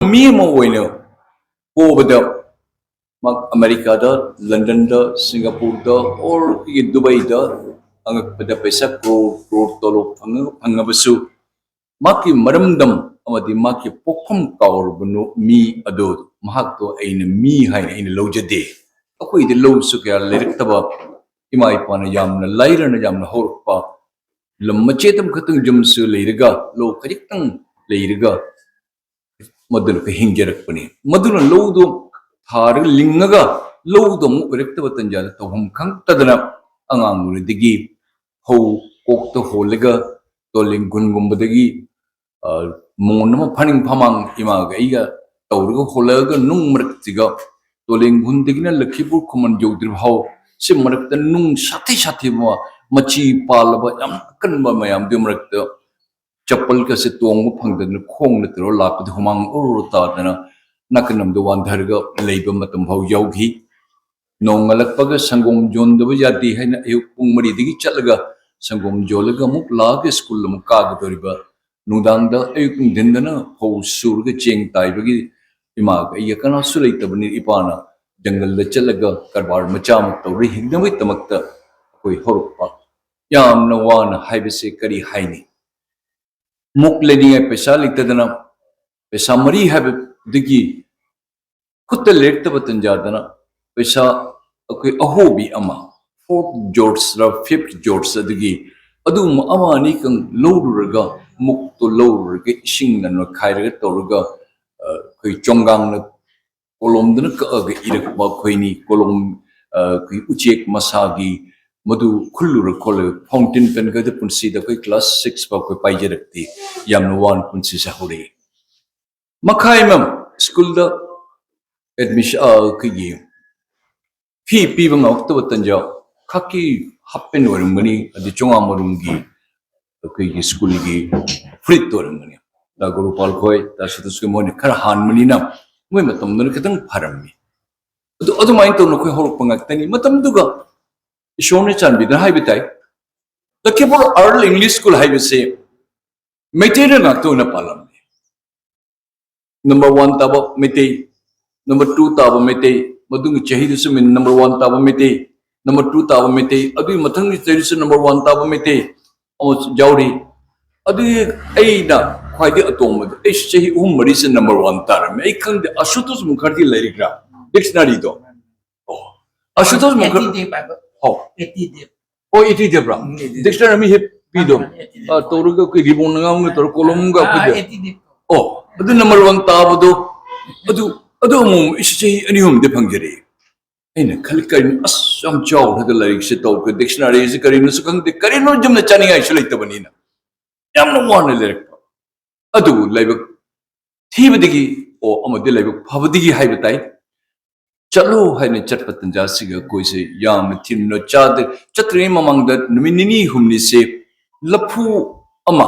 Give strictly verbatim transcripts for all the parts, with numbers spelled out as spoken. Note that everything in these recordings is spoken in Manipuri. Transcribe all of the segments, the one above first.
ꯃꯤ ꯑꯃ ꯑꯣꯏꯅ ꯄꯣꯕꯗ, ꯃꯍꯥꯛ ꯑꯃꯦꯔꯤꯀꯥꯗ, ꯂꯟꯗꯟꯗ, ꯁꯤꯡꯒꯥꯄꯨꯔꯗ, or ꯑꯩꯈꯣꯏꯒꯤ ꯗꯨꯕꯩꯗ ꯑꯉꯛꯄꯗ ꯄꯩꯁꯥ ꯀ꯭ꯔꯣꯔ ꯀ꯭ꯔꯣꯔ ꯇꯣꯂꯣꯞ ꯐꯪꯉ-, ꯐꯪꯉꯕꯁꯨ, ꯃꯍꯥꯛꯀꯤ ꯃꯔꯝꯗꯝ ꯑꯃꯗꯤ ꯃꯍꯥꯛꯀꯤ ꯄꯣꯛꯐꯝ ꯀꯥꯎꯔꯕ ꯅꯨ-, ꯃꯤ ꯑꯗꯨ ꯃꯍꯥꯛꯇꯣ ꯑꯩꯅ ꯃꯤ ꯍꯥꯏꯅ ꯑꯩꯅ ꯂꯧꯖꯗꯦ꯫ ꯑꯩꯈꯣꯏꯗꯤ ꯂꯧꯁꯨ ꯀꯌꯥ ꯂꯩꯔꯛꯇꯕ, ꯏꯃꯥ ꯏꯄꯥꯅ ꯌꯥꯝꯅ ꯂꯥꯏꯔꯅ ꯌꯥꯝꯅ ꯍꯧꯔꯛꯄ, ꯂꯝ ꯃꯆꯦꯠ ꯑꯃꯈꯛꯇꯪ ꯌꯨꯝꯁꯨ ꯂꯩꯔꯒ, ꯂꯧ ꯈꯖꯤꯛꯇꯪ ꯂꯩꯔꯒ, ꯃꯗꯨꯅ ꯑꯩꯈꯣꯏ ꯍꯤꯡꯖꯔꯛꯄꯅꯤ꯫ ꯃꯗꯨꯅ ꯂꯧꯗꯨ ꯊꯥꯔꯒ ꯂꯤꯡꯉꯒ ꯂꯧꯗꯨ ꯑꯃꯨꯛ ꯑꯣꯏꯔꯛꯇꯕ ꯇꯟꯖꯥꯗ ꯇꯧꯐꯝ ꯈꯪꯗꯗꯅ ꯑꯉꯥꯡ ꯑꯣꯏꯔꯤꯉꯩꯗꯒꯤ ꯐꯧ ꯀꯣꯛꯇ ꯍꯣꯜꯂꯒ ꯇꯣꯂꯤꯡ ꯒꯨꯟꯒꯨꯝꯕꯗꯒꯤ, ꯑ, ꯃꯣꯟ ꯑꯃ ꯐꯥꯅꯤꯡ ꯐꯥꯃꯥꯡ ꯏꯃꯥꯒ ꯑꯩꯒ ꯇꯧꯔꯒ ꯍꯣꯜꯂꯛꯑꯒ ꯅꯨꯡ ꯃꯔꯛꯁꯤꯒ ꯇꯣꯂꯤꯡ ꯒꯨꯟꯗꯒꯤꯅ ꯂꯈꯤꯄꯨꯔ ꯈꯨꯃꯟ ꯌꯧꯗ꯭ꯔꯤꯕ ꯐꯥꯎ ꯁꯤ ꯃꯔꯛꯇ ꯅꯨꯡ ꯁꯥꯊꯤ ꯁꯥꯊꯤꯕ ꯃꯆꯤ ꯄꯥꯜꯂꯕ ꯌꯥꯝ ꯑꯀꯟꯕ ꯃꯌꯥꯝꯗꯨꯒꯤ ꯃꯔꯛꯇ ꯆꯄꯜꯒꯁꯦ ꯇꯣꯡꯕ ꯐꯪꯗꯗꯅ ꯈꯣꯡꯅ ꯇꯧꯔ ꯂꯥꯛꯄꯗ ꯍꯨꯃꯥꯡ ꯑꯣꯔꯣ ꯇꯥꯗꯅ ꯅꯥꯀꯟ ꯑꯃꯗ ꯋꯥꯟꯊꯔꯒ ꯂꯩꯕ ꯃꯇꯝ ꯐꯥꯎ ꯌꯥꯎꯈꯤ꯫ ꯅꯣꯡꯉꯥꯜꯂꯛꯄꯒ ꯁꯪꯒꯣꯝ ꯌꯣꯟꯗꯕ ꯌꯥꯗꯦ ꯍꯥꯏꯅ ꯑꯌꯨꯛ ꯄꯨꯡ ꯃꯔꯤꯗꯒꯤ ꯆꯠꯂꯒ ꯁꯪꯒꯣꯝ ꯌꯣꯜꯂꯒ ꯑꯃꯨꯛ ꯂꯥꯛꯑꯒ ꯁ꯭ꯀꯨꯜ ꯑꯃꯨꯛ ꯀꯥꯒꯗꯧꯔꯤꯕ, ꯅꯨꯡꯗꯥꯡꯗ ꯑꯌꯨꯛ ꯅꯨꯡꯊꯤꯟꯗꯅ ꯐꯧ ꯁꯨꯔꯒ ꯆꯦꯡ ꯇꯥꯏꯕꯒꯤ ꯏꯃꯥꯒ ꯑꯩꯒ ꯀꯅꯥꯁꯨ ꯂꯩꯇꯕꯅꯤ, ꯏꯄꯥꯅ ꯖꯪꯒꯜꯗ ꯆꯠꯂꯒ ꯀꯔꯕꯥꯔ ꯃꯆꯥ ꯑꯃ ꯇꯧꯔ ꯍꯤꯡꯅꯕꯒꯤꯗꯃꯛꯇ ꯑꯩꯈꯣꯏ ꯍꯧꯔꯛꯄ꯫ ꯌꯥꯝꯅ ꯋꯥꯅ ꯍꯥꯏꯕꯁꯦ ꯀꯔꯤ ꯍꯥꯏꯅꯤ? ꯃꯨꯛ ꯂꯩꯅꯤꯡꯉꯥꯏ ꯄꯩꯁꯥ ꯂꯩꯇꯗꯅ, ꯄꯩꯁꯥ ꯃꯔꯤ ꯍꯥꯏꯕꯗꯒꯤ ꯈꯨꯠꯇ ꯂꯩꯔꯛꯇꯕ ꯇꯟꯖꯥꯗꯅ ꯄꯩꯁꯥ ꯑꯩꯈꯣꯏ ꯑꯍꯣꯕꯤ ꯑꯃ, ꯐꯣꯔꯠ ꯖꯣꯔꯖꯔ ꯐꯤꯐꯠ ꯖꯣꯔꯖ ꯑꯗꯨꯒꯤ ꯑꯗꯨꯒꯨꯝꯕ ꯑꯃ ꯑꯅꯤꯈꯛ ꯂꯧꯔꯨꯔꯒ, ꯃꯨꯛꯇꯣ ꯂꯧꯔꯨꯔꯒ ꯏꯁꯤꯡꯅ ꯅꯣꯏꯈꯥꯏꯔꯒ ꯇꯧꯔꯒ, ꯑ, ꯑꯩꯈꯣꯏ ꯆꯣꯡꯒꯥꯡꯅ ꯀꯣꯂꯣꯝꯗꯨꯅ ꯀꯛꯑꯒ ꯏꯔꯛꯄ ꯑꯩꯈꯣꯏꯅꯤ꯫ ꯀꯣꯂꯣꯝ, ꯑ, ꯑꯩꯈꯣꯏ ꯎꯆꯦꯛ ꯃꯁꯥꯒꯤ ꯃꯗꯨ ꯈꯨꯜꯂꯨꯔ ꯈꯣꯠꯂꯒ fountain pen ꯈꯛꯇ ꯄꯨꯟꯁꯤꯗ ꯑꯩꯈꯣꯏ class six ꯐꯥꯎ ꯑꯩꯈꯣꯏ ꯄꯥꯏꯖꯔꯛꯇꯦ꯫ ꯌꯥꯝꯅ ꯋꯥꯅ ꯄꯨꯟꯁꯤꯁꯦ ꯍꯧꯔꯛꯏ꯫ ꯃꯈꯥꯏ ꯑꯃ ꯁ꯭ꯀꯨꯜꯗ ꯑꯦꯗꯃꯤꯁꯟ, ꯑ, ꯑꯩꯈꯣꯏꯒꯤ ꯐꯤ ꯄꯤꯕ ꯉꯝꯃꯛꯇꯕ ꯇꯟꯖꯥ, ꯈꯛꯀꯤ half pant ꯑꯣꯏꯔꯝꯒꯅꯤ, ꯑꯗꯩ ꯆꯣꯡꯒꯥꯡ ꯃꯔꯨꯝꯒꯤ ꯑꯩꯈꯣꯏꯒꯤ ꯁ꯭ꯀꯨꯜꯒꯤ ꯐꯨꯔꯤꯠꯇ ꯑꯣꯏꯔꯝꯒꯅꯤ꯫ ꯗꯥ ꯒꯣꯔꯨꯄꯥꯜ ꯈꯣꯏ, ꯗꯥ ꯁꯇꯣꯁ ꯈꯣꯏ, ꯃꯣꯏꯅ ꯈꯔ ꯍꯥꯟꯕꯅꯤꯅ ꯃꯣꯏ ꯃꯇꯝꯗꯨꯅ ꯈꯤꯇꯪ ꯐꯔꯝꯃꯤ꯫ ꯑꯗꯨ, ꯑꯗꯨꯃꯥꯏꯅ ꯇꯧꯅ ꯑꯩꯈꯣꯏ ꯍꯧꯔꯛꯄ ꯉꯥꯛꯇꯅꯤ꯫ ꯃꯇꯝꯗꯨꯒ ꯏꯁꯣꯔꯅ ꯆꯥꯟꯕꯤꯗꯨꯅ ꯍꯥꯏꯕ ꯇꯥꯏ, ꯂꯈꯤꯄꯨꯔ ꯑꯥꯔꯜ ꯏꯪꯂꯤꯁ ꯁ꯭ꯀꯨꯜ ꯍꯥꯏꯕꯁꯦ ꯃꯩꯇꯩꯅ ꯉꯥꯛꯇ ꯑꯣꯏꯅ ꯄꯥꯜꯂꯝꯃꯤ꯫ ꯅꯝꯕꯔ ꯋꯥꯟ ꯇꯥꯕ ꯃꯩꯇꯩ, ꯅꯝꯕꯔ ꯇꯨ ꯇꯥꯕ ꯃꯩꯇꯩ, ꯃꯗꯨꯒꯤ ꯆꯍꯤꯗꯨꯁꯨ ꯃꯤ ꯅꯝꯕꯔ ꯋꯥꯟ ꯇꯥꯕ ꯃꯩꯇꯩ, ꯅꯝꯕꯔ ꯇꯨ ꯇꯥꯕ ꯃꯩꯇꯩ, ꯑꯗꯨꯒꯤ ꯃꯊꯪꯒꯤ ꯆꯍꯤꯗꯨꯁꯨ ꯅꯝꯕꯔ ꯋꯥꯟ ꯇꯥꯕ ꯃꯩꯇꯩ ꯑꯃꯁꯨ ꯌꯥꯎꯔꯤ꯫ ꯑꯗꯨꯒꯤ ꯑꯩꯅ ꯈ꯭ꯋꯥꯏꯗꯒꯤ ꯑꯇꯣꯡꯕꯗ, ꯑꯩꯁꯨ ꯆꯍꯤ ꯑꯍꯨꯝ ꯃꯔꯤꯁꯦ ꯅꯝꯕꯔ ꯋꯥꯟ ꯇꯥꯔꯝꯃꯦ꯫ ꯑꯩ ꯈꯪꯗꯦ, ꯑꯁꯨꯇꯣꯁ ꯃꯨꯈꯔꯖꯤ ꯂꯩꯔꯤꯕ꯭ꯔꯥ? ꯗꯤꯛꯁꯅꯔꯤꯗꯣ꯫ ꯑꯣ, ꯑꯁꯨꯇꯣꯁ ꯃꯨꯈꯔ-, ꯑꯦꯇꯤ ꯗꯦꯕ ꯍꯥꯏꯕ꯫ ꯑꯣ꯫ ꯑꯦꯇꯤ ꯗꯦꯕ꯫ ꯑꯣ, ꯑꯦꯇꯤ ꯗꯦꯕ꯭ꯔꯥ? ꯎꯝ, ꯑꯦꯇꯤ ꯗꯦꯕ꯫ ꯗꯤꯛꯁꯅꯔꯤ ꯑꯃ ꯍꯦꯛ ꯄꯤꯗꯣ꯫ ꯑꯥ, ꯑꯦꯇꯤ ꯗꯦꯕ꯫ ꯑꯥ, ꯇꯧꯔꯒ ꯑꯩꯈꯣꯏ ꯔꯤꯕꯣꯟꯅ ꯉꯥꯡꯉꯒ ꯇꯧꯔꯒ ꯀꯣꯂꯣꯝꯒ ꯑꯥ, ꯑꯩꯈꯣꯏꯒꯤ꯫ ꯑꯦꯇꯤ ꯗꯦꯕ꯫ ꯑꯣ, ꯑꯗꯨ ꯅꯝꯕꯔ ꯋꯥꯟ ꯇꯥꯕꯗꯣ, ꯑꯗꯨ, ꯑꯗꯨ ꯑꯃꯨꯛ ꯑꯩꯁꯨ ꯆꯍꯤ ꯑꯅꯤ ꯑꯍꯨꯝꯗꯤ ꯐꯪꯖꯔꯛꯏ꯫ ꯑꯩꯅ ꯈꯜꯂꯤ, "ꯀꯔꯤꯅꯣ, ꯑꯁ, ꯌꯥꯝ ꯆꯥꯎꯈ꯭ꯔꯒ ꯂꯥꯏꯔꯤꯛꯁꯦ ꯇꯧꯈ꯭ꯔꯦ, ꯗꯤꯛꯁꯅꯔꯤꯁꯦ ꯀꯔꯤꯅꯣꯁꯨ ꯈꯪꯗꯦ, ꯀꯔꯤꯅꯣ ꯌꯨꯝꯗ ꯆꯥꯅꯤꯡꯉꯥꯏꯁꯨ ꯂꯩꯇꯕꯅꯤꯅ ꯌꯥꯝꯅ ꯋꯥꯅ ꯂꯩꯔꯛꯄ꯫ ꯑꯗꯨꯕꯨ ꯂꯥꯏꯕꯛ ꯊꯤꯕꯗꯒꯤ, ꯑꯣ, ꯑꯃꯗꯤ ꯂꯥꯏꯕꯛ ꯐꯕꯗꯒꯤ ꯍꯥꯏꯕ ꯇꯥꯏ, ꯆꯠꯂꯣ ꯍꯥꯏꯅ ꯆꯠꯄ ꯇꯟꯖꯥꯁꯤꯒ ꯑꯩꯈꯣꯏꯁꯦ ꯌꯥꯝꯅ ꯊꯤꯅ ꯆꯥꯗꯦ꯫ ꯆꯠꯇ꯭ꯔꯤꯉꯩ ꯃꯃꯥꯡꯗ ꯅꯨꯃꯤꯠ ꯅꯤꯅꯤ ꯍꯨꯝꯅꯤꯁꯦ ꯂꯐꯨ ꯑꯃ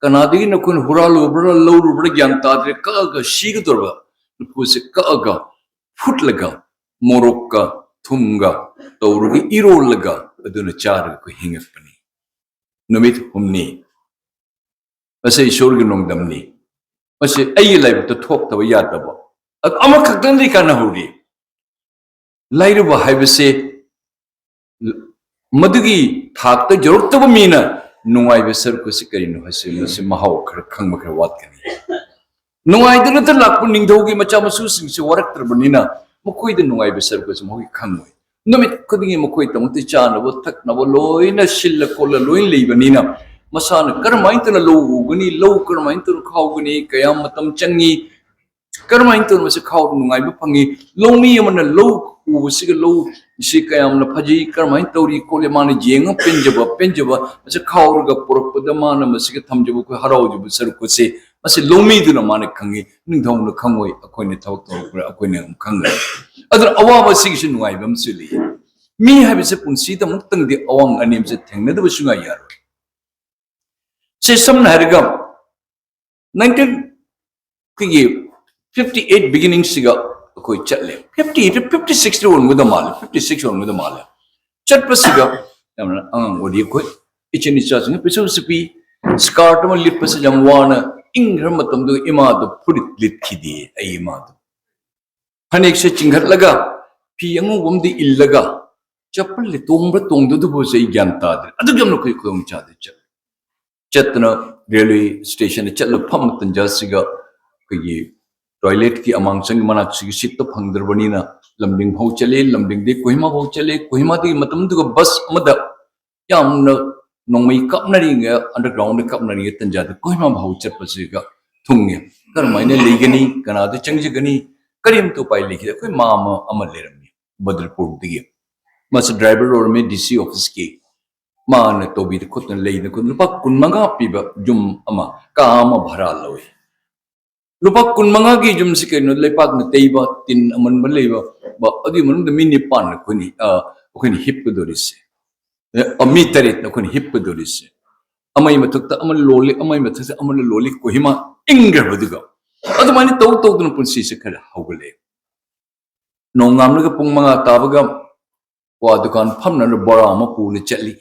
ꯀꯅꯥꯗꯒꯤ ꯅꯈꯣꯏꯅ ꯍꯨꯔꯥꯜꯂꯨꯕ꯭ꯔꯥ, ꯂꯧꯔꯨꯕ꯭ꯔꯥ ꯒ꯭ꯌꯥꯟ ꯇꯥꯗ꯭ꯔꯦ, ꯀꯛꯑꯒ ꯁꯤꯒꯗꯧꯔꯕ ꯂꯐꯨꯁꯦ ꯀꯛꯑꯒ ꯐꯨꯠꯂꯒ ꯃꯣꯔꯣꯛꯀ ꯊꯨꯝꯒ ꯇꯧꯔꯒ ꯏꯔꯣꯜꯂꯒ ꯑꯗꯨꯅ ꯆꯥꯔꯒ ꯑꯩꯈꯣꯏ ꯍꯤꯡꯉꯛꯄꯅꯤ ꯅꯨꯃꯤꯠ ꯍꯨꯝꯅꯤ꯫ ꯃꯁꯤ ꯏꯁꯣꯔꯒꯤ ꯅꯣꯡꯗꯝꯅꯤ꯫ ꯃꯁꯤ ꯑꯩꯒꯤ ꯂꯥꯏꯕꯛꯇ ꯊꯣꯛꯇꯕ ꯌꯥꯗꯕ꯫ ꯑꯗꯨ ꯑꯃꯈꯛꯇꯪꯗꯤ ꯀꯥꯟꯅꯍꯧꯔꯤ꯫ ꯂꯥꯏꯔꯕ ꯍꯥꯏꯕꯁꯦ ꯃꯗꯨꯒꯤ ꯊꯥꯛꯇ ꯌꯧꯔꯛꯇꯕ ꯃꯤꯅ ꯅꯨꯡꯉꯥꯏꯕ ꯁꯔꯨꯛ ꯑꯁꯤ ꯀꯔꯤꯅꯣ ꯍꯥꯏꯁꯤ ꯃꯁꯤ ꯃꯍꯥꯎ ꯈꯔ ꯈꯪꯕ ꯈꯔ ꯋꯥꯠꯀꯅꯤ꯫ ꯅꯨꯡꯉꯥꯏꯗꯅꯇ ꯂꯥꯛꯄ ꯅꯤꯡꯊꯧꯒꯤ ꯃꯆꯥ ꯃꯁꯨꯁꯤꯡꯁꯦ ꯋꯥꯔꯛꯇ꯭ꯔꯕꯅꯤꯅ ꯃꯈꯣꯏꯗ ꯅꯨꯡꯉꯥꯏꯕ ꯁꯔꯨꯛ ꯑꯁꯤ ꯃꯈꯣꯏ ꯈꯪꯉꯣꯏ꯫ ꯅꯨꯃꯤꯠ ꯈꯨꯗꯤꯡꯒꯤ ꯃꯈꯣꯏꯗꯃꯛꯇ ꯆꯥꯅꯕ ꯊꯛꯅꯕ ꯂꯣꯏꯅ ꯁꯤꯜꯂ ꯈꯣꯠꯂ ꯂꯣꯏꯅ ꯂꯩꯕꯅꯤꯅ ꯃꯁꯥꯅ ꯀꯔꯝꯍꯥꯏꯅ ꯇꯧꯅ ꯂꯧ ꯎꯒꯅꯤ, ꯂꯧ ꯀꯔꯝꯍꯥꯏꯅ ꯇꯧꯅ ꯈꯥꯎꯒꯅꯤ, ꯀꯌꯥꯝ ꯃꯇꯝ ꯆꯪꯉꯤ, ꯀꯔꯝꯍꯥꯏꯅ ꯇꯧꯅ ꯃꯁꯤ ꯈꯥꯎꯗ ꯅꯨꯡꯉꯥꯏꯕ ꯐꯪꯉꯤ? ꯂꯧꯃꯤ ꯑꯃꯅ ꯂꯧ ꯎꯕꯁꯤꯒ ꯂꯧ ꯁꯤ ꯀꯌꯥꯝꯅ ꯐꯖꯩ, ꯀꯔꯝꯍꯥꯏꯅ ꯇꯧꯔꯤ ꯈꯣꯠꯂꯤ, ꯃꯥꯅ ꯌꯦꯡꯉ ꯄꯦꯟꯖꯕ, ꯄꯦꯟꯖꯕ, ꯃꯁꯤ ꯈꯥꯎꯔꯒ ꯄꯨꯔꯛꯄꯗ ꯃꯥꯅ ꯃꯁꯤꯒ ꯊꯝꯖꯕ ꯑꯩꯈꯣꯏ ꯍꯔꯥꯎꯖꯕ ꯁꯔꯨꯛ ꯑꯁꯤ ꯃꯁꯤ ꯂꯧꯃꯤꯗꯨꯅ ꯃꯥꯅ ꯈꯪꯉꯤ, ꯅꯤꯡꯊꯧꯅ ꯈꯪꯉꯣꯏ, ꯑꯩꯈꯣꯏꯅ ꯊꯕꯛ ꯇꯧꯔꯛꯄꯗ ꯑꯩꯈꯣꯏꯅ ꯑꯃꯨꯛ ꯈꯪꯉꯣꯏ꯫ ꯑꯗꯨꯅ ꯑꯋꯥꯕ ꯑꯁꯤꯒꯤꯁꯨ ꯅꯨꯡꯉꯥꯏꯕ ꯑꯃꯁꯨ ꯂꯩ꯫ ꯃꯤ ꯍꯥꯏꯕꯁꯦ ꯄꯨꯟꯁꯤꯗ ꯑꯃꯨꯛꯇꯪꯗꯤ ꯑꯋꯥꯡ ꯑꯅꯦꯝꯁꯦ ꯊꯦꯡꯅꯗꯕ ꯁꯨꯡꯌꯥ ꯌꯥꯔꯣꯏ꯫ ꯁꯤ ꯁꯝꯅ ꯍꯥꯏꯔꯒ ꯅꯥꯏꯟꯇꯤꯟ, ꯑꯩꯈꯣꯏꯒꯤ ꯐꯤꯐꯇꯤ ꯑꯩꯠ ꯕꯤꯒꯤꯅꯤꯡꯁꯤꯒ ꯑꯩꯈꯣꯏ ꯆꯠꯂꯦ꯫ ꯐꯤꯐꯇꯤ ꯑꯩꯠ, ꯐꯤꯐꯇꯤ ꯁꯤꯛꯁꯇ ꯑꯣꯏꯔꯝꯒꯗꯧ ꯃꯥꯜꯂꯦ, ꯐꯤꯐꯇꯤ ꯁꯤꯛꯁ ꯑꯣꯏꯔꯝꯒꯗꯧ ꯃꯥꯜꯂꯦ꯫ ꯆꯠꯄꯁꯤꯒ ꯌꯥꯝꯅ ꯑꯉꯥꯡ ꯑꯣꯏꯔꯤ ꯑꯩꯈꯣꯏ꯫ ꯏꯆꯤꯟ ꯏꯆꯥꯁꯤꯡꯅ ꯄꯩꯁꯥꯁꯨ ꯄꯤ, ꯁ꯭ꯀꯥꯔꯠ ꯑꯃ ꯂꯤꯠꯄꯁꯤ ꯌꯥꯝ ꯋꯥꯅ ꯏꯪꯈ꯭ꯔ ꯃꯇꯝꯗꯨ ꯏꯃꯥꯗꯨ ꯐꯨꯔꯤꯠ ꯂꯤꯠꯈꯤꯗꯦ꯫ ꯑꯩ ꯏꯃꯥꯗꯨ ꯐꯅꯦꯛꯁꯦ ꯆꯤꯡꯈꯠꯂꯒ, ꯐꯤ ꯑꯉꯧꯕ ꯑꯃꯗꯤ ꯏꯜꯂꯒ, ꯆꯄꯜꯗꯤ ꯇꯣꯡꯕ꯭ꯔꯥ ꯇꯣꯡꯗꯗꯕꯁꯦ ꯑꯩ ꯒ꯭ꯌꯥꯟ ꯇꯥꯗ꯭ꯔꯦ꯫ ꯑꯗꯨꯛ ꯌꯥꯝꯅ ꯑꯩꯈꯣꯏ ꯈꯨꯗꯣꯡ ꯆꯥꯗꯦ꯫ ꯆꯠ-, ꯆꯠꯇꯅ ꯔꯦꯜꯋꯦ ꯁ꯭ꯇꯦꯁꯟꯗ ꯆꯠꯂ ꯐꯝꯕ ꯇꯟꯖꯥꯁꯤꯒ ꯑꯩꯈꯣꯏꯒꯤ ꯇꯣꯏꯂꯦꯠꯀꯤ ꯑꯃꯥꯡꯁꯪꯒꯤ ꯃꯅꯥꯛꯁꯤꯒꯤ ꯁꯤꯠꯇꯣ ꯐꯪꯗ꯭ꯔꯕꯅꯤꯅ ꯂꯝꯗꯤꯡ ꯐꯥꯎ ꯆꯠꯂꯦ, ꯂꯝꯗꯤꯡꯗꯒꯤ ꯀꯣꯍꯤꯃꯥ ꯐꯥꯎ ꯆꯠꯂꯦ, ꯀꯣꯍꯤꯃꯥꯗꯒꯤ ꯃꯇꯝꯗꯨꯒ ꯕꯁ ꯑꯃꯗ ꯌꯥꯝꯅ ꯅꯣꯡꯃꯩ ꯀꯥꯞꯅꯔꯤꯉꯩ, underground ꯗ ꯀꯥꯞꯅꯔꯤꯉꯩ ꯇꯟꯖꯥꯗ ꯀꯣꯍꯤꯃꯥ ꯐꯥꯎ ꯆꯠꯄꯁꯤꯒ ꯊꯨꯡꯉꯦ꯫ ꯀꯔꯝꯍꯥꯏꯅ ꯂꯩꯒꯅꯤ? ꯀꯅꯥꯗ ꯆꯪꯖꯒꯅꯤ? ꯀꯔꯤꯝꯇ ꯎꯄꯥꯏ ꯂꯩꯈꯤꯗꯦ꯫ ꯑꯩꯈꯣꯏ ꯃꯥꯃ ꯑꯃ ꯂꯩꯔꯝꯃꯤ ꯕꯗ꯭ꯔꯄꯨꯔꯗꯒꯤ, ꯃꯥꯁꯦ ꯗ꯭ꯔꯥꯏꯚꯔ ꯑꯣꯏꯔꯝꯃꯤ ꯗꯤ ꯁꯤ ꯑꯣꯐꯤꯁꯀꯤ꯫ ꯃꯥꯅ ꯇꯧꯕꯤꯗ ꯈꯣꯠꯇꯅ ꯂꯩꯗꯅ ꯈꯣꯠꯇꯅ ꯂꯨꯄꯥ ꯀꯨꯟ ꯃꯉꯥ ꯄꯤꯕ ꯌꯨꯝ ꯑꯃ, ꯀꯥ ꯑꯃ ꯚꯔꯥ ꯂꯧꯏ꯫ ꯂꯨꯄꯥ ꯀꯨꯟ ꯃꯉꯥꯒꯤ ꯌꯨꯝꯁꯤ ꯀꯩꯅꯣ, ꯂꯩꯄꯥꯛꯅ ꯇꯩꯕ, ꯇꯤꯟ ꯑꯃꯟꯕ ꯂꯩꯕ, ꯕ-, ꯑꯗꯨꯒꯤ ꯃꯅꯨꯡꯗ ꯃꯤ ꯅꯤꯄꯥꯟ ꯑꯩꯈꯣꯏꯅ, ꯑ, ꯑꯩꯈꯣꯏꯅ ꯍꯤꯞꯀꯗꯧꯔꯤꯁꯦ꯫ ꯑ, ꯃꯤ ꯇꯔꯦꯠꯅ ꯑꯩꯈꯣꯏꯅ ꯍꯤꯞꯀꯗꯧꯔꯤꯁꯦ꯫ ꯑꯃꯒꯤ ꯃꯊꯛꯇ ꯑꯃ ꯂꯣꯜꯂꯤ, ꯑꯃꯒꯤ ꯃꯊꯛꯇ ꯑꯃꯅ ꯂꯣꯜꯂꯤ, ꯀꯣꯍꯤꯃꯥ ꯏꯪꯈ꯭ꯔꯕꯗꯨꯒ꯫ ꯑꯗꯨꯃꯥꯏꯅ ꯇꯧ ꯇꯧꯗꯅ ꯄꯨꯟꯁꯤꯁꯦ ꯈꯔ ꯍꯧꯒꯠꯂꯛꯑꯦ꯫ ꯅꯣꯡꯉꯥꯟꯂꯒ ꯄꯨꯡ ꯃꯉꯥ ꯇꯥꯕꯒ ꯀ꯭ꯋꯥ ꯗꯨꯀꯥꯟ ꯐꯝꯅꯅ ꯕꯣꯔꯥ ꯑꯃ ꯄꯨꯅ ꯆꯠꯂꯤ꯫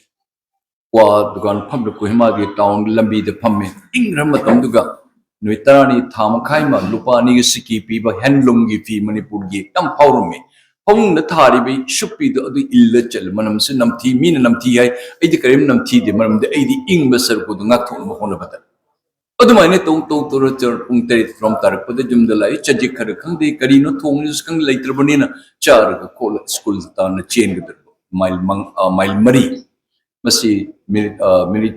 ꯀ꯭ꯋꯥ ꯗꯨꯀꯥꯟ ꯐꯝꯗ ꯀꯣꯍꯤꯃꯥꯒꯤ ꯇꯥꯎꯟ ꯂꯝꯕꯤꯗ ꯐꯝꯃꯦ꯫ ꯏꯪꯈ꯭ꯔ ꯃꯇꯝꯗꯨꯒ ꯅꯨꯃꯤꯠ ꯇꯔꯥꯅꯤ, ꯊꯥ ꯃꯈꯥꯏ ꯑꯃ ꯂꯨꯄꯥ ꯑꯅꯤꯒꯤ ꯁꯤꯀꯤ ꯄꯤꯕ ꯍꯦꯟꯂꯨꯝꯒꯤ ꯐꯤ ꯃꯅꯤꯄꯨꯔꯒꯤ ꯌꯥꯝ ꯐꯥꯎꯔꯝꯃꯤ꯫ ꯐꯃꯨꯡꯗ ꯊꯥꯔꯤꯕ ꯁꯨꯞꯄꯤꯗꯣ ꯑꯗꯨ ꯏꯜꯂ ꯆꯠꯂ, ꯃꯅꯝꯁꯨ ꯅꯝꯊꯤ, ꯃꯤꯅ ꯅꯝꯊꯤ ꯍꯥꯏ, ꯑꯩꯗꯤ ꯀꯔꯤꯝ ꯅꯝꯊꯤꯗꯦ, ꯃꯔꯝꯗꯤ ꯑꯩꯗꯤ ꯏꯪꯕ ꯁꯔꯨꯛ ꯑꯗꯨ ꯉꯥꯛꯊꯣꯛꯅꯕ ꯍꯣꯠꯅꯕꯗ꯫ ꯑꯗꯨꯃꯥꯏꯅ ꯇꯧ ꯇꯧ ꯇꯧꯔ ꯆꯠ-, ꯄꯨꯡ ꯇꯔꯦꯠ ꯐꯥꯎ ꯇꯥꯔꯛꯄꯗ ꯌꯨꯝꯗ ꯂꯥꯛꯏ꯫ ꯆꯖꯤꯛ ꯈꯔ ꯈꯪꯗꯦ, ꯀꯔꯤꯅꯣ ꯊꯣꯡꯉꯤꯁꯨ ꯈꯪꯗꯦ, ꯂꯩꯇ꯭ꯔꯕꯅꯤꯅ ꯆꯥꯔꯒ ꯈꯣꯠꯂ ꯁ꯭ꯀꯨꯜꯗ ꯇꯥꯟꯅ ꯆꯦꯟꯒꯗꯧꯔꯤꯕ ꯃꯥꯏꯜ ꯃꯪ-, ꯑ, ꯃꯥꯏꯜ ꯃꯔꯤ꯫ ꯃꯁꯤ ꯃꯤꯅꯤꯠ, ꯑ, ꯃꯤꯅꯤꯠ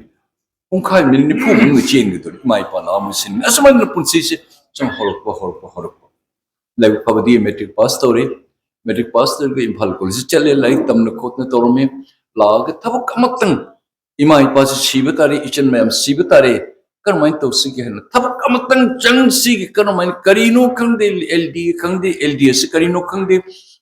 ꯄꯨꯡꯈꯥꯏ, ꯃꯤꯅꯤꯠ ꯅꯤꯐꯨ ꯃꯅꯨꯡꯗ ꯆꯦꯟꯒꯗꯧꯔꯤ꯫ ꯏꯃꯥ ꯏꯄꯥꯅ ꯑꯃꯨꯛ ꯁꯤꯟ-, ꯑꯁꯨꯃꯥꯏꯅ ꯄꯨꯟꯁꯤꯁꯦ ꯁꯨꯝ ꯍꯧꯔꯛꯄ, ꯍꯧꯔꯛꯄ, ꯍꯧꯔꯛꯄ꯫ ꯂꯥꯏꯕꯛ ꯐꯕꯗꯤ ꯃꯦꯇ꯭ꯔꯤꯛ ꯄꯥꯁ ꯇꯧꯔꯦ꯫ ꯃꯦꯇ꯭ꯔꯤꯛ ꯄꯥꯁ ꯇꯧꯔꯒ ꯏꯝꯐꯥꯜ ꯀꯣꯂꯦꯖꯇ ꯆꯠꯂꯦ, ꯂꯥꯏꯔꯤꯛ ꯇꯝꯅ ꯈꯣꯠꯅ ꯇꯧꯔꯝꯃꯤ꯫ ꯂꯥꯛꯑꯒ ꯊꯕꯛ ꯑꯃꯇꯪ, ꯏꯃꯥ ꯏꯄꯥꯁꯤ ꯁꯤꯕ ꯇꯥꯔꯦ, ꯏꯆꯟ ꯃꯌꯥꯝ ꯁꯤꯕ ꯇꯥꯔꯦ, ꯀꯔꯝꯍꯥꯏꯅ ꯇꯧꯁꯤꯒꯦ ꯍꯥꯏꯅ ꯊꯕꯛ ꯑꯃꯇꯪ ꯆꯪꯁꯤꯒꯦ꯫ ꯀꯔꯝꯍꯥꯏꯅ, ꯀꯔꯤꯅꯣ ꯈꯪꯗꯦ, ꯑꯦꯜ ꯗꯤ ꯈꯪꯗꯦ, ꯑꯦꯜ ꯗꯤ ꯑꯦꯁ ꯀꯔꯤꯅꯣ ꯈꯪꯗꯦ,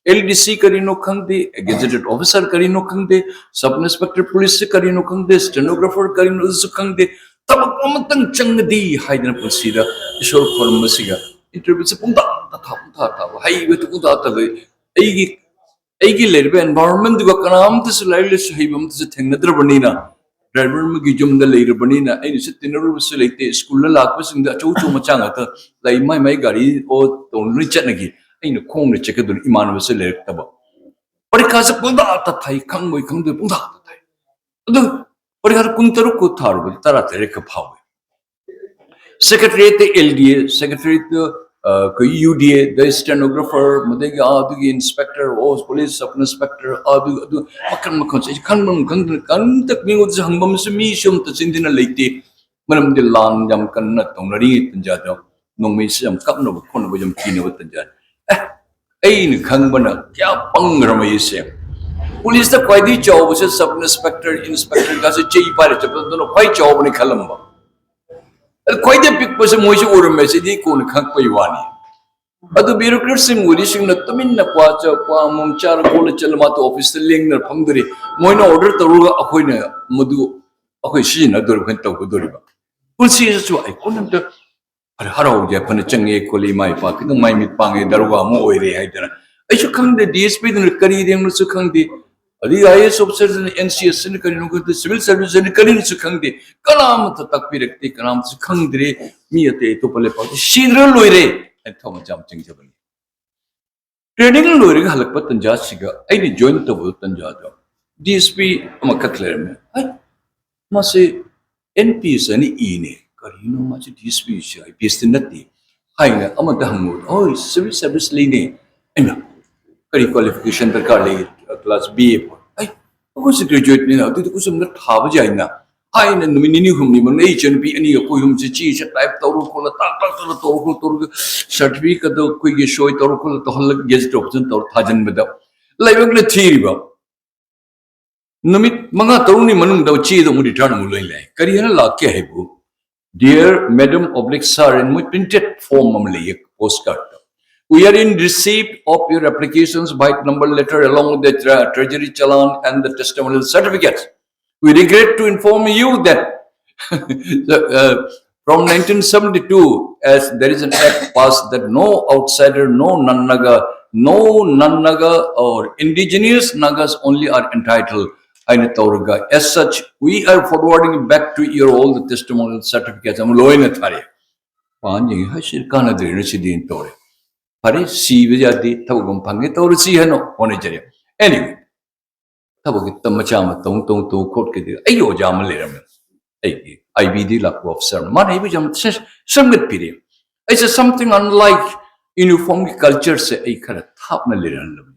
ꯑꯦꯜ ꯗꯤ ꯁꯤ ꯀꯔꯤꯅꯣ ꯈꯪꯗꯦ, ꯒꯦꯖꯦꯇꯦꯠ ꯑꯣꯐꯤꯁꯥꯔ ꯀꯔꯤꯅꯣ ꯈꯪꯗꯦ, ꯁꯕ ꯏꯟꯁꯄꯦꯛꯇꯔ ꯄꯨꯂꯤꯁꯁꯤ ꯀꯔꯤꯅꯣ ꯈꯪꯗꯦ, ꯁ꯭ꯇꯦꯅꯣꯒ꯭ꯔꯥꯐꯔ ꯀꯔꯤꯅꯣꯁꯨ ꯈꯪꯗꯦ, ꯊꯕꯛ ꯑꯃꯇꯪ ꯆꯪꯉꯗꯤ ꯍꯥꯏꯗꯅ ꯄꯨꯟꯁꯤꯗ ꯏꯁꯣꯔ ꯈꯣꯏꯔꯝꯕꯁꯤꯒ ꯏꯟꯇꯔꯚ꯭ꯌꯨꯁꯦ ꯄꯨꯡꯊꯥ ꯊꯥ, ꯄꯨꯡꯊꯥ ꯊꯥꯕ, ꯍꯩꯕꯗꯨ ꯄꯨꯡꯊꯥ ꯊꯥꯕ꯫ ꯑꯩꯒꯤ, ꯑꯩꯒꯤ ꯂꯩꯔꯤꯕ ꯑꯦꯟꯚꯥꯏꯔꯣꯟꯃꯦꯟꯗꯨꯒ ꯀꯅꯥꯝꯇꯁꯨ ꯂꯥꯏꯔꯤꯛ ꯂꯥꯏꯁꯨ ꯍꯩꯕ ꯑꯃꯇꯁꯨ ꯊꯦꯡꯅꯗ꯭ꯔꯕꯅꯤꯅ ꯗ꯭ꯔꯥꯏꯚꯔ ꯑꯃꯒꯤ ꯌꯨꯝꯗ ꯂꯩꯔꯕꯅꯤꯅ ꯑꯩꯅꯁꯨ ꯇꯤꯟꯅꯔꯨꯕꯁꯨ ꯂꯩꯇꯦ꯫ ꯁ꯭ꯀꯨꯜꯗ ꯂꯥꯛꯄꯁꯤꯡꯗ ꯑꯆꯧ ꯑꯆꯧ ꯃꯆꯥ ꯉꯥꯛꯇ ꯂꯩ, ꯃꯥꯏ ꯃꯥꯏ ꯒꯥꯔꯤ ꯑꯣ ꯇꯣꯡꯗꯨꯅ ꯆꯠꯅꯈꯤ꯫ ꯑꯩꯅ ꯈꯣꯡꯅ ꯆꯠꯀꯗꯧꯅꯤ, ꯏꯃꯥꯟꯅꯕꯁꯨ ꯂꯩꯔꯛꯇꯕ꯫ ꯄꯔꯤꯈꯥꯁꯦ ꯄꯨꯡꯊꯥ ꯊꯥꯏ, ꯈꯪꯕꯣꯏ ꯈꯪꯗꯣꯏ ꯄꯨꯡꯊꯥ ꯊꯥꯏ꯫ ꯑꯗꯨ ꯄꯔꯤꯈꯥꯗ ꯄꯨꯡ ꯇꯔꯨꯛ ꯈꯛ ꯊꯥꯔꯨꯕꯗ ꯇꯔꯥ ꯇꯔꯦꯠ ꯈꯛ ꯐꯥꯎꯋꯦ꯫ ꯁꯦꯀ꯭ꯔꯦꯇꯔꯤꯌꯦꯠꯇ ꯑꯦꯜ ꯗꯤ ꯑꯦ, ꯁꯦꯀ꯭ꯔꯦꯇꯔꯤꯌꯦꯠꯇ ꯑꯩꯈꯣꯏ ꯌꯨ ꯗꯤ ꯑꯦ, ꯗ ꯁ꯭ꯇꯦꯅꯣꯒ꯭ꯔꯥꯐꯔ, ꯃꯗꯒꯤ ꯑꯥ ꯑꯗꯨꯒꯤ ꯏꯟꯁꯄꯦꯛꯇꯔ, ꯑꯣ ꯄꯨꯂꯤꯁ ꯁꯕ ꯏꯟꯁꯄꯦꯛꯇꯔ, ꯑꯗꯨ ꯑꯗꯨ ꯃꯈꯜ ꯃꯈꯜꯁꯦ ꯑꯩꯁꯦ ꯈꯪꯕ ꯈꯪꯗꯅ ꯀꯔꯤꯝꯇ ꯃꯤꯉꯣꯟꯗꯁꯨ ꯍꯪꯐꯝꯁꯨ ꯃꯤꯁꯨ ꯑꯝꯇ ꯆꯤꯟꯗꯨꯅ ꯂꯩꯇꯦ꯫ ꯃꯔꯝꯗꯤ ꯂꯥꯟ ꯌꯥꯝ ꯀꯟꯅ ꯇꯧꯅꯔꯤꯉꯩ ꯇꯟꯖꯥꯗꯣ, ꯅꯣꯡꯃꯩꯁꯤ ꯌꯥꯝ ꯀꯥꯞꯅꯕ ꯈꯣꯠꯅꯕ ꯌꯥꯝ ꯀꯤꯅꯕ ꯇꯟꯖꯥꯅꯤ꯫ ꯑꯦ, ꯑꯩꯅ ꯈꯪꯕꯅ ꯀꯌꯥ ꯄꯪꯈ꯭ꯔꯕ ꯑꯩꯁꯦ꯫ ꯄꯨꯂꯤꯁꯇ ꯈ꯭ꯋꯥꯏꯗꯒꯤ ꯆꯥꯎꯕꯁꯦ ꯁꯕ ꯏꯟꯁꯄꯦꯛꯇꯔ, ꯏꯟꯁꯄꯦꯛꯇꯔꯒꯁꯦ ꯆꯩ ꯄꯥꯏꯔ ꯆꯠꯄꯗꯨꯅ ꯈ꯭ꯋꯥꯏ ꯆꯥꯎꯕꯅꯤ ꯈꯜꯂꯝꯕ꯫ ꯑꯗꯨ ꯈ꯭ꯋꯥꯏꯗꯒꯤ ꯄꯤꯛꯄꯁꯦ ꯃꯣꯏꯁꯨ ꯎꯔꯝꯃꯦ, ꯁꯤꯗꯤ ꯀꯣꯟꯅ ꯈꯪꯉꯛꯄꯩ ꯋꯥꯅꯤ꯫ ꯑꯗꯨ ꯕ꯭ꯌꯨꯔꯣꯀ꯭ꯔꯦꯠꯁꯤꯡ ꯑꯣꯏꯔꯤꯁꯤꯡꯅ ꯇꯨꯃꯤꯟꯅ ꯀ꯭ꯋꯥ ꯆ-, ꯀ꯭ꯋꯥ ꯑꯃꯃꯝ ꯆꯥꯔ ꯈꯣꯠꯂ ꯆꯠꯂ ꯃꯥꯇꯣ ꯑꯣꯐꯤꯁꯇ ꯂꯦꯡꯗꯅ ꯐꯝꯗꯣꯔꯤ꯫ ꯃꯣꯏꯅ ꯑꯣꯔꯗꯔ ꯇꯧꯔꯒ ꯑꯩꯈꯣꯏꯅ ꯃꯗꯨ ꯑꯩꯈꯣꯏ ꯁꯤꯖꯤꯟꯅꯗꯣꯔꯤꯕ, ꯑꯩꯈꯣꯏꯅ ꯇꯧꯒꯗꯣꯔꯤꯕ꯫ ꯄꯨꯟꯁꯤꯁꯤꯁꯨ ꯑꯩ ꯀꯣꯟꯅ ꯑꯝꯇ ꯍꯔꯥꯎ ꯍꯔꯥꯎ ꯌꯥꯏꯐꯅ ꯆꯪꯉꯦ ꯈꯣꯠꯂꯦ, ꯏꯃꯥ ꯏꯄꯥ ꯈꯤꯇꯪ ꯃꯥꯏ ꯃꯤꯠ ꯄꯥꯡꯉꯦ, ꯗꯔꯣꯒꯥ ꯑꯃ ꯑꯣꯏꯔꯦ ꯍꯥꯏꯗꯅ꯫ ꯑꯩꯁꯨ ꯈꯪꯗꯦ, ꯗꯤ ꯑꯦꯁ ꯄꯤꯗꯨꯅ ꯀꯔꯤ ꯂꯦꯡꯅꯣꯁꯨ ꯈꯪꯗꯦ, ꯑꯗꯩ I A S ꯑꯣꯐꯤꯁꯔꯗꯨꯅ N C ꯑꯦꯁꯁꯤꯅ ꯀꯔꯤꯅꯣ ꯈꯪꯗꯦ, ꯁꯤꯚꯤꯜ ꯁꯥꯔꯚꯤꯁꯁꯤꯅ ꯀꯔꯤꯅꯣꯁꯨ ꯈꯪꯗꯦ, ꯀꯅꯥꯃꯠꯇ ꯇꯥꯛꯄꯤꯔꯛꯇꯦ, ꯀꯅꯥꯃꯠꯇꯁꯨ ꯈꯪꯗ꯭ꯔꯦ꯫ ꯃꯤ ꯑꯇꯩ ꯑꯇꯣꯞꯄ ꯂꯩꯄꯥꯛꯇ ꯁꯤꯗ꯭ꯔ ꯂꯣꯏꯔꯦ ꯍꯥꯏꯅ ꯊꯋꯥꯏ ꯃꯆꯥ ꯑꯃ ꯆꯪꯖꯕꯅꯤ꯫ ꯇ꯭ꯔꯦꯅꯤꯡ ꯂꯣꯏꯔꯒ ꯍꯜꯂꯛꯄ ꯇꯟꯖꯥꯁꯤꯒ ꯑꯩꯅ ꯖꯣꯏꯟ ꯇꯧꯕ ꯇꯟꯖꯥꯗꯣ ꯗꯤ ꯑꯦꯁ ꯄꯤ ꯑꯃꯈꯛ ꯂꯩꯔꯝꯃꯦ꯫ ꯍꯩ, ꯃꯥꯁꯦ ꯑꯦꯟ ꯄꯤ ꯑꯦꯁ ꯑꯅ ꯏꯅꯦ, ꯀꯔꯤꯅꯣ ꯃꯥꯁꯦ ꯗꯤ ꯑꯦꯁ ꯄꯤꯁꯦ ꯑꯥꯏ ꯄꯤ ꯑꯦꯁꯇꯤ ꯅꯠꯇꯦ ꯍꯥꯏꯅ ꯑꯃꯗ ꯍꯪꯉꯨ, ꯍꯣꯏ ꯁꯤꯚꯤꯜ ꯁꯥꯔꯚꯤꯁ ꯂꯩꯅꯦ꯫ ꯑꯩꯅ ꯀꯔꯤ ꯀ꯭ꯋꯥꯂꯤꯐꯤꯀꯦꯁꯟ ꯗꯔꯀꯥꯔ ꯂꯩ? Class B A. ꯑꯩ ꯑꯩꯈꯣꯏꯁꯨ ꯒ꯭ꯔꯦꯖꯨꯋꯦꯠꯅꯤꯅ ꯑꯗꯨꯗꯤ ꯑꯩꯈꯣꯏꯁꯨ ꯑꯝꯇ ꯊꯥꯕ ꯌꯥꯏꯅ ꯍꯥꯏꯅ ꯅꯨꯃꯤꯠ ꯅꯤꯅꯤ ꯍꯨꯝꯅꯤ ꯃꯅꯨꯡꯗ ꯑꯩ ꯏꯆꯟꯅꯨꯄꯤ ꯑꯅꯤꯒ ꯑꯩꯈꯣꯏ ꯑꯍꯨꯝꯁꯦ ꯆꯦꯁꯦ ꯇꯥꯏꯞ ꯇꯧꯔ ꯈꯣꯠꯂ ꯇꯥꯛ ꯇꯥꯛ ꯇꯧꯔ ꯇꯧꯔ ꯈꯣꯠꯂ ꯇꯧꯔꯒ ꯁꯥꯔꯇꯤꯐꯤꯀꯦꯠꯇꯣ ꯑꯩꯈꯣꯏꯒꯤ ꯁꯣꯏ ꯇꯧꯔ ꯈꯣꯠꯂ ꯇꯧꯍꯜꯂꯒ ꯒꯦꯖꯦꯠ ꯑꯣꯐꯤꯁꯇ ꯇꯧꯔ ꯊꯥꯖꯤꯟꯕꯗ ꯂꯥꯏꯕꯛꯅ ꯊꯤꯔꯤꯕ ꯅꯨꯃꯤꯠ ꯃꯉꯥ ꯇꯔꯨꯛꯅꯤ ꯃꯅꯨꯡꯗ ꯆꯦꯗꯣ ꯑꯃꯨꯛ ꯔꯤꯇꯔꯟ ꯑꯃꯨꯛ ꯂꯣꯏ ꯂꯥꯛꯑꯦ꯫ ꯀꯔꯤ ꯍꯥꯏꯅ ꯂꯥꯛꯀꯦ ꯍꯥꯏꯕꯨ, Dear Madam Oblique Sir, ꯃꯣꯏ ꯄ꯭ꯔꯤꯟꯇꯦꯠ ꯐꯣꯔꯝ ꯑꯃ ꯂꯩꯌꯦ ꯄꯣꯁ ꯀꯥꯔꯠꯇ꯫ We are in receipt of your applications by number letter along with the tre-, treasury challan and the testimonial certificates. We regret to inform you that uh, from nineteen seventy-two, as there is an act passed that no outsider, no non-Naga, no non-Naga or indigenous Nagas only are entitled ꯑꯩꯅ ꯇꯧꯔꯒ, as such, we are forwarding back to your all the testimonial certificates ꯑꯃ ꯂꯣꯏꯅ ꯊꯥꯔꯛꯑꯦ꯫ ꯄꯥꯟ ꯌꯦꯡꯉꯤ, "ꯍꯩ, ꯁꯤ ꯀꯥꯟꯅꯗ꯭ꯔꯦꯅ ꯁꯤꯗꯤ" ꯇꯧꯔꯦ꯫ ꯐꯔꯦ, ꯁꯤꯕ ꯌꯥꯗꯦ, ꯊꯕꯛ ꯑꯃ ꯐꯪꯉꯦ, ꯇꯧꯔꯁꯤ ꯍꯥꯏꯅ ꯍꯣꯠꯅꯖꯔꯦ꯫ Anyway, ꯊꯕꯛꯀꯤ ꯇ-, ꯃꯆꯥ ꯑꯃ ꯇꯧ, ꯇꯧ, ꯇꯧ ꯈꯣꯠꯀꯦꯗꯤ ꯑꯩꯒꯤ ꯑꯣꯖꯥ ꯑꯃ ꯂꯩꯔꯝꯃꯦ꯫ ꯑꯩꯒꯤ ꯑꯥꯏ ꯕꯤꯗꯤ ꯂꯥꯛꯄ ꯑꯣꯐꯤꯁꯥꯔ ꯑꯃ꯫ ꯃꯥꯅ ꯑꯩꯕꯨ ꯌꯥꯝ ꯁꯦ-, ꯁꯦꯝꯒꯠꯄꯤꯔꯦ꯫ ꯑꯩꯁꯦ something unlike uniformꯒꯤ cultureꯁꯦ ꯑꯩ ꯈꯔ ꯊꯥꯞꯅ ꯂꯩꯔꯝꯂꯕꯅꯤ꯫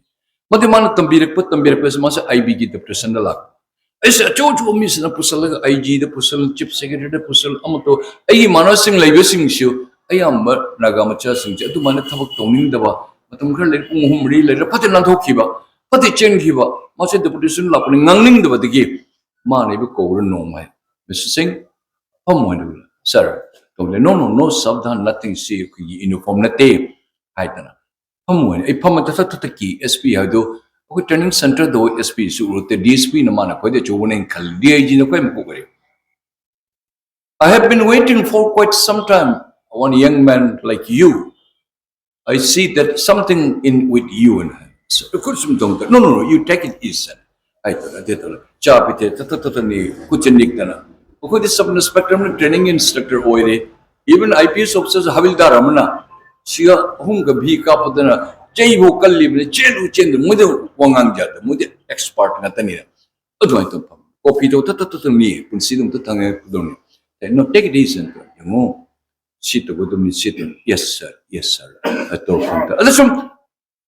ꯃꯗꯨ ꯃꯥꯅ ꯇꯝꯕꯤꯔꯛꯄ, ꯇꯝꯕꯤꯔꯛꯄꯁꯦ ꯃꯥꯁꯦ ꯑꯥꯏ ꯕꯤꯒꯤ deputationꯗ ꯂꯥꯛꯄ꯫ ꯑꯩꯁꯦ ꯑꯆꯧ ꯑꯆꯧꯕ ꯃꯤꯁꯤꯡꯅ ꯄꯨꯁꯜꯂꯒ, ꯑꯥꯏ ꯖꯤꯗ ꯄꯨꯁꯜ, chief secretaryꯗ ꯄꯨꯁꯜ, ꯑꯃ ꯇꯧ-, ꯑꯩꯒꯤ ꯏꯃꯥꯟꯅꯕꯁꯤꯡ ꯂꯩꯕꯁꯤꯡꯁꯨ ꯑꯌꯥꯝꯕ ꯅꯥꯒꯥ ꯃꯆꯥꯁꯤꯡꯁꯦ ꯑꯗꯨꯃꯥꯏꯅ ꯊꯕꯛ ꯇꯧꯅꯤꯡꯗꯕ, ꯃꯇꯝ ꯈꯔ ꯂꯩ, ꯄꯨꯡ ꯑꯍꯨꯝ ꯃꯔꯤ ꯂꯩꯔ ꯐꯠꯇ ꯅꯥꯟꯊꯣꯛꯈꯤꯕ, ꯐꯠꯇ ꯆꯦꯟꯈꯤꯕ, ꯃꯥꯁꯦ deputation ꯂꯥꯛꯄꯅꯤ ꯉꯥꯡꯅꯤꯡꯗꯕꯗꯒꯤ ꯃꯥꯅ ꯑꯩꯕꯨ ꯀꯧꯔ ꯅꯣꯡꯃ ꯍꯥꯏ, "Mister Singh, ꯐꯝꯃꯣ" ꯍꯥꯏꯅ꯫ "Sir," ꯇꯧꯗꯦ꯫ "No, no, no, ꯁꯥꯕꯙꯥꯟ, nothing, ꯁꯤ ꯑꯩꯈꯣꯏꯒꯤ uniform ꯅꯠꯇꯦ" ꯍꯥꯏꯗꯅ꯫ ꯐꯝꯃꯣ ꯍꯥꯏꯅ꯫ ꯑꯩ ꯐꯝꯃ ꯇꯊ ꯊꯊꯛꯀꯤ ꯑꯦꯁ ꯄꯤ ꯍꯥꯏꯗꯣ, ꯑꯩꯈꯣꯏ training centreꯗ ꯑꯦꯁ ꯄꯤꯁꯨ ꯎꯔꯛꯇꯦ, ꯗꯤ ꯑꯦꯁ ꯄꯤꯅ ꯃꯥꯅ ꯈ꯭ꯋꯥꯏꯗꯩ ꯑꯆꯧꯕꯅꯦꯅ ꯈꯜꯂꯤ, ꯗꯤ ꯑꯥꯏ ꯖꯤꯅ ꯈ꯭ꯋꯥꯏ ꯃꯀꯣꯛ ꯑꯣꯏꯔꯦ꯫ "I have been waiting for quite some time, one young man like you. I see that something in with you." And so, ꯑꯩꯈꯣꯏ ꯁꯨꯝ ꯇꯧꯗ, "No, no, no, you take it easy," sir꯫ ꯍꯥꯏꯗꯅ, ꯑꯗꯨ ꯇꯧꯔꯦ꯫ ꯆꯥ ꯄꯤꯊꯦ, ꯇꯠ ꯇꯠ ꯇꯠ ꯇꯠ ꯅꯤ, ꯈꯨꯠꯁꯦ ꯅꯤꯛꯇꯅ꯫ ꯑꯩꯈꯣꯏꯗꯤ sub inspectorꯅ training instructor ꯑꯣꯏꯔꯦ꯫ Even I P S officer ꯍꯕꯤꯜꯗꯥꯔ ꯑꯃꯅ ꯁꯤꯒ ꯑꯍꯨꯝꯒ ꯚꯤ ꯀꯥꯞꯄꯗꯅ ꯆꯩꯐꯥꯎ ꯀꯜꯂꯤꯕꯅꯤ, "ꯆꯦꯜꯂꯨ, ꯆꯦꯜꯂꯨ", ꯃꯣꯏꯗꯤ ꯋꯥꯉꯥꯡ ꯖꯥꯠꯇ, ꯃꯣꯏꯗꯤ expert ꯉꯥꯛꯇꯅꯤꯅ꯫ ꯑꯗꯨꯃꯥꯏꯅ ꯇꯧꯕ ꯐꯝ꯫ ꯀꯣꯐꯤꯗꯣ ꯇꯠ ꯇꯠ ꯇꯠ ꯇꯠ ꯅꯤ, ꯄꯨꯟꯁꯤꯗ ꯑꯝꯇ ꯊꯛꯅꯤꯡꯉꯛꯄꯗꯧꯅꯤ꯫ "No, take it easy," ꯌꯦꯡꯉꯣ꯫ "ꯁꯤ ꯇꯧꯒꯗꯕꯅꯤ, ꯁꯤ ꯇꯧ-, yes sir, yes sir," ꯇꯧꯔꯛꯄ ꯃꯇꯝꯗ꯫ ꯑꯗ ꯁꯨꯝ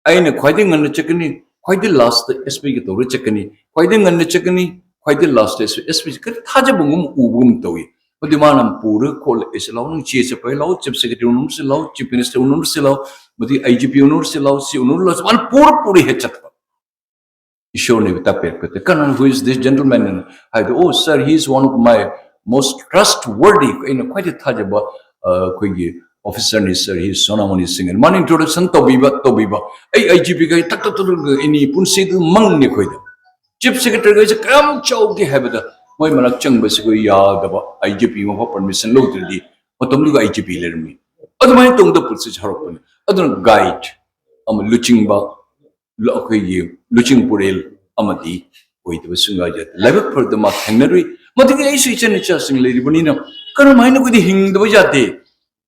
ꯑꯩꯅ ꯈ꯭ꯋꯥꯏꯗꯒꯤ ꯉꯟꯅ ꯆꯠꯀꯅꯤ, ꯈ꯭ꯋꯥꯏꯗꯒꯤ lastꯇ ꯑꯦꯁ ꯄꯤꯒ ꯇꯧꯔ ꯆꯠꯀꯅꯤ, ꯈ꯭ꯋꯥꯏꯗꯒꯤ ꯉꯟꯅ ꯆꯠꯀꯅꯤ, ꯈ꯭ꯋꯥꯏꯗꯒꯤ lastꯇ ꯑꯦꯁ ꯄꯤ, ꯑꯦꯁ ꯄꯤꯁꯦ ꯈꯔ ꯊꯥꯖꯕꯒꯨꯝ ꯎꯕꯒꯨꯝ ꯇꯧꯏ꯫ ꯃꯗꯨ ꯃꯥꯅ ꯄꯨꯔꯒ ꯈꯣꯠꯂ, "ꯑꯩꯁꯦ ꯂꯥꯛꯑꯣ, ꯅꯪ ꯆꯦ ꯆꯠꯄ ꯍꯦꯛ ꯂꯥꯛꯑꯣ, chief secretary ꯎꯅꯔꯨꯁꯤ ꯂꯥꯛꯑꯣ, chief minister ꯎꯅꯔꯨꯁꯤ ꯂꯥꯛꯑꯣ, ꯃꯗꯨ ꯑꯥꯏ ꯖꯤ ꯄꯤ ꯎꯅꯔꯨꯁꯤ ꯂꯥꯛꯑꯣ, ꯁꯤ ꯎꯅꯔꯨ ꯂꯥꯛꯑꯣ", ꯃꯥꯅ ꯄꯨꯔ ꯄꯨꯔ ꯍꯦꯛ ꯆꯠꯄ꯫ ꯏꯁꯣꯔꯅ ꯑꯩꯕꯨ ꯇꯥꯛꯄꯤꯔꯛꯄꯗ, "ꯀꯅꯥ, who is this gentleman?" ꯍꯥꯏꯕꯗ, "Oh sir, he is one of my most trustworthy," ꯑꯩꯅ ꯈ꯭ꯋꯥꯏꯗꯒꯤ ꯊꯥꯖꯕ, ꯑ, ꯑꯩꯈꯣꯏꯒꯤ officerꯅꯤ sir, he is ꯁꯣꯅꯥꯃꯣꯅꯤ ꯁꯤꯡ꯫ ꯃꯥꯅ introduction ꯇꯧꯕꯤꯕ, ꯇꯧꯕꯤꯕ꯫ ꯑꯩ ꯑꯥꯏ ꯖꯤ ꯄꯤꯒ ꯇꯛ ꯇꯛ ꯇꯛ ꯇꯛ ꯏꯅꯤ ꯄꯨꯟꯁꯤꯗꯨ ꯃꯪꯅꯤ ꯑꯩꯈꯣꯏꯗ꯫ Chief secretaryꯒꯁꯦ ꯀꯌꯥꯝ ꯆꯥꯎꯒꯦ ꯍꯥꯏꯕꯗ ꯃꯣꯏ ꯃꯅꯥꯛ ꯆꯪꯕꯁꯤ ꯑꯩꯈꯣꯏ ꯌꯥꯗꯕ, ꯑꯥꯏ ꯖꯤ ꯄꯤ ꯃꯐꯝ permission ꯂꯧꯗ꯭ꯔꯗꯤ꯫ ꯃꯇꯝꯗꯨꯒ ꯑꯥꯏ ꯖꯤ ꯄꯤ ꯂꯩꯔꯝꯃꯤ꯫ ꯑꯗꯨꯃꯥꯏꯅ ꯇꯧꯗ ꯄꯨꯟꯁꯤꯁꯦ ꯍꯧꯔꯛꯄꯅꯤ꯫ ꯑꯗꯨꯅ guide ꯑꯃ ꯂꯨꯆꯤꯡꯕ, ꯂ-, ꯑꯩꯈꯣꯏꯒꯤ ꯂꯨꯆꯤꯡ ꯄꯨꯔꯦꯜ ꯑꯃꯗꯤ ꯑꯣꯏꯗꯕ ꯁꯨꯡꯌꯥ ꯌꯥꯗꯦ꯫ ꯂꯥꯏꯕꯛ ꯐꯔꯗ ꯃꯥ ꯊꯦꯡꯅꯔꯨꯏ꯫ ꯃꯗꯨꯒꯤ ꯑꯩꯁꯨ ꯏꯆꯟ ꯏꯆꯥꯁꯤꯡ ꯂꯩꯔꯤꯕꯅꯤꯅ ꯀꯔꯝ ꯍꯥꯏꯅ ꯑꯩꯈꯣꯏꯗꯤ ꯍꯤꯡꯗꯕ ꯌꯥꯗꯦ꯫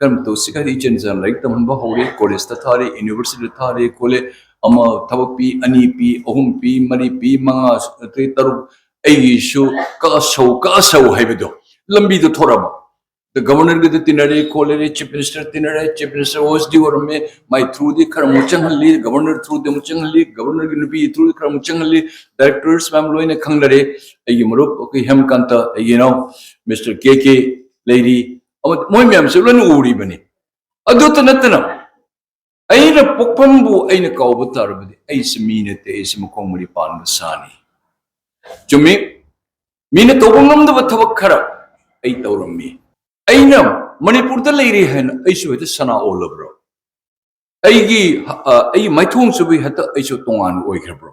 ꯀꯔꯝ ꯇꯧꯁꯤ ꯍꯥꯏꯗꯤ ꯏꯆꯟ ꯏꯆꯥ ꯂꯥꯏꯔꯤꯛ ꯇꯝꯍꯟꯕ ꯍꯧꯔꯦ, ꯀꯣꯂꯦꯖꯇ ꯊꯥꯔꯦ, ꯌꯨꯅꯤꯚꯔꯁꯤꯇꯤꯗ ꯊꯥꯔꯦ ꯈꯣꯠꯂꯦ, ꯑꯃ ꯊꯕꯛ ꯄꯤ, ꯑꯅꯤ ꯄꯤ, ꯑꯍꯨꯝ ꯄꯤ, ꯃꯔꯤ ꯄꯤ, ꯃꯉꯥ, ꯑꯗꯩ ꯇꯔꯨꯛ, ꯑꯩꯒꯤꯁꯨ ꯀꯛꯑꯁꯧ ꯀꯛꯑꯁꯧ ꯍꯥꯏꯕꯗꯣ ꯂꯝꯕꯤꯗꯣ ꯊꯣꯔꯛꯑꯕ꯫ ꯒꯕꯔꯅꯔꯒꯤꯗ ꯇꯤꯟꯅꯔꯦ ꯈꯣꯠꯂꯦ, ꯆꯤꯐ ꯃꯤꯅꯤꯁꯇꯔ ꯇꯤꯟꯅꯔꯦ, ꯆꯤꯐ ꯃꯤꯅꯤꯁꯇꯔ ꯑꯣ ꯑꯦꯁ ꯗꯤ ꯑꯣꯏꯔꯝꯃꯦ, ꯃꯥꯏ ꯊ꯭ꯔꯨꯗꯤ ꯈꯔ ꯑꯃꯨꯛ ꯆꯪꯍꯜꯂꯤ, ꯒꯕꯔꯅꯔ ꯊ꯭ꯔꯨꯗꯤ ꯑꯃꯨꯛ ꯆꯪꯍꯜꯂꯤ, ꯒꯕꯔꯅꯔꯒꯤ ꯅꯨꯄꯤ ꯊ꯭ꯔꯨꯗꯤ ꯈꯔ ꯑꯃꯨꯛ ꯆꯪꯍꯜꯂꯤ, ꯗꯥꯏꯔꯦꯛꯇꯔꯁ ꯃꯌꯥꯝ ꯂꯣꯏꯅ ꯈꯪꯅꯔꯦ꯫ ꯑꯩꯒꯤ ꯃꯔꯨꯞ ꯑꯩꯈꯣꯏ ꯍꯦꯃꯀꯥꯟꯇ, ꯑꯩꯒꯤ ꯏꯅꯥꯎ ꯃꯤꯁꯇꯔ ꯀꯦ ꯀꯦ ꯂꯩꯔꯤ, ꯑꯃ ꯃꯣꯏ ꯃꯌꯥꯝꯁꯦ ꯂꯣꯏꯅ ꯎꯔꯤꯕꯅꯤ꯫ ꯑꯗꯨꯇ ꯅꯠꯇꯅ ꯑꯩꯅ ꯄꯣꯛꯐꯝꯕꯨ ꯑꯩꯅ ꯀꯥꯎꯕ ꯇꯥꯔꯕꯗꯤ ꯑꯩꯁꯦ ꯃꯤ ꯅꯠꯇꯦ, ꯑꯩꯁꯦ ꯃꯈꯣꯡ ꯃꯔꯤ ꯄꯥꯟꯕ ꯁꯥꯅꯤ꯫ ꯆꯨꯝꯃꯤ, ꯃꯤꯅ ꯇꯧꯕ ꯉꯝꯗꯕ ꯊꯕꯛ ꯈꯔ ꯑꯩ ꯇꯧꯔꯝꯃꯤ꯫ ꯑꯩꯅ ꯃꯅꯤꯄꯨꯔꯗ ꯂꯩꯔꯤ ꯍꯥꯏꯅ ꯑꯩꯁꯨ ꯍꯦꯛꯇ ꯁꯅꯥ ꯑꯣꯜꯂꯕ꯭ꯔꯣ? ꯑꯩꯒꯤ ꯑ, ꯑꯩꯒꯤ ꯃꯥꯏꯊꯣꯡꯁꯤꯕꯨ ꯍꯦꯛꯇ ꯑꯩꯁꯨ ꯇꯣꯉꯥꯟꯕ ꯑꯣꯏꯈ꯭ꯔꯕ꯭ꯔꯣ?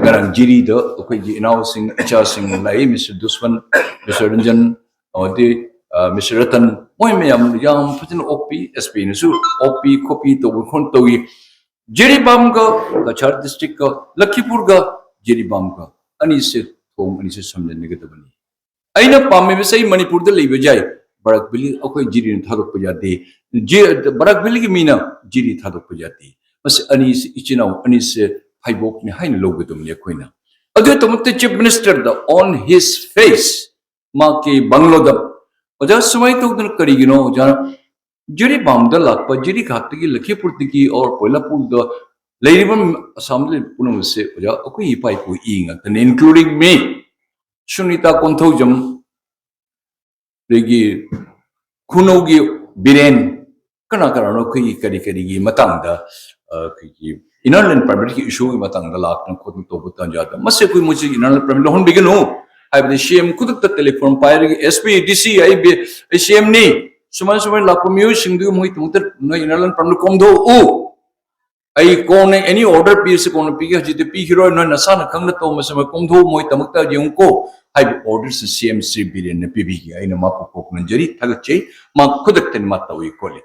ꯉꯔꯥꯡ ꯖꯤꯔꯤꯗ ꯑꯩꯈꯣꯏꯒꯤ ꯏꯅꯥꯎꯁꯤꯡ ꯏꯆꯥꯁꯤꯡ ꯂꯥꯛꯏ, ꯃꯤꯁꯇꯔ ꯗꯨꯁꯃꯟ, ꯃꯤꯁꯇꯔ ꯔꯟꯖꯟ, ꯑꯃꯗꯤ ꯑ, ꯃꯤꯁꯇꯔ ꯔꯇꯟ, ꯃꯣꯏ ꯃꯌꯥꯝ ꯌꯥꯝ ꯐꯖꯅ ꯑꯣꯛꯄꯤ, ꯑꯦꯁ ꯄꯤꯅꯁꯨ ꯑꯣꯛꯄꯤ ꯈꯣꯠꯄꯤ ꯇꯧꯕ ꯈꯣꯠ ꯇꯧꯏ꯫ ꯖꯤꯔꯤꯕꯥꯝꯒ ꯀꯆꯥꯔ ꯗꯤꯁꯇ꯭ꯔꯤꯛꯀ ꯂꯈꯤꯄꯨꯔꯒ ꯖꯤꯔꯤꯕꯥꯝꯒ ꯑꯅꯤꯁꯦ ꯊꯣꯡ ꯑꯅꯤꯁꯦ ꯁꯝꯖꯤꯟꯅꯒꯗꯕꯅꯤ꯫ ꯑꯩꯅ ꯄꯥꯝꯃꯤꯕꯁꯦ ꯑꯩ ꯃꯅꯤꯄꯨꯔꯗ ꯂꯩꯕ ꯌꯥꯏ, ꯕꯔꯥꯛ ꯚꯦꯂꯤ ꯑꯩꯈꯣꯏ ꯖꯤꯔꯤꯅ ꯊꯥꯗꯣꯛꯄ ꯌꯥꯗꯦ꯫ ꯖꯤ-, ꯕꯔꯥꯛ ꯚꯦꯂꯤꯒꯤ ꯃꯤꯅ ꯖꯤꯔꯤ ꯊꯥꯗꯣꯛꯄ ꯌꯥꯗꯦ꯫ ꯃꯁꯤ ꯑꯅꯤꯁꯤ ꯏꯆꯤꯟ ꯏꯅꯥꯎ ꯑꯅꯤꯁꯦ ꯐꯩꯕꯣꯛꯅꯤ ꯍꯥꯏꯅ ꯂꯧꯒꯗꯕꯅꯤ ꯑꯩꯈꯣꯏꯅ꯫ ꯑꯗꯨꯒꯤꯗꯃꯛꯇ ꯆꯤꯐ ꯃꯤꯅꯤꯁꯇꯔꯗ on his face ꯃꯍꯥꯛꯀꯤ ꯕꯪꯒꯂꯣꯗ, "ꯑꯣꯖꯥ, ꯁꯨꯃꯥꯏꯅ ꯇꯧꯗꯅ ꯀꯔꯤꯒꯤꯅꯣ ꯑꯣꯖꯥ ꯖꯤꯔꯤꯕꯥꯝꯗ ꯂꯥꯛꯄ, ꯖꯤꯔꯤꯘꯥꯠꯇꯒꯤ, ꯂꯈꯤꯄꯨꯔꯗꯒꯤ or ꯄꯣꯏꯂꯥꯄꯨꯔꯗ ꯂꯩꯔꯤꯕ ꯑꯁꯥꯝꯗ ꯂꯩꯔꯤꯕ ꯄꯨꯝꯅꯃꯛꯁꯦ ꯑꯣꯖꯥ ꯑꯩꯈꯣꯏ ꯏꯄꯥ ꯏꯄꯨ ꯏ ꯉꯥꯛꯇꯅꯤ, including me, ꯁꯨꯅꯤꯇꯥ ꯀꯣꯟꯊꯧꯖꯝ, ꯑꯗꯒꯤ ꯈꯨꯅꯧꯒꯤ ꯕꯤꯔꯦꯟ, ꯀꯅꯥ ꯀꯅꯥꯅꯣ ꯑꯩꯈꯣꯏꯒꯤ ꯀꯔꯤ ꯀꯔꯤꯒꯤ ꯃꯇꯥꯡꯗ, ꯑ, ꯑꯩꯈꯣꯏꯒꯤ inner line permitꯀꯤ issueꯒꯤ ꯃꯇꯥꯡꯗ ꯂꯥꯛꯇꯅ ꯈꯣꯠꯇꯅ ꯇꯧꯕ ꯇꯥꯟꯖꯥꯗ ꯃꯁꯤ ꯑꯩꯈꯣꯏ ꯃꯣꯏꯁꯤ inner line permit ꯂꯧꯍꯟꯕꯤꯒꯅꯨ ꯍꯥꯏꯕꯗꯤ ꯁꯤ ꯑꯦꯝ ꯈꯨꯗꯛꯇ ꯇꯦꯂꯤꯐꯣꯟ ꯄꯥꯏꯔꯒ, "ꯑꯦꯁ ꯄꯤ, ꯗꯤ ꯁꯤ, ꯑꯩ ꯕꯤ-, ꯑꯩ ꯁꯤ ꯑꯦꯝꯅꯤ, ꯁꯨꯃꯥꯏ ꯁꯨꯃꯥꯏꯅ ꯂꯥꯛꯄ ꯃꯤꯑꯣꯏꯁꯤꯡꯗꯨꯒꯤ ꯃꯣꯏꯒꯤꯗꯃꯛꯇ ꯅꯣꯏ inner line permit ꯀꯣꯝꯊꯣꯛꯎ, ꯑꯩ ꯀꯣꯟꯅ any order ꯄꯤꯔꯁꯤ ꯀꯣꯟꯅ ꯄꯤꯒꯦ, ꯍꯧꯖꯤꯛꯇꯤ ꯄꯤꯈꯤꯔꯣꯏ, ꯅꯣꯏ ꯅꯁꯥꯅ ꯈꯪꯅ ꯇꯧ, ꯃꯁꯤ ꯃꯣꯏ ꯀꯣꯝꯊꯣꯛꯎ, ꯃꯣꯏꯒꯤꯗꯃꯛꯇ ꯌꯦꯡꯉꯨꯀꯣ" ꯍꯥꯏꯕ orderꯁꯤ ꯁꯤ ꯑꯦꯝ ꯁ꯭ꯔꯤ ꯕꯤꯔꯦꯟꯅ ꯄꯤꯕꯤꯈꯤ꯫ ꯑꯩꯅ ꯃꯥꯕꯨ ꯀꯣꯛꯅꯖꯔꯤ, ꯊꯥꯒꯠꯆꯩ꯫ ꯃꯥ ꯈꯨꯗꯛꯇꯅꯤ ꯃꯥ ꯇꯧꯏ ꯈꯣꯠꯂꯤ꯫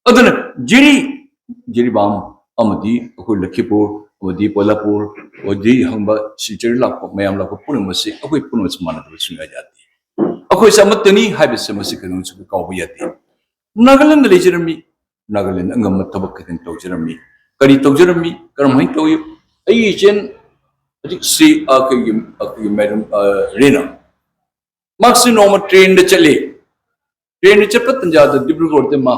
ꯑꯗꯨꯅ ꯖꯤꯔꯤ, ꯖꯤꯔꯤꯕꯥꯝ, ꯑꯃꯗꯤ ꯑꯩꯈꯣꯏ ꯂꯈꯤꯄꯨꯔ, ꯑꯃꯗꯤ ꯄꯣꯂꯥꯄꯨꯔ, ꯑꯃꯗꯤ ꯍꯪꯕ ꯁꯤꯜꯆꯔ ꯂꯥꯛꯄ ꯃꯌꯥꯝ ꯂꯥꯛꯄ ꯄꯨꯝꯅꯃꯛꯁꯤ ꯑꯩꯈꯣꯏ ꯄꯨꯝꯅꯃꯛꯁꯤ ꯃꯥꯟꯅꯗꯕ ꯁꯨꯡꯌꯥ ꯌꯥꯗꯦ꯫ ꯑꯩꯈꯣꯏꯁꯦ ꯑꯃꯠꯇꯅꯤ ꯍꯥꯏꯕꯁꯦ ꯃꯁꯤ ꯀꯩꯗꯧꯅꯨꯡꯁꯨ ꯀꯥꯎꯕ ꯌꯥꯗꯦ꯫ ꯅꯥꯒꯥꯂꯦꯟꯗ ꯂꯩꯖꯔꯝꯃꯤ, ꯅꯥꯒꯥꯂꯦꯟꯗ ꯑꯉꯝꯕ ꯊꯕꯛ ꯈꯛꯇꯪ ꯇꯧꯖꯔꯝꯃꯤ꯫ ꯀꯔꯤ ꯇꯧꯖꯔꯝꯃꯤ? ꯀꯔꯝꯍꯥꯏꯅ ꯇꯧꯏ? ꯑꯩꯒꯤ ꯏꯆꯦꯟ ꯍꯧꯖꯤꯛꯁꯤ ꯑꯩꯈꯣꯏꯒꯤ ꯑꯩꯈꯣꯏꯒꯤ ꯃꯦꯗꯝ ꯔꯤꯅꯥ, ꯃꯍꯥꯛꯁꯤ ꯅꯣꯡꯃ ꯇ꯭ꯔꯦꯟꯗ ꯆꯠꯂꯤ꯫ ꯇ꯭ꯔꯦꯟꯗ ꯆꯠꯄ ꯇꯟꯖꯥꯗ ꯗꯤꯕ꯭ꯔꯨꯒꯔꯗ ꯃꯥ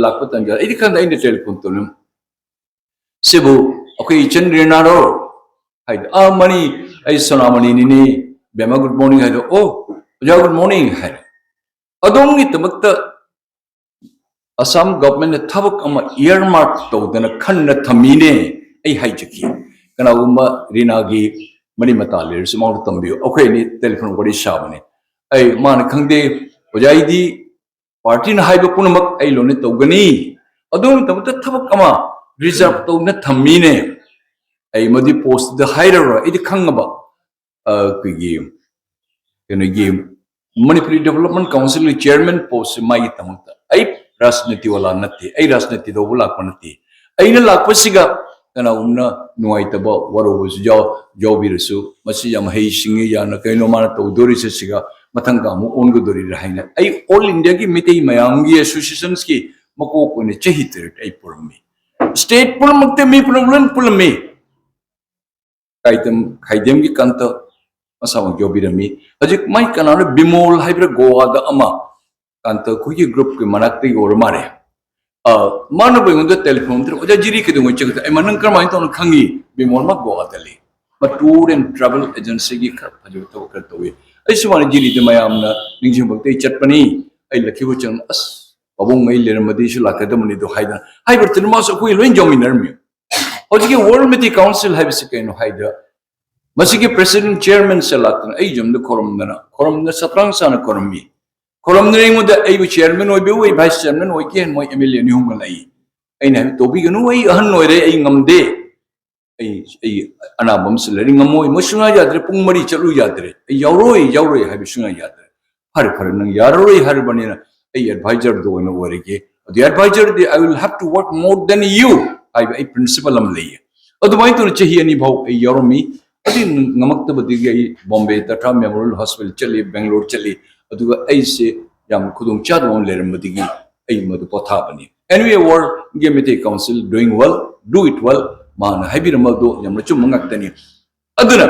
ꯂꯥꯛꯄ ꯇꯟꯖꯥꯗ ꯑꯩꯗꯤ ꯈꯪꯗꯦ, ꯑꯩꯅ ꯇꯦꯂꯤꯐꯣꯟ ꯇꯧꯔꯝ ꯁꯤꯕꯨ ꯑꯩꯈꯣꯏ ꯏꯆꯟ ꯔꯦꯅꯥꯔꯣ ꯍꯥꯏꯗꯤ, "ꯑꯥ ꯃꯅꯤ, ꯑꯩ ꯁꯣꯅꯥꯃꯅꯤꯅꯤꯅꯦ, ꯕꯦꯃꯥ ꯒꯨꯗ ꯃꯣꯔꯅꯤꯡ" ꯍꯥꯏꯗꯣ, "ꯑꯣ ꯑꯣꯖꯥ ꯒꯨꯗ ꯃꯣꯔꯅꯤꯡ" ꯍꯥꯏꯔꯦ꯫ "ꯑꯗꯣꯝꯒꯤꯗꯃꯛꯇ ꯑꯁꯥꯝ ꯒꯚꯔꯟꯃꯦꯟꯠꯅ ꯊꯕꯛ ꯑꯃ ꯏꯌꯥꯔꯃꯥꯔꯛ ꯇꯧꯗꯅ ꯈꯟꯅ ꯊꯝꯃꯤꯅꯦ" ꯑꯩ ꯍꯥꯏꯖꯈꯤ꯫ ꯀꯅꯥꯒꯨꯝꯕ ꯔꯤꯅꯥꯒꯤ ꯃꯔꯤ ꯃꯇꯥ ꯂꯩꯔꯁꯨ ꯃꯉꯣꯟꯗ ꯇꯝꯕꯤꯌꯨ꯫ ꯑꯩꯈꯣꯏ ꯑꯅꯤ ꯇꯦꯂꯤꯐꯣꯟ ꯋꯥꯔꯤ ꯁꯥꯕꯅꯤ꯫ ꯑꯩ, ꯃꯥꯅ, "ꯈꯪꯗꯦ ꯑꯣꯖꯥ, ꯑꯩꯗꯤ ꯄꯥꯔꯇꯤꯅ ꯍꯥꯏꯕ ꯄꯨꯝꯅꯃꯛ ꯑꯩ ꯂꯣꯏꯅ ꯇꯧꯒꯅꯤ, ꯑꯗꯨꯒꯤꯗꯃꯛꯇ ꯊꯕꯛ ꯑꯃ ꯔꯤꯖꯥꯔꯚ ꯇꯧꯅ ꯊꯝꯃꯤꯅꯦ꯫ ꯑꯩ ꯃꯗꯨ ꯄꯣꯁꯇꯨꯗ ꯍꯥꯏꯔꯔꯣꯏ, ꯑꯩꯗꯤ ꯈꯪꯉꯕ ꯑꯩꯈꯣꯏꯒꯤ ꯀꯩꯅꯣꯒꯤ ꯃꯅꯤꯄꯨꯔꯤ ꯗꯦꯕꯂꯞꯃꯦꯟꯠ ꯀꯥꯎꯟꯁꯤꯜꯒꯤ ꯆꯤꯌꯔꯃꯦꯟ ꯄꯣꯁꯁꯦ ꯃꯥꯒꯤꯗꯃꯛꯇ꯫ ꯑꯩ ꯔꯥꯖꯅꯤꯇꯤ ꯋꯥꯂꯥ ꯅꯠꯇꯦ, ꯑꯩ ꯔꯥꯖꯅꯤꯇꯤ ꯇꯧꯕ ꯂꯥꯛꯄ ꯅꯠꯇꯦ꯫ ꯑꯩꯅ ꯂꯥꯛꯄꯁꯤꯒ ꯀꯅꯥꯒꯨꯝꯕꯅ ꯅꯨꯡꯉꯥꯏꯇꯕ ꯋꯥꯔꯧꯕꯁꯨ ꯌꯥꯎ-, ꯌꯥꯎꯕꯤꯔꯁꯨ, ꯃꯁꯤ ꯌꯥꯝ ꯍꯩꯁꯤꯡꯉꯤ, ꯌꯥꯝꯅ ꯀꯩꯅꯣ ꯃꯥꯅ ꯇꯧꯗꯣꯔꯤꯁꯦ, ꯁꯤꯒ ꯃꯊꯪꯒ ꯑꯃꯨꯛ ꯑꯣꯟꯒꯗꯣꯔꯤꯔꯥ ꯍꯥꯏꯅ꯫ ꯑꯩ ꯑꯣꯜ ꯏꯟꯗꯤꯌꯥꯒꯤ ꯃꯤꯇꯩ ꯃꯌꯥꯝꯒꯤ ꯑꯦꯁꯣꯁꯤꯌꯦꯁꯟꯁꯀꯤ ꯃꯀꯣꯛ ꯑꯣꯏꯅ ꯆꯍꯤ ꯇꯔꯦꯠ ꯑꯩ ꯄꯨꯔꯝꯃꯤ꯫ ꯁ꯭ꯇꯦꯠ ꯄꯨꯝꯅꯃꯛꯇ ꯃꯤ ꯄꯨꯝꯅꯃꯛ ꯂꯣꯏꯅ ꯄꯨꯜꯂꯝꯃꯤ꯫ ꯀꯥꯏꯗꯝ-, ꯈꯥꯏꯗꯦꯝꯒꯤ ꯀꯥꯟꯇ ꯃꯁꯥꯃꯛ ꯌꯥꯎꯕꯤꯔꯝꯃꯤ꯫ ꯍꯧꯖꯤꯛ ꯃꯥꯏ ꯀꯅꯥꯅꯣ ꯕꯤꯃꯣꯜ ꯍꯥꯏꯕ꯭ꯔꯥ ꯒꯣꯋꯥꯗ ꯑꯃ ꯀꯥꯟꯇ ꯑꯩꯈꯣꯏꯒꯤ ꯒ꯭ꯔꯨꯞꯀꯤ ꯃꯅꯥꯛꯇꯒꯤ ꯑꯣꯏꯔ ꯃꯥꯜꯂꯦ꯫ ꯑ, ꯃꯥꯅꯕꯨ ꯑꯩꯉꯣꯟꯗ ꯇꯦꯂꯤꯐꯣꯟ ꯇꯧꯔꯛꯑꯦ, "ꯑꯣꯖꯥ ꯖꯤꯔꯤ ꯀꯩꯗꯧꯉꯩ ꯆꯠꯀꯗ?" ꯑꯩ, "ꯃꯥ ꯅꯪ ꯀꯔꯝꯍꯥꯏꯅ ꯇꯧꯅ ꯈꯪꯉꯤ?" ꯕꯤꯃꯣꯜ ꯃꯥ ꯒꯣꯋꯥꯗ ꯂꯩ꯫ ꯃꯥ ꯇꯨꯔ ꯑꯦꯟ ꯇ꯭ꯔꯥꯚꯦꯜ ꯑꯦꯖꯦꯟꯁꯤꯒꯤ ꯈꯔ ꯐꯖꯕ ꯊꯕꯛ ꯈꯔ ꯇꯧꯏ꯫ ꯑꯩꯁꯨ ꯃꯥꯅ ꯖꯤꯔꯤꯗ ꯃꯌꯥꯝꯅ ꯅꯤꯡꯁꯤꯡꯕꯗ ꯑꯩ ꯆꯠꯄꯅꯤ꯫ ꯑꯩ ꯂꯛꯈꯤꯕ ꯆꯪ-, "ꯑꯁ, ꯄꯥꯕꯨꯡ ꯑꯩ ꯂꯩꯔꯝꯃꯗꯤ ꯑꯩꯁꯨ ꯂꯥꯛꯀꯗꯕꯅꯤꯗꯣ" ꯍꯥꯏꯗꯅ ꯍꯥꯏꯕ ꯃꯇꯝꯗ ꯃꯥꯁꯨ ꯑꯩꯈꯣꯏ ꯂꯣꯏ ꯌꯧꯃꯤꯟꯅꯔꯝꯃꯤ꯫ ꯍꯧꯖꯤꯛꯀꯤ ꯋꯥꯔꯜ ꯃꯤꯇꯤ ꯀꯥꯎꯟꯁꯤꯜ ꯍꯥꯏꯕꯁꯤ ꯀꯩꯅꯣ ꯍꯥꯏꯗ, ꯃꯁꯤꯒꯤ ꯄ꯭ꯔꯦꯁꯤꯗꯦꯟꯠ ꯆꯤꯌꯔꯃꯦꯟꯁꯦ ꯂꯥꯛꯇꯅ ꯑꯩ ꯌꯨꯝꯗ ꯈꯨꯔꯨꯝꯗꯅ, ꯈꯨꯔꯨꯝꯗꯅ ꯁꯇ꯭ꯔꯥꯡ ꯆꯥꯅ ꯈꯨꯔꯨꯝꯃꯤ꯫ ꯈꯨꯔꯨꯝꯗꯅ ꯑꯩꯉꯣꯟꯗ ꯑꯩꯕꯨ ꯆꯤꯌꯔꯃꯦꯟ ꯑꯣꯏꯕꯤꯌꯨ, ꯑꯩ ꯚꯥꯏꯁ ꯆꯤꯌꯔꯃꯦꯟ ꯑꯣꯏꯒꯦ ꯍꯥꯏꯅ ꯃꯣꯏ ꯑꯦꯝ ꯑꯦꯜ ꯑꯦ ꯑꯅꯤ ꯑꯍꯨꯝꯒ ꯂꯥꯛꯏ꯫ ꯑꯩꯅ ꯍꯥꯏꯕ, "ꯇꯧꯕꯤꯒꯅꯨ, ꯑꯩ ꯑꯍꯟ ꯑꯣꯏꯔꯦ, ꯑꯩ ꯉꯝꯗꯦ, ꯑꯩ, ꯑꯩ ꯑꯅꯥꯕ ꯑꯃꯁꯨ ꯂꯩꯔꯦ, ꯉꯝꯃꯣꯏ, ꯃꯣꯏ ꯁꯨꯡꯌꯥ ꯌꯥꯗ꯭ꯔꯦ, ꯄꯨꯡ ꯃꯔꯤ ꯆꯠꯂꯨ ꯌꯥꯗ꯭ꯔꯦ, ꯑꯩ ꯌꯥꯎꯔꯣꯏ, ꯌꯥꯎꯔꯣꯏ" ꯍꯥꯏꯕ ꯁꯨꯡꯌꯥ ꯌꯥꯗ꯭ꯔꯦ꯫ "ꯐꯔꯦ, ꯐꯔꯦ, ꯅꯪ ꯌꯥꯔꯔꯣꯏ ꯍꯥꯏꯔꯕꯅꯤꯅ ꯑꯩ ꯑꯦꯗꯚꯥꯏꯖꯔꯗꯣ ꯑꯣꯏꯅ ꯑꯣꯏꯔꯒꯦ, ꯑꯗꯨ ꯑꯦꯗꯚꯥꯏꯖꯔꯗꯤ I will have to work more than you" ꯍꯥꯏꯕ ꯑꯩ ꯄ꯭ꯔꯤꯟꯁꯤꯄꯜ ꯑꯃ ꯂꯩꯌꯦ꯫ ꯑꯗꯨꯃꯥꯏꯅ ꯇꯧꯅ ꯆꯍꯤ ꯑꯅꯤ ꯐꯥꯎ ꯑꯩ ꯌꯥꯎꯔꯝꯃꯤ꯫ ꯑꯗꯨ ꯉꯝꯃꯛꯇꯕꯗꯒꯤ ꯑꯩ ꯕꯣꯝꯕꯦ ꯇꯥꯇꯥ ꯃꯦꯃꯣꯔꯤꯌꯦꯜ ꯍꯣꯁꯄꯤꯇꯥꯜ ꯆꯠꯂꯤ, ꯕꯦꯡꯒ꯭ꯂꯣꯔ ꯆꯠꯂꯤ꯫ ꯑꯗꯨꯒ ꯑꯩꯁꯦ ꯌꯥꯝ ꯈꯨꯗꯣꯡ ꯆꯥꯗꯕ ꯑꯃ ꯂꯩꯔꯝꯕꯗꯒꯤ ꯑꯩ ꯃꯗꯨ ꯄꯣꯊꯥꯕꯅꯤ꯫ Anyway, World Meitei Council doing well, do it well, ꯃꯥꯅ ꯍꯥꯏꯕꯤꯔꯝꯕꯗꯣ ꯌꯥꯝꯅ ꯆꯨꯝꯕ ꯉꯥꯛꯇꯅꯤ꯫ ꯑꯗꯨꯅ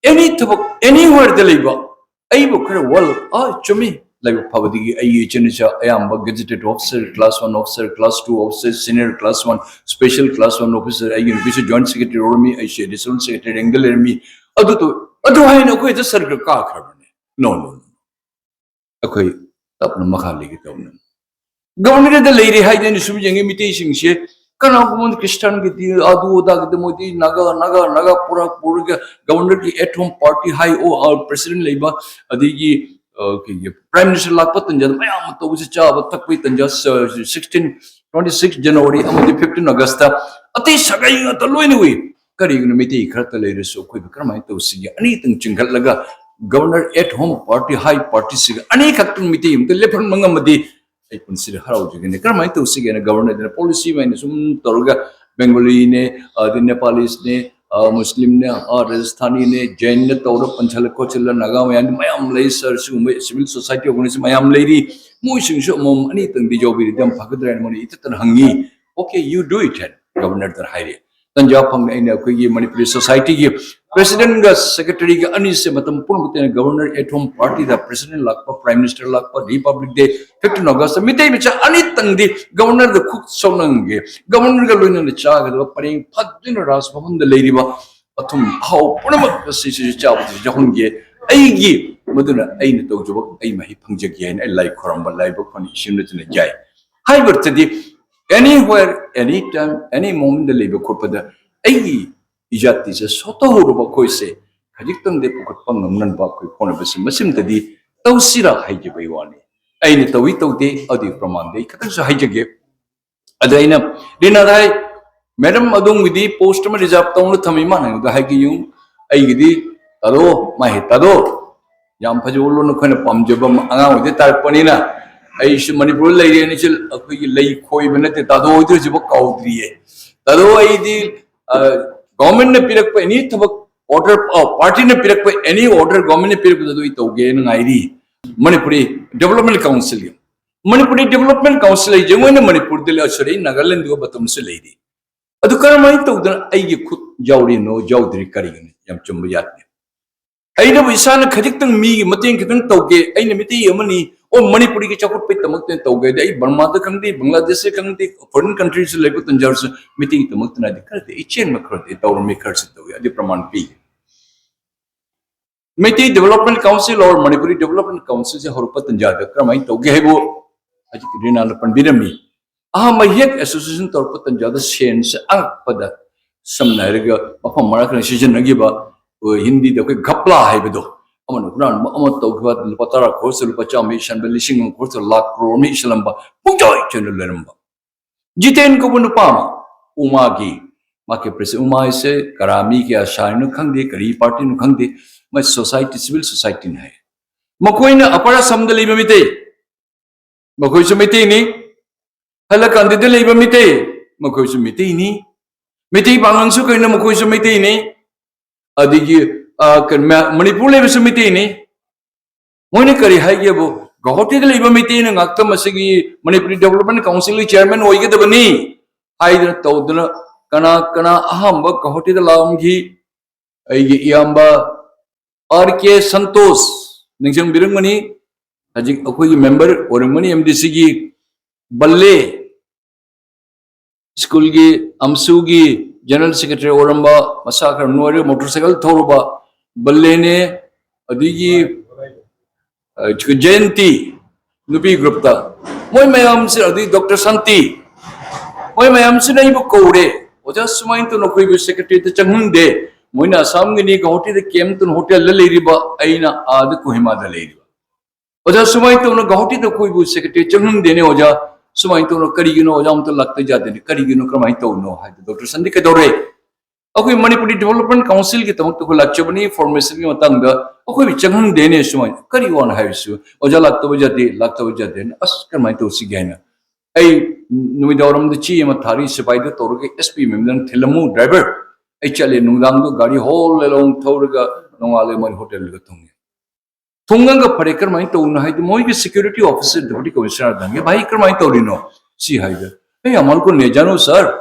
ꯑꯦꯅꯤ ꯊꯕꯛ ꯑꯦꯅꯤꯋꯦꯔꯗ ꯂꯩꯕ ꯑꯩꯕꯨ ꯈꯔ ꯋꯥꯜ ꯑꯥ ꯆꯨꯝꯃꯤ, ꯂꯥꯏꯕꯛ ꯐꯕꯗꯒꯤ ꯑꯩꯒꯤ ꯏꯆꯤꯟ ꯏꯆꯥ ꯑꯌꯥꯝꯕ gazetted officer, class one officer, class two officer, senior class one, special class one officer, ꯑꯩꯒꯤ ꯅꯨꯄꯤꯁꯨ joint secretary ꯑꯣꯏꯔꯝꯃꯤ, ꯑꯩꯁꯦ additional secretary ꯔꯦꯡꯗ ꯂꯩꯔꯝꯃꯤ꯫ ꯑꯗꯨꯗꯣ ꯑꯗꯨ ꯍꯥꯏꯅ ꯑꯩꯈꯣꯏꯗ ꯁꯔꯒ ꯀꯥꯈ꯭ꯔꯕꯅꯦ? ꯅꯣ ꯅꯣ ꯅꯣ, ꯑꯩꯈꯣꯏ ꯇꯞꯅ ꯃꯈꯥ ꯂꯩꯒꯦ ꯇꯧꯕꯅꯤ꯫ ꯒꯕꯔꯅꯔꯗ ꯂꯩꯔꯦ ꯍꯥꯏꯗꯅ ꯁꯨꯝ ꯌꯦꯡꯉꯤ ꯃꯤꯇꯩꯁꯤꯡꯁꯦ꯫ ꯀꯅꯥꯒꯨꯝꯕ ꯈ꯭ꯔꯤꯁꯇꯥꯟꯒꯤꯗꯤ ꯑꯗꯨ ꯑꯗꯥꯒꯤꯗꯤ ꯃꯣꯏꯗꯤ ꯅꯥꯒꯥ ꯅꯥꯒꯥ ꯅꯥꯒꯥ ꯄꯨꯔꯥ ꯄꯨꯔꯒ ꯒꯕꯔꯅꯔꯒꯤ at home party ꯍꯥꯏ ꯑꯣ ꯄ꯭ꯔꯦꯁꯤꯗꯦꯟ ꯂꯩꯕ, ꯑꯗꯒꯤ ꯄ꯭ꯔꯥꯏꯝ ꯃꯤꯅꯤꯁꯇꯔ ꯂꯥꯛꯄ ꯇꯟꯖꯥꯗ ꯃꯌꯥꯝ ꯑꯃ ꯇꯧꯕꯁꯦ, ꯆꯥꯕ ꯊꯛꯄꯒꯤ ꯇꯟꯖꯥ, ꯁꯤꯛꯁꯇꯤꯟ ꯇ꯭ꯋꯦꯟꯇꯤ ꯁꯤꯛꯁ ꯖꯅꯋꯥꯔꯤ ꯑꯃꯗꯤ ꯐꯤꯐꯇꯤꯟ ꯑꯣꯒꯁꯇ ꯑꯇꯩ ꯁꯥꯒꯩ ꯉꯥꯛꯇ ꯂꯣꯏꯅ ꯎꯏ꯫ ꯀꯔꯤꯒꯤꯅꯣ ꯃꯤꯇꯩ ꯈꯔꯇ ꯂꯩꯔꯁꯨ ꯑꯩꯈꯣꯏꯕꯨ ꯀꯔꯝꯍꯥꯏꯅ ꯇꯧꯁꯤꯒꯦ? ꯑꯅꯤꯇꯪ ꯆꯤꯡꯈꯠꯂꯒ ꯒꯕꯔꯅꯔ at home party ꯍꯥꯏ ꯄꯥꯔꯇꯤꯁꯤꯒ ꯑꯅꯤꯈꯛꯇꯪ ꯃꯤꯇꯩ ꯑꯃꯇ ꯂꯦꯞꯍꯟꯕ ꯉꯝꯃꯗꯤ ꯑꯩ ꯄꯨꯟꯁꯤꯗ ꯍꯔꯥꯎꯖꯒꯅꯤ꯫ ꯀꯔꯝꯍꯥꯏꯅ ꯇꯧꯁꯤꯒꯦꯅ ꯒꯕꯔꯅꯔꯗꯨꯅ ꯄꯣꯂꯤꯁꯤ ꯑꯃ ꯑꯩꯅ ꯁꯨꯝ ꯇꯧꯔꯒ ꯕꯦꯡꯒꯣꯂꯤꯅꯦ, ꯑꯗꯩ ꯅꯦꯄꯥꯂꯤꯁꯅꯦ, ꯃꯨꯁꯂꯤꯝꯅꯦ, ꯔꯥꯖꯁꯊꯥꯅꯤꯅꯦ, ꯖꯩꯟꯅ ꯇꯧꯔ ꯄꯟꯁꯜꯂ ꯈꯣꯠꯆꯜꯂ ꯅꯥꯒꯥ ꯃꯌꯥꯝꯗꯤ ꯃꯌꯥꯝ ꯂꯩ ꯁꯥꯔ, ꯁꯤꯒꯨꯝꯕ ꯁꯤꯚꯤꯜ ꯁꯣꯁꯥꯏꯇꯤ ꯑꯣꯔꯒꯅꯥꯏꯖꯦꯁꯟ ꯃꯌꯥꯝ ꯂꯩꯔꯤ, ꯃꯣꯏꯁꯤꯡꯁꯨ ꯑꯃꯃꯝ ꯑꯅꯤꯇꯪꯗꯤ ꯌꯥꯎꯕꯤꯔꯗꯤ ꯌꯥꯝ ꯐꯒꯗ꯭ꯔꯥ ꯍꯥꯏꯅ ꯃꯣꯏꯅ ꯏꯇꯠꯇꯅ ꯍꯪꯉꯤ꯫ Okay, you do it ꯍꯥꯏꯅ ꯒꯕꯔꯅꯔꯗꯨꯅ ꯍꯥꯏꯔꯛꯑꯦ꯫ ꯇꯟꯖꯥ ꯐꯪꯅ ꯑꯩꯅ ꯑꯩꯈꯣꯏꯒꯤ ꯃꯅꯤꯄꯨꯔꯤ ꯁꯣꯁꯥꯏꯇꯤꯒꯤ ꯄ꯭ꯔꯦꯁꯤꯗꯦꯟꯒ ꯁꯦꯀ꯭ꯔꯦꯇꯔꯤꯒ ꯑꯅꯤꯁꯦ ꯃꯇꯝ ꯄꯨꯝꯅꯃꯛꯇ ꯑꯩꯅ ꯒꯕꯔꯅꯔ at home ꯄꯥꯔꯇꯤꯗ ꯄ꯭ꯔꯦꯁꯤꯗꯦꯟ ꯂꯥꯛꯄ, ꯄ꯭ꯔꯥꯏꯝ ꯃꯤꯅꯤꯁꯇꯔ ꯂꯥꯛꯄ, republic day, fifteen August Meitei ꯃꯆꯥ ꯑꯅꯤꯇꯪꯗꯤ ꯒꯕꯔꯅꯔꯗ ꯈꯨꯠ ꯁꯣꯛꯅꯍꯟꯒꯦ꯫ ꯒꯕꯔꯅꯔꯒ ꯂꯣꯏꯅꯅ ꯆꯥꯒꯗꯕ ꯄꯔꯦꯡ ꯐꯖꯅ ꯔꯥꯖ ꯚꯕꯟꯗ ꯂꯩꯔꯤꯕ ꯑꯊꯨꯝ ꯑꯍꯥꯎ ꯄꯨꯝꯅꯃꯛ ꯑꯁꯤꯁꯤꯁꯨ ꯆꯥꯕꯗꯁꯨ ꯌꯥꯎꯍꯟꯒꯦ꯫ ꯑꯩꯒꯤ ꯃꯗꯨꯅ ꯑꯩꯅ ꯇꯧꯖꯕ ꯑꯩ ꯃꯍꯩ ꯐꯪꯖꯒꯦ ꯍꯥꯏꯅ ꯑꯩ ꯂꯥꯏ ꯈꯣꯏꯔꯝꯕ, ꯂꯥꯏꯕꯛ ꯐꯅ ꯏꯁꯤꯡ ꯅꯠꯇꯅ ꯌꯥꯏ꯫ ꯍꯥꯏꯕꯗꯗꯤ anywhere, anytime, any momentꯗ ꯂꯩꯕ ꯈꯣꯠꯄꯗ ꯑꯩꯒꯤ ꯏꯖꯥꯇꯤꯁꯦ ꯁꯣꯠꯊꯍꯧꯔꯕ ꯑꯩꯈꯣꯏꯁꯦ ꯈꯖꯤꯛꯇꯪꯗꯤ ꯄꯨꯈꯠꯄ ꯉꯝꯅꯅꯕ ꯑꯩꯈꯣꯏ ꯍꯣꯠꯅꯕꯁꯤ ꯃꯁꯤꯃꯇꯗꯤ ꯇꯧꯁꯤꯔꯥ ꯍꯥꯏꯖꯕꯒꯤ ꯋꯥꯅꯤ꯫ ꯑꯩꯅ ꯇꯧꯏ ꯇꯧꯗꯦ ꯑꯗꯨꯒꯤ ꯄ꯭ꯔꯃꯥꯟꯗꯤ ꯑꯩ ꯈꯤꯇꯪꯁꯨ ꯍꯥꯏꯖꯒꯦ꯫ ꯑꯗ ꯑꯩꯅ ꯔꯤꯅꯥꯗ ꯍꯥꯏ, "ꯃꯦꯗꯝ, ꯑꯗꯣꯝꯒꯤꯗꯤ ꯄꯣꯁ ꯑꯃ ꯔꯤꯖꯥꯔꯚ ꯇꯧꯅ ꯊꯝꯃꯤ", ꯃꯥꯅ ꯑꯩꯉꯣꯟꯗ ꯍꯥꯏꯈꯤ꯫ "ꯌꯦꯡꯉꯨ, ꯑꯩꯒꯤꯗꯤ ꯇꯥꯗꯣ", ꯃꯥ ꯍꯦꯛ ꯇꯥꯗꯣ, ꯌꯥꯝ ꯐꯖꯕ ꯂꯣꯟ ꯑꯩꯈꯣꯏꯅ ꯄꯥꯝꯖꯕ ꯑꯉꯥꯡ ꯑꯣꯏꯗ ꯇꯥꯔꯛꯄꯅꯤꯅ ꯑꯩꯁꯨ ꯃꯅꯤꯄꯨꯔꯗ ꯂꯩꯔꯦꯅ ꯁꯤ ꯑꯩꯈꯣꯏꯒꯤ ꯂꯩ ꯈꯣꯏꯕ ꯅꯠꯇꯦ, ꯇꯥꯗꯣ ꯍꯣꯏꯗꯤ ꯍꯧꯖꯤꯛꯐꯥꯎ ꯀꯥꯎꯗ꯭ꯔꯤꯌꯦ꯫ ꯇꯥꯗꯣ ꯑꯩꯗꯤ, ꯑ, ꯒꯚꯔꯟꯃꯦꯟꯠꯅ ꯄꯤꯔꯛꯄ ꯑꯦꯅꯤ ꯊꯕꯛ, ꯑꯣꯔꯗꯔ, ꯑ, ꯄꯥꯔꯇꯤꯅ ꯄꯤꯔꯛꯄ ꯑꯦꯅꯤ ꯑꯣꯔꯗꯔ ꯒꯚꯔꯟꯃꯦꯟꯠꯅ ꯄꯤꯔꯛꯄꯗꯨ ꯑꯗꯨ ꯑꯩ ꯇꯧꯒꯦꯅ ꯉꯥꯏꯔꯤ꯫ ꯃꯅꯤꯄꯨꯔꯤ ꯗꯤꯕꯂꯞꯃꯦꯟꯠ ꯀꯥꯎꯟꯁꯤꯜꯒꯤ, ꯃꯅꯤꯄꯨꯔꯤ ꯗꯤꯕꯂꯞꯃꯦꯟꯠ ꯀꯥꯎꯟꯁꯤꯜ ꯍꯥꯏꯁꯦ ꯃꯣꯏꯅ ꯃꯅꯤꯄꯨꯔꯗ ꯂꯩ, ꯁꯣꯔꯤ, ꯅꯥꯒꯥꯂꯦꯟꯗꯨꯒ ꯃꯇꯝꯁꯨ ꯂꯩꯔꯤ꯫ ꯑꯗꯨ ꯀꯔꯝꯍꯥꯏꯅ ꯇꯧꯗꯅ ꯑꯩꯒꯤ ꯈꯨꯠ ꯌꯥꯎꯔꯤꯅꯣ, ꯌꯥꯎꯗ꯭ꯔꯤ ꯀꯔꯤꯒꯤꯅꯣ? ꯌꯥꯝ ꯆꯨꯝꯕ ꯌꯥꯠꯅꯤ꯫ ꯑꯩꯅꯕꯨ ꯏꯁꯥꯅ ꯈꯖꯤꯛꯇꯪ ꯃꯤꯒꯤ ꯃꯇꯦꯡ ꯈꯤꯇꯪ ꯇꯧꯒꯦ, ꯑꯩꯅ ꯃꯤꯇꯩ ꯑꯃꯅꯤ, ꯑꯣ, ꯃꯅꯤꯄꯨꯔꯤꯒꯤ ꯆꯥꯎꯈꯠꯄꯒꯤꯗꯃꯛꯇ ꯇꯧꯒꯦ ꯍꯥꯏꯗꯤ, ꯑꯩ ꯕꯔꯃꯥꯗ ꯈꯪꯗꯦ, ꯕꯪꯒ꯭ꯂꯥꯗꯦꯁꯇ ꯈꯪꯗꯦ, ꯐꯣꯔꯦꯟ ꯀꯟꯇ꯭ꯔꯤꯁꯇ ꯂꯩꯕ ꯇꯟꯖꯥꯔꯁꯨ ꯃꯤꯇꯩꯒꯤꯗꯃꯛꯇꯅ ꯍꯥꯏꯗꯤ ꯈꯔꯗꯤ ꯑꯩ ꯆꯦꯟꯕ ꯈꯔꯗꯤ ꯇꯧꯔꯝꯃꯤ, ꯈꯔꯁꯨ ꯇꯧꯏ, ꯑꯗꯨ ꯄ꯭ꯔꯃꯥꯟ ꯄꯤꯒꯦ꯫ ꯃꯩꯇꯩ ꯗꯤꯕꯂꯞꯃꯦꯟꯠ ꯀꯥꯎꯟꯁꯤꯜ ꯑꯣꯔ ꯃꯅꯤꯄꯨꯔꯤ ꯗꯤꯕꯂꯞꯃꯦꯟꯠ ꯀꯥꯎꯟꯁꯤꯜꯁꯦ ꯍꯧꯔꯛꯄ ꯇꯟꯖꯥꯗ ꯀꯔꯝꯍꯥꯏꯅ ꯇꯧꯒꯦ ꯍꯥꯏꯕꯨ ꯍꯧꯖꯤꯛ ꯔꯤꯅꯥꯅ ꯄꯟꯕꯤꯔꯝꯃꯤ꯫ ꯑꯍꯥꯟꯕ ꯍꯦꯛ ꯑꯦꯁꯣꯁꯤꯌꯦꯁꯟ ꯇꯧꯔꯛꯄ ꯇꯟꯖꯥꯗ ꯁꯦꯟꯁꯦ ꯑꯉꯛꯄꯗ, ꯁꯝꯅ ꯍꯥꯏꯔꯒ ꯃꯐꯝ ꯃꯔꯥꯡ ꯈꯔ ꯁꯤꯖꯤꯟꯅꯈꯤꯕ, ꯑ, ꯍꯤꯟꯗꯤꯗ ꯑꯩꯈꯣꯏ ꯘꯄ꯭ꯂꯥ ꯍꯥꯏꯕꯗꯣ, ꯑꯃꯅ ꯍꯨꯔꯥꯟꯕ ꯑꯃ ꯇꯧꯈꯤꯕ, ꯂꯨꯄꯥ ꯇꯔꯥ ꯈꯣꯔꯁ, ꯂꯨꯄꯥ ꯆꯥꯝꯃ ꯏꯁꯟꯕ, ꯂꯤꯁꯤꯡ ꯑꯃ ꯈꯣꯔꯁ, ꯂꯥꯈ ꯀ꯭ꯔꯣꯔ ꯑꯃ ꯏꯁꯜꯂꯝꯕ, ꯄꯨꯡꯆꯣꯏ ꯆꯣꯏꯅ ꯂꯩꯔꯝꯕ꯫ ꯖꯤꯇꯦꯟ ꯀꯧꯕ ꯅꯨꯄꯥ ꯑꯃ, ꯎꯃꯥꯒꯤ, ꯃꯥꯒꯤ ꯄ꯭ꯔꯦꯁꯤꯗꯦꯟꯠ, ꯎꯃꯥ ꯍꯥꯏꯁꯦ ꯀꯔꯥ ꯃꯤ ꯀꯌꯥ ꯁꯥꯔꯤꯅꯣ ꯈꯪꯗꯦ, ꯀꯔꯤ ꯄꯥꯔꯇꯤꯅꯣ ꯈꯪꯗꯦ, ꯃꯣꯏ ꯁꯣꯁꯥꯏꯇꯤ, ꯁꯤꯚꯤꯜ ꯁꯣꯁꯥꯏꯇꯤꯅꯤ ꯍꯥꯏ꯫ ꯃꯈꯣꯏꯅ ꯑꯄꯔ ꯑꯁꯥꯝꯗ ꯂꯩꯕ ꯃꯤꯇꯩ, ꯃꯈꯣꯏꯁꯨ ꯃꯩꯇꯩꯅꯤ꯫ ꯍꯥꯏꯂꯀꯥꯟꯗꯤꯗ ꯂꯩꯕ ꯃꯤꯇꯩ, ꯃꯈꯣꯏꯁꯨ ꯃꯤꯇꯩꯅꯤ꯫ ꯃꯤꯇꯩ ꯄꯥꯉꯜꯁꯨ ꯀꯩꯅꯣ, ꯃꯈꯣꯏꯁꯨ ꯃꯤꯇꯩꯅꯤ꯫ ꯑꯗꯒꯤ, ꯑ, ꯀꯩꯅꯣ, ꯃ-, ꯃꯅꯤꯄꯨꯔ ꯂꯩꯕꯁꯨ ꯃꯤꯇꯩꯅꯤ꯫ ꯃꯣꯏꯅ ꯀꯔꯤ ꯍꯥꯏꯒꯦꯕꯨ, ꯒꯧꯍꯥꯇꯤꯗ ꯂꯩꯕ ꯃꯤꯇꯩꯅ ꯉꯥꯛꯇ ꯃꯁꯤꯒꯤ ꯃꯅꯤꯄꯨꯔꯤ ꯗꯤꯕꯂꯞꯃꯦꯟꯠ ꯀꯥꯎꯟꯁꯤꯜꯒꯤ ꯆꯤꯌꯔꯃꯦꯟ ꯑꯣꯏꯒꯗꯕꯅꯤ ꯍꯥꯏꯗꯅ ꯇꯧꯗꯅ, ꯀꯅꯥ ꯀꯅꯥ ꯑꯍꯥꯟꯕ ꯒꯧꯍꯥꯇꯤꯗ ꯂꯥꯛꯂꯝꯈꯤ? ꯑꯩꯒꯤ ꯏꯌꯥꯝꯕ ꯑꯥꯔ ꯀꯦ ꯁꯟꯇꯣꯁ, ꯅꯤꯡꯁꯤꯡꯕꯤꯔꯝꯒꯅꯤ, ꯍꯧꯖꯤꯛ ꯑꯩꯈꯣꯏꯒꯤ ꯃꯦꯝꯕꯔ ꯑꯣꯏꯔꯝꯒꯅꯤ ꯑꯦꯝ ꯗꯤ ꯁꯤꯒꯤ꯫ ꯕꯜꯂꯦ, ꯁ꯭ꯀꯨꯜꯒꯤ ꯑꯝꯁꯨꯒꯤ ꯖꯦꯅꯔꯦꯜ ꯁꯦꯀ꯭ꯔꯦꯇꯔꯤ ꯑꯣꯏꯔꯝꯕ, ꯃꯁꯥ ꯈꯔ ꯅꯣꯏꯔꯒ ꯃꯣꯇꯣꯔ ꯁꯥꯏꯀꯜ ꯊꯧꯔꯨꯕ ꯕꯜꯂꯦꯅꯦ, ꯑꯗꯒꯤ, ꯑ, ꯖꯌꯟꯇꯤ, ꯅꯨꯄꯤ ꯒ꯭ꯔꯨꯞꯇ, ꯃꯣꯏ ꯃꯌꯥꯝꯁꯦ, ꯑꯗꯒꯤ ꯗꯣꯛꯇꯔ ꯁꯥꯟꯇꯤ, ꯃꯣꯏ ꯃꯌꯥꯝꯁꯤꯅ ꯑꯩꯕꯨ ꯀꯧꯔꯦ, "ꯑꯣꯖꯥ, ꯁꯨꯃꯥꯏꯅ ꯇꯧꯅ ꯑꯩꯈꯣꯏꯕꯨ ꯁꯦꯀ꯭ꯔꯦꯇꯔꯤꯗ ꯆꯪꯍꯟꯗꯦ, ꯃꯣꯏꯅ ꯑꯁꯥꯝꯒꯤꯅꯤ, ꯒꯧꯍꯥꯇꯤꯗ ꯀꯦꯝ ꯇꯧꯅ ꯍꯣꯇꯦꯜꯗ ꯂꯩꯔꯤꯕ, ꯑꯩꯅ ꯑꯥꯗ ꯀꯣꯍꯤꯃꯥꯗ ꯂꯩꯔꯤꯕ꯫ ꯑꯣꯖꯥ, ꯁꯨꯃꯥꯏꯅ ꯇꯧꯅ ꯒꯧꯍꯥꯇꯤꯗ ꯑꯩꯈꯣꯏꯕꯨ ꯁꯦꯀ꯭ꯔꯦꯇꯔꯤ ꯆꯪꯍꯟꯗꯦꯅꯦ ꯑꯣꯖꯥ, ꯁꯨꯃꯥꯏꯅ ꯇꯧꯅ ꯀꯔꯤꯒꯤꯅꯣ ꯑꯣꯖꯥ, ꯑꯝꯇ ꯂꯥꯛꯇ ꯌꯥꯗꯦꯅꯦ, ꯀꯔꯤꯒꯤꯅꯣ, ꯀꯔꯝꯍꯥꯏꯅ ꯇꯧꯅꯣ?" ꯍꯥꯏꯗ ꯗꯣꯛꯇꯔ ꯁꯥꯟꯇꯤ ꯀꯩꯗꯧꯔꯦ? ꯑꯩꯈꯣꯏ ꯃꯅꯤꯄꯨꯔꯤ ꯗꯤꯕꯦꯂꯞꯃꯦꯟ ꯀꯥꯎꯟꯁꯤꯜꯒꯤ ꯗꯃꯛꯇ ꯑꯩꯈꯣꯏ ꯂꯥꯛꯆꯕꯅꯤ, ꯐꯣꯔꯃꯦꯁꯟꯒꯤ ꯃꯇꯥꯡꯗ ꯑꯩꯈꯣꯏꯕꯨ ꯆꯪꯍꯟꯗꯦꯅꯦ ꯁꯨꯃꯥꯏꯅ꯫ ꯀꯔꯤ ꯋꯥꯅ ꯍꯥꯏꯔꯁꯨ ꯑꯣꯖꯥ ꯂꯥꯛꯇꯕ ꯌꯥꯗꯦ, ꯂꯥꯛꯇꯕ ꯌꯥꯗꯦꯅ꯫ ꯑꯁ, ꯀꯔꯝꯍꯥꯏꯅ ꯇꯧꯁꯤꯒꯦ ꯍꯥꯏꯅ ꯑꯩ ꯅꯨꯃꯤꯗꯥꯡ ꯋꯥꯏꯔꯝꯗ ꯆꯦ ꯑꯃ ꯊꯥꯔꯤ, ꯁꯤꯐꯥꯏꯗ ꯇꯧꯔꯒ "ꯑꯦꯁ ꯄꯤ ꯃꯦꯝꯗꯪ ꯊꯤꯜꯂꯝꯃꯨ ꯗ꯭ꯔꯥꯏꯚꯔ", ꯑꯩ ꯆꯠꯂꯦ꯫ ꯅꯨꯡꯗꯥꯡꯗꯣ ꯒꯥꯔꯤ ꯍꯣꯜ ꯑꯦꯂꯣꯡ ꯊꯧꯔꯒ ꯅꯣꯡꯉꯥꯜꯂꯦ ꯃꯣꯏ ꯍꯣꯇꯦꯜꯗ ꯊꯨꯡꯉꯦ꯫ ꯊꯨꯡꯉꯒ ꯐꯔꯦ, ꯀꯔꯝꯍꯥꯏꯅ ꯇꯧꯅꯣ ꯍꯥꯏꯗꯤ ꯃꯣꯏꯒꯤ ꯁꯦꯀ꯭ꯌꯨꯔꯤꯇꯤ ꯑꯣꯐꯤꯁꯔ, ꯗꯦꯄꯨꯇꯤ ꯀꯃꯤꯁꯅꯔ ꯍꯪꯉꯦ, "ꯚꯥꯏ, ꯀꯔꯝꯍꯥꯏꯅ ꯇꯧꯔꯤꯅꯣ?" ꯁꯤ ꯍꯥꯏꯗ, "ꯑꯩ ꯑꯃꯜ ꯀꯣ ꯅꯦꯖꯥꯅꯣ ꯁꯥꯔ,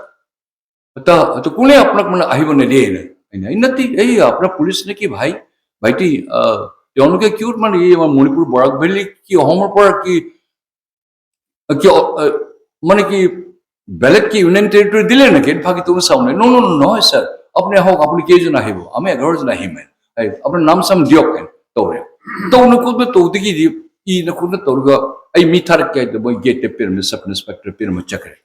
ꯑꯇ ꯑꯇ ꯀꯨꯂꯦ ꯑꯄꯅꯛ ꯃꯅ ꯑꯍꯤꯕ ꯅꯦꯗꯦꯅ"꯫ ꯑꯩꯅ, "ꯑꯩ ꯅꯠꯇꯦ, ꯑꯩ ꯑꯄꯅ ꯄꯨꯂꯤꯁ ꯅ ꯀꯤ ꯚꯥꯏ, ꯚꯥꯏ ꯇꯤ, ꯑ, ꯌꯥꯎꯅ ꯀ ꯀ꯭ꯌꯨꯠ ꯃꯅ ꯌꯦ ꯃꯅꯤꯄꯨꯔ ꯕꯔꯥꯛ ꯚꯦꯂꯤ ꯀꯤ ꯍꯣꯃꯔ ꯄꯔꯛ ꯀꯤ ꯑ, ꯀ꯭ꯌꯣ, ꯑ, ꯃꯥꯅ ꯀꯤ ꯕꯦꯂꯦꯠꯀꯤ ꯌꯨꯅꯤꯌꯟ ꯇꯦꯔꯤꯇꯣꯔꯤ ꯗꯤꯂꯦꯅ ꯀꯦ ꯐꯥꯒꯤ ꯇꯧꯕ ꯁꯥꯎꯅꯦ꯫ "No, no, no, no, sir. ꯑꯄꯅꯦ ꯍꯣꯛ, ꯑꯄꯅꯤ ꯀꯦꯖꯨ ꯅꯥꯍꯤꯕꯣ꯫ ꯑꯃꯦ ꯑꯒꯔꯖꯨ ꯅꯥꯍꯤꯃꯦ꯫ ꯑꯩ ꯑꯄꯅ ꯅꯥꯝ ꯁꯝ ꯗꯤꯌꯣꯛ ꯀꯦ ꯇꯧꯔꯦ꯫ ꯇꯧꯅ ꯈꯣꯠꯅ ꯇꯧꯗꯒꯤꯗꯤ ꯏꯅ ꯈꯣꯠꯅ ꯇꯧꯔꯒ ꯑꯩ ꯃꯤ ꯊꯥꯔꯛꯀꯦ ꯍꯥꯏꯗ ꯃꯣꯏ ꯒꯦꯠꯇ ꯄꯤꯔꯝꯃꯦ, ꯁꯕ ꯏꯟꯁꯄꯦꯛꯇꯔ ꯄꯤꯔꯝꯃ ꯆꯠꯈ꯭ꯔꯦ"꯫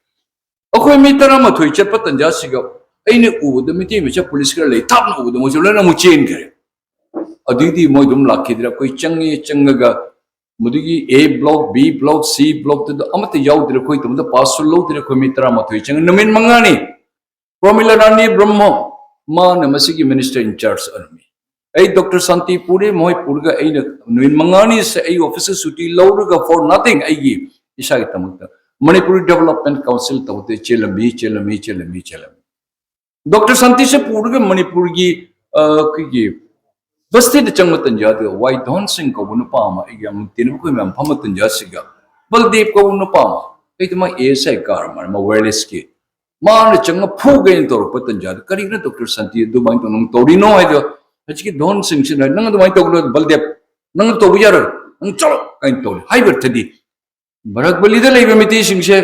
ꯑꯩꯈꯣꯏ ꯃꯤ ꯇꯔꯥꯃꯥꯊꯣꯏ ꯆꯠꯄ ꯇꯟꯖꯥꯁꯤꯒ ꯑꯩꯅ ꯎꯕꯗ ꯃꯤꯇꯩ ꯃꯆꯥ ꯄꯨꯂꯤꯁ ꯈꯔ ꯂꯩ, ꯊꯥꯞꯅ ꯎꯕꯗ ꯃꯣꯏꯁꯨ ꯂꯣꯏꯅ ꯑꯃꯨꯛ ꯆꯦꯟꯈ꯭ꯔꯦ꯫ ꯑꯗꯨꯗꯤ ꯃꯣꯏ ꯑꯗꯨꯝ ꯂꯥꯛꯈꯤꯗ꯭ꯔꯦ꯫ ꯑꯩꯈꯣꯏ ꯆꯪꯉꯦ, ꯆꯪꯉꯒ ꯃꯗꯨꯒꯤ A block, B block, C blockꯇꯨꯗ ꯑꯃꯠꯇ ꯌꯥꯎꯗ꯭ꯔꯦ꯫ ꯑꯩꯈꯣꯏ ꯇꯧꯕꯗ ꯄꯥꯁꯁꯨ ꯂꯧꯗ꯭ꯔꯦ꯫ ꯑꯩꯈꯣꯏ ꯃꯤ ꯇꯔꯥꯃꯥꯊꯣꯏ ꯆꯪꯉꯦ꯫ ꯅꯨꯃꯤꯠ ꯃꯉꯥꯅꯤ ꯄ꯭ꯔꯣꯃꯤꯂꯥ ꯔꯥꯅꯤ ꯕ꯭ꯔꯍ꯭ꯃ, ꯃꯥꯅ ꯃꯁꯤꯒꯤ ꯃꯤꯅꯤꯁꯇꯔ ꯏꯟ ꯆꯥꯔꯖ ꯑꯣꯏꯔꯝꯃꯤ꯫ ꯑꯩ ꯗꯣꯛꯇꯔ ꯁꯥꯟꯇꯤ ꯄꯨꯔꯦ, ꯃꯈꯣꯏ ꯄꯨꯔꯒ ꯑꯩꯅ ꯅꯨꯃꯤꯠ ꯃꯉꯥꯅꯤꯁꯦ ꯑꯩ ꯑꯣꯐꯤꯁꯇ ꯁꯨꯇꯤ ꯂꯧꯔꯒ for nothing ꯑꯩꯒꯤ ꯏꯁꯥꯒꯤꯗꯃꯛꯇ ꯃꯅꯤꯄꯨꯔꯤ ꯗꯦꯕꯂꯞꯃꯦꯟ ꯀꯥꯎꯟꯁꯤꯜ ꯇꯧꯕꯗ ꯆꯦꯜꯂꯝꯃꯤ, ꯆꯦꯜꯂꯝꯃꯤ, ꯆꯦꯜꯂꯝꯃꯤ, ꯆꯦꯜꯂꯝꯃꯤ꯫ ꯗꯣꯛꯇꯔ ꯁꯥꯟꯇꯤꯁꯦ ꯄꯨꯔꯒ ꯃꯅꯤꯄꯨꯔꯒꯤ, ꯑ, ꯑꯩꯈꯣꯏꯒꯤ ꯕꯁꯇꯤꯗ ꯆꯪꯕ ꯇꯟꯖꯥꯗꯨꯗ ꯋꯥꯏ ꯙꯣꯟ ꯁꯤꯡ ꯀꯧꯕ ꯅꯨꯄꯥ ꯑꯃ, ꯑꯩꯒꯤ ꯌꯥꯝ ꯇꯤꯟꯅꯕ ꯑꯩꯈꯣꯏ ꯃꯌꯥꯝ ꯐꯝꯕ ꯇꯟꯖꯥꯁꯤꯒ ꯕꯜꯗꯦꯕ ꯀꯧꯕ ꯅꯨꯄꯥ ꯑꯃ, ꯑꯩꯗꯤ ꯃꯥ A S I ꯀꯥꯔ ꯃꯥꯜꯂꯦ, ꯃꯥ ꯋꯥꯌꯔꯂꯦꯁꯀꯤ꯫ ꯃꯥꯅ ꯆꯪꯉ ꯐꯨꯒꯦꯅ ꯇꯧꯔꯛꯄ ꯇꯟꯖꯥꯗ, "ꯀꯔꯤꯒꯤꯅꯣ ꯗꯣꯛꯇꯔ ꯁꯥꯟꯇꯤ ꯑꯗꯨꯃꯥꯏꯅ ꯇꯧ-, ꯅꯪ ꯇꯧꯔꯤꯅꯣ?" ꯍꯥꯏꯗꯣ, ꯍꯧꯖꯤꯛꯀꯤ ꯙꯣꯟ ꯁꯤꯡꯁꯤꯅ, "ꯅꯪ ꯑꯗꯨꯃꯥꯏꯅ ꯇꯧꯒꯅꯨ ꯕꯜꯗꯦꯕ, ꯅꯪ ꯇꯧꯕ ꯌꯥꯔꯣꯏ, ꯅꯪ ꯆꯠꯂꯣ" ꯀꯥꯏꯅ ꯇꯧꯔꯦ꯫ ꯍꯥꯏꯕ ꯑꯣꯏꯔꯗꯤ ꯕꯔꯥꯛ ꯚꯦꯂꯤꯗ ꯂꯩꯕ ꯃꯤꯇꯩꯁꯤꯡꯁꯦ,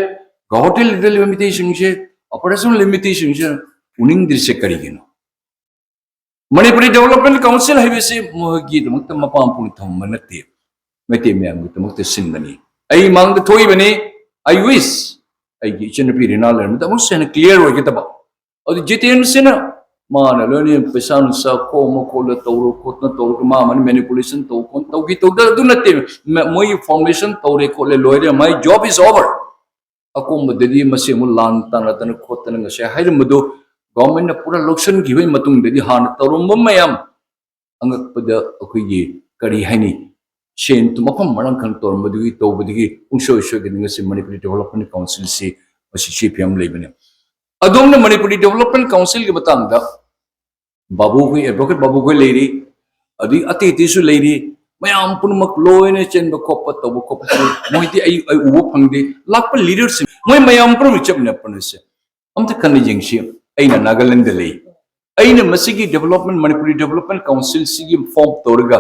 ꯒꯧꯍꯥꯇꯤꯗ ꯂꯩꯕ ꯃꯤꯇꯩꯁꯤꯡꯁꯦ, ꯑꯄꯔ ꯑꯁꯥꯝ ꯂꯩꯕ ꯃꯤꯇꯩꯁꯤꯡꯁꯦ ꯎꯅꯤꯡꯗ꯭ꯔꯤꯁꯦ ꯀꯔꯤꯒꯤꯅꯣ? ꯃꯅꯤꯄꯨꯔꯤ ꯗꯦꯕꯂꯞꯃꯦꯟ ꯀꯥꯎꯟꯁꯤꯜ ꯍꯥꯏꯕꯁꯤ ꯃꯈꯣꯏꯒꯤꯗꯃꯛꯇ ꯃꯄꯥ ꯃꯄꯨꯅ ꯊꯝꯕ ꯅꯠꯇꯦ, ꯃꯩꯇꯩ ꯃꯌꯥꯝꯒꯤꯗꯃꯛꯇ ꯁꯤꯟꯕꯅꯤ꯫ ꯑꯩ ꯃꯥꯡꯗ ꯊꯣꯛꯏꯕꯅꯤ꯫ I wish ꯑꯩꯒꯤ ꯏꯆꯟꯅꯨꯄꯤ ꯔꯤꯅꯥ ꯂꯩꯔꯝꯕꯗ ꯑꯃꯨꯛꯁꯨ ꯍꯦꯟꯅ ꯀ꯭ꯂꯤꯌꯥꯔ ꯑꯣꯏꯒꯗꯕ꯫ ꯑꯗꯨ ꯖꯤꯇꯦꯟꯁꯤꯅ ꯃꯥꯅ ꯂꯣꯏꯅ ꯄꯩꯁꯥ ꯅꯨꯡꯁꯥ ꯈꯣꯝꯃ ꯈꯣꯠꯂ ꯇꯧꯔ ꯈꯣꯠꯅ ꯇꯧꯔꯒ ꯃꯥ ꯑꯃꯅ ꯃꯦꯅꯤꯄꯨꯂꯦꯁꯟ ꯇꯧ ꯈꯣꯠ ꯇꯧꯈꯤ ꯇꯧꯗ ꯑꯗꯨ ꯅꯠꯇꯦ꯫ ꯃ-, ꯃꯣꯏꯒꯤ ꯐꯣꯔꯃꯦꯁꯟ ꯇꯧꯔꯦ ꯈꯣꯠꯂꯦ ꯂꯣꯏꯔꯦ, my job is over꯫ ꯑꯀꯣꯝꯕꯗꯗꯤ ꯃꯁꯤ ꯑꯃꯨꯛ ꯂꯥꯟ ꯇꯥꯟꯅꯗꯅ ꯈꯣꯠꯇꯅ ꯉꯁꯥꯏ ꯍꯥꯏꯔꯝꯕꯗꯨ ꯒꯣꯔꯃꯦꯟꯅ ꯄꯨꯔꯥ ꯂꯧꯁꯤꯟꯈꯤꯕꯒꯤ ꯃꯇꯨꯡꯗꯗꯤ ꯍꯥꯟꯅ ꯇꯧꯔꯝꯕ ꯃꯌꯥꯝ ꯑꯉꯛꯄꯗ ꯑꯩꯈꯣꯏꯒꯤ ꯀꯔꯤ ꯍꯥꯏꯅꯤ, ꯁꯦꯟ ꯃꯐꯝ ꯃꯔꯥꯡ ꯈꯪ ꯇꯧꯔꯝꯕꯗꯨꯒꯤ ꯇꯧꯕꯗꯒꯤ ꯄꯨꯡꯁꯣꯏ ꯁꯣꯏꯒꯅꯤ ꯉꯁꯤ ꯃꯅꯤꯄꯨꯔꯤ ꯗꯤꯕꯂꯞꯃꯦꯟ ꯀꯥꯎꯟꯁꯤꯜꯁꯤ ꯃꯁꯤ ꯁꯤ ꯐꯤꯕꯝ ꯂꯩꯕꯅꯤ꯫ ꯑꯗꯣꯝꯅ ꯃꯅꯤꯄꯨꯔꯤ ꯗꯤꯕꯂꯞꯃꯦꯟ ꯀꯥꯎꯟꯁꯤꯜꯒꯤ ꯃꯇꯥꯡꯗ ꯕꯥꯕꯨꯈꯣꯏ, ꯑꯦꯗꯚꯣꯀꯦꯠ ꯕꯥꯕꯨꯈꯣꯏ ꯂꯩꯔꯤ, ꯑꯗꯨꯗꯒꯤ ꯑꯇꯩ ꯑꯇꯩꯁꯨ ꯂꯩꯔꯤ, ꯃꯌꯥꯝ ꯄꯨꯝꯅꯃꯛ ꯂꯣꯏꯅ ꯆꯦꯟꯕ ꯈꯣꯠꯄ ꯇꯧꯕ ꯈꯣꯠꯄꯁꯨ ꯃꯣꯏꯗꯤ ꯑꯩ ꯑꯩ ꯎꯕ ꯐꯪꯗꯦ꯫ ꯂꯥꯛꯄ ꯂꯤꯗꯔꯁꯤꯡ ꯃꯣꯏ ꯃꯌꯥꯝ ꯄꯨꯝꯅꯃꯛ ꯆꯠꯃꯤꯟꯅꯄꯅꯁꯦ ꯑꯝꯇ ꯈꯟꯅ ꯌꯦꯡꯁꯤ꯫ ꯑꯩꯅ ꯅꯥꯒꯥꯂꯦꯟꯗ ꯂꯩ, ꯑꯩꯅ ꯃꯁꯤꯒꯤ ꯗꯤꯕꯂꯞꯃꯦꯟ, ꯃꯅꯤꯄꯨꯔꯤ ꯗꯤꯕꯂꯞꯃꯦꯟ ꯀꯥꯎꯟꯁꯤꯜꯁꯤꯒꯤ ꯐꯣꯔꯝ ꯇꯧꯔꯒ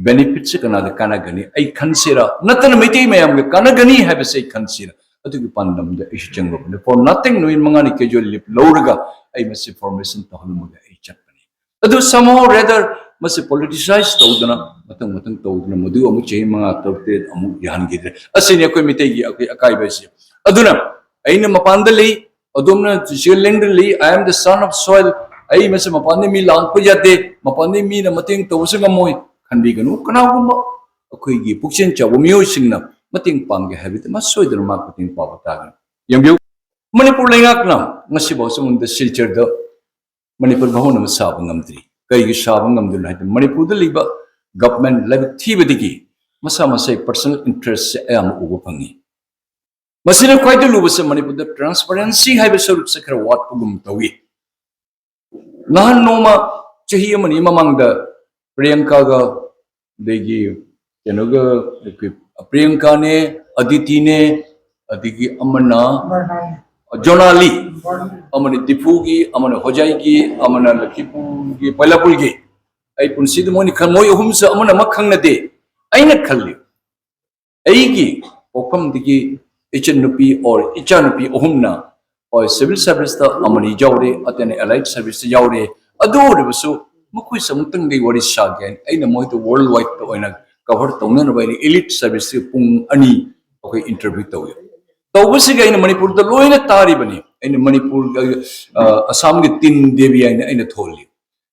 ꯕꯦꯅꯤꯐꯤꯠꯁꯦ ꯀꯅꯥꯗ ꯀꯥꯟꯅꯒꯅꯤ? ꯑꯩ ꯈꯟꯁꯤꯔꯥ, ꯅꯠꯇꯅ ꯃꯩꯇꯩ ꯃꯌꯥꯝꯒ ꯀꯥꯟꯅꯒꯅꯤ ꯍꯥꯏꯕꯁꯦ ꯑꯩ ꯈꯟꯁꯤꯔꯥ? ꯑꯗꯨꯒꯤ ꯄꯥꯟꯗꯝꯗ ꯑꯩꯁꯨ ꯆꯪꯂꯕꯅꯤ꯫ For nothing ꯅꯨꯃꯤꯠ ꯃꯉꯥꯅꯤ casual leave ꯂꯧꯔꯒ ꯑꯩ ꯃꯁꯤ ꯐꯣꯔꯃꯦꯁꯟ ꯇꯧꯍꯜꯂꯝꯃꯒ ꯑꯩ ꯆꯠꯄꯅꯤ꯫ ꯑꯗꯨ somehow rather ꯃꯁꯤ ꯄꯣꯂꯤꯇꯤꯁꯥꯏꯁ ꯇꯧꯗꯅ ꯃꯊꯪ ꯃꯊꯪ ꯇꯧꯗꯅ ꯃꯗꯨ ꯑꯃꯨꯛ ꯆꯍꯤ ꯃꯉꯥ, ꯇꯔꯨꯛ, ꯇꯔꯦꯠ ꯑꯃꯨꯛ ꯌꯥꯍꯟꯈꯤꯗ꯭ꯔꯦ꯫ ꯑꯁꯤꯅꯤ ꯑꯩꯈꯣꯏ ꯃꯤꯇꯩꯒꯤ ꯑꯩꯈꯣꯏ ꯑꯀꯥꯏꯕ ꯑꯁꯤ꯫ ꯑꯗꯨꯅ ꯑꯩꯅ ꯃꯄꯥꯟꯗ ꯂꯩ, ꯑꯗꯣꯝꯅ ꯁ꯭ꯋꯤꯖꯔꯂꯦꯟꯗ ꯂꯩ, I am the son of soil, ꯑꯩ ꯃꯁꯤ ꯃꯄꯥꯟꯗ ꯃꯤ ꯂꯥꯛꯄ ꯌꯥꯗꯦ, ꯃꯄꯥꯟꯗ ꯃꯤꯅ ꯃꯇꯦꯡ ꯇꯧꯕꯁꯨ ꯉꯝꯃꯣꯏ, ꯈꯟꯕꯤꯒꯅꯨ꯫ ꯀꯅꯥꯒꯨꯝꯕ ꯑꯩꯈꯣꯏꯒꯤ ꯄꯨꯛꯆꯦꯜ ꯆꯥꯎꯕ ꯃꯤꯑꯣꯏꯁꯤꯡꯅ ꯃꯇꯦꯡ ꯄꯥꯡꯒꯦ ꯍꯥꯏꯕꯗꯤ ꯃꯁꯣꯏꯗꯅ ꯃꯥ ꯃꯇꯦꯡ ꯄꯥꯡꯕ ꯇꯥꯒꯅꯤ꯫ ꯌꯦꯡꯕꯤꯌꯨ, ꯃꯅꯤꯄꯨꯔ ꯂꯩꯉꯥꯛꯅ ꯉꯁꯤꯐꯥꯎ ꯁꯤꯒꯨꯝꯕꯗ ꯁꯤꯜꯆꯔꯗ ꯃꯅꯤꯄꯨꯔ ꯚꯕꯟ ꯑꯃ ꯁꯥꯕ ꯉꯝꯗ꯭ꯔꯤ꯫ ꯀꯔꯤꯒꯤ ꯁꯥꯕ ꯉꯝꯗ꯭ꯔꯤꯅꯣ ꯍꯥꯏꯗꯤ ꯃꯅꯤꯄꯨꯔꯗ ꯂꯩꯕ ꯒꯚꯔꯟꯃꯦꯟ ꯂꯥꯏꯕꯛ ꯊꯤꯕꯗꯒꯤ ꯃꯁꯥ ꯃꯁꯥꯒꯤ ꯄꯔꯁꯅꯦꯜ ꯏꯟꯇꯔꯦꯁꯁꯦ ꯑꯌꯥꯝꯕ ꯎꯕ ꯐꯪꯉꯤ꯫ ꯃꯁꯤꯅ ꯈ꯭ꯋꯥꯏꯗꯒꯤ ꯂꯨꯕꯁꯦ ꯃꯅꯤꯄꯨꯔꯗ ꯇ꯭ꯔꯥꯟꯁꯄꯔꯦꯟꯁꯤ ꯍꯥꯏꯕ ꯁꯔꯨꯛꯁꯦ ꯈꯔ ꯋꯥꯠꯄꯒꯨꯝ ꯇꯧꯏ꯫ ꯅꯍꯥꯟ ꯅꯣꯡꯃ ꯆꯍꯤ ꯑꯃꯅꯤ ꯃꯃꯥꯡꯗ ꯄ꯭ꯔꯤꯌꯥꯡꯀꯥꯒ ꯑꯗꯒꯤ ꯀꯩꯅꯣꯒ ꯄ꯭ꯔꯤꯌꯥꯡꯀꯥꯅꯦ, ꯑꯗꯤꯇꯤꯅꯦ, ꯑꯗꯒꯤ ꯑꯃꯅ ꯖꯣꯅꯥꯂꯤ, ꯑꯃꯅ ꯗꯤꯐꯨꯒꯤ, ꯑꯃꯅ ꯍꯣꯖꯥꯏꯒꯤ, ꯑꯃꯅ ꯂꯛꯈꯤꯄꯨꯔꯒꯤ, ꯕꯩꯂꯥꯄꯨꯔꯒꯤ꯫ ꯑꯩ ꯄꯨꯟꯁꯤꯗ ꯃꯣꯏꯅ ꯈꯪ-, ꯃꯣꯏ ꯑꯍꯨꯝꯁꯨ ꯑꯃꯅ ꯑꯃ ꯈꯪꯅꯗꯦ꯫ ꯑꯩꯅ ꯈꯜꯂꯤ, ꯑꯩꯒꯤ ꯄꯣꯛꯐꯝꯗꯒꯤ ꯏꯆꯟꯅꯨꯄꯤ or ꯏꯆꯥꯅꯨꯄꯤ ꯑꯍꯨꯝꯅ ꯍꯣꯏ ꯁꯤꯚꯤꯜ ꯁꯔꯚꯤꯁꯇ ꯑꯃꯅꯤ ꯌꯥꯎꯔꯦ, ꯑꯇꯩꯅ ꯑꯦꯂꯥꯏꯠ ꯁꯔꯚꯤꯁꯇ ꯌꯥꯎꯔꯦ꯫ ꯑꯗꯨ ꯑꯣꯏꯔꯕꯁꯨ ꯃꯈꯣꯏꯁꯨ ꯑꯃꯨꯛꯇꯪꯗꯤ ꯋꯥꯔꯤ ꯁꯥꯒꯦ ꯍꯥꯏꯅ ꯑꯩꯅ ꯃꯣꯏꯗ ꯋꯥꯔꯜ ꯋꯥꯏꯗꯇ ꯑꯣꯏꯅ ꯀꯚꯔ ꯇꯧꯅꯅꯕ ꯑꯩꯅ ꯏꯂꯤꯠ ꯁꯔꯚꯤꯁꯁꯤ ꯄꯨꯡ ꯑꯅꯤ ꯑꯩꯈꯣꯏ ꯏꯟꯇꯔꯚ꯭ꯌꯨ ꯇꯧꯏ꯫ ꯇꯧꯕꯁꯤꯒ ꯑꯩꯅ ꯃꯅꯤꯄꯨꯔꯗ ꯂꯣꯏꯅ ꯇꯥꯔꯤꯕꯅꯤ꯫ ꯑꯩꯅ ꯃꯅꯤꯄꯨꯔꯒ, ꯑ, ꯑꯁꯥꯝꯒꯤ ꯇꯤꯟ ꯗꯦꯕꯤ ꯍꯥꯏꯅ ꯑꯩꯅ ꯊꯣꯜꯂꯤ꯫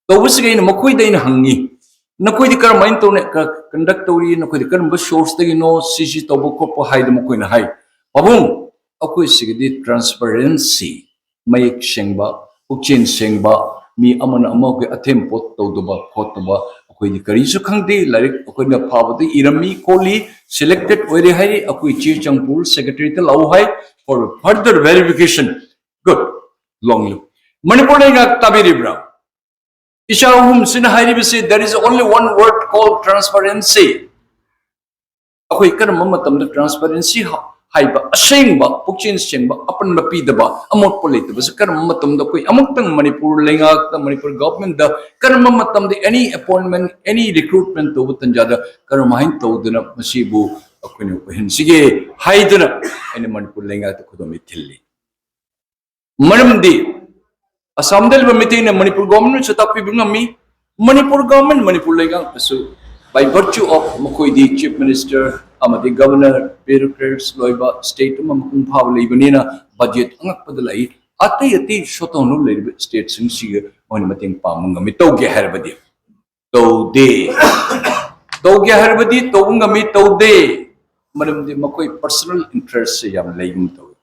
ꯇꯧꯕꯁꯤꯒ ꯑꯩꯅ ꯃꯈꯣꯏꯗ ꯑꯩꯅ ꯍꯪꯉꯤ, "ꯅꯈꯣꯏꯗꯤ ꯀꯔꯝꯍꯥꯏꯅ ꯇꯧꯅ ꯀ-, ꯀꯟꯗꯛ ꯇꯧꯔꯤ? ꯅꯈꯣꯏꯗꯤ ꯀꯔꯝꯕ ꯁꯣꯔꯁꯇꯒꯤꯅꯣ ꯁꯤꯁꯤ ꯇꯧꯕ ꯈꯣꯠꯄ?" ꯍꯥꯏꯗꯅ ꯃꯈꯣꯏꯅ ꯍꯥꯏ, "ꯄꯥꯕꯨꯡ, ꯑꯩꯈꯣꯏ ꯁꯤꯒꯤꯗꯤ ꯇ꯭ꯔꯥꯟꯁꯄꯔꯦꯟꯁꯤ ꯃꯌꯦꯛ ꯁꯦꯡꯕ, ꯄꯨꯛꯆꯦꯜ ꯁꯦꯡꯕ, ꯃꯤ ꯑꯃꯅ ꯑꯃꯒꯤ ꯑꯊꯦꯝ ꯄꯣꯠ ꯇꯧꯗꯕ ꯈꯣꯠꯇꯕ ꯑꯩꯈꯣꯏꯗꯤ ꯀꯔꯤꯁꯨ ꯈꯪꯗꯦ꯫ ꯂꯥꯏꯔꯤꯛ ꯑꯩꯈꯣꯏꯅ ꯐꯥꯕꯗ ꯏꯔꯝꯃꯤ ꯈꯣꯠꯂꯤ, ꯁꯦꯂꯦꯛꯇꯦꯠ ꯑꯣꯏꯔꯦ ꯍꯥꯏꯔꯤ, ꯑꯩꯈꯣꯏ ꯆꯦ ꯆꯪ ꯄꯨꯔ ꯁꯦꯀ꯭ꯔꯦꯇꯔꯤꯗ ꯂꯥꯛꯎ ꯍꯥꯏ꯫ For further verification, good, long live. Manipur ꯂꯩꯉꯥꯛ ꯇꯥꯕꯤꯔꯤꯕ꯭ꯔꯥ? ꯏꯆꯥ ꯑꯍꯨꯝꯁꯤꯅ ꯍꯥꯏꯔꯤꯕꯁꯤ, there is only one word called transparency. ꯑꯩꯈꯣꯏ ꯀꯔꯝꯕ ꯃꯇꯝꯗ ꯇ꯭ꯔꯥꯟꯁꯄꯔꯦꯟꯁꯤ ꯍꯥꯏꯕ ꯑꯁꯦꯡꯕ, ꯄꯨꯛꯆꯦꯜ ꯁꯦꯡꯕ, ꯑꯄꯟꯕ ꯄꯤꯗꯕ, ꯑꯃꯣꯠꯄ ꯂꯩꯇꯕꯁꯦ ꯀꯔꯝꯕ ꯃꯇꯝꯗ, ꯑꯩꯈꯣꯏ ꯑꯃꯨꯛꯇꯪ ꯃꯅꯤꯄꯨꯔ ꯂꯩꯉꯥꯛꯇ, ꯃꯅꯤꯄꯨꯔ ꯒꯚꯔꯟꯃꯦꯟꯗ ꯀꯔꯝꯕ ꯃꯇꯝꯗ any appointment, any recruitment ꯇꯧꯕ ꯇꯟꯖꯥꯗ ꯀꯔꯝꯍꯥꯏꯅ ꯇꯧꯗꯅ ꯃꯁꯤꯕꯨ ꯑꯩꯈꯣꯏꯅ ꯑꯣꯏꯍꯟꯁꯤꯒꯦ ꯍꯥꯏꯗꯨꯅ ꯑꯩꯅ ꯃꯅꯤꯄꯨꯔ ꯂꯩꯉꯥꯛꯇ ꯈꯨꯗꯣꯝꯕꯤ ꯊꯤꯜꯂꯤ꯫ ꯃꯔꯝꯗꯤ ꯑꯁꯥꯝꯗ ꯂꯩꯕ ꯃꯤꯇꯩꯅ ꯃꯅꯤꯄꯨꯔ ꯒꯚꯔꯟꯃꯦꯟꯠꯁꯨ ꯇꯥꯛꯄꯤꯕ ꯉꯝꯃꯤ, ꯃꯅꯤꯄꯨꯔ ꯒꯚꯔꯟꯃꯦꯟꯠ, ꯃꯅꯤꯄꯨꯔ ꯂꯩꯉꯥꯛꯅꯁꯨ, by virtue of ꯃꯈꯣꯏꯗꯤ ꯆꯤꯐ ꯃꯤꯅꯤꯁꯇꯔ ꯑꯃꯗꯤ ꯒꯚꯔꯅꯔ, ꯕ꯭ꯌꯨꯔꯣꯀ꯭ꯔꯦꯠꯁ ꯂꯣꯏꯕ ꯁ꯭ꯇꯦꯠ ꯑꯃ ꯃꯄꯨꯡ ꯐꯥꯕ ꯂꯩꯕꯅꯤꯅ ꯕꯖꯦꯠ ꯑꯉꯛꯄꯗ ꯂꯥꯛꯏ꯫ ꯑꯇꯩ ꯑꯇꯩ ꯁꯣꯇꯧꯅ ꯂꯩꯔꯤꯕ ꯁ꯭ꯇꯦꯠꯁꯤꯡꯁꯤꯒ ꯃꯣꯏꯅ ꯃꯇꯦꯡ ꯄꯥꯡꯕ ꯉꯝꯃꯤ꯫ ꯇꯧꯒꯦ ꯍꯥꯏꯔꯕꯗꯤ ꯇꯧꯗꯦ, ꯇꯧꯒꯦ ꯍꯥꯏꯔꯕꯗꯤ ꯇꯧꯕ ꯉꯝꯃꯤ, ꯇꯧꯗꯦ꯫ ꯃꯔꯝꯗꯤ ꯃꯈꯣꯏ ꯄꯔꯁꯅꯦꯜ ꯏꯟꯇꯔꯦꯁꯁꯦ ꯌꯥꯝ ꯂꯩꯒꯨꯝ ꯇꯧꯏ꯫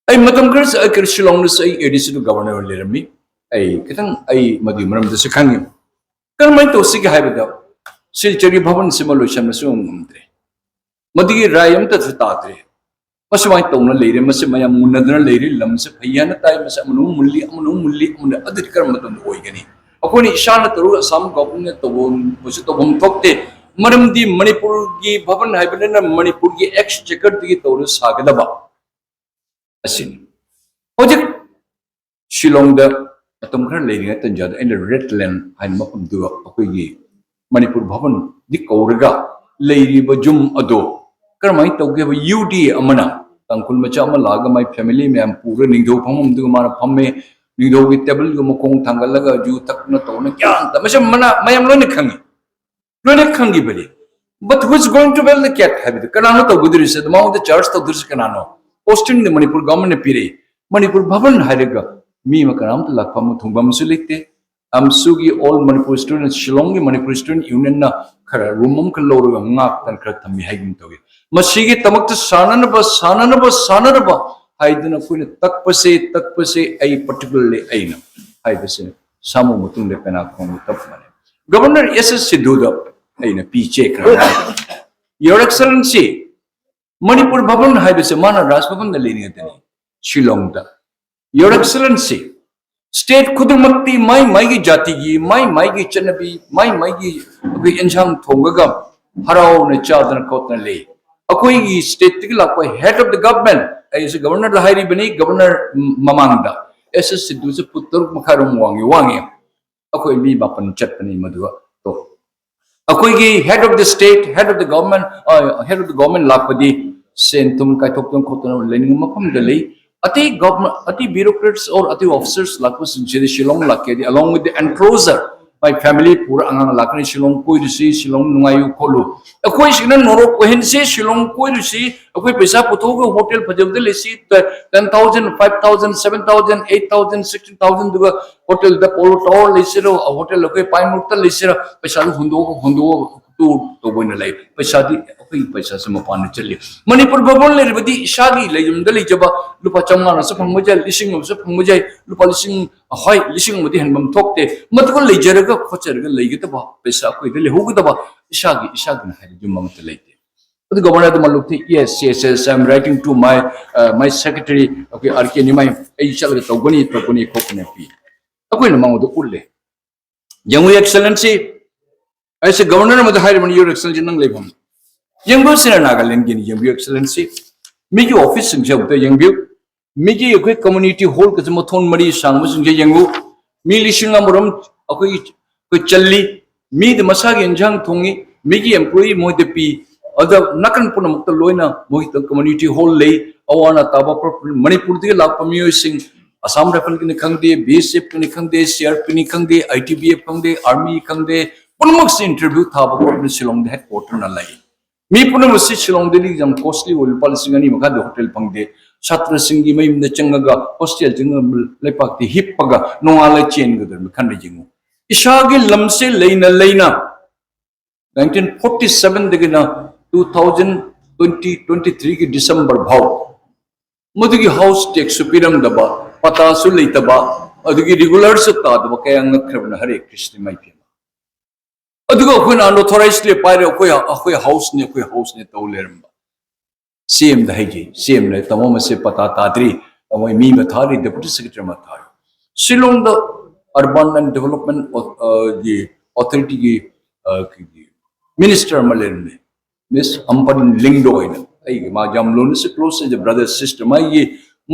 ꯑꯩ ꯃꯇꯝ ꯈꯔ ꯁ-, ꯑꯩ ꯀꯩꯅꯣ ꯁꯤꯂꯣꯡꯗꯁꯨ ꯑꯩ ꯑꯦꯗꯤꯁꯅꯦꯜ ꯒꯚꯔꯅꯔ ꯑꯣꯏꯅ ꯂꯩꯔꯝꯃꯤ꯫ ꯑꯩ ꯈꯤꯇꯪ ꯑꯩ ꯃꯗꯨꯒꯤ ꯃꯔꯝꯗꯁꯨ ꯈꯪꯉꯤ꯫ ꯀꯔꯝꯍꯥꯏꯅ ꯇꯧꯁꯤꯒꯦ ꯍꯥꯏꯕꯗ, ꯁꯤꯜꯆꯔꯒꯤ ꯚꯕꯟꯁꯤꯃ ꯂꯣꯏꯁꯟꯕꯁꯨ ꯉꯝꯗ꯭ꯔꯦ, ꯃꯗꯨꯒꯤ ꯔꯥꯏ ꯑꯃꯠꯇꯁꯨ ꯇꯥꯗ꯭ꯔꯦ꯫ ꯃꯁꯨꯃꯥꯏꯅ ꯇꯧꯅ ꯂꯩꯔꯦ, ꯃꯁꯤ ꯃꯌꯥꯝ ꯃꯨꯟꯅꯗꯅ ꯂꯩꯔꯦ꯫ ꯂꯝꯁꯦ ꯐꯩ ꯍꯥꯏꯅ ꯇꯥꯏ, ꯃꯁꯤ ꯑꯃꯅ ꯑꯃꯨꯛ ꯃꯨꯜꯂꯤ, ꯑꯃꯅ ꯑꯃꯨꯛ ꯃꯨꯜꯂꯤ, ꯑꯃꯅ, ꯑꯗꯨꯗꯤ ꯀꯔꯝꯕ ꯃꯇꯝꯗ ꯑꯣꯏꯒꯅꯤ? ꯑꯩꯈꯣꯏꯅ ꯏꯁꯥꯅ ꯇꯧꯔꯒ ꯑꯁꯥꯝ ꯒꯚꯔꯟꯃꯦꯟꯠꯅ ꯇꯧꯕꯁꯨ ꯇꯧꯐꯝ ꯊꯣꯛꯇꯦ꯫ ꯃꯔꯝꯗꯤ ꯃꯅꯤꯄꯨꯔꯒꯤ ꯚꯕꯟ ꯍꯥꯏꯕꯅꯤꯅ ꯃꯅꯤꯄꯨꯔꯒꯤ ꯑꯦꯛꯁꯆꯦꯀꯔꯗꯒꯤ ꯇꯧꯔꯒ ꯁꯥꯒꯗꯕ ꯑꯁꯤꯅꯤ꯫ ꯍꯧꯖꯤꯛ ꯁꯤꯂꯣꯡꯗ ꯃꯇꯝ ꯈꯔ ꯂꯩꯔꯤꯉꯩ ꯇꯟꯖꯥꯗ ꯑꯩꯅ ꯔꯦꯗ ꯂꯦꯟ ꯍꯥꯏꯅ ꯃꯐꯝꯗꯨꯗ ꯑꯩꯈꯣꯏꯒꯤ ꯃꯅꯤꯄꯨꯔ ꯚꯕꯟꯗꯤ ꯀꯧꯔꯒ ꯂꯩꯔꯤꯕ ꯌꯨꯝ ꯑꯗꯣ ꯀꯔꯝꯍꯥꯏꯅ ꯇꯧꯒꯦ ꯍꯥꯏꯕ, ꯌꯨ ꯗꯤ ꯑꯦ ꯑꯃꯅ ꯇꯥꯡꯈꯨꯜ ꯃꯆꯥ ꯑꯃ ꯂꯥꯛꯑꯒ ꯃꯥꯏ ꯐꯦꯃꯤꯂꯤ ꯃꯌꯥꯝ ꯄꯨꯔꯒ ꯅꯤꯡꯊꯧ ꯐꯝꯐꯝꯗꯨꯒ ꯃꯥꯅ ꯐꯝꯃꯦ, ꯅꯤꯡꯊꯧꯒꯤ ꯇꯦꯕꯜꯒ ꯃꯈꯣꯡ ꯊꯥꯡꯒꯠꯂꯒ ꯌꯨ ꯊꯛꯅ ꯇꯧꯅ ꯒ꯭ꯌꯥꯟ ꯇ-, ꯃꯁꯤ ꯃꯅꯥ-, ꯃꯌꯥꯝ ꯂꯣꯏꯅ ꯈꯪꯉꯤ, ꯂꯣꯏꯅ ꯈꯪꯉꯤꯕꯅꯤ꯫ But who is going to build the cat ꯍꯥꯏꯕꯗꯨ ꯀꯅꯥꯅꯣ ꯇꯧꯒꯗꯧꯔꯤꯁꯦ? ꯑꯗꯨ ꯃꯉꯣꯟꯗ ꯆꯥꯔꯖ ꯇꯧꯗꯣꯏꯁꯦ ꯀꯅꯥꯅꯣ? ꯄꯣꯁꯇꯤꯡꯗꯤ ꯃꯅꯤꯄꯨꯔ ꯒꯚꯔꯟꯃꯦꯟꯠꯅ ꯄꯤꯔꯛꯏ꯫ ꯃꯅꯤꯄꯨꯔ ꯚꯕꯟ ꯍꯥꯏꯔꯒ ꯃꯤ ꯑꯃ ꯀꯅꯥꯝꯇ ꯂꯥꯛꯐꯝ ꯊꯣꯡꯐꯝꯁꯨ ꯂꯩꯇꯦ꯫ ꯑꯝꯁꯨꯒꯤ ꯑꯣꯜ ꯃꯅꯤꯄꯨꯔ ꯁ꯭ꯇꯨꯗꯦꯟꯠ, ꯁꯤꯂꯣꯡꯒꯤ ꯃꯅꯤꯄꯨꯔ ꯁ꯭ꯇꯨꯗꯦꯟꯠ ꯌꯨꯅꯤꯌꯟꯅ ꯈꯔ ꯔꯨꯝ ꯑꯃꯈꯛ ꯂꯧꯔꯒ ꯉꯥꯛꯇꯅ ꯈꯔ ꯊꯝꯃꯤ ꯍꯥꯏꯒꯨꯝ ꯇꯧꯏ꯫ ꯃꯁꯤꯒꯤꯗꯃꯛꯇ ꯁꯥꯟꯅꯅꯕ, ꯁꯥꯟꯅꯅꯕ, ꯁꯥꯟꯅꯅꯕ ꯍꯥꯏꯗꯨꯅ ꯑꯩꯈꯣꯏꯅ ꯇꯛꯄꯁꯦ, ꯇꯛꯄꯁꯦ, ꯑꯩ particularly ꯑꯩꯅ ꯍꯥꯏꯕꯁꯦ ꯁꯥꯃꯨ ꯃꯇꯨꯡꯗ ꯄꯦꯅꯥ ꯈꯣꯡꯕ ꯇꯞ ꯃꯥꯟꯅꯩ꯫ ꯒꯕꯔꯅꯔ ꯑꯦꯁ ꯑꯦꯁ ꯁꯤꯙꯨꯗ ꯑꯩꯅ ꯄꯤ ꯆꯦ ꯈꯔ ꯍꯥꯏ꯫ Your Excellency, ꯃꯅꯤꯄꯨꯔ ꯚꯕꯟ ꯍꯥꯏꯕꯁꯦ ꯃꯥꯅ ꯔꯥꯖ ꯚꯕꯟꯗ ꯂꯩꯔꯤ ꯉꯥꯛꯇꯅꯤ, ꯁꯤꯂꯣꯡꯗ꯫ Your Excellency, state ꯈꯨꯗꯤꯡꯃꯛꯇꯤ ꯃꯥꯏ ꯃꯥꯏꯒꯤ ꯖꯥꯇꯤꯒꯤ, ꯃꯥꯏ ꯃꯥꯏꯒꯤ ꯆꯠꯅꯕꯤ, ꯃꯥꯏ ꯃꯥꯏꯒꯤ ꯑꯩꯈꯣꯏ ꯏꯟꯁꯥꯡ ꯊꯣꯡꯉꯒ ꯍꯔꯥꯎꯅ ꯆꯥꯗꯅ ꯈꯣꯠꯇꯅ ꯂꯩ꯫ ꯑꯩꯈꯣꯏꯒꯤ stateꯇꯒꯤ ꯂꯥꯛꯄ head of the government, ꯑꯩꯁꯦ ꯒꯕꯔꯅꯔꯗ ꯍꯥꯏꯔꯤꯕꯅꯤ, ꯒꯕꯔꯅꯔ ꯃꯃꯥꯡꯗ ꯑꯦꯁ ꯑꯦꯁ ꯁꯤꯙꯨꯁꯦ ꯐꯨꯠ ꯇꯔꯨꯛ ꯃꯈꯥꯏꯔꯣꯝ ꯋꯥꯡꯉꯤ, ꯋꯥꯡꯉꯤ꯫ ꯑꯩꯈꯣꯏ ꯃꯤ ꯃꯥꯄꯟ ꯆꯠꯄꯅꯤ ꯃꯗꯨꯒ꯫ ꯇꯣ꯫ ꯑꯩꯈꯣꯏꯒꯤ head of the state, head of the government, head of the government ꯂꯥꯛꯄꯗꯤ ꯁꯦꯟ ꯊꯨꯝ ꯀꯥꯏꯊꯣꯛꯇꯅ ꯈꯣꯠꯇꯅ ꯂꯩꯅꯤꯡꯕ ꯃꯐꯝꯗ ꯂꯩ꯫ ꯑꯇꯩ government, ꯑꯇꯩ bureaucrats or ꯑꯇꯩ officers ꯂꯥꯛꯄꯁꯤꯡꯁꯤꯗꯤ Shillong ꯂꯥꯛꯀꯦꯗꯤ, along with the enclosure, my family ꯄꯨꯔ ꯑꯉꯥꯡ ꯂꯥꯛꯀꯅꯤ, ꯁꯤꯂꯣꯡ ꯀꯣꯏꯔꯨꯁꯤ, ꯁꯤꯂꯣꯡ ꯅꯨꯡꯉꯥꯏꯌꯨ ꯈꯣꯠꯂꯨ꯫ ꯑꯩꯈꯣꯏꯁꯤꯅ ꯅꯣꯔꯣꯛ ꯑꯣꯏꯍꯟꯁꯤ, ꯁꯤꯂꯣꯡ ꯀꯣꯏꯔꯨꯁꯤ, ꯑꯩꯈꯣꯏ ꯄꯩꯁꯥ ꯄꯨꯊꯣꯛꯑꯒ ꯍꯣꯇꯦꯜ ꯐꯖꯕꯗ ꯂꯩꯁꯤ, ten thousand, five thousand, seven thousand, eight thousand, sixteen thousand ꯗꯨꯒ ꯍꯣꯇꯦꯜꯗ ꯄꯣꯂꯣ ꯇꯥꯋꯔ ꯂꯩꯁꯤꯔꯣ, ꯍꯣꯇꯦꯜ ꯑꯩꯈꯣꯏ ꯄꯥꯏꯟ ꯔꯨꯐꯇ ꯂꯩꯁꯤꯔꯣ, ꯄꯩꯁꯥꯗꯨ ꯍꯨꯟꯗꯣꯛꯑꯒ, ꯍꯨꯟꯗꯣꯛꯑꯒ tour ꯇꯧꯕ ꯑꯣꯏꯅ ꯂꯩ꯫ ꯄꯩꯁꯥꯗꯤ ꯑꯩꯈꯣꯏꯒꯤ ꯄꯩꯁꯥꯁꯦ ꯃꯄꯥꯟꯗ ꯆꯠꯂꯤ꯫ ꯃꯅꯤꯄꯨꯔ ꯚꯕꯟ ꯂꯩꯔꯕꯗꯤ ꯏꯁꯥꯒꯤ ꯂꯩꯌꯨꯝꯗ ꯂꯩꯖꯕ ꯂꯨꯄꯥ ꯆꯥꯝꯃꯉꯥꯅꯁꯨ ꯐꯪꯕ ꯌꯥꯏ, ꯂꯤꯁꯤꯡ ꯑꯃꯁꯨ ꯐꯪꯕ ꯌꯥꯏ, ꯂꯨꯄꯥ ꯂꯤꯁꯤꯡ, ꯍꯣꯏ, ꯂꯤꯁꯤꯡ ꯑꯃꯗꯤ ꯍꯦꯟꯕꯝ ꯊꯣꯛꯇꯦ꯫ ꯃꯗꯨꯒ ꯂꯩꯖꯔꯒ ꯈꯣꯠꯆꯔꯒ ꯂꯩꯒꯗꯕ, ꯄꯩꯁꯥ ꯑꯩꯈꯣꯏꯗ ꯂꯩꯍꯧꯒꯗꯕ, ꯏꯁꯥꯒꯤ, ꯏꯁꯥꯒꯤꯅ ꯍꯥꯏꯕ ꯌꯨꯝ ꯑꯃꯠꯇ ꯂꯩꯇꯦ꯫ ꯑꯗꯨ ꯒꯕꯔꯅꯔꯗ ꯃꯥ ꯂꯨꯞꯊꯤ, "Yes, yes, yes, I am writing to my, uh, my secretary, okay, R K Nimai, ꯑꯩ ꯆꯠꯂꯒ ꯇꯧꯒꯅꯤ, ꯇꯧꯒꯅꯤ, ꯈꯣꯠꯀꯅꯤ" ꯄꯤ꯫ ꯑꯩꯈꯣꯏꯅ ꯃꯉꯣꯟꯗ ꯎꯠꯂꯦ꯫ ꯌꯦꯡꯉꯨ, Excellency, ꯑꯩꯁꯦ ꯒꯕꯔꯅꯔ ꯑꯃꯗ ꯍꯥꯏꯔꯤꯕꯅꯤ, Your Excellency, ꯅꯪ ꯂꯩꯐꯝ ꯌꯦꯡꯕꯤꯌꯨ, ꯁꯤꯅ ꯅꯥꯒꯥꯂꯦꯟꯒꯤꯅꯤ, ꯌꯦꯡꯕꯤꯌꯨ, Excellency꯫ ꯃꯤꯒꯤ ꯑꯣꯐꯤꯁꯁꯤꯡꯁꯦ ꯑꯃꯨꯛꯇ ꯌꯦꯡꯕꯤꯌꯨ꯫ ꯃꯤꯒꯤ ꯑꯩꯈꯣꯏ community hall ꯀꯁꯦ ꯃꯊꯣꯟ ꯃꯔꯤ ꯁꯥꯡꯕꯁꯤꯡꯁꯦ ꯌꯦꯡꯉꯨ꯫ ꯃꯤ ꯂꯤꯁꯤꯡ ꯑꯃꯔꯣꯝ ꯑꯩꯈꯣꯏꯒꯤ, ꯑꯩꯈꯣꯏ ꯆꯜꯂꯤ꯫ ꯃꯤꯗ ꯃꯁꯥꯒꯤ ꯏꯟꯁꯥꯡ ꯊꯣꯡꯉꯤ, ꯃꯤꯒꯤ employee ꯃꯣꯏꯗ ꯄꯤ꯫ ꯑꯗ ꯅꯥꯀꯟ ꯄꯨꯝꯅꯃꯛꯇ ꯂꯣꯏꯅ ꯃꯣꯏꯒꯤ community hall ꯂꯩ꯫ ꯑꯋꯥ ꯑꯅꯥ ꯇꯥꯕ ꯄꯨꯔꯛꯄ ꯃꯅꯤꯄꯨꯔꯗꯒꯤ ꯂꯥꯛꯄ ꯃꯤꯑꯣꯏꯁꯤꯡ, ꯑꯁꯥꯝ ꯔꯥꯏꯐꯜꯒꯤꯅꯤ ꯈꯪꯗꯦ, ꯕꯤ ꯑꯦꯁ ꯑꯦꯐꯀꯤꯅꯤ ꯈꯪꯗꯦ, ꯁꯤ ꯑꯥꯔ ꯄꯤꯅꯤ ꯈꯪꯗꯦ, ꯑꯥꯏ ꯇꯤ ꯕꯤ ꯑꯦꯐ ꯈꯪꯗꯦ, ꯑꯥꯔꯃꯤ ꯈꯪꯗꯦ, ꯄꯨꯝꯅꯃꯛꯁꯤ interview ꯊꯥꯕ ꯈꯣꯠꯄꯗ ꯁꯤꯂꯣꯡꯗ headquarterꯅ ꯂꯩ꯫ ꯃꯤ ꯄꯨꯝꯅꯃꯛꯁꯤ ꯁꯤꯂꯣꯡꯗꯗꯤ ꯌꯥꯝ costly ꯑꯣꯏ, ꯂꯨꯄꯥ ꯂꯤꯁꯤꯡ ꯑꯅꯤ ꯃꯈꯥꯗ ꯍꯣꯇꯦꯜ ꯐꯪꯗꯦ꯫ ꯁꯥꯇ꯭ꯔꯁꯤꯡꯒꯤ ꯃꯌꯨꯝꯗ ꯆꯪꯉꯒ, hostel ꯆꯪꯉꯒ ꯂꯩꯄꯥꯛꯇ ꯍꯤꯞꯄꯒ ꯅꯣꯡꯉꯥꯜꯂ ꯆꯦꯟꯒꯗꯧꯔꯤꯕ ꯈꯟꯕ ꯌꯦꯡꯉꯨ꯫ ꯏꯁꯥꯒꯤ ꯂꯝꯁꯦ ꯂꯩꯅ ꯂꯩꯅ nineteen forty sevenꯗꯒꯤꯅ two thousand twenty twenty threeꯒꯤ December ꯐꯥꯎ ꯃꯗꯨꯒꯤ ꯍꯥꯎꯁ ꯇꯦꯛꯁꯁꯨ ꯄꯤꯔꯝꯗꯕ, ꯄꯇꯥꯁꯨ ꯂꯩꯇꯕ, ꯑꯗꯨꯒꯤ ꯔꯤꯒꯨꯂꯔꯁꯨ ꯇꯥꯗꯕ ꯀꯌꯥ ꯉꯛꯈ꯭ꯔꯕꯅ ꯍꯔꯦ ꯀ꯭ꯔꯤꯁꯅ ꯃꯥꯏ ꯄꯦꯝꯃ꯫ ꯑꯗꯨꯒ ꯑꯩꯈꯣꯏꯅ ꯑꯟꯑꯣꯊꯣꯔꯥꯏꯖꯂꯤ ꯄꯥꯏꯔꯦ, ꯑꯩꯈꯣꯏ ꯑꯩꯈꯣꯏ ꯍꯥꯎꯁꯅꯦ, ꯑꯩꯈꯣꯏ ꯍꯥꯎꯁꯅꯦ ꯇꯧ ꯂꯩꯔꯝꯕ꯫ ꯁꯤ ꯑꯦꯝꯗ ꯍꯥꯏꯈꯤ, ꯁꯤ ꯑꯦꯝꯅ ꯇꯥꯃꯣ ꯃꯁꯦ ꯄꯇꯥ ꯇꯥꯗ꯭ꯔꯤ, ꯃꯣꯏ ꯃꯤ ꯑꯃ ꯊꯥꯔꯤ, ꯗꯦꯄꯨꯇꯤ ꯁꯦꯀ꯭ꯔꯦꯇꯔꯤ ꯑꯃ ꯊꯥꯔꯤ꯫ ꯁꯤꯂꯣꯡꯗ ꯑꯔꯕꯥꯟ ꯑꯦꯟ ꯗꯦꯕꯂꯞꯃꯦꯟ ꯒꯤ ꯑꯣꯊꯣꯔꯤꯇꯤꯒꯤ ꯃꯤꯅꯤꯁꯇꯔ ꯑꯃ ꯂꯩꯔꯝꯃꯤ, ꯃꯤꯁ ꯑꯝꯄꯟ ꯂꯤꯡꯗꯣ ꯍꯥꯏꯅ꯫ ꯑꯩꯒꯤ ꯃꯥ ꯌꯥꯝ ꯂꯨꯅꯁꯨ ꯀ꯭ꯂꯣꯁ ꯑꯣꯏꯖ ꯕ꯭ꯔꯗꯔ ꯁꯤꯁꯇꯔ꯫ ꯃꯥꯒꯤ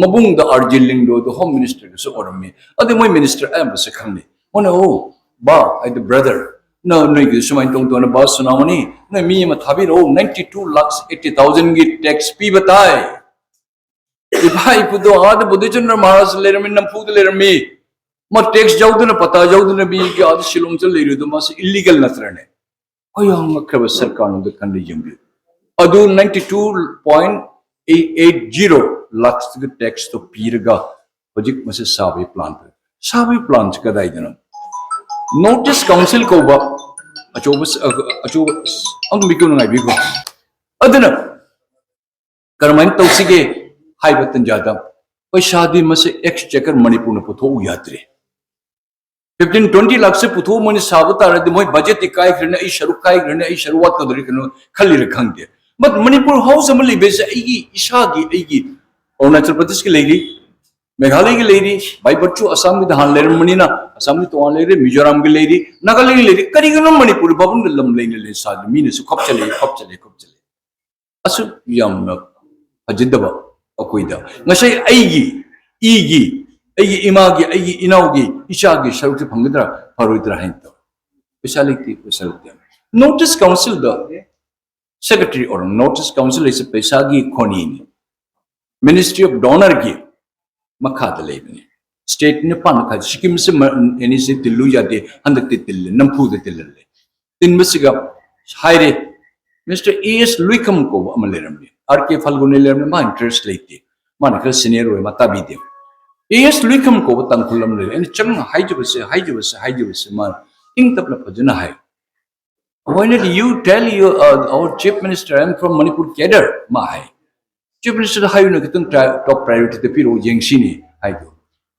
ꯃꯕꯨꯡꯗ ꯑꯥꯔ ꯖꯤ ꯂꯤꯡꯗꯣꯗꯣ ꯍꯣꯝ ꯃꯤꯅꯤꯁꯇꯔꯒꯁꯨ ꯑꯣꯏꯔꯝꯃꯤ꯫ ꯑꯗꯨ ꯃꯣꯏ ꯃꯤꯅꯤꯁꯇꯔ ꯑꯌꯥꯝꯕꯁꯦ ꯈꯪꯅꯩ꯫ ꯃꯣꯏꯅ, "ꯑꯣ ꯕꯥ, ꯑꯩꯗꯤ ꯕ꯭ꯔꯗꯔ, ꯅ ꯅꯣꯏꯒꯤ ꯁꯨꯃꯥꯏꯅ ꯇꯧꯗꯧꯅ ꯕꯥ ꯁꯨꯅꯥꯃꯅꯤ, ꯅꯣꯏ ꯃꯤ ꯑꯃ ꯊꯥꯕꯤꯔꯛꯑꯣ, ꯅꯥꯏꯟꯇꯤ ꯇꯨ ꯂꯥꯛꯁ ꯑꯩꯠꯇꯤ ꯊꯥꯎꯖꯟꯒꯤ ꯇꯦꯛꯁ ꯄꯤꯕ ꯇꯥꯏ꯫ ꯏꯄꯥ ꯏꯄꯨꯗꯣ ꯑꯥꯗ ꯕꯨꯙꯆꯟꯗ꯭ꯔ ꯃꯍꯥꯔꯥꯖ ꯂꯩꯔꯝꯃꯤ, ꯅꯝꯐꯨꯗ ꯂꯩꯔꯝꯃꯤ꯫ ꯃꯥ ꯇꯦꯛꯁ ꯌꯥꯎꯗꯅ, ꯄꯇꯥ ꯌꯥꯎꯗꯅ ꯃꯤꯒꯤ ꯑꯥꯗ ꯁꯤꯂꯣꯡ ꯆꯠ ꯂꯩꯔꯤꯗꯣ, ꯃꯥꯁꯤ ꯏꯂꯤꯒꯦꯜ ꯅꯠꯇ꯭ꯔꯅꯦ?" ꯑꯩ ꯌꯥꯝ ꯉꯛꯈ꯭ꯔꯕ ꯁꯔꯀꯥꯔꯅ ꯑꯝꯇ ꯈꯟꯅ ꯌꯦꯡꯕꯤꯌꯨ꯫ ꯑꯗꯨ ninety two point eight eight zero ꯂꯥꯛꯁꯇꯒꯤ ꯇꯦꯛꯁꯇꯣ ꯄꯤꯔꯒ ꯍꯧꯖꯤꯛ ꯃꯁꯤ ꯁꯥꯕꯒꯤ ꯄ꯭ꯂꯥꯟ ꯇꯧꯏ꯫ ꯁꯥꯕꯒꯤ ꯄ꯭ꯂꯥꯟꯁꯤ ꯀꯗꯥꯏꯗꯅꯣ? ꯅꯣꯔꯠ ꯏꯁ ꯀꯥꯎꯟꯁꯤꯜ ꯀꯧꯕ ꯑꯆꯧꯕ, ꯑꯆꯧꯕ ꯑꯃ ꯃꯤꯀꯨꯞꯅ ꯉꯥꯏꯕꯤꯈꯣ꯫ ꯑꯗꯨꯅ ꯀꯔꯝꯍꯥꯏꯅ ꯇꯧꯁꯤꯒꯦ ꯍꯥꯏꯕ ꯇꯟꯖꯥꯗ ꯄꯩꯁꯥꯗꯤ ꯃꯁꯤ ꯑꯦꯛꯁꯆꯦꯀꯔ ꯃꯅꯤꯄꯨꯔꯅ ꯄꯨꯊꯣꯛꯎ ꯌꯥꯗ꯭ꯔꯦ꯫ ꯐꯤꯐꯇꯤꯟ ꯇ꯭ꯋꯦꯟꯇꯤ ꯂꯥꯛꯁꯦ ꯄꯨꯊꯣꯛꯑꯃꯅꯤ ꯁꯥꯕ ꯇꯥꯔꯗꯤ ꯃꯣꯏ ꯕꯖꯦꯠꯇꯤ ꯀꯥꯏꯈ꯭ꯔꯅꯤ, ꯑꯩ ꯁꯔꯨꯛ ꯀꯥꯏꯈ꯭ꯔꯅꯤ, ꯑꯩ ꯁꯔꯨꯛ ꯋꯥꯠꯀꯗꯧꯔꯤ ꯀꯩꯅꯣ ꯈꯜꯂꯤꯔ ꯈꯪꯗꯦ꯫ ꯕꯠ ꯃꯅꯤꯄꯨꯔ ꯍꯥꯎꯁ ꯑꯃ ꯂꯩꯕꯁꯦ ꯑꯩꯒꯤ ꯏꯁꯥꯒꯤ, ꯑꯩꯒꯤ ꯑꯔꯨꯅꯥꯆꯜ ꯄ꯭ꯔꯗꯦꯁꯀꯤ ꯂꯩꯔꯤ, ꯃꯦꯘꯥꯂꯌꯒꯤ ꯂꯩꯔꯤ, by virtue ꯑꯁꯥꯝꯒꯤꯗ ꯍꯥꯟꯅ ꯂꯩꯔꯝꯕꯅꯤꯅ ꯑꯁꯥꯝꯒꯤ ꯇꯣꯉꯥꯟ ꯂꯩꯔꯦ, ꯃꯤꯖꯣꯔꯥꯝꯒꯤ ꯂꯩꯔꯤ, ꯅꯥꯒꯥꯂꯦꯟꯒꯤ ꯂꯩꯔꯤ꯫ ꯀꯔꯤꯒꯤꯅꯣ ꯃꯅꯤꯄꯨꯔ ꯚꯕꯟꯗ ꯂꯝ ꯂꯩꯅ ꯂꯩ ꯁꯥꯗꯦ? ꯃꯤꯅꯁꯨ ꯈꯞꯆꯜꯂꯦ, ꯈꯞꯆꯜꯂꯦ, ꯈꯞꯆꯜꯂꯦ꯫ ꯑꯁꯨꯛ ꯌꯥꯝꯅ ꯐꯖꯗꯕ ꯑꯩꯈꯣꯏꯗ ꯉꯁꯥꯏ ꯑꯩꯒꯤ, ꯏꯒꯤ, ꯑꯩꯒꯤ ꯏꯃꯥꯒꯤ, ꯑꯩꯒꯤ ꯏꯅꯥꯎꯒꯤ, ꯏꯆꯥꯒꯤ ꯁꯔꯨꯛꯁꯦ ꯐꯪꯒꯗ꯭ꯔꯥ ꯐꯔꯣꯏꯗ꯭ꯔꯥ ꯍꯥꯏꯅ ꯇꯧ꯫ ꯄꯩꯁꯥ ꯂꯩꯇꯦ, ꯄꯩꯁꯥ ꯂꯩꯇꯦ꯫ ꯅꯣꯔꯠ ꯏꯁ ꯀꯥꯎꯟꯁꯤꯜꯗ ꯁꯦꯀ꯭ꯔꯦꯇꯔꯤ ꯑꯣꯏꯔꯣ, ꯅꯣꯔꯠ ꯏꯁ ꯀꯥꯎꯟꯁꯤꯜ ꯍꯥꯏꯁꯦ ꯄꯩꯁꯥꯒꯤ ꯈꯣꯅꯤꯅꯤ꯫ ꯃꯤꯅꯤꯁꯇ꯭ꯔꯤ ꯑꯣꯐ ꯗꯣꯅꯔꯒꯤ ꯃꯈꯥꯗ ꯂꯩꯕꯅꯤ꯫ ꯁ꯭ꯇꯦꯠ ꯅꯤꯄꯥꯟ ꯃꯈꯥꯗ ꯁꯤꯛꯀꯤꯝꯁꯤ ꯃ-, ꯑꯦꯅꯤꯁꯤ ꯇꯤꯜꯂꯨ ꯌꯥꯗꯦ, ꯍꯟꯗꯛꯇꯤ ꯇꯤꯜꯂꯦ, ꯅꯝꯐꯨꯗ ꯇꯤꯜꯍꯜꯂꯦ꯫ ꯇꯤꯟꯕꯁꯤꯒ ꯍꯥꯏꯔꯦ, ꯃꯤꯁꯇꯔ ꯑꯦ ꯑꯦꯁ ꯂꯨꯏꯈꯝ ꯀꯧꯕ ꯑꯃ ꯂꯩꯔꯝꯃꯤ, ꯑꯥꯔ ꯀꯦ ꯐꯜꯒꯨꯅꯤ ꯂꯩꯔꯝꯃꯤ, ꯃꯥ ꯏꯟꯇꯔꯦꯁ ꯂꯩꯇꯦ, ꯃꯥꯅ ꯈꯔ ꯁꯤꯅꯤꯌꯔ ꯑꯣꯏ, ꯃꯥ ꯇꯥꯕꯤꯗꯦ꯫ ꯑꯦ ꯑꯦꯁ ꯂꯨꯏꯈꯝ ꯀꯧꯕ ꯇꯥꯡꯈꯨꯜ ꯑꯃ ꯂꯩꯔꯦ꯫ ꯑꯩꯅ ꯆꯪꯅ ꯍꯥꯏꯖꯕꯁꯦ, ꯍꯥꯏꯖꯕꯁꯦ, ꯍꯥꯏꯖꯕꯁꯦ ꯃꯥꯅ ꯏꯪ ꯇꯞꯅ ꯐꯖꯅ ꯍꯥꯏ꯫ "Why not you tell you, uh, our chief minister, I am from Manipur cadre?" ꯃꯥ ꯍꯥꯏ꯫ Chief Minister ꯗ ꯍꯥꯏꯌꯨꯅ, ꯈꯤꯇꯪ top priority ꯗ ꯄꯤꯔꯛꯑꯣ, ꯌꯦꯡꯁꯤꯅꯦ ꯍꯥꯏꯗꯣ꯫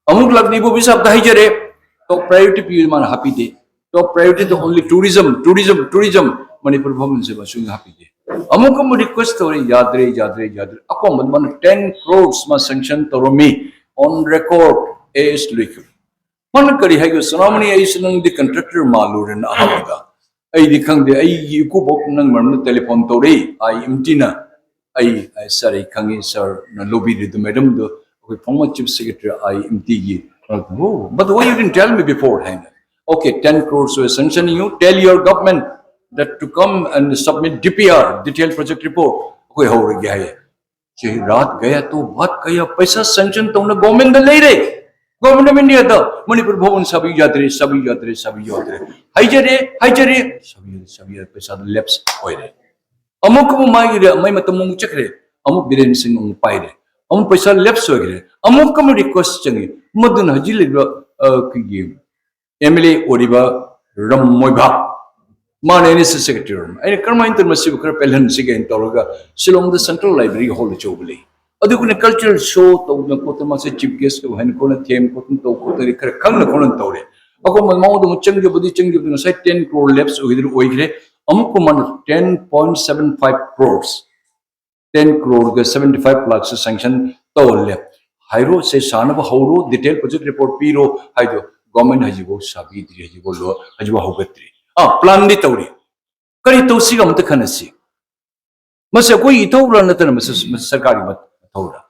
ꯑꯃꯨꯛ ꯂꯥꯛꯅꯤ ꯏꯕꯣꯕꯤ ꯁꯥꯕꯗ ꯍꯥꯏꯖꯔꯦ, top priority ꯄꯤꯌꯨ, ꯃꯥꯅ ꯍꯥꯞꯄꯤꯗꯦ꯫ Top priority ꯗ only tourism, tourism, tourism, Manipur ꯚꯕꯟꯁꯦ ꯃꯁꯨ ꯍꯥꯞꯄꯤꯗꯦ꯫ ꯑꯃꯨꯛ ꯑꯃꯨꯛ request ꯇꯧꯔꯦ, ꯌꯥꯗ꯭ꯔꯦ, ꯌꯥꯗ꯭ꯔꯦ, ꯌꯥꯗ꯭ꯔꯦ꯫ ꯑꯀꯣꯟꯕꯗ ꯃꯥꯅ ten crores ꯃꯥ sanction ꯇꯧꯔꯝꯃꯤ, on record, A S ꯂꯣꯏꯈ꯭ꯔꯦ꯫ ꯃꯥꯅ ꯀꯔꯤ ꯍꯥꯏꯒꯦ, "ꯁꯅꯥꯃꯅꯤ, ꯑꯩꯁꯨ ꯅꯪꯗꯤ contractor ꯃꯥꯜꯂꯨꯔꯦꯅ ꯑꯍꯥꯟꯕꯗ꯫ ꯑꯩꯗꯤ ꯈꯪꯗꯦ, ꯑꯩꯒꯤ ꯏꯀꯨꯕꯣꯛ ꯅꯪ ꯃꯔꯝꯗ telephone ꯇꯧꯔꯛꯏ, ꯑꯥꯏ ꯑꯦꯝ ꯇꯤꯅ꯫ ꯑꯩ, ꯑꯩ, sir, ꯑꯩ ꯈꯪꯉꯤ, sir ꯅ ꯂꯧꯕꯤꯔꯤꯗꯨ, madam ꯗꯨ ꯑꯩꯈꯣꯏ former chief secretary, ꯑꯥꯏ ꯑꯦꯝ ꯇꯤꯒꯤ꯫ Oh, but why you didn't tell me before?" ꯍꯥꯏꯅ꯫ "Okay, ten crores we're sanctioning you, tell your government that to come and submit D P R, detailed project report, ꯑꯩꯈꯣꯏ ꯍꯧꯔꯒꯦ" ꯍꯥꯏꯌꯦ꯫ ꯁꯤ ꯔꯥꯠ ꯒꯌꯥ ꯇꯣ ꯕꯥꯠ ꯒꯌꯥ, ꯄꯩꯁꯥ sanction ꯇꯧꯅ government ꯗ ꯂꯩꯔꯦ, Government of India ꯗ꯫ ꯃꯅꯤꯄꯨꯔ ꯚꯕꯟ ꯁꯥꯕꯤꯌꯨ ꯌꯥꯗ꯭ꯔꯦ, ꯁꯥꯕꯤꯌꯨ ꯌꯥꯗ꯭ꯔꯦ, ꯁꯥꯕꯤꯌꯨ ꯌꯥꯗ꯭ꯔꯦ꯫ ꯍꯥꯏꯖꯔꯦ, ꯍꯥꯏꯖꯔꯦ, ꯁꯥꯕꯤꯌꯨ ꯌꯥꯗ꯭ꯔꯦ, ꯁꯥꯕꯤꯌꯨ ꯌꯥꯗ꯭ꯔꯦ, ꯄꯩꯁꯥꯗꯣ lapse ꯑꯣꯏꯔꯦ꯫ ꯑꯃꯨꯛ ꯑꯃꯨꯛ ꯃꯥꯒꯤ ꯔꯦ-, ꯃꯥꯏ ꯃꯇꯝ ꯑꯃꯨꯛ ꯆꯠꯈ꯭ꯔꯦ꯫ ꯑꯃꯨꯛ ꯕꯤꯔꯦꯟ ꯁꯤꯡ ꯑꯃꯨꯛ ꯄꯥꯏꯔꯦ꯫ ꯑꯃꯨꯛ ꯄꯩꯁꯥ lapse ꯑꯣꯏꯈ꯭ꯔꯦ꯫ ꯑꯃꯨꯛ ꯑꯃꯨꯛ request ꯆꯪꯉꯤ꯫ ꯃꯗꯨꯅ ꯍꯧꯖꯤꯛ ꯂꯩꯔꯤꯕ, ꯑ, ꯑꯩꯈꯣꯏꯒꯤ M L A ꯑꯣꯏꯔꯤꯕ ꯔꯝ ꯃꯣꯏꯕꯥ, ꯃꯥꯅ N S S secretary ꯑꯣꯏꯔꯝꯃꯤ꯫ ꯑꯩꯅ ꯀꯔꯝꯍꯥꯏꯅ ꯇꯧꯅ ꯃꯁꯤꯕꯨ ꯈꯔ ꯄꯦꯜꯍꯟꯁꯤꯒꯦ ꯍꯥꯏꯅ ꯇꯧꯔꯒ ꯁꯤꯂꯣꯡꯗ Central Library hall ꯑꯆꯧꯕ ꯂꯩ꯫ ꯑꯗꯨꯒꯅ cultural show ꯇꯧꯗꯅ ꯈꯣꯠꯇꯅ ꯃꯥꯁꯦ chief guest ꯇꯧ ꯍꯥꯏꯅ ꯈꯣꯠꯅ ꯊꯦꯝ ꯈꯣꯠꯇꯅ ꯇꯧ ꯈꯣꯠꯇꯅ ꯈꯔ ꯈꯪꯅ ꯈꯣꯠꯅ ꯇꯧꯔꯦ꯫ ꯑꯩꯈꯣꯏ ꯃꯉꯣꯟꯗ ꯑꯃꯨꯛ ꯆꯪꯖꯕꯗꯤ ꯆꯪꯖꯕꯗꯤ ꯉꯁꯥꯏ ten crore lapse ꯑꯣꯏꯒꯗ꯭ꯔꯥ ꯑꯣꯏꯈ꯭ꯔꯦ꯫ ꯑꯃꯨꯛꯀ ꯃꯥꯅ ten point seven five crores, ten crore ꯒ seventy five lakhs sanction ꯇꯧꯍꯜꯂꯦ꯫ ꯍꯥꯏꯔꯣ, ꯁꯦ ꯁꯥꯅꯕ ꯍꯧꯔꯣ, detail project report ꯄꯤꯔꯣ ꯍꯥꯏꯗꯣ government ꯍꯧꯖꯤꯛꯐꯥꯎ ꯁꯥꯕꯤꯗ꯭ꯔꯤ, ꯍꯧꯖꯤꯛꯐꯥꯎ ꯂꯣ-, ꯍꯧꯖꯤꯛꯐꯥꯎ ꯍꯧꯒꯠꯇ꯭ꯔꯤ꯫ ꯑꯥ, plan ꯗꯤ ꯇꯧꯔꯤ꯫ ꯀꯔꯤ ꯇꯧꯁꯤꯒ ꯑꯃꯇ ꯈꯟꯅꯁꯤ꯫ ꯃꯁꯤ ꯑꯩꯈꯣꯏꯒꯤ ꯏꯊꯧꯔ ꯅꯠꯇꯅ ꯃꯁꯤ, ꯃꯁꯤ ꯁꯔꯀꯥꯔꯒꯤ ꯃꯊꯧꯔ?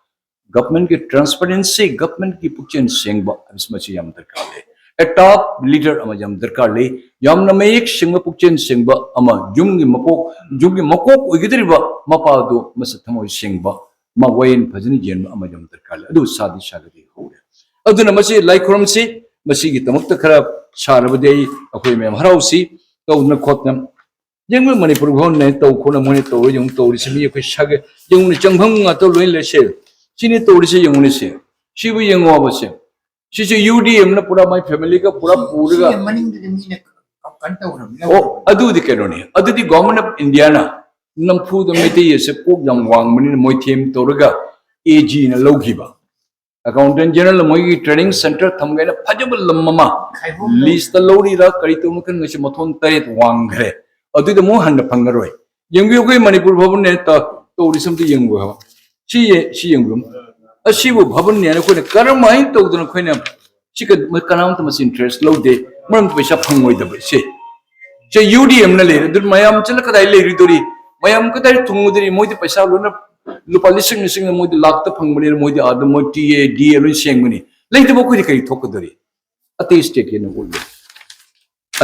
Government ꯀꯤ transparency, government ꯀꯤ ꯄꯨꯛꯆꯦꯜ ꯁꯦꯡꯕ ꯍꯥꯏꯕꯁꯤ ꯃꯁꯤ ꯌꯥꯝ ꯗꯔꯀꯥꯔ ꯂꯩ꯫ A top leader ꯑꯃ ꯌꯥꯝ ꯗꯔꯀꯥꯔ ꯂꯩ꯫ ꯌꯥꯝꯅ ꯃꯌꯦꯛ ꯁꯦꯡꯕ, ꯄꯨꯛꯆꯦꯜ ꯁꯦꯡꯕ ꯑꯃ, ꯌꯨꯝꯒꯤ ꯃꯀꯣꯛ, ꯌꯨꯝꯒꯤ ꯃꯀꯣꯛ ꯑꯣꯏꯒꯗꯧꯔꯤꯕ ꯃꯄꯥꯗꯨ ꯃꯁꯤ ꯊꯃꯣꯏ ꯁꯦꯡꯕ, ꯃꯥ ꯋꯥꯌꯦꯜ ꯐꯖꯅ ꯌꯦꯟꯕ ꯑꯃ ꯌꯥꯝ ꯗꯔꯀꯥꯔ ꯂꯩ꯫ ꯑꯗꯨ ꯁꯥꯗꯤ ꯁꯥꯒꯗꯤ ꯍꯧꯔꯦ꯫ ꯑꯗꯨꯅ ꯃꯁꯤ ꯂꯥꯏ ꯈꯨꯔꯨꯝꯁꯤ, ꯃꯁꯤꯒꯤꯗꯃꯛꯇ ꯈꯔ ꯁꯥꯔꯕꯗꯤ ꯑꯩ, ꯑꯩꯈꯣꯏ ꯃꯌꯥꯝ ꯍꯔꯥꯎꯁꯤ, ꯇꯧꯗꯅ ꯈꯣꯠꯇꯅ꯫ ꯌꯦꯡꯉꯨ, ꯃꯅꯤꯄꯨꯔ ꯚꯕꯟꯅ ꯇꯧ ꯈꯣꯠꯅ ꯃꯣꯏꯅ ꯇꯧꯔ ꯌꯦꯡꯉꯨ, ꯇꯧꯔꯤꯁꯤ ꯃꯤ ꯑꯩꯈꯣꯏ ꯁꯥꯒꯦ ꯌꯦꯡꯉꯨꯅꯦ, ꯆꯪꯐꯝ ꯉꯥꯛꯇ ꯂꯣꯏ ꯂꯩꯁꯦ꯫ ꯁꯤꯅꯤ ꯇꯧꯔꯤꯁꯦ, ꯌꯦꯡꯉꯨꯅꯦ ꯁꯦ꯫ ꯁꯤꯕꯨ ꯌꯦꯡꯉꯣꯕ ꯁꯦ꯫ ꯁꯤꯁꯦ U D M ꯅ ꯄꯨꯔꯥ ꯃꯥꯏ family ꯒ ꯄꯨꯔꯥ ꯁꯤ-, ꯄꯨꯔꯒ꯫ ꯁꯤꯒꯤ ꯃꯅꯤꯡꯗꯨꯗꯤ ꯃꯤꯅ ꯀ-, ꯀꯩꯅꯣ ꯇꯧꯈ꯭ꯔꯕꯅꯤꯅ꯫ ꯑꯣ, ꯑꯗꯨꯗꯤ ꯀꯩꯅꯣꯅꯤ꯫ ꯑꯗꯨꯗꯤ Government of India ꯅ ꯅꯝꯐꯨꯗ ꯃꯩꯇꯩ ꯑꯁꯦ ꯀꯣꯛ ꯌꯥꯝ ꯋꯥꯡꯕꯅꯤꯅ ꯃꯣꯏꯊꯦꯝ ꯇꯧꯔꯒ ꯑꯦ ꯖꯤꯅ ꯂꯧꯈꯤꯕ꯫ ꯑꯦꯀꯥꯎꯟꯇꯦꯟ ꯖꯦꯅꯔꯦꯜ ꯃꯣꯏꯒꯤ ꯇ꯭ꯔꯦꯅꯤꯡ ꯁꯦꯟꯇꯔ ꯊꯝꯒꯦꯅ ꯐꯖꯕ ꯂꯝ ꯑꯃ ꯂꯤꯁꯇ ꯂꯧꯔꯤꯔꯥ ꯀꯔꯤ ꯇꯧꯅꯣ ꯈꯪꯗꯦ, ꯃꯊꯣꯟ ꯇꯔꯦꯠ ꯋꯥꯡꯈ꯭ꯔꯦ꯫ ꯑꯗꯨꯏꯗ ꯑꯃꯨꯛ ꯍꯟꯅ ꯐꯪꯉꯔꯣꯏ꯫ ꯌꯦꯡꯕꯤꯌꯨ, ꯑꯩꯈꯣꯏ ꯃꯅꯤꯄꯨꯔ ꯚꯕꯟꯅꯦ ꯇ-, ꯇꯧꯔꯤꯁꯦ ꯑꯝꯇ ꯌꯦꯡꯕꯤꯌꯨ ꯍꯥꯏꯕ꯫ ꯁꯤ ꯌꯦ-, ꯁꯤ ꯌꯦꯡꯕꯤꯌꯨ꯫ ꯑꯁꯤꯕꯨ ꯚꯕꯟꯅꯦꯅ ꯑꯩꯈꯣꯏꯅ ꯀꯔꯝꯍꯥꯏꯅ ꯇꯧꯗꯅ ꯑꯩꯈꯣꯏꯅ ꯁꯤ ꯀ-, ꯃ-, ꯀꯅꯥꯝꯇ ꯃꯁꯤ ꯏꯟꯇꯔꯦꯁ ꯂꯧꯗꯦ, ꯃꯔꯝꯗꯤ ꯄꯩꯁꯥ ꯐꯪꯉꯣꯏꯗꯕ ꯁꯦ꯫ ꯁꯦ ꯌꯨ ꯗꯤ ꯑꯦꯝꯅ ꯂꯩꯔꯦ, ꯑꯗꯨ ꯃꯌꯥꯝ ꯆꯠꯂ ꯀꯗꯥꯏ ꯂꯩꯔꯨꯗꯣꯔꯤ? ꯃꯌꯥꯝ ꯀꯗꯥꯏ ꯊꯨꯡꯉꯨꯗꯣꯔꯤ? ꯃꯣꯏꯗꯤ ꯄꯩꯁꯥ ꯂꯣꯏꯅ ꯂꯨꯄꯥ ꯂꯤꯁꯤꯡ ꯂꯤꯁꯤꯡꯅ ꯃꯣꯏꯗꯤ ꯂꯥꯛꯇ ꯐꯪꯕꯅꯤꯅ ꯃꯣꯏꯗꯤ ꯑꯥꯗ ꯃꯣꯏ ꯇꯤ ꯑꯦ, ꯗꯤ ꯑꯦ ꯂꯣꯏ ꯁꯦꯡꯕꯅꯤ꯫ ꯂꯩꯇꯕ ꯑꯩꯈꯣꯏꯗꯤ ꯀꯔꯤ ꯊꯣꯛꯀꯗꯣꯔꯤ? ꯑꯇꯩ ꯁ꯭ꯇꯦꯠꯀꯤꯅ ꯎꯠꯂꯤ꯫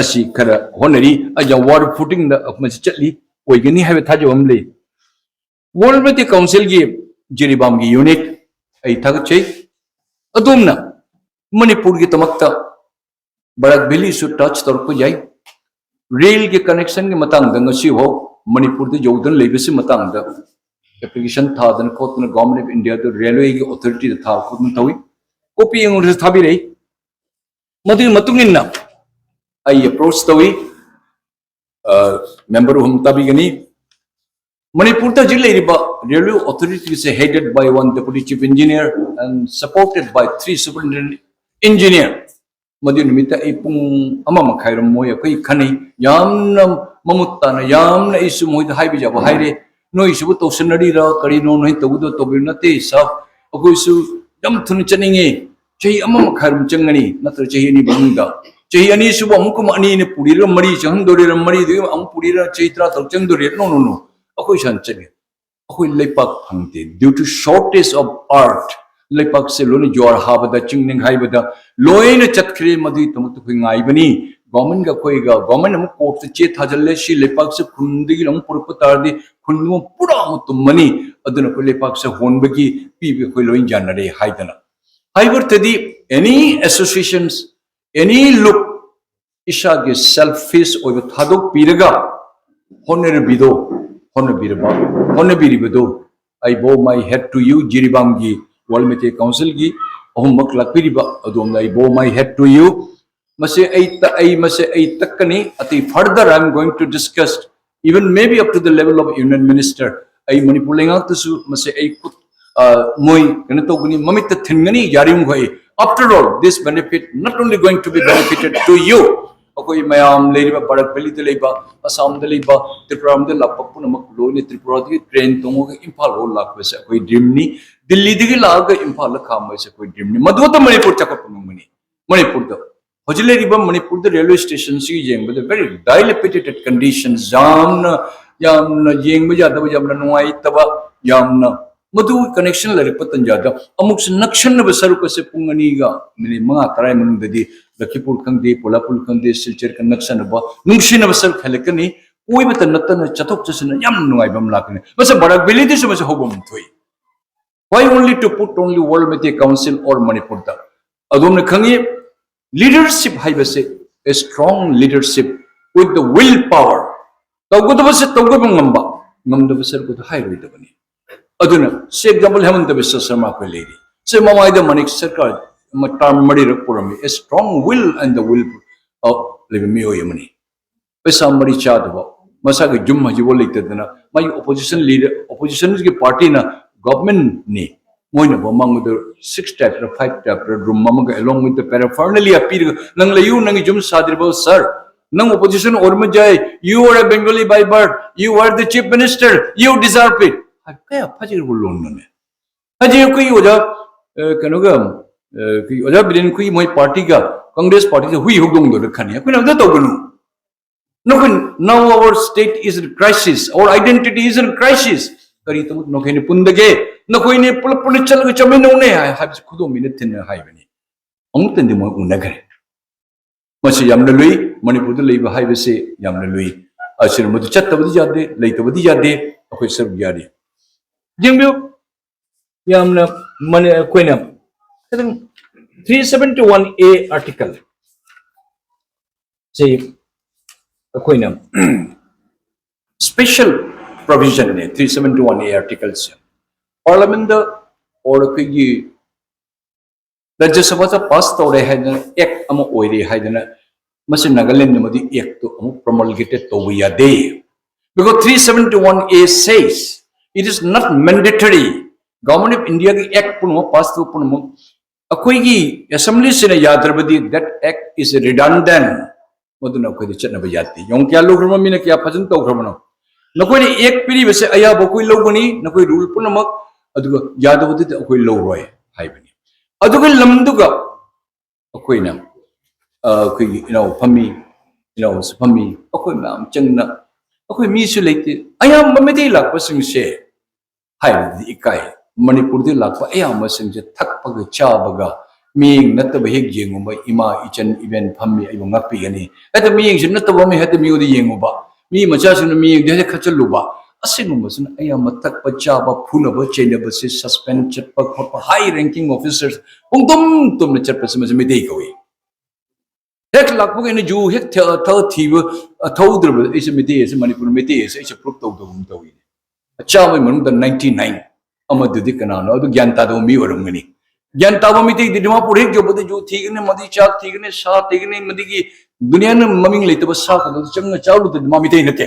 ꯑꯁꯤ ꯈꯔ ꯍꯣꯠꯅꯔꯤ, ꯑꯩ ꯌꯥꯝ ꯋꯥꯔ ꯐꯨꯇꯤꯡꯗ ꯃꯁꯤ ꯆꯠꯂꯤ, ꯑꯣꯏꯒꯅꯤ ꯍꯥꯏꯕ ꯊꯥꯖꯕ ꯑꯃ ꯂꯩ꯫ ꯋꯥꯔꯜ ꯃꯦꯇꯤ ꯀꯥꯎꯟꯁꯤꯜꯒꯤ ꯖꯤꯔꯤꯕꯥꯝꯒꯤ ꯌꯨꯅꯤꯠ ꯑꯩ ꯊꯥꯒꯠꯆꯩ꯫ ꯑꯗꯣꯝꯅ ꯃꯅꯤꯄꯨꯔꯒꯤꯗꯃꯛꯇ ꯕꯔꯥꯛ ꯚꯦꯂꯤꯁꯨ ꯇꯆ ꯇꯧꯔꯛꯄ ꯌꯥꯏ꯫ ꯔꯦꯜꯒꯤ ꯀꯅꯦꯛꯁꯟꯒꯤ ꯃꯇꯥꯡꯗ ꯉꯁꯤꯐꯥꯎ ꯃꯅꯤꯄꯨꯔꯗ ꯌꯧꯗꯅ ꯂꯩꯕꯁꯤ ꯃꯇꯥꯡꯗ ꯑꯦꯄ꯭ꯂꯤꯀꯦꯁꯟ ꯊꯥꯗꯅ ꯈꯣꯠꯇꯅ ꯒꯣꯚꯔꯟꯃꯦꯟꯠ ꯑꯣꯐ ꯏꯟꯗꯤꯌꯥꯗ ꯔꯦꯜꯋꯦꯒꯤ ꯑꯣꯊꯣꯔꯤꯇꯤꯗ ꯊꯥꯕ ꯈꯣꯠꯇꯅ ꯇꯧꯏ꯫ ꯀꯣꯄꯤ ꯑꯩꯉꯣꯟꯗꯁꯨ ꯊꯥꯕꯤꯔꯛꯏ꯫ ꯃꯗꯨꯒꯤ ꯃꯇꯨꯡ ꯏꯟꯅ ꯑꯩ ꯑꯦꯄ꯭ꯔꯣꯆ ꯇꯧꯏ꯫ ꯑ, ꯃꯦꯝꯕꯔ ꯑꯍꯨꯝ ꯇꯥꯕꯤꯒꯅꯤ꯫ ꯃꯅꯤꯄꯨꯔꯗ ꯍꯧꯖꯤꯛ ꯂꯩꯔꯤꯕ railway ꯑꯣꯊꯣꯔꯤꯇꯤꯁꯦ headed by one deputy chief engineer and supported by three superintendent engineer꯫ ꯃꯗꯨ ꯅꯨꯃꯤꯠꯇ ꯑꯩ ꯄꯨꯡ ꯑꯃ ꯃꯈꯥꯏꯔꯣꯝ ꯃꯣꯏ ꯑꯩꯈꯣꯏ ꯈꯟꯅꯩ꯫ ꯌꯥꯝꯅ ꯃꯃꯨꯠ ꯇꯥꯅ, ꯌꯥꯝꯅ ꯑꯩꯁꯨ ꯃꯣꯏꯗ ꯍꯥꯏꯕ ꯌꯥꯕ ꯍꯥꯏꯔꯦ꯫ "ꯅꯣꯏꯁꯤꯕꯨ ꯇꯧꯁꯟꯅꯔꯤꯔ ꯀꯔꯤꯅꯣ, ꯅꯣꯏ ꯇꯧꯕꯗꯣ ꯇꯧꯕꯤꯌꯨ ꯅꯠꯇꯦ ꯁꯥꯔ, ꯑꯩꯈꯣꯏꯁꯨ ꯌꯥꯝ ꯊꯨꯅ ꯆꯠꯅꯤꯡꯉꯤ꯫ ꯆꯍꯤ ꯑꯃ ꯃꯈꯥꯏꯔꯣꯝ ꯆꯪꯒꯅꯤ, ꯅꯠꯇ꯭ꯔ ꯆꯍꯤ ꯑꯅꯤ ꯃꯅꯨꯡꯗ꯫ ꯆꯍꯤ ꯑꯅꯤꯁꯤꯕꯨ ꯑꯃꯨꯛꯀ ꯑꯅꯤꯅ ꯄꯨꯔꯤꯔ, ꯃꯔꯤ ꯆꯪꯍꯟꯗꯣꯔꯤꯔ, ꯃꯔꯤꯗꯒꯤ ꯑꯃꯨꯛ ꯄꯨꯔꯤꯔ, ꯆꯍꯤ ꯇꯔꯥ ꯇꯔꯨꯛ ꯆꯪꯗꯣꯔꯤꯔ? No, no, no꯫ ꯑꯩꯈꯣꯏ ꯁꯨꯃꯥꯏꯅ ꯆꯠꯅꯤ꯫ ꯑꯩꯈꯣꯏ ꯂꯩꯄꯥꯛ ꯐꯪꯗꯦ꯫ Due to shortage of earth, ꯂꯩꯄꯥꯛꯁꯦ ꯂꯣꯏꯅ ꯖ꯭ꯋꯥꯔ ꯍꯥꯕꯗ, ꯆꯤꯡ ꯅꯤꯡꯈꯥꯏꯕꯗ ꯂꯣꯏꯅ ꯆꯠꯈ꯭ꯔꯦ꯫ ꯃꯗꯨꯒꯤꯗꯃꯛꯇ ꯑꯩꯈꯣꯏ ꯉꯥꯏꯕꯅꯤ꯫ ꯒꯣꯚꯔꯟꯃꯦꯟꯠꯒ ꯑꯩꯈꯣꯏꯒ, ꯒꯣꯚꯔꯟꯃꯦꯟꯠ ꯑꯃꯨꯛ ꯀꯣꯔꯠꯇ ꯆꯦ ꯊꯥꯖꯤꯜꯂꯦ, ꯁꯤ ꯂꯩꯄꯥꯛꯁꯦ ꯈꯨꯟꯗꯒꯤ ꯑꯃꯨꯛ ꯄꯨꯔꯛꯄ ꯇꯥꯔꯗꯤ ꯈꯨꯟꯗꯨꯃ ꯄꯨꯔꯥ ꯑꯃꯨꯛ ꯇꯨꯝꯃꯅꯤ꯫ ꯑꯗꯨꯅ ꯑꯩꯈꯣꯏ ꯂꯩꯄꯥꯛꯁꯦ ꯍꯣꯟꯕꯒꯤ ꯄꯤꯕ ꯑꯩꯈꯣꯏ ꯂꯣꯏ ꯌꯥꯅꯔꯦ ꯍꯥꯏꯗꯅ꯫ ꯍꯥꯏꯕ ꯑꯣꯏꯔꯗꯤ any associations, any look, ꯏꯁꯥꯒꯤ ꯁꯦꯜꯐꯤꯁ ꯑꯣꯏꯕ ꯊꯥꯗꯣꯛꯄꯤꯔꯒ ꯍꯣꯠꯅꯔꯕꯤꯗꯣ, ꯍꯣꯠꯅꯕꯤꯔꯕ, ꯍꯣꯠꯅꯕꯤꯔꯤꯕꯗꯣ, I bow my head to you, ꯖꯤꯔꯤꯕꯥꯝꯒꯤ ꯋꯥꯔꯜ ꯃꯩꯇꯩ ꯀꯥꯎꯟꯁꯤꯜꯒꯤ ꯑꯍꯨꯝꯃꯛ ꯂꯥꯛꯄꯤꯔꯤꯕ ꯑꯗꯣꯝꯗ I bow my head to you꯫ ꯃꯁꯤ ꯑꯩ ꯇ-, ꯑꯩ, ꯃꯁꯤ ꯑꯩ ꯇꯛꯀꯅꯤ꯫ ꯑꯇꯩ further I am going to discuss even maybe up to the level of union minister. ꯑꯩ ꯃꯅꯤꯄꯨꯔ ꯂꯩꯉꯥꯛꯇꯁꯨ ꯃꯁꯦ ꯑꯩ ꯈꯨꯠ, ꯑ, ꯃꯣꯏ ꯀꯩꯅꯣ ꯇꯧꯒꯅꯤ, ꯃꯃꯤꯠꯇ ꯊꯤꯟꯒꯅꯤ, ꯌꯥꯔꯤꯃꯈꯩ. After all, this benefit not only going to be benefited to you, ꯑꯩꯈꯣꯏ ꯃꯌꯥꯝ ꯂꯩꯔꯤꯕ ꯕꯔꯥꯛ ꯚꯦꯂꯤꯗ ꯂꯩꯕ, ꯑꯁꯥꯝꯗ ꯂꯩꯕ, ꯇ꯭ꯔꯤꯄꯨꯔꯥꯗ ꯂꯥꯛꯄ ꯄꯨꯝꯅꯃꯛ ꯂꯣꯏꯅ ꯇ꯭ꯔꯤꯄꯨꯔꯥꯗꯒꯤ ꯇ꯭ꯔꯦꯟ ꯇꯣꯡꯉꯒ ꯏꯝꯐꯥꯜ ꯐꯥꯎ ꯂꯥꯛꯄꯁꯦ ꯑꯩꯈꯣꯏ ꯗ꯭ꯔꯤꯝꯅꯤ. ꯗꯤꯜꯂꯤꯗꯒꯤ ꯂꯥꯛꯑꯒ ꯏꯝꯐꯥꯜꯗ ꯈꯥꯝꯕ ꯍꯥꯏꯁꯦ ꯑꯩꯈꯣꯏ ꯗ꯭ꯔꯤꯝꯅꯤ. ꯃꯗꯨ ꯈꯛꯇ ꯃꯅꯤꯄꯨꯔ ꯆꯥꯎꯈꯠꯄ ꯉꯝꯒꯅꯤ. ꯃꯅꯤꯄꯨꯔꯗ ꯍꯧꯖꯤꯛ ꯂꯩꯔꯤꯕ ꯃꯅꯤꯄꯨꯔꯗ ꯔꯦꯜꯋꯦ ꯁ꯭ꯇꯦꯁꯟꯁꯤꯒ ꯌꯦꯡꯕꯗ very dilapidated conditions, ꯌꯥꯝꯅ, ꯌꯥꯝꯅ ꯌꯦꯡꯕ ꯌꯥꯗꯕ, ꯌꯥꯝꯅ ꯅꯨꯡꯉꯥꯏꯇꯕ, ꯌꯥꯝꯅ ꯃꯗꯨ ꯀꯅꯦꯛꯁꯟ ꯂꯩꯔꯛꯄ ꯇꯟꯖꯥꯗ ꯑꯃꯨꯛꯁꯨ ꯅꯛꯁꯟꯅꯕ ꯁꯔꯨꯛ ꯑꯁꯦ ꯄꯨꯡ ꯑꯅꯤꯒ ꯃꯤꯅꯤꯠ ꯃꯉꯥ ꯇꯔꯥ ꯃꯅꯨꯡꯗꯗꯤ ꯂꯈꯤꯄꯨꯔ ꯈꯪꯗꯦ, ꯄꯣꯂꯥꯄꯨꯔ ꯈꯪꯗꯦ, ꯁꯤꯜꯆꯔꯒ ꯅꯛꯁꯟꯅꯕ ꯅꯨꯡꯁꯤꯅꯕ ꯁꯔꯨꯛ ꯍꯦꯜꯂꯛꯀꯅꯤ. ꯀꯣꯏꯕꯇ ꯅꯠꯇꯅ ꯆꯠꯊꯣꯛ ꯆꯠꯁꯤꯟ ꯌꯥꯝ ꯅꯨꯡꯉꯥꯏꯕ ꯑꯃ ꯂꯥꯛꯀꯅꯤ. ꯃꯁꯤ ꯕꯔꯥꯛ ꯚꯦꯂꯤꯗꯁꯨ ꯃꯁꯤ ꯍꯧꯕ ꯑꯃ ꯊꯣꯛꯏ. Why only to put only World Meitei Council or ꯃꯅꯤꯄꯨꯔꯗ? ꯑꯗꯣꯝꯅ ꯈꯪꯉꯤ, ꯂꯤꯗꯔꯁꯤꯞ ꯍꯥꯏꯕꯁꯦ, a strong leadership with the will power, ꯇꯧꯒꯗꯕꯁꯦ ꯇꯧꯒꯗꯕ ꯉꯝꯕ, ꯉꯝꯗꯕ ꯁꯔꯨꯛꯇꯨ ꯍꯥꯏꯔꯣꯏꯗꯕꯅꯤ. ꯑꯗꯨꯅ ꯁꯤ ꯑꯦꯛꯖꯥꯝꯄꯜ ꯍꯦꯃꯟꯇ ꯕꯤꯁ꯭ꯋ ꯁꯔꯃ ꯑꯩꯈꯣꯏ ꯂꯩꯔꯤ. ꯁꯤ ꯃꯃꯥꯏꯗ ꯃꯅꯤꯛ ꯁꯔꯀꯥꯔ ꯇꯥꯔꯝ ꯃꯔꯤꯔꯛ ꯄꯨꯔꯝꯃꯤ. A strong will and the will of ꯂꯩꯕ ꯃꯤꯑꯣꯏ ꯑꯃꯅꯤ. ꯄꯩꯁꯥ ꯃꯔꯤ ꯆꯥꯗꯕ, ꯃꯁꯥꯒꯤ ꯌꯨꯝ ꯍꯧꯖꯤꯛꯐꯥꯎ ꯂꯩꯇꯗꯅ, ꯃꯥꯒꯤ ꯑꯣꯄꯣꯖꯤꯁꯟ ꯂꯤꯗꯔ, ꯑꯣꯄꯣꯖꯤꯁꯟꯒꯤ ꯄꯥꯔꯇꯤꯅ ꯒꯚꯔꯟꯃꯦꯟꯠꯅꯤ, ꯃꯣꯏꯅ ꯃꯃꯥꯡꯗ ꯁꯤꯛꯁ ꯇꯥꯏꯞꯇ, ꯐꯥꯏꯚ ꯇꯥꯏꯞꯇ ꯔꯨꯝ ꯑꯃꯒ along with the paraphernalia ꯄꯤꯔꯒ, "ꯅꯪ ꯂꯩꯌꯨ, ꯅꯪꯒꯤ ꯌꯨꯝ ꯁꯥꯗ꯭ꯔꯤꯕ ꯁꯥꯔ, ꯅꯪ ꯑꯣꯄꯣꯖꯤꯁꯟ ꯑꯣꯏꯔꯝꯕ ꯌꯥꯏ, you are a Bengali by birth, you are the chief minister, you deserve it." ꯍꯥꯏ, ꯀꯌꯥ ꯐꯖꯈ꯭ꯔꯕ ꯂꯣꯟꯅꯣꯅꯦ? ꯍꯧꯖꯤꯛ ꯑꯩꯈꯣꯏꯒꯤ ꯑꯣꯖꯥ, ꯑ, ꯀꯩꯅꯣꯒ, ꯑ, ꯑꯩꯈꯣꯏꯒꯤ ꯑꯣꯖꯥ ꯕꯤꯔꯦꯟ, ꯑꯩꯈꯣꯏꯒꯤ ꯃꯣꯏ ꯄꯥꯔꯇꯤꯒ, ꯀꯪꯒ꯭ꯔꯦꯁ ꯄꯥꯔꯇꯤꯒ ꯍꯨꯏ ꯍꯧꯗꯣꯡꯗꯧꯅ ꯈꯟꯅꯩ꯫ ꯑꯩꯈꯣꯏꯅ ꯑꯝꯇ ꯇꯧꯒꯅꯨ꯫ ꯅꯈꯣꯏ, now our state is in crisis, our identity is in crisis. ꯀꯔꯤ ꯇꯧ-, ꯅꯈꯣꯏꯅ ꯄꯨꯟꯗꯒꯦ? ꯅꯈꯣꯏꯅ ꯄꯨꯂꯞ ꯄꯨꯟꯅ ꯆꯠꯂꯒ ꯆꯠꯃꯤꯟꯅꯧꯅꯦ ꯍꯥꯏ-, ꯍꯥꯏꯕꯁꯤ ꯈꯨꯗꯣꯝꯕꯤꯅ ꯊꯤꯟꯅ ꯍꯥꯏꯕꯅꯤ꯫ ꯑꯃꯨꯛꯇꯪꯗꯤ ꯃꯣꯏ ꯎꯅꯈ꯭ꯔꯦ꯫ ꯃꯁꯤ ꯌꯥꯝꯅ ꯂꯨꯏ, ꯃꯅꯤꯄꯨꯔꯗ ꯂꯩꯕ ꯍꯥꯏꯕꯁꯤ ꯌꯥꯝꯅ ꯂꯨꯏ꯫ ꯑꯁꯤꯅ ꯃꯗꯨ ꯆꯠꯇꯕꯗꯤ ꯌꯥꯗꯦ, ꯂꯩꯇꯕꯗꯤ ꯌꯥꯗꯦ, ꯑꯩꯈꯣꯏ ꯁꯔꯨꯛ ꯌꯥꯔꯤ꯫ ꯌꯦꯡꯕꯤꯌꯨ, ꯌꯥꯝꯅ ꯃꯅꯤ-, ꯑꯩꯈꯣꯏꯅ ꯈꯤꯇꯪ three seventy one A article ꯁꯤ ꯑꯩꯈꯣꯏꯅ special provision ꯅꯦ, three seventy one A article say. Parliament the or ꯑꯩꯈꯣꯏꯒꯤ ꯔꯥꯖ꯭ꯌ ꯁꯚꯥꯗ ꯄꯥꯁ ꯇꯧꯔꯦ ꯍꯥꯏꯗꯅ, ꯑꯦꯛ ꯑꯃ ꯑꯣꯏꯔꯦ ꯍꯥꯏꯗꯅ, ꯃꯁꯤ ꯅꯥꯒꯥꯂꯦꯟꯗ ꯃꯗꯨ ꯑꯦꯛꯇꯨ ꯑꯃꯨꯛ promulgated ꯇꯧꯕ ꯌꯥꯗꯦ꯫ Because three seventy-one A says it is not mandatory. Government of Indiaꯒꯤ act ꯄꯨꯝꯅꯃꯛ pass ꯇꯧꯕ ꯄꯨꯝꯅꯃꯛ ꯑꯩꯈꯣꯏꯒꯤ assemblyꯁꯤꯅ ꯌꯥꯗ꯭ꯔꯕꯗꯤ that act is redundant. ꯃꯗꯨꯅ ꯑꯩꯈꯣꯏꯗ ꯆꯠꯅꯕ ꯌꯥꯗꯦ꯫ ꯌꯦꯡꯉꯨ, ꯀꯌꯥ ꯂꯧꯈ꯭ꯔꯕ, ꯃꯤꯅ ꯀꯌꯥ ꯐꯖꯅ ꯇꯧꯈ꯭ꯔꯕꯅꯣ꯫ ꯅꯈꯣꯏꯅ act ꯄꯤꯔꯤꯕꯁꯦ ꯑꯌꯥꯕ ꯑꯩꯈꯣꯏ ꯂꯧꯒꯅꯤ, ꯅꯈꯣꯏ rule ꯄꯨꯝꯅꯃꯛ, ꯑꯗꯨꯒ ꯌꯥꯗꯕꯗꯨꯗꯤ ꯑꯩꯈꯣꯏ ꯂꯧꯔꯣꯏ ꯍꯥꯏꯕꯅꯤ꯫ ꯑꯗꯨꯒ ꯂꯝꯗꯨꯒ ꯑꯩꯈꯣꯏꯅ, ꯑ, ꯑꯩꯈꯣꯏꯒꯤ ꯏꯅꯥꯎ ꯐꯝꯃꯤ, ꯏꯅꯥꯎꯁꯨ ꯐꯝꯃꯤ, ꯑꯩꯈꯣꯏ ꯃꯌꯥꯝ ꯆꯪꯅ, ꯑꯩꯈꯣꯏ ꯃꯤꯁꯨ ꯂꯩꯇꯦ꯫ ꯑꯌꯥꯝꯕ ꯃꯩꯇꯩ ꯂꯥꯛꯄꯁꯤꯡꯁꯦ ꯍꯥꯏꯕꯗꯤ ꯏꯀꯥꯏ꯫ ꯃꯅꯤꯄꯨꯔꯗ ꯂꯥꯛꯄ ꯑꯌꯥꯝꯕꯁꯤꯡꯁꯦ ꯊꯛꯄꯒ ꯆꯥꯕꯒ, ꯃꯤꯠꯌꯦꯡ ꯅꯠꯇꯕ ꯍꯦꯛ ꯌꯦꯡꯉꯨꯕ, ꯏꯃꯥ, ꯏꯆꯟ, ꯏꯕꯦꯟ ꯐꯝꯃꯤ, ꯑꯩꯕꯨ ꯉꯥꯛꯄꯤꯒꯅꯤ꯫ ꯍꯦꯛꯇ ꯃꯤꯠꯌꯦꯡꯁꯦ ꯅꯠꯇꯕ ꯑꯃ ꯍꯦꯛꯇ ꯃꯤꯉꯣꯟꯗ ꯌꯦꯡꯉꯨꯕ, ꯃꯤ ꯃꯆꯥꯁꯤꯡꯅ ꯃꯤꯠꯌꯦꯡꯗ ꯍꯦꯛꯇ ꯈꯠꯆꯜꯂꯨꯕ, ꯑꯁꯤꯒꯨꯝꯕꯁꯤꯅ ꯑꯌꯥꯝꯕ ꯊꯛꯄ ꯆꯥꯕ, ꯐꯨꯅꯕ ꯆꯩꯅꯕꯁꯦ suspend ꯆꯠꯄ ꯈꯣꯠꯄ, high ranking officers ꯄꯨꯡꯇꯨꯝ ꯇꯨꯝꯅ ꯆꯠꯄꯁꯤ, ꯃꯁꯤ ꯃꯩꯇꯩ ꯀꯧꯏ꯫ ꯍꯦꯛ ꯂꯥꯛꯄꯒ ꯑꯩꯅ ꯌꯨ ꯍꯦꯛ ꯊ-, ꯊꯛꯑ ꯊꯤꯕ, ꯑ, ꯊꯧꯗ꯭ꯔꯕ ꯑꯩꯁꯦ ꯃꯩꯇꯩ ꯑꯁꯦ, ꯃꯅꯤꯄꯨꯔ ꯃꯩꯇꯩ ꯑꯁꯦ ꯑꯩꯁꯦ prove ꯇꯧꯗꯕꯒꯨꯝ ꯇꯧꯏꯅꯦ꯫ ꯑꯆꯥꯝꯃꯩ ꯃꯅꯨꯡꯗ ninety nine ꯑꯃꯗꯨꯗꯤ ꯀꯅꯥꯅꯣ? ꯑꯗꯨ ꯒ꯭ꯌꯥꯟ ꯇꯥꯗꯕ ꯃꯤ ꯑꯣꯏꯔꯝꯒꯅꯤ꯫ ꯒ꯭ꯌꯥꯟ ꯇꯥꯕ ꯃꯩꯇꯩꯗꯤ ꯗꯤꯃꯥꯄꯨꯔ ꯍꯦꯛ ꯌꯧꯕꯗ ꯌꯨ ꯊꯤꯒꯅꯤ, ꯃꯗꯨ ꯆꯥꯛ ꯊꯤꯒꯅꯤ, ꯁꯥ ꯊꯤꯒꯅꯤ, ꯃꯗꯨꯒꯤ ꯗꯨꯅꯤꯌꯥꯅ ꯃꯃꯤꯡ ꯂꯩꯇꯕ ꯁꯥ ꯈꯛꯇꯗ ꯆꯪꯉ ꯆꯥꯔꯨꯗꯗꯤ ꯃꯥ ꯃꯩꯇꯩ ꯅꯠꯇꯦ꯫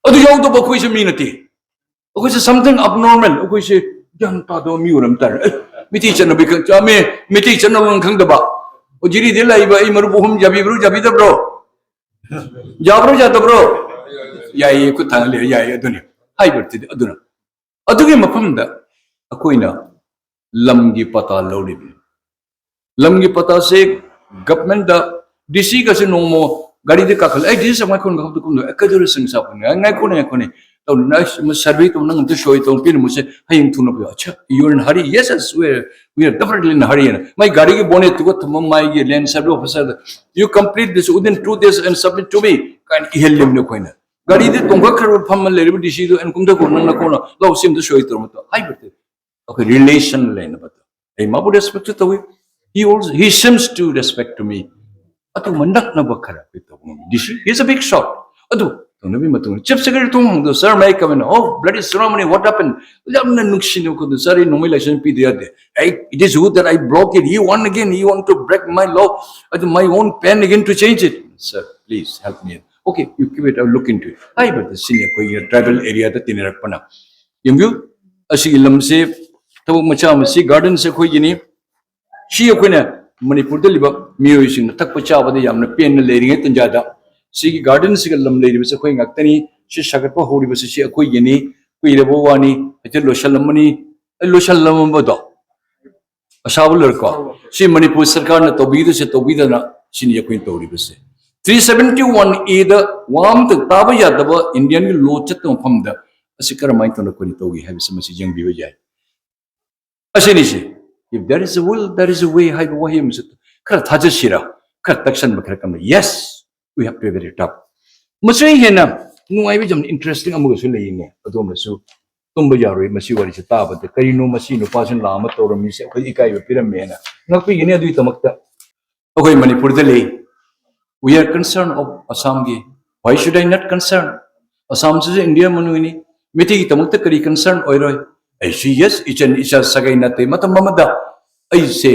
ꯑꯗꯨ ꯌꯥꯎꯗꯕ ꯑꯩꯈꯣꯏꯁꯦ ꯃꯤ ꯅꯠꯇꯦ꯫ ꯑꯩꯈꯣꯏꯁꯦ something abnormal, ꯑꯩꯈꯣꯏꯁꯦ ꯒ꯭ꯌꯥꯟ ꯇꯥꯗꯕ ꯃꯤ ꯑꯣꯏꯔꯝ ꯇꯥꯔꯦ꯫ ꯑꯦ, ꯃꯩꯇꯩ ꯆꯠꯅꯕꯤ ꯈꯪ-, ꯆꯥꯝꯃꯦ, ꯃꯩꯇꯩ ꯆꯠꯅꯕ ꯈꯪꯗꯕ꯫ ꯑꯣ, ꯖꯤꯔꯤꯗ ꯂꯥꯛꯏꯕ ꯑꯩ ꯃꯔꯨꯞ ꯑꯍꯨꯝ ꯌꯥꯕꯤꯕ꯭ꯔꯣ, ꯌꯥꯕꯤꯗꯕ꯭ꯔꯣ? ꯌꯥꯕ꯭ꯔꯣ, ꯌꯥꯗꯕ꯭ꯔꯣ? ꯌꯥꯏꯌꯦ, ꯈꯨꯠ ꯊꯥꯡꯒꯠꯂꯦ, ꯌꯥꯏꯌꯦ, ꯑꯗꯨꯅꯤ꯫ ꯍꯥꯏꯕꯗꯤ ꯑꯗꯨꯅ꯫ ꯑꯗꯨꯒꯤ ꯃꯐꯝꯗ ꯑꯩꯈꯣꯏꯅ ꯂꯝꯒꯤ ꯄꯇꯥ ꯂꯧꯔꯤꯕꯅꯤ꯫ ꯂꯝꯒꯤ ꯄꯇꯥꯁꯦ governmentꯗ, ꯗꯤ ꯁꯤꯒꯁꯦ ꯅꯣꯡꯃ ꯒꯥꯔꯤꯗ ꯀꯥꯈꯠꯂꯦ, "ꯑꯩ ꯗꯤ ꯁꯤ ꯁꯥꯍꯦꯕ ꯉꯥꯏꯈꯣ, ꯉꯥꯏꯈꯣ, ꯀꯨꯝꯗ, ꯑꯦ, ꯀꯩꯗꯧꯔꯦ ꯁꯪ ꯁꯥꯕꯅꯦ? ꯉꯥꯏꯈꯣꯅꯦ, ꯉꯥꯏꯈꯣꯅꯦ, ꯇꯧꯗꯅ, ꯑꯩ ꯁ-, survey ꯇꯧ, ꯅꯪ ꯑꯝꯇ ꯁꯣꯏ ꯇꯧ, ꯄꯤꯔꯝꯃꯨꯁꯦ, ꯍꯌꯦꯡ ꯊꯨꯅ ꯄꯤꯌꯨ꯫" "ꯑꯠꯁꯥ, you are in hurry?" "Yes, yes, we are, we are definitely in hurry" ꯍꯥꯏꯅ ꯃꯥꯏ ꯒꯥꯔꯤꯒꯤ bonnetꯇꯨꯒ ꯊꯝꯃ ꯃꯥꯏꯒꯤ land survey officerꯗ, "You complete this within two days and submit to me" ꯀꯥꯏꯅ ꯏꯍꯜꯂꯤꯕꯅꯤ ꯑꯩꯈꯣꯏꯅ꯫ ꯒꯥꯔꯤꯗ ꯇꯣꯡꯈꯠꯈ꯭ꯔꯕ ꯐꯝꯃ ꯂꯩꯔꯤꯕ ꯗꯤ ꯁꯤꯗꯨ ꯑꯩꯅ ꯀꯨꯝꯊꯈꯣ, ꯅꯪ ꯅꯈꯣꯡꯅ ꯂꯧ, ꯁꯤ ꯑꯝꯇ ꯁꯣꯏ ꯇꯧꯔꯝꯃꯨ ꯍꯥꯏꯕꯗꯤ ꯑꯩꯈꯣꯏ relation ꯂꯩꯅꯕꯗꯣ꯫ ꯑꯩ ꯃꯥꯕꯨ respect ꯇꯧꯏ꯫ He also, he seems to respect to me. ꯑꯗꯨꯒꯨꯝꯕ ꯅꯛꯅꯕ ꯈꯔ ꯑꯩꯈꯣꯏ ꯇꯧꯕ ꯉꯝꯃꯤ꯫ ꯗꯤ ꯁꯤ, he is a big shot꯫ ꯑꯗꯨ ꯇꯧꯅꯕꯒꯤ ꯃꯇꯨꯡꯗ chief secretary ꯊꯣꯡ ꯍꯥꯡꯗꯣ, "Sir, may I come in?" "Oh, bloody ceremony, what happened?" ꯌꯥꯝꯅ ꯅꯨꯡꯁꯤꯅ ꯑꯩꯈꯣꯏꯗ ꯆꯥꯔꯤ ꯅꯣꯡꯃꯩ license ꯄꯤꯗ ꯌꯥꯗꯦ꯫ "Hey, it is who that I block it. He won again. He want to break my law. ꯑꯗꯨ my own pen again to change it." "Sir, please help me." Okay, you give it a look into it. ꯍꯥꯏꯕꯗ ꯁꯤꯅꯤ ꯑꯩꯈꯣꯏꯒꯤ ꯇ꯭ꯔꯥꯏꯕꯦꯜ ꯑꯦꯔꯤꯌꯥꯗ ꯇꯤꯟꯅꯔꯛꯄꯅ꯫ ꯌꯦꯡꯕꯤꯌꯨ, ꯑꯁꯤꯒꯤ ꯂꯝꯁꯤ ꯊꯕꯛ ꯃꯆꯥ ꯑꯃ, ꯁꯤ ꯒꯥꯔꯗꯦꯟꯁꯦ ꯑꯩꯈꯣꯏꯒꯤꯅꯤ꯫ ꯁꯤ ꯑꯩꯈꯣꯏꯅ ꯃꯅꯤꯄꯨꯔꯗ ꯂꯩꯕ ꯃꯤꯑꯣꯏꯁꯤꯡꯅ ꯊꯛꯄ ꯆꯥꯕꯗ ꯌꯥꯝꯅ ꯄꯦꯟꯅ ꯂꯩꯔꯤꯉꯩ ꯇꯟꯖꯥꯗ ꯁꯤꯒꯤ ꯒꯥꯔꯗꯦꯟꯁꯤꯒ ꯂꯝ ꯂꯩꯔꯤꯕꯁꯦ ꯑꯩꯈꯣꯏ ꯉꯥꯛꯇꯅꯤ꯫ ꯁꯤ ꯁꯥꯒꯠꯄ ꯍꯧꯔꯤꯕꯁꯤ ꯁꯤ ꯑꯩꯈꯣꯏꯒꯤꯅꯤ꯫ ꯀꯨꯏꯔꯕ ꯋꯥꯅꯤ, ꯍꯧꯖꯤꯛ ꯂꯣꯏꯁꯜꯂꯝꯃꯅꯤ꯫ ꯑꯩ ꯂꯣꯏꯁꯜꯂꯝꯃꯕꯗꯣ ꯑꯁꯥꯕ ꯂꯣꯏꯔꯦꯀꯣ꯫ ꯁꯤ ꯃꯅꯤꯄꯨꯔ ꯁꯔꯀꯥꯔꯅ ꯇꯧꯕꯤꯗꯁꯦ ꯇꯧꯕꯤꯗꯅ ꯁꯤꯅꯤ ꯑꯩꯈꯣꯏꯅ ꯇꯧꯔꯤꯕꯁꯦ꯫ ꯊ꯭ꯔꯤ ꯁꯕꯦꯟꯇꯤ ꯋꯥꯟ ꯑꯦꯗ ꯋꯥ ꯑꯃꯇ ꯇꯥꯕ ꯌꯥꯗꯕ ꯏꯟꯗꯤꯌꯟꯒꯤ ꯂꯣ ꯆꯠꯄ ꯃꯐꯝꯗ ꯑꯁꯤ ꯀꯔꯝꯍꯥꯏꯅ ꯇꯧꯅ ꯑꯩꯈꯣꯏꯅ ꯇꯧꯏ ꯍꯥꯏꯕꯁꯤ ꯃꯁꯤ ꯌꯦꯡꯕꯤꯕ ꯌꯥꯏ꯫ ꯑꯁꯤꯅꯤꯁꯦ, "If there is a will, there is a way" ꯍꯥꯏꯕ ꯋꯥꯍꯩ ꯑꯃꯁꯨ ꯈꯔ ꯊꯥꯖꯁꯤꯔꯥ? ꯈꯔ ꯇꯛꯁꯟꯕ ꯈꯔ ꯀꯝꯅ, "Yes, we have to be very tough." ꯃꯁꯤ ꯍꯦꯟꯅ ꯅꯨꯡꯉꯥꯏꯕ, ꯌꯥꯝꯅ ꯏꯟꯇꯔꯦꯁꯇꯤꯡ ꯑꯃꯒꯁꯨ ꯂꯩꯌꯦꯅꯦ꯫ ꯑꯗꯣꯝꯅꯁꯨ ꯇꯨꯝꯕ ꯌꯥꯔꯣꯏ ꯃꯁꯤ ꯋꯥꯔꯤꯁꯦ ꯇꯥꯕꯗ꯫ "ꯀꯔꯤꯅꯣ ꯃꯁꯤ ꯅꯨꯄꯥꯁꯤꯅ ꯂꯥ ꯑꯃ ꯇꯧꯔꯝꯃꯤꯁꯦ?" ꯑꯩꯈꯣꯏ ꯏꯀꯥꯏꯕ ꯄꯤꯔꯝꯃꯦꯅ ꯉꯥꯛꯄꯤꯒꯅꯤ꯫ ꯑꯗꯨꯒꯤꯗꯃꯛꯇ ꯑꯩꯈꯣꯏ ꯃꯅꯤꯄꯨꯔꯗ ꯂꯩ꯫ We are concerned of Assamꯒꯤ꯫ Why should I not concern? ꯑꯁꯥꯝꯁꯤꯁꯨ ꯏꯟꯗꯤꯌꯥ ꯃꯅꯨꯡꯅꯤ꯫ ꯃꯤꯇꯩꯒꯤꯗꯃꯛꯇ ꯀꯔꯤ ꯀꯟꯁꯔꯟ ꯑꯣꯏꯔꯣꯏ? ꯑꯩꯁꯨ, ꯌꯦꯁ, ꯏꯆꯟ ꯏꯆꯥ ꯁꯥꯒꯩ ꯅꯥꯇꯩ ꯃꯇꯝ ꯑꯃꯗ ꯑꯩꯁꯦ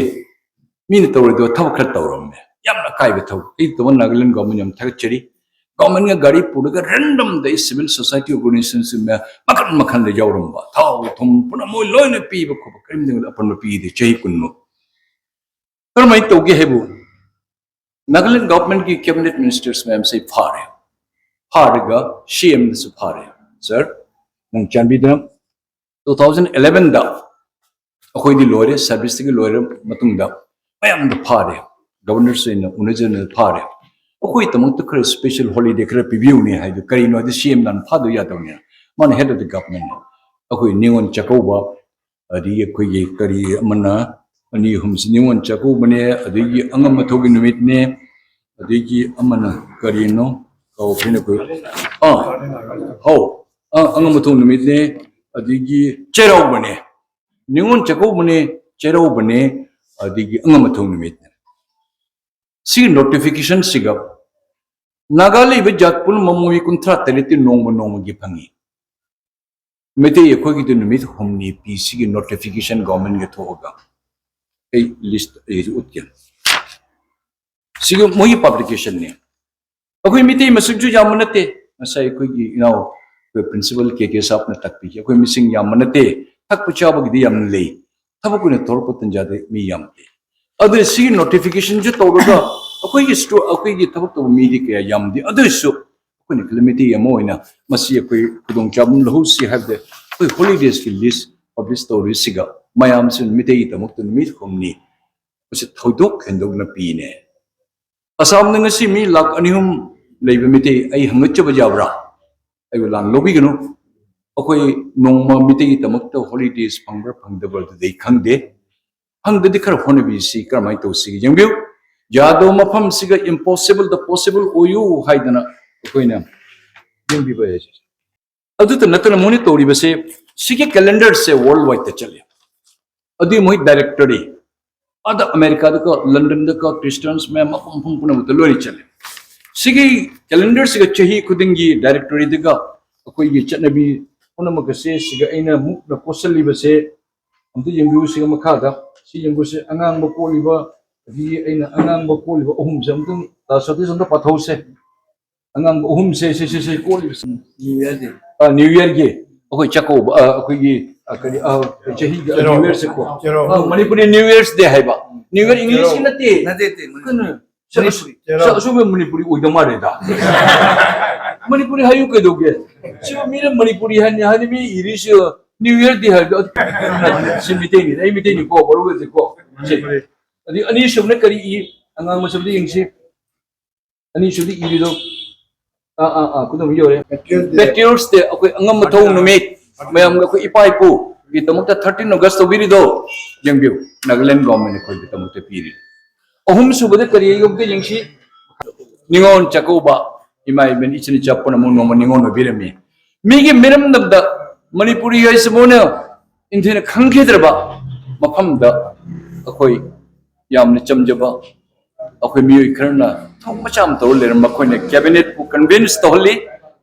ꯃꯤꯅ ꯇꯧꯔꯣꯏꯗꯕ ꯊꯕꯛ ꯈꯔ ꯇꯧꯔꯝꯃꯦ꯫ ꯌꯥꯝꯅ ꯑꯀꯥꯏꯕ ꯊꯕꯛ꯫ ꯑꯩꯒꯤꯗꯃꯛ ꯅꯥꯒꯥꯂꯦꯟ ꯒꯣꯔꯃꯦꯟ ꯌꯥꯝ ꯊꯥꯒꯠꯆꯔꯤ꯫ ꯒꯣꯔꯃꯦꯟꯒ ꯒꯥꯔꯤ ꯄꯨꯔꯒ ꯔꯦꯟꯗꯝꯗ ꯑꯩ ꯁꯤꯚꯤꯜ ꯁꯣꯁꯥꯏꯇꯤ ꯑꯣꯔꯒꯅꯥꯏꯖꯦꯁꯟꯁꯤꯡ ꯃꯈꯜ ꯃꯈꯜꯗ ꯌꯥꯎꯔꯝꯕ, ꯊꯥꯎ ꯊꯨꯝ ꯄꯨꯝꯅꯃꯛ ꯂꯣꯏꯅ ꯄꯤꯕ ꯈꯣꯠꯄ ꯀꯔꯤꯝꯇ ꯑꯄꯟꯕ ꯄꯤꯗꯦ ꯆꯍꯤ ꯀꯨꯟꯃꯨꯛ꯫ ꯀꯔꯝꯍꯥꯏꯅ ꯇꯧꯒꯦ ꯍꯥꯏꯕꯨ, ꯅꯥꯒꯥꯂꯦꯟ ꯒꯚꯔꯟꯃꯦꯟꯠꯀꯤ ꯀꯦꯕꯤꯅꯦꯠ ꯃꯤꯅꯤꯁꯇꯔꯁ ꯃꯌꯥꯝꯁꯦ ꯐꯥꯔꯦ꯫ ꯐꯥꯔꯒ ꯁꯤ ꯑꯦꯝꯗꯁꯨ ꯐꯥꯔꯦ꯫ ꯁꯥꯔ, ꯅꯪ ꯆꯥꯟꯕꯤꯗꯨꯅ ꯇꯨ ꯊꯥꯎꯖꯟ ꯑꯦꯂꯦꯚꯦꯟꯗ ꯑꯩꯈꯣꯏꯗꯤ ꯂꯣꯏꯔꯦ, ꯁꯔꯚꯤꯁꯇꯒꯤ ꯂꯣꯏꯔ ꯃꯇꯨꯡꯗ ꯃꯌꯥꯝꯗ ꯐꯥꯔꯦ꯫ ꯒꯚꯔꯅꯔꯁ ꯑꯣꯏꯅ ꯎꯅꯖꯅ ꯐꯥꯔꯦ꯫ ꯑꯩꯈꯣꯏꯒꯤꯗꯃꯛꯇ ꯈꯔ ꯁ꯭ꯄꯦꯁꯦꯜ ꯍꯣꯂꯤꯗꯦ ꯈꯔ ꯄꯤꯕꯤꯌꯨꯅꯦ ꯍꯥꯏꯗꯨ ꯀꯔꯤꯅꯣ ꯍꯥꯏꯗꯤ ꯁꯤ ꯑꯦꯝꯅ ꯐꯥꯗꯕ ꯌꯥꯗꯕꯅꯤꯅ꯫ ꯃꯥꯅ ꯍꯦꯗ ꯑꯣꯐ ꯗ ꯒꯚꯔꯟꯃꯦꯟꯠꯅꯤ꯫ ꯑꯩꯈꯣꯏ ꯅꯤꯉꯣꯜ ꯆꯥꯛꯀꯧꯕ, ꯑꯗꯒꯤ ꯑꯩꯈꯣꯏꯒꯤ ꯀꯔꯤ ꯑꯃꯅ, ꯑꯅꯤ ꯑꯍꯨꯝꯁꯤ ꯅꯤꯉꯣꯜ ꯆꯥꯛꯀꯧꯕꯅꯦ, ꯑꯗꯒꯤ ꯑꯉꯝ ꯑꯊꯧꯒꯤ ꯅꯨꯃꯤꯠꯅꯦ, ꯑꯗꯒꯤ ꯑꯃꯅ ꯀꯔꯤꯅꯣ ꯀꯥꯎꯈ꯭ꯔꯦꯅꯦ ꯑꯩꯈꯣꯏ꯫ ꯑꯥ, ꯍꯧ, ꯑꯥ, ꯑꯉꯝ ꯑꯊꯧ ꯅꯨꯃꯤꯠꯅꯦ, ꯑꯗꯒꯤ ꯆꯩꯔꯥꯎꯕꯅꯦ, ꯅꯤꯉꯣꯜ ꯆꯥꯛꯀꯧꯕꯅꯦ, ꯆꯩꯔꯥꯎꯕꯅꯦ, ꯑꯗꯒꯤ ꯑꯉꯝ ꯑꯊꯧ ꯅꯨꯃꯤꯠꯅꯦ꯫ ꯁꯤꯒꯤ ꯅꯣꯇꯤꯐꯤꯀꯦꯁꯟꯁꯤꯒ ꯅꯥꯒꯥ ꯂꯩꯕ ꯖꯥꯠ ꯄꯨꯝꯅꯃꯛ ꯃꯣꯏ ꯀꯨꯟꯊ꯭ꯔꯥ ꯇꯔꯦꯠꯇꯤ ꯅꯣꯡꯃ ꯅꯣꯡꯃꯒꯤ ꯐꯪꯉꯤ꯫ ꯃꯩꯇꯩ ꯑꯩꯈꯣꯏꯒꯤꯗꯤ ꯅꯨꯃꯤꯠ ꯍꯨꯝꯅꯤ ꯄꯤ꯫ ꯁꯤꯒꯤ ꯅꯣꯇꯤꯐꯤꯀꯦꯁꯟ ꯒꯣꯔꯃꯦꯟꯒꯤ ꯊꯣꯛꯑꯒ ꯑꯩ ꯂꯤꯁ ꯑꯩꯁꯨ ꯎꯠꯀꯦ꯫ ꯁꯤꯒꯤ ꯃꯣꯏꯒꯤ ꯄꯕ꯭ꯂꯤꯀꯦꯁꯟꯅꯤ꯫ ꯑꯩꯈꯣꯏ ꯃꯤꯇꯩ ꯃꯁꯤꯡꯁꯨ ꯌꯥꯝꯕ ꯅꯠꯇꯦ꯫ ꯉꯁꯥꯏ ꯑꯩꯈꯣꯏꯒꯤ ꯏꯅꯥꯎ, ꯑꯩꯈꯣꯏ ꯄ꯭ꯔꯤꯟꯁꯤꯄꯜ ꯀꯦ ꯀꯦ ꯁꯥꯕꯅ ꯇꯥꯛꯄꯤꯈꯤ, ꯑꯩꯈꯣꯏ ꯃꯤꯁꯤꯡ ꯌꯥꯝꯕ ꯅꯠꯇꯦ꯫ ꯊꯛꯄ ꯆꯥꯕꯒꯤꯗꯤ ꯌꯥꯝꯅ ꯂꯩ, ꯊꯕꯛ ꯑꯣꯏꯅ ꯇꯧꯔꯛꯄ ꯇꯟꯖꯥꯗ ꯃꯤ ꯌꯥꯝꯗꯦ꯫ ꯑꯗꯨꯅ ꯁꯤꯒꯤ ꯅꯣꯇꯤꯐꯤꯀꯦꯁꯟꯁꯨ ꯇꯧꯔꯒ ꯑꯩꯈꯣꯏꯒꯤ ꯁ꯭ꯇꯣ-, ꯑꯩꯈꯣꯏꯒꯤ ꯊꯕꯛ ꯇꯧꯕ ꯃꯤꯗꯤ ꯀꯌꯥ ꯌꯥꯝꯗꯦ꯫ ꯑꯗꯨ ꯑꯣꯏꯔꯁꯨ ꯑꯩꯈꯣꯏꯅ ꯀꯃꯤꯇꯤ ꯑꯃ ꯑꯣꯏꯅ ꯃꯁꯤ ꯑꯩꯈꯣꯏ ꯈꯨꯗꯣꯡꯆꯥꯕ ꯑꯃ ꯂꯧꯍꯧꯁꯤ ꯍꯥꯏꯕꯗ ꯑꯩꯈꯣꯏ ꯍꯣꯂꯤꯗꯦꯁꯀꯤ ꯂꯤꯁ ꯄꯕ꯭ꯂꯤꯁ ꯇꯧꯔꯤꯁꯤꯒ ꯃꯌꯥꯝꯁꯤ ꯃꯤꯇꯩꯒꯤꯗꯃꯛꯇ ꯅꯨꯃꯤꯠ ꯍꯨꯝꯅꯤ, ꯃꯁꯤ ꯊꯣꯏꯗꯣꯛ ꯍꯦꯟꯗꯣꯛꯅ ꯄꯤꯅꯦ꯫ ꯑꯁꯥꯝꯗ ꯉꯁꯤ ꯃꯤ ꯂꯥꯈ ꯑꯅꯤ ꯑꯍꯨꯝ ꯂꯩꯕ ꯃꯤꯇꯩ ꯑꯩ ꯍꯪꯒꯠꯆꯕ ꯌꯥꯕ꯭ꯔꯥ? ꯑꯩꯕꯨ ꯂꯥꯟ ꯂꯧꯕꯤꯒꯅꯨ꯫ ꯑꯩꯈꯣꯏ ꯅꯣꯡꯃ ꯃꯤꯇꯩꯒꯤꯗꯃꯛꯇ ꯍꯣꯂꯤꯗꯦꯁ ꯐꯪꯕ꯭ꯔꯥ ꯐꯪꯗꯕ꯭ꯔꯥ ꯑꯗꯨꯗꯤ ꯑꯩ ꯈꯪꯗꯦ꯫ ꯐꯪꯗꯗꯤ ꯈꯔ ꯍꯣꯠꯅꯕꯤꯁꯤ, ꯀꯔꯝꯍꯥꯏꯅ ꯇꯧꯁꯤꯒꯦ ꯌꯦꯡꯕꯤꯌꯨ꯫ ꯌꯥꯗꯕ ꯃꯐꯝꯁꯤꯒ impossible the possible ꯑꯣꯏꯌꯨ ꯍꯥꯏꯗꯅ ꯑꯩꯈꯣꯏꯅ ꯌꯦꯡꯕꯤꯕ ꯌꯥꯏ꯫ ꯑꯗꯨꯇ ꯅꯠꯇꯅ ꯃꯣꯏꯅ ꯇꯧꯔꯤꯕꯁꯦ, ꯁꯤꯒꯤ ꯀꯦꯂꯦꯟꯗꯔꯁꯦ ꯋꯥꯔꯜ ꯋꯥꯏꯗꯇ ꯆꯠꯂꯦ꯫ ꯑꯗꯨꯒꯤ ꯃꯣꯏ ꯗꯥꯏꯔꯦꯛꯇꯔꯤ ꯑꯥꯗ ꯑꯃꯦꯔꯤꯀꯥꯗꯒ ꯂꯟꯗꯟꯗꯒ ꯈ꯭ꯔꯤꯁꯇꯤꯌꯥꯟꯁ ꯃꯌꯥꯝ ꯃꯐꯝ ꯃꯐꯝ ꯄꯨꯝꯅꯃꯛꯇ ꯂꯣꯏꯅ ꯆꯠꯂꯦ꯫ ꯁꯤꯒꯤ ꯀꯦꯂꯦꯟꯗꯔꯁꯤꯒ ꯆꯍꯤ ꯈꯨꯗꯤꯡꯒꯤ ꯗꯥꯏꯔꯦꯛꯇꯔꯤꯗꯒ ꯑꯩꯈꯣꯏꯒꯤ ꯆꯠꯅꯕꯤ ꯄꯨꯝꯅꯃꯛ ꯑꯁꯦ ꯁꯤꯒ ꯑꯩꯅ ꯃꯨꯛꯅ ꯀꯣꯠꯁꯤꯜꯂꯤꯕꯁꯦ ꯑꯝꯇ ꯌꯦꯡꯕꯤꯌꯨ꯫ ꯁꯤꯒ ꯃꯈꯥꯗ ꯁꯤ ꯌꯦꯡꯕꯤꯌꯨ꯫ ꯁꯤ ꯑꯉꯥꯡꯕ ꯀꯣꯠꯂꯤꯕ, ꯑꯗꯒꯤ ꯑꯩꯅ ꯑꯉꯥꯡꯕ ꯀꯣꯠꯂꯤꯕ ꯑꯍꯨꯝꯁꯦ ꯑꯝꯇꯪ ꯇꯥ ꯁꯇꯤꯁ ꯑꯝꯇ ꯄꯥꯊꯧꯁꯦ꯫ ꯑꯉꯥꯡꯕ ꯑꯍꯨꯝꯁꯦ, ꯁꯤ, ꯁꯤ, ꯁꯤ ꯀꯣꯠꯂꯤꯕꯁꯦ꯫ ꯅ꯭ꯌꯨ ꯏꯌꯔꯒꯤ꯫ ꯑꯥ, ꯅ꯭ꯌꯨ ꯏꯌꯔꯒꯤ ꯑꯩꯈꯣꯏ ꯆꯥꯛꯀꯧꯕ, ꯑꯥ, ꯑꯩꯈꯣꯏꯒꯤ, ꯑꯥ, ꯀꯔꯤ, ꯑꯥ, ꯆꯍꯤꯒꯤ ꯆꯦꯔꯣ꯫ ꯅ꯭ꯌꯨ ꯏꯌꯔꯁꯦ ꯀꯣ꯫ ꯆꯦꯔꯣ꯫ ꯑꯥ, ꯃꯅꯤꯄꯨꯔꯤ ꯅ꯭ꯌꯨ ꯏꯌꯔꯁ ꯗꯦ ꯍꯥꯏꯕ꯫ ꯅ꯭ꯌꯨ ꯏꯌꯔ ꯏꯪꯂꯤꯁꯀꯤ ꯆꯦꯔꯣ꯫ ꯅꯠꯇꯦ꯫ ꯅꯠꯇꯦ, ꯅꯠꯇꯦ, ꯃꯅꯤꯄꯨꯔꯤ꯫ ꯀꯩꯅꯣ? ꯆꯦꯔꯣ꯫ ꯁ-, ꯑꯁꯨꯝꯕ ꯃꯅꯤꯄꯨꯔꯤ ꯑꯣꯏꯗꯧ ꯃꯥꯜꯂꯦꯗ꯫ ꯃꯅꯤꯄꯨꯔꯤ ꯍꯥꯏꯌꯨ ꯀꯩꯗꯧꯒꯦ? ꯁꯤꯕꯨ ꯃꯤꯅ ꯃꯅꯤꯄꯨꯔꯤ ꯍꯥꯏꯅꯤ ꯍꯥꯏꯅꯤ ꯃꯤ ꯏꯔꯤꯁꯤ ꯅ꯭ꯌꯨ ꯏꯌꯔ ꯗꯦ ꯍꯥꯏꯕꯗꯣ꯫ ꯁꯤ ꯃꯤꯇꯩꯅꯤ, ꯑꯩ ꯃꯤꯇꯩꯅꯤꯀꯣ, ꯕꯔꯣꯒꯁꯦꯀꯣ꯫ ꯁꯤ꯫ ꯑꯗꯩ ꯑꯅꯤꯁꯨꯕꯅ ꯀꯔꯤ ꯏ? ꯑꯉꯥꯡ ꯃꯆꯥꯗ ꯌꯦꯡꯁꯤ꯫ ꯑꯅꯤꯁꯨꯕꯗ ꯏꯔꯤꯗꯣ, ꯑꯥ, ꯑꯥ, ꯑꯥ, ꯈꯨꯗꯝ ꯌꯧꯔꯦ꯫ Patriots Day꯫ Patriots Day, ꯑꯩꯈꯣꯏ ꯑꯉꯝꯕ ꯊꯧ ꯅꯨꯃꯤꯠ, ꯃꯌꯥꯝꯒ ꯑꯩꯈꯣꯏ ꯏꯄꯥ ꯏꯄꯨꯒꯤꯗꯃꯛꯇ thirteen August ꯇꯧꯕꯤꯔꯤꯗꯣ, ꯌꯦꯡꯕꯤꯌꯨ, ꯅꯥꯒꯥꯂꯦꯟ ꯒꯣꯔꯃꯦꯟ ꯑꯩꯈꯣꯏꯒꯤꯗꯃꯛꯇ ꯄꯤꯔꯤ꯫ ꯑꯍꯨꯝꯁꯨꯕꯗ ꯀꯔꯤ ꯑꯃꯨꯛꯇ ꯌꯦꯡꯁꯤ, ꯅꯤꯉꯣꯜ ꯆꯥꯛꯀꯧꯕ, ꯏꯃꯥ ꯏꯕꯦꯟ ꯏꯆꯤꯟ ꯏꯆꯥ ꯄꯨꯝꯅꯃꯛ ꯅꯣꯡꯃ ꯅꯤꯉꯣꯜ ꯑꯣꯏꯕꯤꯔꯝꯃꯤ꯫ ꯃꯤꯒꯤ ꯃꯤꯔꯝꯗꯝꯗ ꯃꯅꯤꯄꯨꯔꯤ ꯍꯥꯏꯁꯤꯕꯨꯅ ꯏꯟꯊꯤꯅ ꯈꯪꯈꯤꯗ꯭ꯔꯕ ꯃꯐꯝꯗ ꯑꯩꯈꯣꯏ ꯌꯥꯝꯅ ꯆꯝꯖꯕ ꯑꯩꯈꯣꯏ ꯃꯤꯑꯣꯏ ꯈꯔꯅ ꯊꯕꯛ ꯃꯆꯥ ꯑꯃ ꯇꯧꯔ ꯂꯩꯔꯝꯕ, ꯃꯈꯣꯏꯅ ꯀꯦꯕꯤꯅꯦꯠꯄꯨ ꯀꯟꯚꯤꯟꯁ ꯇꯧꯍꯜꯂꯤ,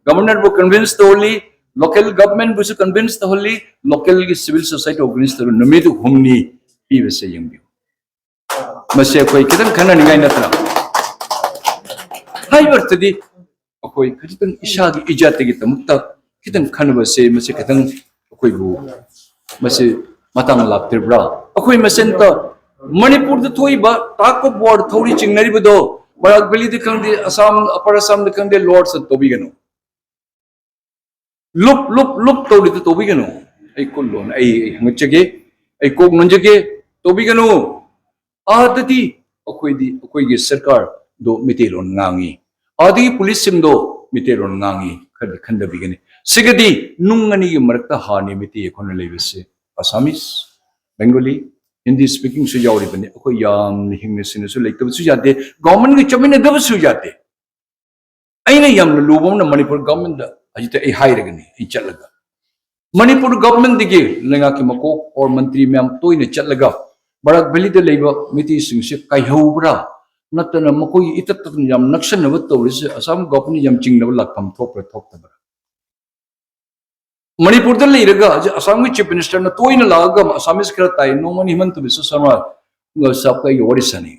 ꯒꯕꯔꯅꯔꯕꯨ ꯀꯟꯚꯤꯟꯁ ꯇꯧꯍꯜꯂꯤ, ꯂꯣꯀꯦꯜ ꯒꯕꯔꯅꯃꯦꯟꯕꯨꯁꯨ ꯀꯟꯚꯤꯟꯁ ꯇꯧꯍꯜꯂꯤ, ꯂꯣꯀꯦꯜꯒꯤ ꯁꯤꯚꯤꯜ ꯁꯣꯁꯥꯏꯇꯤ ꯑꯣꯔꯒꯅꯥꯏꯖ ꯇꯧꯔ ꯅꯨꯃꯤꯠ ꯍꯨꯝꯅꯤ ꯄꯤꯕꯁꯦ ꯌꯦꯡꯕꯤꯌꯨ꯫ ꯃꯁꯤ ꯑꯩꯈꯣꯏ ꯈꯤꯇꯪ ꯈꯟꯅꯅꯤꯡꯉꯥꯏ ꯅꯠꯇ꯭ꯔꯥ? ꯍꯥꯏꯕ ꯑꯔꯊꯗꯤ ꯑꯩꯈꯣꯏ ꯈꯖꯤꯛꯇꯪ ꯏꯁꯥꯒꯤ ꯏꯖꯠꯇꯒꯤꯗꯃꯛꯇ ꯈꯤꯇꯪ ꯈꯟꯅꯕꯁꯦ, ꯃꯁꯤ ꯈꯤꯇꯪ ꯑꯩꯈꯣꯏꯕꯨ ꯃꯁꯤ ꯃꯇꯥꯡ ꯂꯥꯛꯇ꯭ꯔꯤꯕ꯭ꯔꯥ? ꯑꯩꯈꯣꯏ ꯃꯁꯦꯟꯇ ꯃꯅꯤꯄꯨꯔꯗ ꯊꯣꯛꯏꯕ tug of war ꯊꯧꯔꯤ ꯆꯤꯡꯅꯔꯤꯕꯗꯣ, ꯕꯔꯥꯛ ꯚꯦꯂꯤꯗ ꯈꯪꯗꯦ, ꯑꯁꯥꯝ, ꯑꯄꯔ ꯑꯁꯥꯝꯗ ꯈꯪꯗꯦ, ꯂꯣꯔꯠꯁꯇ ꯇꯧꯕꯤꯒꯅꯨ꯫ ꯂꯨꯞ ꯂꯨꯞ ꯂꯨꯞ ꯇꯧꯔꯤꯗꯨ ꯇꯧꯕꯤꯒꯅꯨ꯫ ꯑꯩ ꯀꯨꯟꯂꯣꯟ ꯑꯩ ꯑꯩ ꯍꯪꯒꯠꯆꯒꯦ, ꯑꯩ ꯀꯣꯛ ꯅꯣꯟꯖꯒꯦ, ꯇꯧꯕꯤꯒꯅꯨ꯫ ꯑꯥꯗꯗꯤ ꯑꯩꯈꯣꯏꯗꯤ ꯑꯩꯈꯣꯏꯒꯤ ꯁꯔꯀꯥꯔꯗꯣ ꯃꯩꯇꯩꯂꯣꯟ ꯉꯥꯡꯉꯤ, ꯑꯥꯗꯒꯤ ꯄꯨꯂꯤꯁꯁꯤꯡꯗꯣ ꯃꯩꯇꯩꯂꯣꯟ ꯉꯥꯡꯉꯤ, ꯈꯔꯗꯤ ꯈꯟꯊꯕꯤꯒꯅꯤ꯫ ꯁꯤꯒꯗꯤ ꯅꯨꯡ ꯑꯅꯤꯒꯤ ꯃꯔꯛꯇ ꯍꯥꯅꯤ ꯃꯩꯇꯩ ꯑꯩꯈꯣꯏꯅ ꯂꯩꯕꯁꯦ꯫ ꯑꯁꯥꯃꯤꯁ, ꯕꯦꯡꯒꯣꯂꯤ, ꯍꯤꯟꯗꯤ ꯁ꯭ꯄꯤꯀꯤꯡꯁꯨ ꯌꯥꯎꯔꯤꯕꯅꯤ꯫ ꯑꯩꯈꯣꯏ ꯌꯥꯝꯅ ꯍꯤꯡꯅ ꯁꯤꯡꯅꯁꯨ ꯂꯩꯇꯕꯁꯨ ꯌꯥꯗꯦ, ꯒꯣꯔꯃꯦꯟꯒ ꯆꯠꯃꯤꯟꯅꯗꯕꯁꯨ ꯌꯥꯗꯦ꯫ ꯑꯩꯅ ꯌꯥꯝꯅ ꯂꯨꯕ ꯑꯃꯅ ꯃꯅꯤꯄꯨꯔ ꯒꯣꯔꯃꯦꯟꯗ ꯍꯧꯖꯤꯛꯇ ꯑꯩ ꯍꯥꯏꯔꯒꯅꯤ, ꯑꯩ ꯆꯠꯂꯒ ꯃꯅꯤꯄꯨꯔ ꯒꯣꯔꯃꯦꯟꯗꯒꯤ ꯂꯩꯉꯥꯛꯀꯤ ꯃꯀꯣꯛ ꯑꯣꯔ ꯃꯟꯇ꯭ꯔꯤ ꯃꯌꯥꯝ ꯇꯣꯏꯅ ꯆꯠꯂꯒ ꯕꯔꯥꯛ ꯚꯦꯂꯤꯗ ꯂꯩꯕ ꯃꯩꯇꯩꯁꯤꯡꯁꯦ ꯀꯥꯏꯍꯧꯕ꯭ꯔꯥ, ꯅꯠꯇꯅ ꯃꯈꯣꯏꯒꯤ ꯏꯇꯠ ꯇꯠꯇꯅ ꯌꯥꯝ ꯅꯛꯁꯟꯅꯕ ꯇꯧꯔꯤꯁꯦ ꯑꯁꯥꯝ ꯒꯣꯔꯃꯦꯟꯅ ꯌꯥꯝ ꯆꯤꯡꯅꯕ ꯂꯥꯛꯐꯝ ꯊꯣꯛꯄ꯭ꯔꯥ ꯊꯣꯛꯇꯕ꯭ꯔꯥ? ꯃꯅꯤꯄꯨꯔꯗ ꯂꯩꯔꯒ ꯍꯧꯖꯤꯛ ꯑꯁꯥꯝꯒꯤ ꯆꯤꯐ ꯃꯤꯅꯤꯁꯇꯔꯅ ꯇꯣꯏꯅ ꯂꯥꯛꯑꯒ ꯑꯁꯥꯃꯤꯁ ꯈꯔ ꯇꯥꯏ, ꯅꯣꯡꯃꯅꯤ ꯍꯤꯃꯟꯇ ꯕꯤꯁ꯭ꯋ ꯁꯔꯃ ꯁꯥꯍꯕꯀ ꯑꯩꯒ ꯋꯥꯔꯤ ꯁꯥꯟꯅꯩ꯫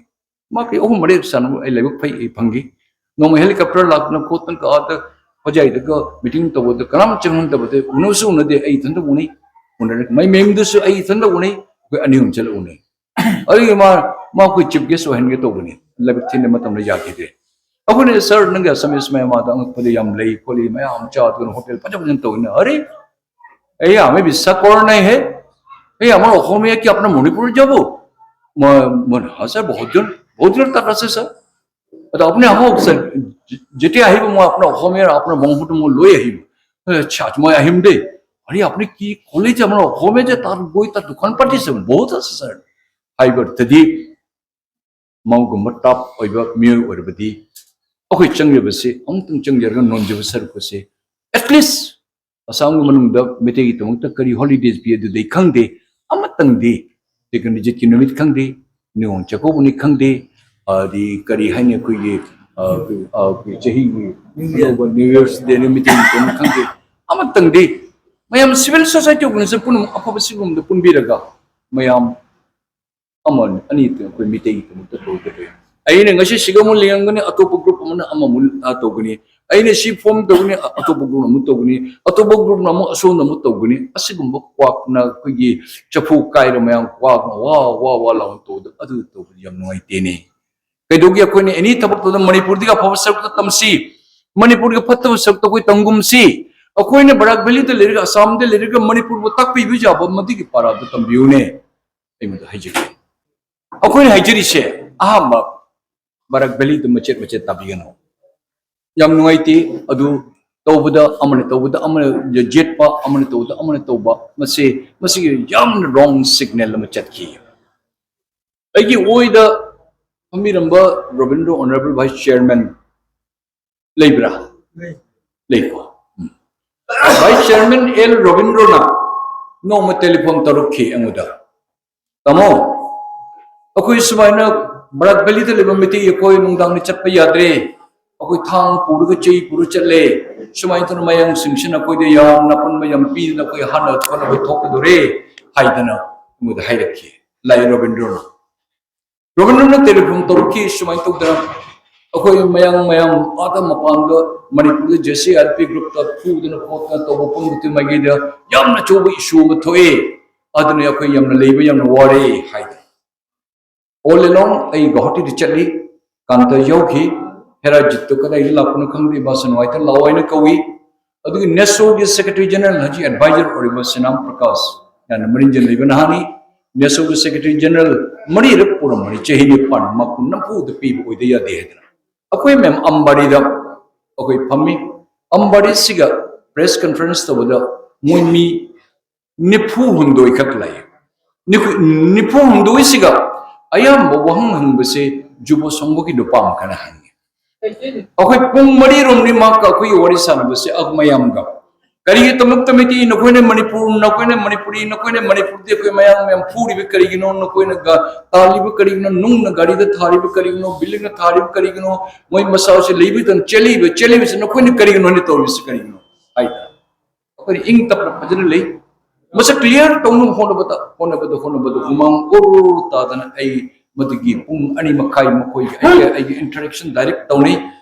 ꯃꯥ ꯀꯩ ꯑꯍꯨꯝ ꯃꯔꯤ ꯁꯥꯟꯅꯕ ꯑꯩ ꯂꯥꯏꯕꯛ ꯐꯩ, ꯑꯩ ꯐꯪꯈꯤ꯫ ꯅꯣꯡꯃ ꯍꯦꯂꯤꯀꯣꯞꯇꯔ ꯂꯥꯛꯇꯅ ꯈꯣꯠꯇꯅ ꯀꯥꯗ ꯍꯣꯖꯥꯏꯗꯒ ꯃꯤꯇꯤꯡ ꯇꯧꯕꯗ ꯀꯅꯥꯝ ꯆꯪꯍꯟꯗꯕꯗ ꯎꯅꯁꯨ ꯎꯅꯗꯦ, ꯑꯩ ꯏꯊꯟꯇ ꯎꯅꯩ꯫ ꯎꯅꯔꯦ ꯃꯩ ꯃꯌꯨꯝꯗꯨꯁꯨ ꯑꯩ ꯏꯊꯟꯇ ꯎꯅꯩ, ꯑꯩꯈꯣꯏ ꯑꯅꯤ ꯑꯍꯨꯝ ꯆꯠꯂ ꯎꯅꯩ꯫ ꯑꯗꯨꯒꯤ ꯃꯥ ꯃꯥ ꯑꯩꯈꯣꯏ ꯆꯤꯐ ꯒꯦꯁ ꯑꯣꯏꯍꯟꯒꯦ ꯇꯧꯕꯅꯤ, ꯂꯥꯏꯕꯛ ꯊꯤꯅ ꯃꯇꯝꯗ ꯌꯥꯈꯤꯗꯦ꯫ ꯑꯩꯈꯣꯏꯅ ꯁꯥꯔ ꯅꯪꯒꯤ ꯑꯁꯥꯃꯤꯁ ꯃꯌꯥꯝ ꯑꯥꯗ ꯑꯉꯛꯄꯗ ꯌꯥꯝ ꯂꯩ ꯈꯣꯠꯂꯤ, ꯃꯌꯥꯝ ꯆꯥꯗꯅ ꯍꯣꯇꯦꯜ ꯐꯖ ꯐꯖꯅ ꯇꯧꯋꯤꯅ꯫ ꯑꯔꯦ, এই আমি বিশ্বাস কৰা নাই হে, এই আমাৰ অসমীয়া কি আপোনাৰ মণিপুৰত যাব? মই মই নহয় ছাৰ, বহুত দিন বহুত দিনৰ তাত আছে ছাৰ। এইটো আপুনি আহক ছাৰ, যে- যেতিয়া আহিব মই আপোনাৰ অসমীয়াৰ আপোনাৰ বংশটো মই লৈ আহিম। এ, আচ্ছা, মই আহিম দেই। আৰে আপুনি কি ক'লে যে আমাৰ অসমীয়া যে তাত গৈ তাত দোকান পাতিছে, বহুত আছে ছাৰ। ꯍꯥꯏꯕ অৰ্থꯗꯤ ꯃꯧꯒꯨꯝꯕ ꯇꯞ ꯑꯣꯏꯕ ꯃꯤꯑꯣꯏ ꯑꯣꯏꯔꯕꯗꯤ ꯑꯩꯈꯣꯏ ꯆꯪꯖꯕꯁꯤ ꯑꯃꯨꯛꯇꯪ ꯆꯪꯖꯔꯒ ꯅꯣꯟꯖꯕ ꯁꯔꯨꯛ ꯑꯁꯤ, ꯑꯦꯠꯂꯤꯁ ꯑꯁꯥꯝꯒꯤ ꯃꯅꯨꯡꯗ ꯃꯩꯇꯩꯒꯤꯗꯃꯛꯇ ꯀꯔꯤ ꯍꯣꯂꯤꯗꯦꯁ ꯄꯤ ꯑꯗꯨꯗꯤ ꯈꯪꯗꯦ, ꯑꯃꯇꯪꯗꯤ ꯇꯤꯀꯟꯗꯤꯖꯤꯠꯀꯤ ꯅꯨꯃꯤꯠ ꯈꯪꯗꯦ, ꯅꯤꯉꯣꯜ ꯆꯥꯛꯀꯧꯕꯅꯤ ꯈꯪꯗꯦ, ꯑꯗꯤ ꯀꯔꯤ ꯍꯥꯏꯅꯤ ꯑꯩꯈꯣꯏꯒꯤ ꯑ, ꯑ, ꯑꯩꯈꯣꯏ ꯆꯍꯤꯒꯤ ꯑꯅꯧꯕ ꯅ꯭ꯌꯨ ꯌꯔꯁ ꯗꯦ ꯅꯨꯃꯤꯠꯇꯒꯤ ꯈꯪꯗꯦ, ꯑꯃꯇꯪꯗꯤ ꯃꯌꯥꯝ ꯁꯤꯚꯤꯜ ꯁꯣꯁꯥꯏꯇꯤ ꯑꯣꯔꯒꯅꯥꯏꯖꯦꯁꯟ ꯄꯨꯝꯅꯃꯛ ꯑꯐꯕ ꯁꯤꯒꯨꯝꯕꯗ ꯄꯨꯟꯕꯤꯔꯒ ꯃꯌꯥꯝ ꯑꯃ ꯑꯅꯤ ꯑꯩꯈꯣꯏ ꯃꯤꯇꯩꯒꯤꯗꯃꯛꯇ ꯇꯧꯒꯗꯕ ꯑꯩꯅ ꯉꯁꯤ ꯁꯤꯒ ꯑꯃꯨꯛ ꯂꯦꯡꯒꯅꯤ, ꯑꯇꯣꯞꯄ group ꯑꯃꯅ ꯑꯃꯃꯨꯛ, ꯑ, ꯇꯧꯒꯅꯤ꯫ ꯑꯩꯅ ꯁꯤ form ꯇꯧꯒꯅꯤ, ꯑ-, ꯑꯇꯣꯞꯄ group ꯑꯃꯨꯛ ꯇꯧꯒꯅꯤ, ꯑꯇꯣꯞꯄ group ꯅ ꯑꯃꯨꯛ ꯑꯁꯣꯝꯗ ꯑꯃꯨꯛ ꯇꯧꯒꯅꯤ꯫ ꯑꯁꯤꯒꯨꯝꯕ ꯀ꯭ꯋꯥꯛꯅ ꯑꯩꯈꯣꯏꯒꯤ ꯆꯐꯨ ꯀꯥꯏꯔ ꯃꯌꯥꯝ ꯀ꯭ꯋꯥꯛꯅ ꯋꯥ ꯋꯥ ꯋꯥ ꯂꯥꯎꯅ ꯇꯧꯕꯗ, ꯑꯗꯨ ꯇꯧꯕꯗꯤ ꯌꯥꯝ ꯅꯨꯡꯉꯥꯏꯇꯦꯅꯦ꯫ ꯀꯩꯗꯧꯒꯦ? ꯑꯩꯈꯣꯏꯅ any ꯊꯕꯛ ꯇꯧꯕꯗ ꯃꯅꯤꯄꯨꯔꯗꯒꯤ ꯑꯐꯕ ꯁꯔꯨꯛꯇ ꯇꯝꯁꯤ, ꯃꯅꯤꯄꯨꯔꯒꯤ ꯐꯠꯇꯕ ꯁꯔꯨꯛꯇ ꯑꯩꯈꯣꯏ ꯇꯝꯒꯨꯝꯁꯤ꯫ ꯑꯩꯈꯣꯏꯅ ꯕꯔꯥꯛ ꯚꯦꯂꯤꯗ ꯂꯩꯔꯒ, ꯑꯁꯥꯝꯗ ꯂꯩꯔꯒ ꯃꯅꯤꯄꯨꯔꯕꯨ ꯇꯥꯛꯄꯤꯕ ꯌꯥꯕ ꯃꯗꯨꯒꯤ ꯄꯥꯔꯥꯗ ꯇꯝꯕꯤꯌꯨꯅꯦ꯫ ꯑꯩ ꯃꯗꯨ ꯍꯥꯏꯖꯒꯦ꯫ ꯑꯩꯈꯣꯏꯅ ꯍꯥꯏꯖꯔꯤꯁꯦ ꯑꯍꯥꯟꯕ ꯕꯔꯥꯛ ꯚꯦꯂꯤꯗ ꯃꯆꯦꯠ ꯃꯆꯦꯠ ꯇꯥꯕꯤꯒꯅꯨ꯫ ꯌꯥꯝ ꯅꯨꯡꯉꯥꯏꯇꯦ꯫ ꯑꯗꯨ ꯇꯧꯕꯗ ꯑꯃꯅ ꯇꯧꯕꯗ ꯑꯃꯅ ꯌꯦꯠꯄ, ꯑꯃꯅ ꯇꯧꯕꯗ ꯑꯃꯅ ꯇꯧꯕ, ꯃꯁꯤ, ꯃꯁꯤꯒꯤ ꯌꯥꯝꯅ wrong signal ꯑꯃ ꯆꯠꯈꯤ꯫ ꯑꯩꯒꯤ ꯑꯣꯏꯗ ꯐꯝꯕꯤꯔꯝꯕ ꯔꯣꯕꯤꯟꯗ꯭ꯔꯣ, honourable vice chairman, ꯂꯩꯕ꯭ꯔꯥ? ꯂꯩꯀꯣ? ꯎꯝ꯫ Vice chairman ꯑꯦꯜ ꯔꯣꯕꯤꯟꯗ꯭ꯔꯣꯅ ꯅꯣꯡꯃ telephone ꯇꯧꯔꯛꯈꯤ ꯑꯩꯉꯣꯟꯗ, "ꯇꯥꯃꯣ, ꯑꯩꯈꯣꯏ ꯁꯨꯃꯥꯏꯅ ꯕꯔꯥꯛ ꯚꯦꯂꯤꯗ ꯂꯩꯕ ꯃꯩꯇꯩ ꯑꯩꯈꯣꯏ ꯅꯨꯡꯗꯥꯡꯗ ꯆꯠꯄ ꯌꯥꯗ꯭ꯔꯦ, ꯑꯩꯈꯣꯏ ꯊꯥꯡ ꯄꯨꯔꯒ ꯆꯩ ꯄꯨꯔ ꯆꯠꯂꯦ, ꯁꯨꯃꯥꯏꯅ ꯇꯧꯅ ꯃꯌꯥꯡꯁꯤꯡꯁꯤꯅ ꯑꯩꯈꯣꯏꯗ ꯌꯥꯝꯅ ꯑꯄꯟꯕ ꯌꯥꯝ ꯄꯤꯗꯅ ꯑꯩꯈꯣꯏ ꯍꯥꯠꯅ ꯈꯣꯠꯅꯕ ꯊꯣꯛꯀꯗꯧꯔꯦ" ꯍꯥꯏꯗꯅ ꯑꯩꯉꯣꯟꯗ ꯍꯥꯏꯔꯛꯈꯤ ꯂꯥꯏ ꯔꯣꯕꯤꯟꯗ꯭ꯔꯣꯅ꯫ ꯔꯣꯕꯤꯟꯗ꯭ꯔꯣꯅ telephone ꯇꯧꯔꯛꯈꯤ, ꯁꯨꯃꯥꯏꯅ ꯇꯧꯗꯅ ꯑꯩꯈꯣꯏ ꯃꯌꯥꯡ ꯃꯌꯥꯝ ꯑꯥꯗ ꯃꯄꯥꯟꯗ ꯃꯅꯤꯄꯨꯔꯗ ꯖꯦ ꯁꯤ ꯑꯥꯔ ꯄꯤ groupꯇ ꯐꯨꯗꯅ ꯈꯣꯠꯇꯅ ꯇꯧꯕ ꯄꯨꯝꯕꯗꯨ ꯃꯥꯏꯀꯩꯗ ꯌꯥꯝꯅ ꯑꯆꯧꯕ issue ꯑꯃ ꯊꯣꯛꯑꯦ, ꯑꯗꯨꯅ ꯑꯩꯈꯣꯏ ꯌꯥꯝꯅ ꯂꯩꯕ ꯌꯥꯝꯅ ꯋꯥꯔꯦ ꯍꯥꯏꯗꯅ꯫ All along ꯑꯩ ꯒꯧꯍꯥꯇꯤꯗ ꯆꯠꯂꯤ, ꯀꯥꯟꯇ ꯌꯧꯈꯤ, ꯍꯦꯔꯥꯖꯤꯠꯇꯨ ꯀꯗꯥꯏꯗ ꯂꯥꯛꯄꯅꯣ ꯈꯪꯗꯦ, ꯃꯥꯁꯨ ꯅꯨꯡꯉꯥꯏꯇ ꯂꯥꯛꯑꯣ ꯍꯥꯏꯅ ꯀꯧꯏ꯫ ꯑꯗꯨꯒꯤ ꯅꯦꯁꯣꯒꯤ secretary general ꯍꯧꯖꯤꯛ advisor ꯑꯣꯏꯔꯤꯕ ꯁꯤꯅꯥꯝ ꯄ꯭ꯔꯀꯥꯁ ꯌꯥꯝꯅ ꯃꯔꯤꯡꯖꯦꯜ ꯂꯩꯕ ꯅꯍꯥꯅꯤ꯫ ꯅꯦꯁꯣꯒꯤ secretary general ꯃꯔꯤꯔꯛ ꯄꯨꯔꯝꯕꯅꯤ, ꯆꯍꯤ ꯅꯤꯄꯥꯟ ꯃꯥꯄꯨ ꯅꯝꯐꯨꯗ ꯄꯤꯕ ꯑꯣꯏꯗ ꯌꯥꯗꯦ ꯍꯥꯏꯗꯅ꯫ ꯑꯩꯈꯣꯏ ꯃꯌꯥꯝ ꯑꯝꯕꯥꯔꯤꯗ ꯑꯩꯈꯣꯏ ꯐꯝꯃꯤ꯫ ꯑꯝꯕꯥꯔꯤꯁꯤꯒ press conference ꯇꯧꯕꯗ ꯃꯣꯏ ꯃꯤ ꯅꯤꯐꯨ ꯍꯨꯝꯗꯣꯏ ꯈꯛ ꯂꯩ꯫ ꯅꯤꯐꯨ, ꯅꯤꯐꯨ ꯍꯨꯝꯗꯣꯏꯁꯤꯒ ꯑꯌꯥꯝꯕ ꯋꯥꯍꯪ ꯍꯪꯕꯁꯦ ꯖꯨꯕꯣ ꯁꯪꯒꯣꯒꯤ ꯅꯨꯄꯥ ꯑꯃꯈꯛꯅ ꯍꯪꯉꯤ꯫ ꯑꯩꯈꯣꯏ ꯄꯨꯡ ꯃꯔꯤ ꯔꯣꯝꯅꯤ ꯃꯍꯥꯛꯀ ꯑꯩꯈꯣꯏꯒꯤ ꯋꯥꯔꯤ ꯁꯥꯟꯅꯕꯁꯦ, ꯑꯩꯈꯣꯏ ꯃꯌꯥꯝꯒ꯫ ꯀꯔꯤꯒꯤꯗꯃꯛꯇ ꯃꯩꯇꯩ, ꯅꯈꯣꯏꯅ ꯃꯅꯤꯄꯨꯔ, ꯅꯈꯣꯏꯅ ꯃꯅꯤꯄꯨꯔꯤ, ꯅꯈꯣꯏꯅ ꯃꯅꯤꯄꯨꯔꯗꯤ ꯑꯩꯈꯣꯏ ꯃꯌꯥꯝ ꯃꯌꯥꯝ ꯐꯨꯔꯤꯕ ꯀꯔꯤꯒꯤꯅꯣ? ꯅꯈꯣꯏꯅ ꯒ-, ꯇꯥꯜꯂꯤꯕ ꯀꯔꯤꯒꯤꯅꯣ? ꯅꯨꯡꯅ ꯒꯥꯔꯤꯗ ꯊꯥꯔꯤꯕ ꯀꯔꯤꯒꯤꯅꯣ? Buildingꯅ ꯊꯥꯔꯤꯕ ꯀꯔꯤꯒꯤꯅꯣ? ꯃꯣꯏ ꯃꯁꯥꯁꯦ ꯂꯩꯕꯗ ꯆꯦꯜꯂꯤꯕ, ꯆꯦꯜꯂꯤꯕꯁꯤ ꯅꯈꯣꯏꯅ ꯀꯔꯤꯒꯤꯅꯣꯅꯦ ꯇꯧꯔꯤꯕꯁꯤ ꯀꯔꯤꯒꯤꯅꯣ? ꯍꯥꯏꯗꯅ꯫ ꯑꯩꯈꯣꯏꯅ ꯏꯪ ꯇꯞꯅ ꯐꯖꯅ ꯂꯩ꯫ ꯃꯁꯤ clear ꯇꯧꯅꯕ ꯍꯣꯠꯅꯕꯗ, ꯍꯣꯠꯅꯕꯗ, ꯍꯣꯠꯅꯕꯗ ꯍꯨꯃꯥꯡ ꯑꯣꯔꯣ ꯇꯥꯗꯅ ꯑꯩ ꯃꯗꯨꯒꯤ ꯄꯨꯡ ꯑꯅꯤ ꯃꯈꯥꯏ ꯃꯈꯣꯏꯒꯤ ꯑꯩꯒꯤ ꯑꯩꯒꯤ ꯏꯟꯇꯔꯦꯛꯁꯟ ꯗꯥꯏꯔꯦꯛ ꯇꯧꯅꯩ꯫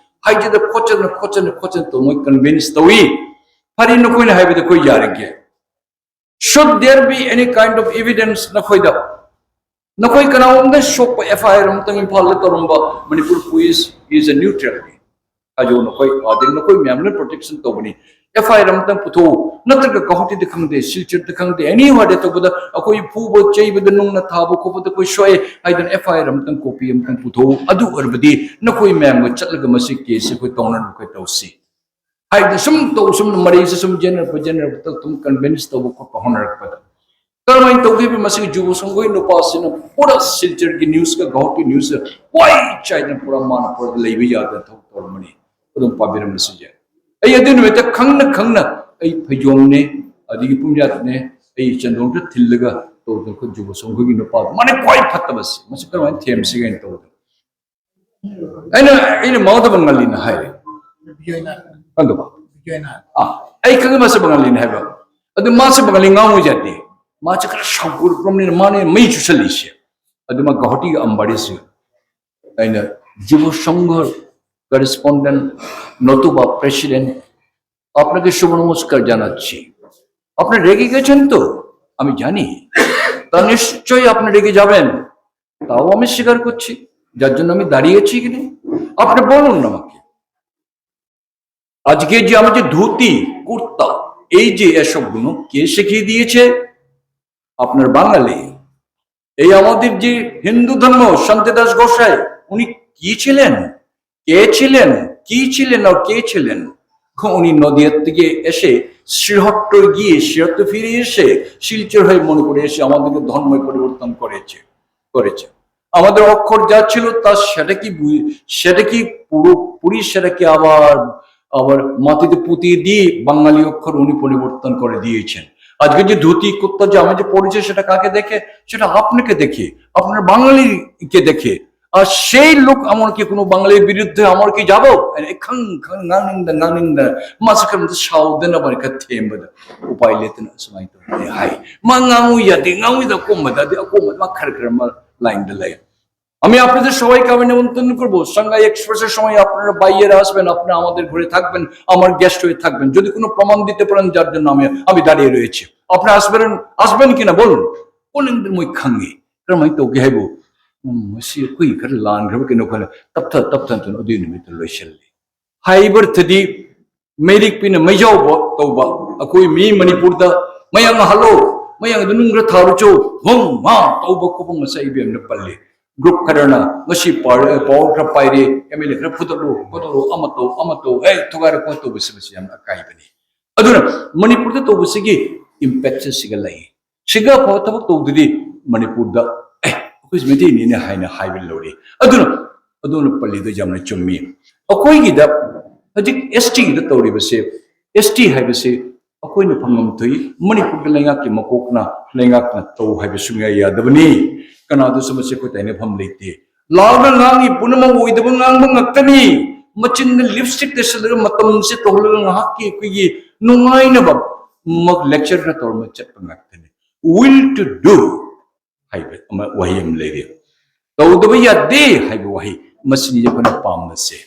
ꯍꯥꯏꯖꯗ ꯈꯣꯠꯆꯗꯅ ꯈꯣꯠꯆꯗꯅ ꯈꯣꯠꯆꯗꯅ ꯇꯧ, ꯃꯣꯏ ꯀꯟꯚꯤꯟꯁ ꯇꯧꯏ꯫ ꯐꯔꯦ, ꯅꯈꯣꯏꯅ ꯍꯥꯏꯕꯗ ꯑꯩꯈꯣꯏ ꯌꯥꯔꯒꯦ꯫ Should there be any kind of evidence ꯅꯈꯣꯏꯗ? ꯅꯈꯣꯏ ꯀꯅꯥꯒꯨꯝꯕꯗ ꯁꯣꯛꯄ F I R ꯑꯃꯇꯪ ꯏꯝꯐꯥꯜꯗ ꯇꯧꯔꯝꯕ Manipur police is a neutral. ꯍꯥꯏꯖꯧ ꯅꯈꯣꯏ, ꯑꯗꯩ ꯅꯈꯣꯏ ꯃꯌꯥꯝ ꯂꯣꯏ ꯄ꯭ꯔꯣꯇꯦꯛꯁꯟ ꯇꯧꯕꯅꯤ꯫ F I R ꯑꯃꯇꯪ ꯄꯨꯊꯣꯛꯎ, ꯅꯠꯇ꯭ꯔꯒ ꯒꯧꯍꯥꯇꯤꯗ ꯈꯪꯗꯦ, ꯁꯤꯜꯆꯔꯗ ꯈꯪꯗꯦ, ꯑꯦꯅꯤ ꯋꯥꯔꯗ ꯇꯧꯕꯗ ꯑꯩꯈꯣꯏ ꯐꯨꯕ ꯆꯩꯕꯗ, ꯅꯨꯡꯅ ꯊꯥꯕ ꯈꯣꯠꯄꯗ ꯑꯩꯈꯣꯏ ꯁꯣꯛꯑꯦ ꯍꯥꯏꯗꯅ F I R ꯑꯃꯇꯪ ꯀꯣꯄꯤ ꯑꯃꯇꯪ ꯄꯨꯊꯣꯛꯎ꯫ ꯑꯗꯨ ꯑꯣꯏꯔꯕꯗꯤ ꯅꯈꯣꯏ ꯃꯌꯥꯝꯒ ꯆꯠꯂꯒ ꯃꯁꯤ ꯀꯦꯁꯁꯤ ꯑꯩꯈꯣꯏ ꯇꯧꯅꯅꯕ ꯑꯩꯈꯣꯏ ꯇꯧꯁꯤ꯫ ꯍꯥꯏꯗꯤ ꯁꯨꯝ ꯇꯧ, ꯁꯨꯝ ꯃꯔꯩꯁꯦ ꯁꯨꯝ ꯌꯦꯟꯅꯔꯛꯄ ꯌꯦꯟꯅꯔꯛꯄꯗ ꯑꯗꯨꯝ ꯀꯟꯚꯤꯟꯁ ꯇꯧꯕ ꯈꯣꯠꯄ ꯍꯣꯠꯅꯔꯛꯄꯗ ꯀꯔꯝꯍꯥꯏꯅ ꯇꯧꯈꯤꯕ? ꯃꯁꯤꯒꯤ ꯖꯨꯕ ꯁꯪꯘꯒꯤ ꯅꯨꯄꯥꯁꯤꯅ ꯄꯨꯔꯥ ꯁꯤꯜꯆꯔꯒꯤ ꯅ꯭ꯌꯨꯁꯀ ꯒꯧꯍꯥꯇꯤ ꯅ꯭ꯌꯨꯁꯀ ꯋꯥꯏ ꯆꯥꯏꯗꯅ ꯄꯨꯔꯥ ꯃꯥꯅ ꯄꯨꯔꯥ ꯂꯩꯕ ꯌꯥꯗꯅ ꯊꯕꯛ ꯇꯧꯔꯝꯕꯅꯤ꯫ ꯑꯗꯨꯝ ꯄꯥꯕꯤꯔꯝꯕꯁꯨ ꯌꯥꯏ꯫ ꯑꯩ ꯑꯗꯨ ꯅꯨꯃꯤꯠꯇ ꯈꯪꯅ ꯈꯪꯅ ꯑꯩ ꯐꯩꯖꯣꯝꯅꯦ, ꯑꯗꯒꯤ ꯄꯨꯝꯌꯥꯠꯅꯦ, ꯑꯩ ꯆꯟꯗꯣꯟꯗ ꯊꯤꯜꯂꯒ ꯇꯧꯗꯅ ꯑꯩꯈꯣꯏ ꯖꯨꯕ ꯁꯪꯘꯒꯤ ꯅꯨꯄꯥꯗꯣ ꯃꯥꯅ ꯈ꯭ꯋꯥꯏ ꯐꯠꯇꯕꯁꯦ꯫ ꯃꯁꯤ ꯀꯔꯝꯍꯥꯏꯅ ꯊꯦꯝꯁꯤꯒꯦ ꯍꯥꯏꯅ ꯇꯧꯗꯅ ꯑꯩꯅ ꯑꯩꯅ ꯃꯉꯣꯟꯗ ꯕꯪꯒꯥꯂꯤꯅ ꯍꯥꯏꯔꯦ꯫ ꯕꯤꯖꯣꯏꯅꯥꯊ꯫ ꯈꯪꯗꯕ? ꯕꯤꯖꯣꯏꯅꯥꯊ꯫ ꯑꯥ, ꯑꯩ ꯈꯪꯉꯤ ꯃꯥꯁꯦ ꯕꯪꯒꯥꯂꯤꯅꯤ ꯍꯥꯏꯕ꯫ ꯑꯗꯨ ꯃꯥꯁꯦ ꯕꯪꯒꯥꯂꯤ ꯉꯥꯡꯉꯨ ꯌꯥꯗꯦ꯫ ꯃꯥꯁꯦ ꯈꯔ ꯁꯥꯎꯒꯠꯂꯛꯄꯅꯤꯅ ꯃꯥꯅ ꯃꯩ ꯆꯨꯁꯜꯂꯤꯁꯦ꯫ ꯑꯗꯨ ꯃꯥ ꯒꯧꯍꯥꯇꯤꯒꯤ ꯑꯝꯕꯥꯔꯤꯁꯤ ꯑꯩꯅ, "যুব সংঘ করেসপন্ডেন্ট নতুবা প্রেসিডেন্ট, আপনাকে শুভ নমস্কার জানাচ্ছি। আপনি রেগে গেছেন তো? আমি জানি। তা নিশ্চয়ই আপনি রেগে যাবেন। তাও আমি স্বীকার করছি, যার জন্য আমি দাঁড়িয়েছি এখানে। আপনি বলুন আমাকে, আজকে যে আমার যে ধুতি, কুর্তা, এই যে এসবগুলো কে শিখিয়ে দিয়েছে? আপনার বাঙালি।" এই আমাদের যে হিন্দু ধর্ম, শান্তিদাস গোসাই, উনি কি ছিলেন, কে ছিলেন, কি ছিলেন আর কে ছিলেন? উনি নদিয়ার থেকে এসে শ্রীহট্ট গিয়ে, শ্রীহট্ট ফিরে এসে শিলচর হয়ে মণিপুরে এসে আমাদেরকে ধর্ম পরিবর্তন করেছে করেছে। আমাদের অক্ষর যা ছিল তা সেটা কি বু-, সেটা কি পুরোপুরি সেটা কি আবার, আবার মাটিতে পুঁতিয়ে দিয়ে বাঙালি অক্ষর উনি পরিবর্তন করে দিয়েছেন? আজকে যে ধুতি কুর্তা যে আমি যে পরেছি সেটা কাকে দেখে? সেটা আপনাকে দেখে, আপনার বাঙালিকে দেখে। আর সেই লোক আমার কি কোনো বাঙালির বিরুদ্ধে আমার কি যাবো? এই খাং খাং ꯉꯥꯡꯅꯤꯡꯗ ꯉꯥꯡꯅꯤꯡꯗ ꯃꯥꯁꯦ ꯀꯔꯝꯇ ꯁꯥꯎꯗꯅꯕ ꯈꯔ ꯊꯦꯝꯕꯗ ꯎꯄꯥꯏ ꯂꯩꯇꯅ ꯑꯁꯨꯃꯥꯏꯅ ꯇꯧꯔꯦ ꯍꯥꯏ꯫ ꯃꯥ ꯉꯥꯡꯉꯨ ꯌꯥꯗꯦ, ꯉꯥꯡꯉꯨ ꯌꯥꯗꯦ, ꯑꯀꯣꯝꯕꯗꯗꯤ ꯑꯀꯣꯝꯕꯗ ꯃꯥ ꯈꯔ ꯈꯔ ꯃꯥ ꯂꯥꯏꯟꯗ ꯂꯩ꯫ আমি আপনাদের সবাইকে আবেদন করবো, সাংহাই এক্সপ্রেসের সময় আপনারা বাইরে আসবেন, আপনারা আমাদের ঘরে থাকবেন, আমার গেস্ট হয়ে থাকবেন। যদি কোনো প্রমাণ দিতে পারেন যার জন্য আমি আমি দাঁড়িয়ে রয়েছি, আপনারা আসবেন, আসবেন কিনা বলুন। ꯀꯣꯟꯅꯤꯡꯗꯅ ꯃꯣꯏ ꯈꯪꯉꯤ꯫ ꯀꯔꯝꯍꯥꯏꯅ ꯇꯧꯒꯦ ꯍꯥꯏꯕꯨ, ꯎꯝ, ꯃꯁꯤ ꯑꯩꯈꯣꯏ ꯈꯔ ꯂꯥꯟꯈ꯭ꯔꯕ ꯀꯩꯅꯣ ꯈꯜꯂꯦ꯫ ꯇꯞꯊ ꯇꯞꯊ ꯇꯞꯊꯅ ꯑꯗꯨꯒꯤ ꯅꯨꯃꯤꯠꯇꯨ ꯂꯣꯏꯁꯤꯜꯂꯤ꯫ ꯍꯥꯏꯕ ꯑꯔꯊꯗꯤ ꯃꯩꯔꯤꯛꯄꯤꯅ ꯃꯩꯖꯥꯎꯕ ꯇꯧꯕ, ꯑꯩꯈꯣꯏ ꯃꯤ ꯃꯅꯤꯄꯨꯔꯗ ꯃꯌꯥꯡ ꯍꯜꯂꯣ, ꯃꯌꯥꯡꯗ ꯅꯨꯡ ꯈꯔ ꯊꯥꯔꯨꯆꯣ, ꯍꯣꯡ ꯃꯥ ꯇꯧꯕ ꯈꯣꯠꯄ ꯉꯁꯥꯏ ꯏꯕꯦꯝꯅ ꯄꯜꯂꯤ꯫ ꯒ꯭ꯔꯨꯞ ꯈꯔꯅ ꯉꯁꯤ ꯄꯥꯎ ꯈꯔ ꯄꯥꯏꯔꯦ, ꯑꯦꯝ ꯑꯦꯜ ꯑꯦ ꯈꯔ ꯐꯨꯗꯠꯂꯨ ꯈꯣꯠꯇꯠꯂꯨ, ꯑꯃ ꯇꯧ ꯑꯃ ꯇꯧ, ꯑꯦ ꯊꯨꯒꯥꯏꯔ ꯈꯣꯠ ꯇꯧꯕꯁꯤ ꯃꯁꯤ ꯌꯥꯝꯅ ꯑꯀꯥꯏꯕꯅꯤ꯫ ꯑꯗꯨꯅ ꯃꯅꯤꯄꯨꯔꯗ ꯇꯧꯕꯁꯤꯒꯤ ꯏꯝꯄꯦꯛꯁꯦ ꯁꯤꯒ ꯂꯩ꯫ ꯁꯤꯒ ꯑꯐꯕ ꯊꯕꯛ ꯇꯧꯗꯗꯤ ꯃꯅꯤꯄꯨꯔꯗ ꯑꯦ ꯑꯩꯈꯣꯏꯁꯤ ꯃꯩꯇꯩꯅꯤꯅꯦ ꯍꯥꯏꯅ ꯍꯥꯏꯕ ꯂꯧꯔꯤ꯫ ꯑꯗꯨꯅ ꯑꯗꯣꯝꯅ ꯄꯜꯂꯤꯗꯣ ꯌꯥꯝꯅ ꯆꯨꯝꯃꯤ꯫ ꯑꯩꯈꯣꯏꯒꯤꯗ ꯍꯧꯖꯤꯛ ꯑꯦꯁ ꯇꯤꯒꯤꯗ ꯇꯧꯔꯤꯕꯁꯦ, ꯑꯦꯁ ꯇꯤ ꯍꯥꯏꯕꯁꯤ ꯑꯩꯈꯣꯏꯅ ꯐꯪꯐꯝ ꯊꯣꯛꯏ꯫ ꯃꯅꯤꯄꯨꯔꯒꯤ ꯂꯩꯉꯥꯛꯀꯤ ꯃꯀꯣꯛꯅ ꯂꯩꯉꯥꯛꯅ ꯇꯧ ꯍꯥꯏꯕ ꯁꯨꯡꯌꯥ ꯌꯥꯗꯕꯅꯤ꯫ ꯀꯅꯥꯗꯁꯨ ꯃꯁꯤ ꯑꯩꯈꯣꯏ ꯇꯥꯏꯅꯐꯝ ꯂꯩꯇꯦ꯫ ꯂꯥꯎꯔꯒ ꯉꯥꯡꯉꯤ ꯄꯨꯝꯅꯃꯛ ꯑꯣꯏꯗꯕ ꯉꯥꯡꯕ ꯉꯥꯛꯇꯅꯤ꯫ ꯃꯆꯤꯟꯗ ꯂꯤꯞꯁꯇꯤꯛ ꯇꯩꯁꯜꯂꯒ ꯃꯇꯝꯁꯦ ꯇꯧꯍꯜꯂꯒ ꯉꯥꯏꯍꯥꯛꯀꯤ ꯑꯩꯈꯣꯏꯒꯤ ꯅꯨꯡꯉꯥꯏꯅꯕ ꯃꯛ ꯂꯦꯛꯆꯔ ꯈꯔ ꯇꯧꯔꯝꯃ ꯆꯠꯄ ꯉꯥꯛꯇꯅꯤ꯫ Will to do ꯍꯥꯏꯕ ꯑꯃ ꯋꯥꯍꯩ ꯑꯃ ꯂꯩꯔꯤ꯫ ꯇꯧꯗꯕ ꯌꯥꯗꯦ ꯍꯥꯏꯕ ꯋꯥꯍꯩ, ꯃꯁꯤꯅꯤ ꯑꯩꯈꯣꯏꯅ ꯄꯥꯝꯕꯁꯦ꯫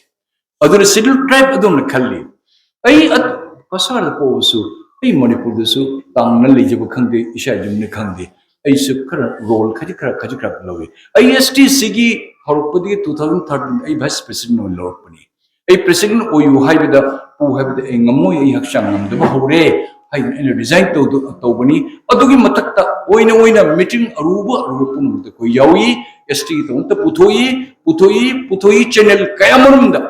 ꯑꯗꯨꯅ ꯁꯦꯗ꯭ꯌꯨꯜ ꯇ꯭ꯔꯥꯏꯕ ꯑꯗꯣꯝꯅ ꯈꯜꯂꯤ, ꯑꯩ ꯑꯠ-, ꯀꯁꯥꯔꯗ ꯄꯣꯛꯑꯕꯁꯨ, ꯑꯩ ꯃꯅꯤꯄꯨꯔꯗꯁꯨ ꯇꯥꯡꯅ ꯂꯩꯖꯕ ꯈꯪꯗꯦ, ꯏꯁꯥ ꯌꯨꯝꯅ ꯈꯪꯗꯦ, ꯑꯩꯁꯨ ꯈꯔ ꯔꯣꯜ ꯈꯖꯤꯛ ꯈꯔ ꯈꯖꯤꯛ ꯈꯔ ꯂꯧꯏ꯫ ꯑꯩ ꯑꯦꯁ ꯇꯤ ꯁꯤꯒꯤ ꯍꯧꯔꯛꯄꯗꯒꯤ two thousand thirteen ꯑꯩ ꯚꯥꯏꯁ ꯄ꯭ꯔꯦꯁꯤꯗꯦꯟ ꯑꯣꯏꯅ ꯂꯧꯔꯛꯄꯅꯤ꯫ ꯑꯩ ꯄ꯭ꯔꯦꯁꯤꯗꯦꯟ ꯑꯣꯏꯌꯨ ꯍꯥꯏꯕꯗ ꯄꯨ ꯍꯥꯏꯕꯗ ꯑꯩ ꯉꯝꯃꯣꯏ, ꯑꯩ ꯍꯛꯆꯥꯡ ꯉꯝꯗꯕ ꯍꯧꯔꯦ ꯍꯥꯏꯗꯅ ꯑꯩꯅ ꯔꯤꯖꯥꯏꯟ ꯇꯧꯗ-, ꯇꯧꯕꯅꯤ꯫ ꯑꯗꯨꯒꯤ ꯃꯊꯛꯇ ꯑꯣꯏꯅ ꯑꯣꯏꯅ ꯃꯤꯇꯤꯡ ꯑꯔꯨꯕ ꯑꯔꯨꯕ ꯄꯨꯝꯅꯃꯛꯇ ꯑꯩꯈꯣꯏ ꯌꯥꯎꯏ꯫ ꯑꯦꯁ ꯇꯤꯒꯤꯗꯃꯛꯇ ꯄꯨꯊꯣꯛꯏ, ꯄꯨꯊꯣꯛꯏ, ꯄꯨꯊꯣꯛꯏ, ꯆꯦꯅꯦꯜ ꯀꯌꯥꯃꯔꯨꯝꯗ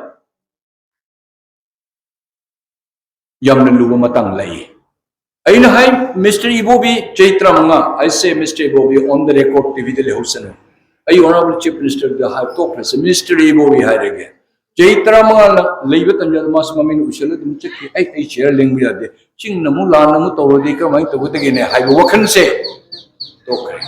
ꯌꯥꯝꯅ ꯂꯨꯕ ꯃꯇꯥꯡ ꯂꯩ꯫ ꯑꯩꯅ ꯍꯥꯏ, ꯃꯤꯁꯇꯔ ꯏꯕꯣꯕꯤ, ꯆꯍꯤ ꯇꯔꯥꯃꯉꯥ, I say Mister Ibobi on the record, T ꯚꯤꯗ ꯂꯩꯍꯧꯁꯅꯨ꯫ ꯑꯩ ꯑꯣꯅꯔꯦꯕꯜ ꯆꯤꯐ ꯃꯤꯅꯤꯁꯇꯔꯗ ꯍꯥꯏ ꯇꯣꯛꯈ꯭ꯔꯁꯦ, ꯃꯤꯁꯇꯔ ꯏꯕꯣꯕꯤ ꯍꯥꯏꯔꯒꯦ꯫ ꯆꯍꯤ ꯇꯔꯥꯃꯉꯥꯅ ꯂꯩꯕ ꯇꯟꯖꯥꯗ ꯃꯥꯁꯨ ꯃꯃꯤꯡ ꯎꯁꯜꯂ ꯑꯗꯨꯝ ꯆꯠꯈꯤ꯫ "ꯑꯩ, ꯑꯩ ꯆꯤꯌꯔ ꯂꯦꯡꯕ ꯌꯥꯗꯦ, ꯆꯤꯡꯅ ꯑꯃꯨꯛ ꯂꯥꯟꯅ ꯑꯃꯨꯛ ꯇꯧꯔꯗꯤ ꯀꯔꯝꯍꯥꯏꯅ ꯇꯧꯒꯗꯒꯦꯅꯦ?" ꯍꯥꯏꯕ ꯋꯥꯈꯜꯁꯦ ꯇꯣꯛꯈ꯭ꯔꯦ꯫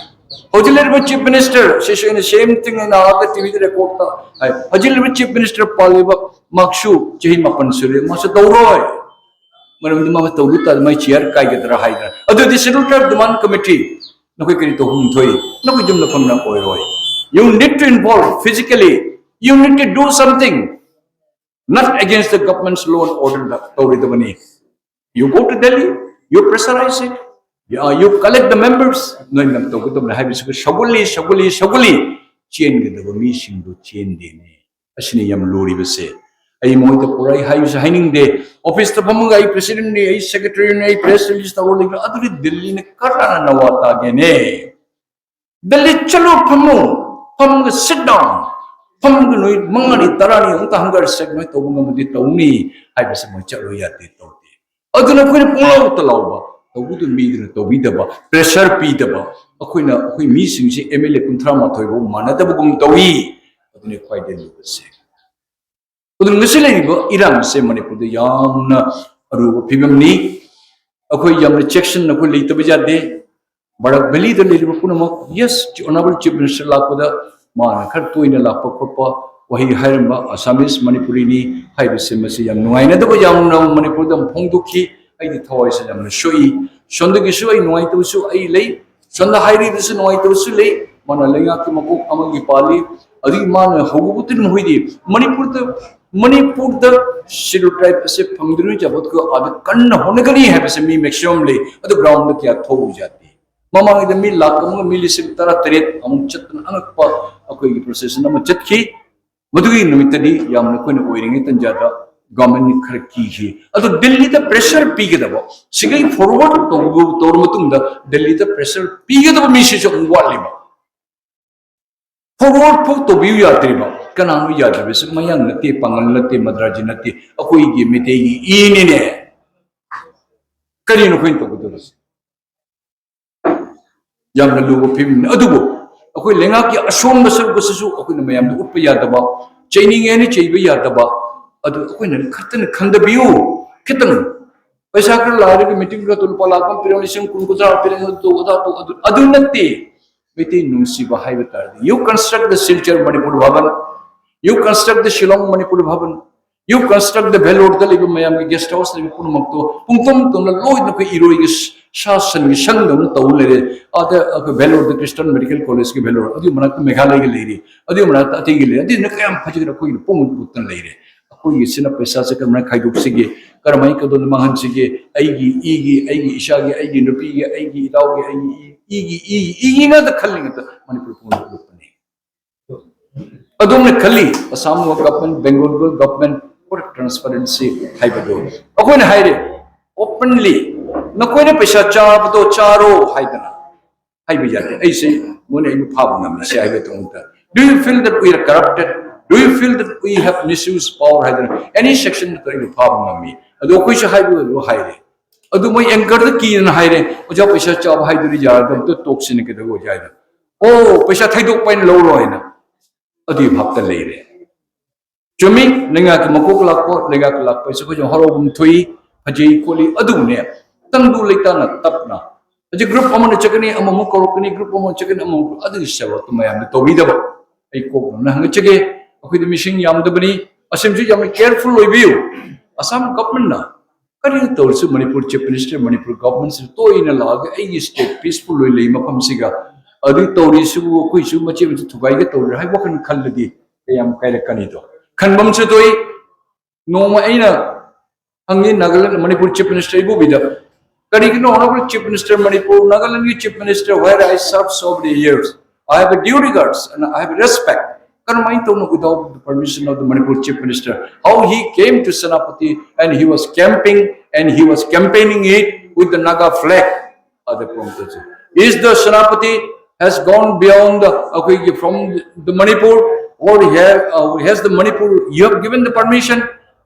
ꯍꯧꯖꯤꯛ ꯂꯩꯔꯤꯕ ꯆꯤꯐ ꯃꯤꯅꯤꯁꯇꯔ, ꯁꯤꯁꯨ ꯑꯩꯅ ꯁꯦꯝ ꯊꯤꯡ ꯑꯩꯅ ꯑꯥꯗ ꯇꯤ ꯚꯤꯗ ꯔꯦꯀꯣꯔꯗꯇ ꯍꯥꯏ, ꯍꯧꯖꯤꯛ ꯂꯩꯔꯤꯕ ꯆꯤꯐ ꯃꯤꯅꯤꯁꯇꯔ ꯄꯥꯜꯂꯤꯕ ꯃꯍꯥꯛꯁꯨ ꯆꯍꯤ ꯃꯥꯄꯟ ꯁꯨꯔꯦ, ꯃꯥꯁꯨ ꯇꯧꯔꯣꯏ꯫ ꯃꯔꯝꯗꯤ ꯃꯥ ꯇꯧꯗ ꯇꯥꯔꯗꯤ ꯃꯥꯏ ꯆꯤꯌꯔ ꯀꯥꯏꯒꯗ꯭ꯔꯥ ꯍꯥꯏꯗꯅ꯫ ꯑꯗꯨꯗꯤ ꯁꯦꯗ꯭ꯌꯨꯜ ꯇ꯭ꯔꯥꯏꯕ ꯗꯤꯃꯥꯟ ꯀꯃꯤꯇꯤ, ꯅꯈꯣꯏ ꯀꯔꯤ ꯇꯧꯐꯝ ꯊꯣꯛꯏ? ꯅꯈꯣꯏ ꯌꯨꯝ ꯂꯩꯐꯝꯅ ꯑꯣꯏꯔꯣꯏ꯫ You need to involve physically. You need to do something. Not against the government's law and order ꯇꯧꯔꯣꯏꯗꯕꯅꯤ. You go to Delhi, you pressurize it, you, uh, you collect the members, ꯅꯣꯏꯅ ꯇꯧꯒꯗꯕꯅꯤ ꯍꯥꯏꯕꯁꯤꯒ ꯁꯧꯒꯠꯂꯤ, ꯁꯧꯒꯠꯂꯤ, ꯁꯧꯒꯠꯂꯤ꯫ ꯆꯦꯟꯒꯗꯕ ꯃꯤꯁꯤꯡꯗꯨ ꯆꯦꯟꯗꯦꯅꯦ꯫ ꯑꯁꯤꯅꯤ ꯌꯥꯝ ꯂꯨꯔꯤꯕꯁꯦ꯫ ꯑꯩ ꯃꯣꯏꯗ ꯄꯨꯔꯥ ꯑꯩ ꯍꯥꯏꯕꯁꯨ ꯍꯥꯏꯅꯤꯡꯗꯦ꯫ ꯑꯣꯐꯤꯁꯇ ꯐꯝꯃꯒ ꯑꯩ ꯄ꯭ꯔꯦꯁꯤꯗꯦꯟꯠꯅꯤ, ꯑꯩ ꯁꯦꯀ꯭ꯔꯦꯇꯔꯤꯅꯤ, ꯑꯩ ꯄ꯭ꯔꯦꯁ ꯔꯤꯂꯤꯁ ꯇꯧꯔ ꯂꯩꯕ, ꯑꯗꯨꯗꯤ ꯗꯤꯜꯂꯤꯅ ꯀꯔꯥꯅ ꯅꯋꯥ ꯇꯥꯒꯦꯅꯦ? ꯗꯤꯜꯂꯤ ꯆꯠꯂꯣ, ꯐꯝꯃꯣ, ꯐꯝꯃꯒ sit down, ꯐꯝꯃꯒ ꯅꯨꯃꯤꯠ ꯃꯉꯥꯅꯤ ꯇꯔꯥꯅꯤ ꯑꯃꯨꯛꯇ ꯍꯪꯒꯔ ꯁꯦꯛ ꯅꯣꯏ ꯇꯧꯕ ꯉꯝꯃꯗꯤ ꯇꯧꯅꯤ ꯍꯥꯏꯕꯁꯦ ꯃꯣꯏ ꯆꯠꯂꯣ ꯌꯥꯗꯦ, ꯇꯧꯗꯦ꯫ ꯑꯗꯨꯅ ꯑꯩꯈꯣꯏꯅ ꯄꯨꯡꯂꯥꯎꯇ ꯂꯥꯎꯕ, ꯇꯧꯕꯗꯨ ꯃꯤꯗꯨꯅ ꯇꯧꯕꯤꯗꯕ, ꯄ꯭ꯔꯦꯁꯔ ꯄꯤꯗꯕ, ꯑꯩꯈꯣꯏꯅ ꯑꯩꯈꯣꯏ ꯃꯤꯁꯤꯡꯁꯦ ꯑꯦꯝ ꯑꯦꯜ ꯑꯦ ꯀꯨꯟꯊ꯭ꯔꯥ ꯃꯥꯊꯣꯏ ꯐꯥꯎ ꯃꯥꯟꯅꯗꯕꯒꯨꯝ ꯇꯧꯏ꯫ ꯑꯗꯨꯅꯤ ꯈ꯭ꯋꯥꯏꯗꯒꯤ ꯂꯨꯕꯁꯦ꯫ ꯑꯗꯨ ꯉꯁꯤ ꯂꯩꯔꯤꯕ ꯏꯔꯥꯡꯁꯦ ꯃꯅꯤꯄꯨꯔꯗ ꯌꯥꯝꯅ ꯑꯔꯨꯕ ꯐꯤꯕꯝꯅꯤ꯫ ꯑꯩꯈꯣꯏ ꯌꯥꯝꯅ ꯆꯦꯛꯁꯤꯟꯅ ꯑꯩꯈꯣꯏ ꯂꯩꯇꯕ ꯌꯥꯗꯦ꯫ ꯕꯔꯥꯛ ꯚꯦꯂꯤꯗ ꯂꯩꯔꯤꯕ ꯄꯨꯝꯅꯃꯛ, yes, Honourable Chief Minister ꯂꯥꯛꯄꯗ ꯃꯥꯅ ꯈꯔ ꯇꯣꯏꯅ ꯂꯥꯛꯄ ꯈꯣꯠꯄ ꯋꯥꯍꯩ ꯍꯥꯏꯔꯝꯕ, "ꯑꯁꯥꯃꯤꯁ ꯃꯅꯤꯄꯨꯔꯤꯅꯤ" ꯍꯥꯏꯕꯁꯦ ꯃꯁꯤ ꯌꯥꯝ ꯅꯨꯡꯉꯥꯏꯅꯗꯕ ꯌꯥꯝꯅ ꯃꯅꯤꯄꯨꯔꯗ ꯑꯃ ꯐꯣꯡꯗꯣꯛꯈꯤ꯫ ꯑꯩꯗꯤ ꯊꯋꯥꯏꯁꯦ ꯌꯥꯝꯅ ꯁꯣꯛꯏ꯫ ꯁꯣꯝꯗꯒꯤꯁꯨ ꯑꯩ ꯅꯨꯡꯉꯥꯏꯇꯕꯁꯨ ꯑꯩ ꯂꯩ, ꯁꯣꯝꯗ ꯍꯥꯏꯔꯤꯕꯁꯨ ꯅꯨꯡꯉꯥꯏꯇꯕꯁꯨ ꯂꯩ꯫ ꯃꯥꯅ ꯂꯩꯉꯥꯛꯀꯤ ꯃꯀꯣꯛ ꯑꯃꯒꯤ ꯄꯥꯜꯂꯤ꯫ ꯑꯗꯨꯒꯤ ꯃꯥꯅ ꯍꯧꯕꯕꯨꯗꯤ ꯃꯈꯣꯏꯗꯤ ꯃꯅꯤꯄꯨꯔꯗ, ꯃꯅꯤꯄꯨꯔꯗ Scheduled Tribe ꯑꯁꯦ ꯐꯪꯗ꯭ꯔꯤꯉꯩ ꯆꯥꯕꯠꯀ ꯑꯗ ꯀꯟꯅ ꯍꯣꯠꯅꯒꯅꯤ ꯍꯥꯏꯕꯁꯦ ꯃꯤ ꯃꯦꯛꯁꯤꯃꯝ ꯂꯩ꯫ ꯑꯗꯨ ꯒ꯭ꯔꯥꯎꯟꯗ ꯀꯌꯥ ꯊꯣꯛꯎ ꯌꯥꯗꯦ꯫ ꯃꯃꯥꯡꯉꯩꯗ ꯃꯤ ꯂꯥꯛ ꯑꯃꯒ ꯃꯤ ꯂꯤꯁꯤꯡ ꯇꯔꯥ ꯇꯔꯦꯠ ꯑꯃꯨꯛ ꯆꯠꯇꯅ ꯑꯉꯛꯄ ꯑꯩꯈꯣꯏꯒꯤ ꯄ꯭ꯔꯣꯁꯦꯁꯟ ꯑꯃ ꯆꯠꯈꯤ꯫ ꯃꯗꯨꯒꯤ ꯅꯨꯃꯤꯠꯇꯗꯤ ꯌꯥꯝꯅ ꯑꯩꯈꯣꯏꯅ ꯑꯣꯏꯔꯤꯉꯩ ꯇꯟꯖꯥꯗ ꯒꯚꯔꯟꯃꯦꯟꯠꯅ ꯈꯔ ꯀꯤꯈꯤ꯫ ꯑꯗꯨ ꯗꯤꯜꯂꯤꯗ ꯄ꯭ꯔꯦꯁꯔ ꯄꯤꯒꯗꯕ, ꯁꯤꯒꯩ ꯐꯣꯔꯋꯥꯔꯗ ꯇꯧꯕ, ꯇꯧꯔ ꯃꯇꯨꯡꯗ ꯗꯤꯜꯂꯤꯗ ꯄ꯭ꯔꯦꯁꯔ ꯄꯤꯒꯗꯕ ꯃꯤꯁꯤꯁꯨ ꯑꯃꯨꯛ ꯋꯥꯠꯂꯤꯕ꯫ ꯐꯣꯔꯋꯥꯔꯗ ꯐꯥꯎ ꯇꯧꯕꯤꯌꯨ ꯌꯥꯗ꯭ꯔꯤꯕ꯫ ꯀꯅꯥꯅꯣ ꯌꯥꯗ꯭ꯔꯤꯕꯁꯤ? ꯃꯌꯥꯡ ꯅꯠꯇꯦ, ꯄꯥꯡꯒꯜ ꯅꯠꯇꯦ, ꯃꯗ꯭ꯔꯥꯖꯤ ꯅꯠꯇꯦ, ꯑꯩꯈꯣꯏꯒꯤ ꯃꯩꯇꯩꯒꯤ ꯏꯅꯤꯅꯦ꯫ ꯀꯔꯤꯅꯣ ꯑꯩꯈꯣꯏꯅ ꯇꯧꯒꯗꯧꯔꯤꯁꯦ? ꯌꯥꯝꯅ ꯂꯨꯕ ꯐꯤꯕꯝꯅꯤ꯫ ꯑꯗꯨꯕꯨ ꯑꯩꯈꯣꯏ ꯂꯩꯉꯥꯛꯀꯤ ꯑꯁꯣꯟꯕ ꯁꯔꯨꯛ ꯑꯁꯤꯁꯨ ꯑꯩꯈꯣꯏꯅ ꯃꯌꯥꯝꯗ ꯎꯠꯄ ꯌꯥꯗꯕ, ꯆꯩꯅꯤꯡꯉꯦꯅ ꯆꯩꯕ ꯌꯥꯗꯕ, ꯑꯗꯨ ꯑꯩꯈꯣꯏꯅ ꯈꯛꯇꯅ ꯈꯟꯊꯕꯤꯌꯨ꯫ ꯈꯤꯇꯪ ꯄꯩꯁꯥ ꯈꯔ ꯂꯥꯛꯑꯒ ꯃꯤꯇꯤꯡ ꯈꯔ ꯂꯨꯄꯥ ꯂꯥꯛ ꯑꯃ ꯄꯤꯔꯝ, ꯂꯤꯁꯤꯡ ꯀꯨꯟ ꯀꯨꯟꯊ꯭ꯔꯥ ꯄꯤꯔꯝ, ꯑꯗꯨ ꯇꯧ, ꯑꯗꯥ ꯇꯧ, ꯑꯗꯨ, ꯑꯗꯨ ꯅꯠꯇꯦ꯫ ꯃꯩꯇꯩ ꯅꯨꯡꯁꯤꯕ ꯍꯥꯏꯕ ꯇꯥꯔꯗꯤ, you construct the Silchar Manipur Bhavan, you construct the Shillong Manipur Bhavan, You construct the Vellore ꯗ ꯂꯩꯕ ꯃꯌꯥꯝꯒꯤ guest house ꯂꯩꯕ ꯄꯨꯝꯅꯃꯛꯇꯣ ꯄꯨꯡꯇꯝ ꯇꯝꯅ ꯂꯣꯏꯅ ꯑꯩꯈꯣꯏ ꯏꯔꯣꯏꯒꯤ ꯁꯥ ꯁꯟꯒꯤ ꯁꯪꯗꯧꯅ ꯇꯧ ꯂꯩꯔꯦ꯫ ꯑꯥꯗ ꯑꯩꯈꯣꯏ Vellore ꯗ Christian Medical College ꯀꯤ Vellore, ꯑꯗꯨꯒꯤ ꯃꯅꯥꯛꯇ ꯃꯦꯘꯥꯂꯌꯒꯤ ꯂꯩꯔꯤ, ꯑꯗꯨꯒꯤ ꯃꯅꯥꯛꯇ ꯑꯇꯩꯒꯤ ꯂꯩꯔꯤ꯫ ꯑꯗꯨꯗꯨꯅ ꯀꯌꯥꯝ ꯐꯖꯈ꯭ꯔꯦ, ꯑꯩꯈꯣꯏꯒꯤꯅ ꯄꯨꯡꯃꯨꯠ ꯃꯨꯠꯇꯅ ꯂꯩꯔꯦ꯫ ꯑꯩꯈꯣꯏꯒꯤꯁꯤꯅ ꯄꯩꯁꯥꯁꯦ ꯀꯔꯝꯍꯥꯏꯅ ꯈꯥꯏꯗꯣꯛꯁꯤꯒꯦ, ꯀꯔꯝꯍꯥꯏꯅ ꯀꯗꯣꯝꯗ ꯃꯥꯡꯍꯟꯁꯤꯒꯦ, ꯑꯩꯒꯤ ꯏꯒꯤ, ꯑꯩꯒꯤ ꯏꯁꯥꯒꯤ, ꯑꯩꯒꯤ ꯅꯨꯄꯤꯒꯤ, ꯑꯩꯒꯤ ꯏꯇꯥꯎꯒꯤ, ꯑꯩꯒꯤ ꯏ- ꯏꯒꯤ ꯏꯒꯤ ꯏꯒꯤ ꯉꯥꯛꯇ ꯈꯜꯂꯤ ꯉꯥꯛꯇ ꯃꯅꯤꯄꯨꯔ ꯄꯨꯝꯕ ꯂꯨꯞꯄꯅꯤ꯫ ꯑꯗꯣꯝꯅ ꯈꯜꯂꯤ Assam government, Bengal government, transparency ꯍꯥꯏꯕꯗꯣ ꯑꯩꯈꯣꯏꯅ ꯍꯥꯏꯔꯦ openly, ꯅꯈꯣꯏꯅ ꯄꯩꯁꯥ ꯆꯥꯕꯗꯣ ꯆꯥꯔꯣ ꯍꯥꯏꯗꯅ ꯍꯥꯏꯕ ꯌꯥꯗꯦ꯫ ꯑꯩꯁꯦ ꯃꯣꯏꯅ ꯑꯩꯕꯨ ꯐꯥꯕ ꯉꯝꯃꯤ ꯁꯤ ꯍꯥꯏꯕ ꯃꯇꯝꯗ, do you feel that we are corrupted? Do you feel that we have misused power ꯍꯥꯏꯗꯅ any section ꯗ ꯑꯩꯕꯨ ꯐꯥꯕ ꯉꯝꯃꯤ꯫ ꯑꯗꯣ ꯑꯩꯈꯣꯏꯁꯨ ꯍꯥꯏꯕ ꯍꯥꯏꯔꯦ꯫ ꯑꯗꯨ ꯃꯣꯏ anchor ꯗ ꯀꯤꯗꯅ ꯍꯥꯏꯔꯦ, "ꯑꯣꯖꯥ, ꯄꯩꯁꯥ ꯆꯥꯕ ꯍꯥꯏꯗꯨꯗꯤ ꯌꯥꯔꯗꯕꯗ ꯇꯣꯛꯁꯤꯅ ꯀꯩꯗꯧꯕ ꯑꯣꯖꯥ ꯍꯥꯏꯗ?" "ꯑꯣ, ꯄꯩꯁꯥ ꯊꯩꯗꯣꯛꯄ ꯍꯥꯏꯅ ꯂꯧꯔꯣ" ꯍꯥꯏꯅ ꯑꯗꯨꯒꯤ ꯚꯥꯞꯇ ꯂꯩꯔꯦ꯫ ꯆꯨꯝꯃꯤ, ꯂꯩꯉꯥꯛꯀꯤ ꯃꯀꯣꯛ ꯂꯥꯛꯄ, ꯂꯩꯉꯥꯛꯀꯤ ꯂꯥꯛꯄ ꯍꯥꯏꯁꯦ ꯑꯩꯈꯣꯏꯁꯨ ꯍꯔꯥꯎꯕ ꯑꯃ ꯊꯣꯛꯏ, ꯐꯖꯩ ꯈꯣꯠꯂꯤ꯫ ꯑꯗꯨꯕꯨꯅꯦ, ꯇꯪꯗꯨ ꯂꯩꯇꯥꯅ ꯇꯞꯅ ꯍꯧꯖꯤꯛ group ꯑꯃꯅ ꯆꯠꯀꯅꯤ, ꯑꯃꯃꯨꯛ ꯀꯧꯔꯛꯀꯅꯤ, group ꯑꯃꯃꯨꯛ ꯆꯠꯀꯅꯤ, ꯑꯃꯃꯨꯛ, ꯑꯗꯨꯒꯤ ꯁꯦꯕꯥꯗꯨ ꯃꯌꯥꯝꯅ ꯇꯧꯕꯤꯗꯕ꯫ ꯑꯩ ꯀꯣꯛ ꯅꯣꯝꯅ ꯍꯪꯒꯠꯆꯒꯦ꯫ ꯑꯩꯈꯣꯏꯗꯤ ꯃꯤꯁꯤꯡ ꯌꯥꯝꯗꯕꯅꯤ, ꯑꯁꯤꯃꯁꯨ ꯌꯥꯝꯅ careful ꯑꯣꯏꯕꯤꯌꯨ꯫ ꯑꯁꯥꯝ ꯒꯚꯔꯟꯃꯦꯟꯠꯅ ꯀꯔꯤ ꯇꯧꯔꯁꯨ ꯃꯅꯤꯄꯨꯔ ꯆꯤꯐ ꯃꯤꯅꯤꯁꯇꯔ, ꯃꯅꯤꯄꯨꯔ ꯒꯚꯔꯟꯃꯦꯟꯠꯁꯤ ꯇꯣꯏꯅ ꯂꯥꯛꯑꯒ ꯑꯩꯒꯤ ꯁ꯭ꯇꯦꯠ ꯄꯤꯁꯐꯨꯜ ꯑꯣꯏꯅ ꯂꯩ ꯃꯐꯝꯁꯤꯒ, ꯑꯗꯨ ꯇꯧꯔꯤꯁꯤꯕꯨ ꯑꯩꯈꯣꯏꯁꯨ ꯃꯆꯦꯠ ꯃꯆꯦꯠ ꯊꯨꯒꯥꯏꯒꯦ ꯇꯧꯔꯤ ꯍꯥꯏꯕ ꯋꯥꯈꯜ ꯈꯜꯂꯗꯤ ꯀꯌꯥꯝ ꯀꯥꯏꯔꯛꯀꯅꯤꯗꯣ ꯈꯟꯕ ꯑꯃꯁꯨ ꯊꯣꯛꯏ꯫ ꯅꯣꯡꯃ ꯑꯩꯅ ꯍꯪꯉꯤ ꯅꯥꯒꯥꯂꯦꯟ, ꯃꯅꯤꯄꯨꯔ ꯆꯤꯐ ꯃꯤꯅꯤꯁꯇꯔ ꯏꯕꯣꯕꯤꯗ, "ꯀꯔꯤꯒꯤꯅꯣ, Honorable Chief Minister Manipur, Nagaland ꯒꯤ chief minister, where I served so many years, I have a due regards and I have a respect, ꯀꯔꯝꯍꯥꯏꯅ ꯇꯧꯅ without the permission of the Manipur Chief Minister, how he came to Senapati and he was camping and he was campaigning it with the Naga flag?" ꯑꯗ ꯄ꯭ꯔꯣꯝꯇꯁꯦ, "Is the Senapati has gone beyond the, ꯑꯩꯈꯣꯏꯒꯤ, from the Manipur, or he have, uh, has the Manipur, you have given the permission,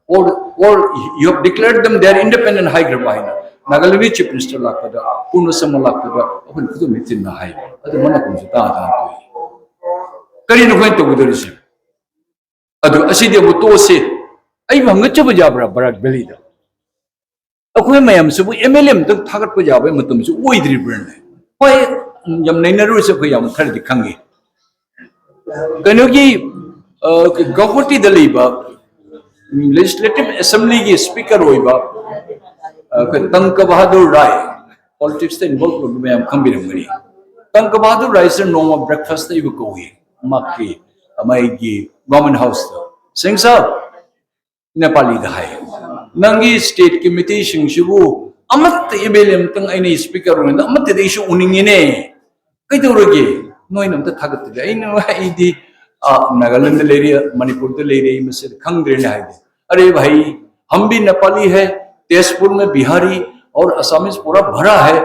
or, or you have declared them they are independent?" ꯍꯥꯏꯈ꯭ꯔꯕ ꯍꯥꯏꯅ ꯅꯥꯒꯥꯂꯦꯟꯒꯤ ꯆꯤꯐ ꯃꯤꯅꯤꯁꯇꯔ ꯂꯥꯛꯄꯗ, ꯄꯨꯔꯅ ꯁꯪꯒ ꯂꯥꯛꯄꯗ ꯑꯩꯈꯣꯏꯅ ꯈꯨꯗꯣꯝ ꯊꯤꯟꯅ ꯍꯥꯏ꯫ ꯑꯗꯨ ꯃꯅꯥꯀꯣꯡꯁꯦ ꯇꯥ ꯇꯥꯅ ꯇꯣꯛꯏ꯫ ꯀꯔꯤꯅꯣ ꯑꯩꯈꯣꯏꯅ ꯇꯧꯒꯗꯧꯔꯤꯁꯦ? ꯑꯗꯨ ꯑꯁꯤꯗꯤ ꯑꯃꯨꯛ ꯇꯣꯛꯑꯁꯤ꯫ ꯑꯩꯕꯨ ꯍꯪꯒꯠꯆꯕ ꯌꯥꯕ꯭ꯔꯥ ꯕꯔꯥꯛ ꯚꯦꯂꯤꯗ? ꯑꯩꯈꯣꯏ ꯃꯌꯥꯝꯁꯤꯕꯨ ꯑꯦꯝ ꯑꯦꯜ ꯑꯦ ꯑꯃꯇꯪ ꯊꯥꯒꯠꯄ ꯌꯥꯕꯒꯤ ꯃꯇꯝꯁꯨ ꯑꯣꯏꯗ꯭ꯔꯤꯕ꯭ꯔꯅꯦ? ꯍꯣꯏ, ꯌꯥꯝ ꯅꯩꯅꯔꯨꯔꯁꯦ, ꯑꯩꯈꯣꯏ ꯌꯥꯝ ꯈꯔꯗꯤ ꯈꯪꯉꯤ꯫ ꯀꯩꯅꯣꯒꯤ, ꯑ, ꯒꯧꯍꯥꯇꯤꯗ ꯂꯩꯕ Legislative Assembly ꯒꯤ Speaker ꯑꯣꯏꯕ, ꯑ, ꯑꯩꯈꯣꯏ ꯇꯪꯀ ꯕꯍꯥꯗꯨꯔ ꯔꯥꯏ, politics ꯇ involve ꯑꯣꯏꯕ ꯃꯌꯥꯝ ꯈꯪꯕꯤꯔꯝꯒꯅꯤ꯫ ꯇꯪꯀ ꯕꯍꯥꯗꯨꯔ ꯔꯥꯏꯁꯦ ꯅꯣꯡꯃ breakfast ꯇ ꯑꯩꯕꯨ ꯀꯧꯏ, ꯃꯍꯥꯛꯀꯤ, ꯃꯥꯒꯤ Government House ꯇ꯫ "ꯁꯤꯡ ꯁꯥꯍꯕ," ꯅꯦꯄꯥꯂꯤꯗ ꯍꯥꯏ, "ꯅꯪꯒꯤ state ꯀꯤ ꯃꯤꯇꯩꯁꯤꯡꯁꯤꯕꯨ ꯑꯃꯠꯇ M L A ꯑꯃꯇꯪ ꯑꯩꯅ Speaker ꯑꯣꯏꯅ ꯑꯃꯠꯇꯗꯤ ꯑꯩꯁꯨ ꯎꯅꯤꯡꯉꯤꯅꯦ꯫ ꯀꯩꯗꯧꯔꯒꯦ? ꯅꯣꯏꯅ ꯑꯝꯇ ꯊꯥꯒꯠꯇꯗꯤ?" ꯑꯩꯅ, "ꯑꯩꯗꯤ, ꯑ, ꯅꯥꯒꯥꯂꯦꯟꯗ ꯂꯩꯔꯤ, ꯃꯅꯤꯄꯨꯔꯗ ꯂꯩꯔꯤ, ꯑꯩ ꯃꯁꯤꯗ ꯈꯪꯗ꯭ꯔꯦꯅꯦ" ꯍꯥꯏꯗꯤ꯫ "अरे भाई, हम भी नेपाली है, तेजपुर में बिहारी और असामीज पूरा भरा है,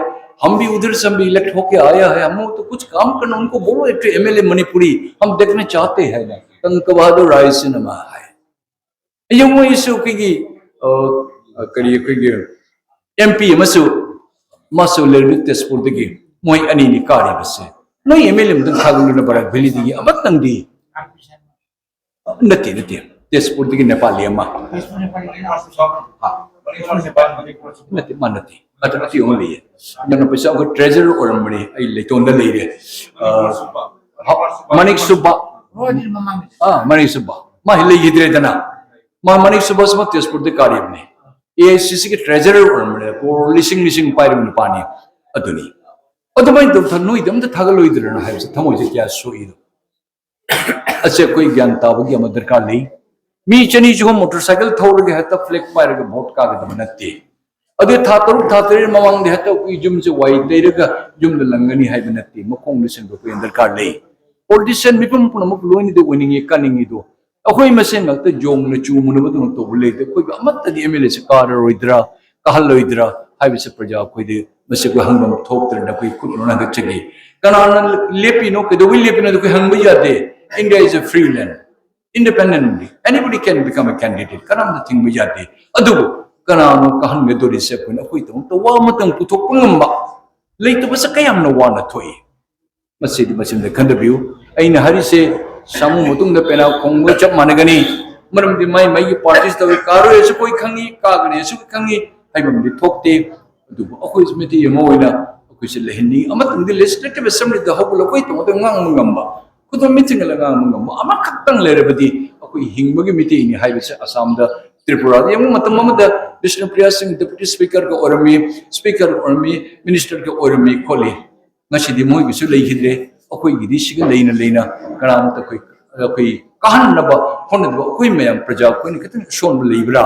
हम भी उधर से हम भी elect होके आया है, हम लोग तो कुछ काम करना, उनको बोलो एक M L A मणिपुरी, हम देखना चाहते हैं ना।" ꯇꯪꯀ ꯕꯍꯥꯗꯨꯔ ꯔꯥꯏꯁꯤꯅ ꯃꯥ ꯍꯥꯏ꯫ ꯌꯦꯡꯉꯨ, ꯑꯩꯁꯨ ꯑꯩꯈꯣꯏꯒꯤ, ꯑ, ꯀꯔꯤ, ꯑꯩꯈꯣꯏꯒꯤ M P ꯑꯃꯁꯨ, ꯃꯥꯁꯨ ꯂꯩꯔꯤꯕ ꯇꯦꯖꯄꯨꯔꯗꯒꯤ, ꯃꯣꯏ ꯑꯅꯤꯅꯤ ꯀꯥꯔꯤꯕꯁꯦ꯫ ꯅꯣꯏ M L A ꯑꯃꯇꯪ ꯊꯥꯒꯠꯂꯨꯅ ꯕꯔꯥꯛ ꯚꯦꯂꯤꯗꯒꯤ ꯑꯃꯇꯪꯗꯤ꯫ ꯅꯠꯇꯦ, ꯅꯠꯇꯦ, ꯇꯦꯖꯄꯨꯔꯗꯒꯤ ꯅꯦꯄꯥꯂꯤ ꯑꯃ꯫ ꯅꯠꯇꯦ, ꯃꯥ ꯅꯠꯇꯦ꯫ ꯑꯗꯨ ꯑꯇꯩ ꯑꯃ ꯂꯩꯌꯦ꯫ ꯑꯗꯨꯅ ꯄꯩꯁꯥ ꯑꯩꯈꯣꯏ treasurer ꯑꯣꯏꯔꯝꯕꯅꯤ, ꯑꯩ ꯂꯩꯇꯣꯟꯗ ꯂꯩꯔꯦ꯫ ꯑ, ꯃꯅꯤꯛ ꯁꯨꯕꯥ꯫ ꯑꯥ, ꯃꯅꯤꯛ ꯁꯨꯕꯥ꯫ ꯃꯥ ꯂꯩꯈꯤꯗ꯭ꯔꯦꯗꯅ꯫ ꯃꯥ ꯃꯅꯤꯛ ꯁꯨꯕꯥꯁ ꯃꯥ ꯇꯦꯖꯄꯨꯔꯗ ꯀꯥꯔꯤꯕꯅꯤ꯫ A I C C ꯒꯤ treasurer ꯑꯣꯏꯔꯝꯕꯅꯦ꯫ ꯀ꯭ꯔꯣꯔ ꯂꯤꯁꯤꯡ ꯂꯤꯁꯤꯡ ꯄꯥꯏꯔꯕ ꯅꯨꯄꯥꯅꯤ꯫ ꯑꯗꯨꯅꯤ꯫ ꯑꯗꯨꯃꯥꯏꯅ ꯇꯧꯗꯅ ꯅꯣꯏꯗꯤ ꯑꯝꯇ ꯊꯥꯒꯠꯂꯣꯏꯗ꯭ꯔꯅ ꯍꯥꯏꯕꯁꯦ ꯊꯃꯣꯏꯁꯦ ꯀꯌꯥ ꯁꯣꯛꯏꯗꯣ꯫ ꯑꯁꯦ ꯑꯩꯈꯣꯏ ꯒ꯭ꯌꯥꯟ ꯇꯥꯕꯒꯤ ꯑꯃ ꯗꯔꯀꯥꯔ ꯂꯩ꯫ ꯃꯤ ꯆꯅꯤ ꯆꯍꯨꯝ motorcycle ꯊꯧꯔꯒ ꯍꯦꯛꯇ flag ꯄꯥꯏꯔꯒ vote ꯀꯥꯒꯗꯕ ꯅꯠꯇꯦ꯫ ꯑꯗꯨ ꯊꯥ ꯇꯔꯨꯛ, ꯊꯥ ꯇꯔꯦꯠ ꯃꯃꯥꯡꯗ ꯍꯦꯛꯇ ꯑꯩꯈꯣꯏ ꯌꯨꯝꯁꯦ ꯋꯥꯏ ꯇꯩꯔꯒ ꯌꯨꯝꯗ ꯂꯪꯒꯅꯤ ꯍꯥꯏꯕ ꯅꯠꯇꯦ꯫ ꯃꯈꯣꯡꯗ ꯁꯦꯡꯗꯣꯛꯄ ꯌꯥꯝ ꯗꯔꯀꯥꯔ ꯂꯩ꯫ Politician ꯃꯤꯄꯨꯝ ꯄꯨꯝꯅꯃꯛ ꯂꯣꯏꯅꯗꯤ ꯑꯣꯏꯅꯤꯡꯉꯤ, ꯀꯥꯅꯤꯡꯉꯤꯗꯣ꯫ ꯑꯩꯈꯣꯏ ꯃꯁꯦꯟ ꯉꯥꯛꯇ ꯌꯣꯡꯅ ꯆꯨ ꯃꯨꯅꯕꯗꯧꯅ ꯇꯧꯕ ꯂꯩꯇꯦ꯫ ꯑꯩꯈꯣꯏꯒꯤ ꯑꯃꯠꯇꯗꯤ M L A ꯁꯦ ꯀꯥꯔꯔꯣꯏꯗ꯭ꯔꯥ, ꯀꯥꯍꯜꯂꯣꯏꯗ꯭ꯔꯥ ꯍꯥꯏꯕꯁꯦ ꯄ꯭ꯔꯖꯥ ꯑꯩꯈꯣꯏꯗꯤ ꯃꯁꯤ ꯑꯩꯈꯣꯏ ꯍꯪꯐꯝ ꯊꯣꯛꯇ꯭ꯔꯦꯅ ꯑꯩꯈꯣꯏ ꯈꯨꯠ ꯂꯣꯟꯅ ꯍꯪꯒꯠꯆꯒꯦ꯫ ꯀꯅꯥꯅ ꯂꯦꯞꯄꯤꯅꯣ, ꯀꯩꯗꯧꯕꯩ ꯂꯦꯞꯄꯤꯅꯣ ꯑꯗꯨ ꯑꯩꯈꯣꯏ ꯍꯪꯕ ꯌꯥꯗꯦ꯫ India is a free land. Independently, anybody can become a candidate. ꯀꯅꯥꯝꯇ ꯊꯤꯡꯕ ꯌꯥꯗꯦ꯫ ꯑꯗꯨꯕꯨ ꯀꯅꯥꯅꯣ ꯀꯥꯍꯟꯒꯗꯧꯔꯤꯁꯦ? ꯑꯩꯈꯣꯏꯅ ꯑꯩꯈꯣꯏꯗꯃꯛꯇ ꯋꯥ ꯑꯃꯇꯪ ꯄꯨꯊꯣꯛꯄ ꯉꯝꯕ ꯂꯩꯇꯕꯁꯦ ꯀꯌꯥꯝꯅ ꯋꯥꯅ ꯊꯣꯛꯏ꯫ ꯃꯁꯤꯗꯤ ꯃꯁꯤꯃꯗ ꯈꯟꯊꯕꯤꯌꯨ꯫ ꯑꯩꯅ ꯍꯥꯏꯔꯤꯁꯦ ꯁꯥꯃꯨ ꯃꯇꯨꯡꯗ ꯄꯦꯅꯥ ꯈꯣꯡꯕꯒ ꯆꯞ ꯃꯥꯟꯅꯒꯅꯤ꯫ ꯃꯔꯝꯗꯤ ꯃꯥꯏ ꯃꯥꯏꯒꯤ parties ꯇꯧꯏ, ꯀꯥꯔꯣꯏꯁꯨ ꯑꯩꯈꯣꯏ ꯈꯪꯉꯤ, ꯀꯥꯒꯅꯤꯁꯨ ꯈꯪꯉꯤ, ꯍꯥꯏꯕ ꯑꯃꯗꯤ ꯊꯣꯛꯇꯦ꯫ ꯑꯗꯨꯕꯨ ꯑꯩꯈꯣꯏꯁꯨ ꯃꯤꯇꯩ ꯑꯃ ꯑꯣꯏꯅ ꯑꯩꯈꯣꯏꯁꯨ ꯂꯩꯍꯟꯅꯤꯡꯉꯤ꯫ ꯑꯃꯇꯪꯗꯤ Legislative Assembly ꯗ ꯍꯧꯒꯠꯂꯒ ꯑꯩꯈꯣꯏ ꯇꯣꯉꯥꯟꯕ ꯉꯥꯡꯕ ꯉꯝꯕ ꯈꯨꯗꯣꯝꯕꯤ ꯊꯤꯡꯒꯜꯂꯒ ꯉꯥꯡꯕ ꯉꯝꯕ ꯑꯃꯈꯛꯇꯪ ꯂꯩꯔꯕꯗꯤ ꯑꯩꯈꯣꯏ ꯍꯤꯡꯕꯒꯤ ꯃꯤꯇꯩꯅꯤ ꯍꯥꯏꯕꯁꯦ ꯑꯁꯥꯝꯗ, ꯇ꯭ꯔꯤꯄꯨꯔꯥꯗ ꯌꯦꯡꯕ ꯃꯇꯝ ꯑꯃꯗ ꯕꯤꯁꯅꯨꯄ꯭ꯔꯤꯌꯥ ꯁꯤꯡ ꯗꯦꯄꯨꯇꯤ ꯁ꯭ꯄꯤꯀꯔꯒ ꯑꯣꯏꯔꯝꯃꯤ, ꯁ꯭ꯄꯤꯀꯔ ꯑꯣꯏꯔꯝꯃꯤ, ꯃꯤꯅꯤꯁꯇꯔꯒ ꯑꯣꯏꯔꯝꯃꯤ ꯈꯣꯠꯂꯤ꯫ ꯉꯁꯤꯗꯤ ꯃꯣꯏꯒꯤꯁꯨ ꯂꯩꯈꯤꯗ꯭ꯔꯦ, ꯑꯩꯈꯣꯏꯒꯤꯗꯤ ꯁꯤꯒ ꯂꯩꯅ ꯂꯩꯅ ꯀꯅꯥꯃꯇ ꯑꯩꯈꯣꯏ, ꯑꯩꯈꯣꯏ ꯀꯥꯍꯟꯅꯕ ꯍꯣꯠꯅꯗꯕ ꯑꯩꯈꯣꯏ ꯃꯌꯥꯝ ꯄ꯭ꯔꯖꯥ ꯑꯩꯈꯣꯏꯅ ꯈꯤꯇꯪ ꯑꯁꯣꯟꯕ ꯂꯩꯕ꯭ꯔꯥ?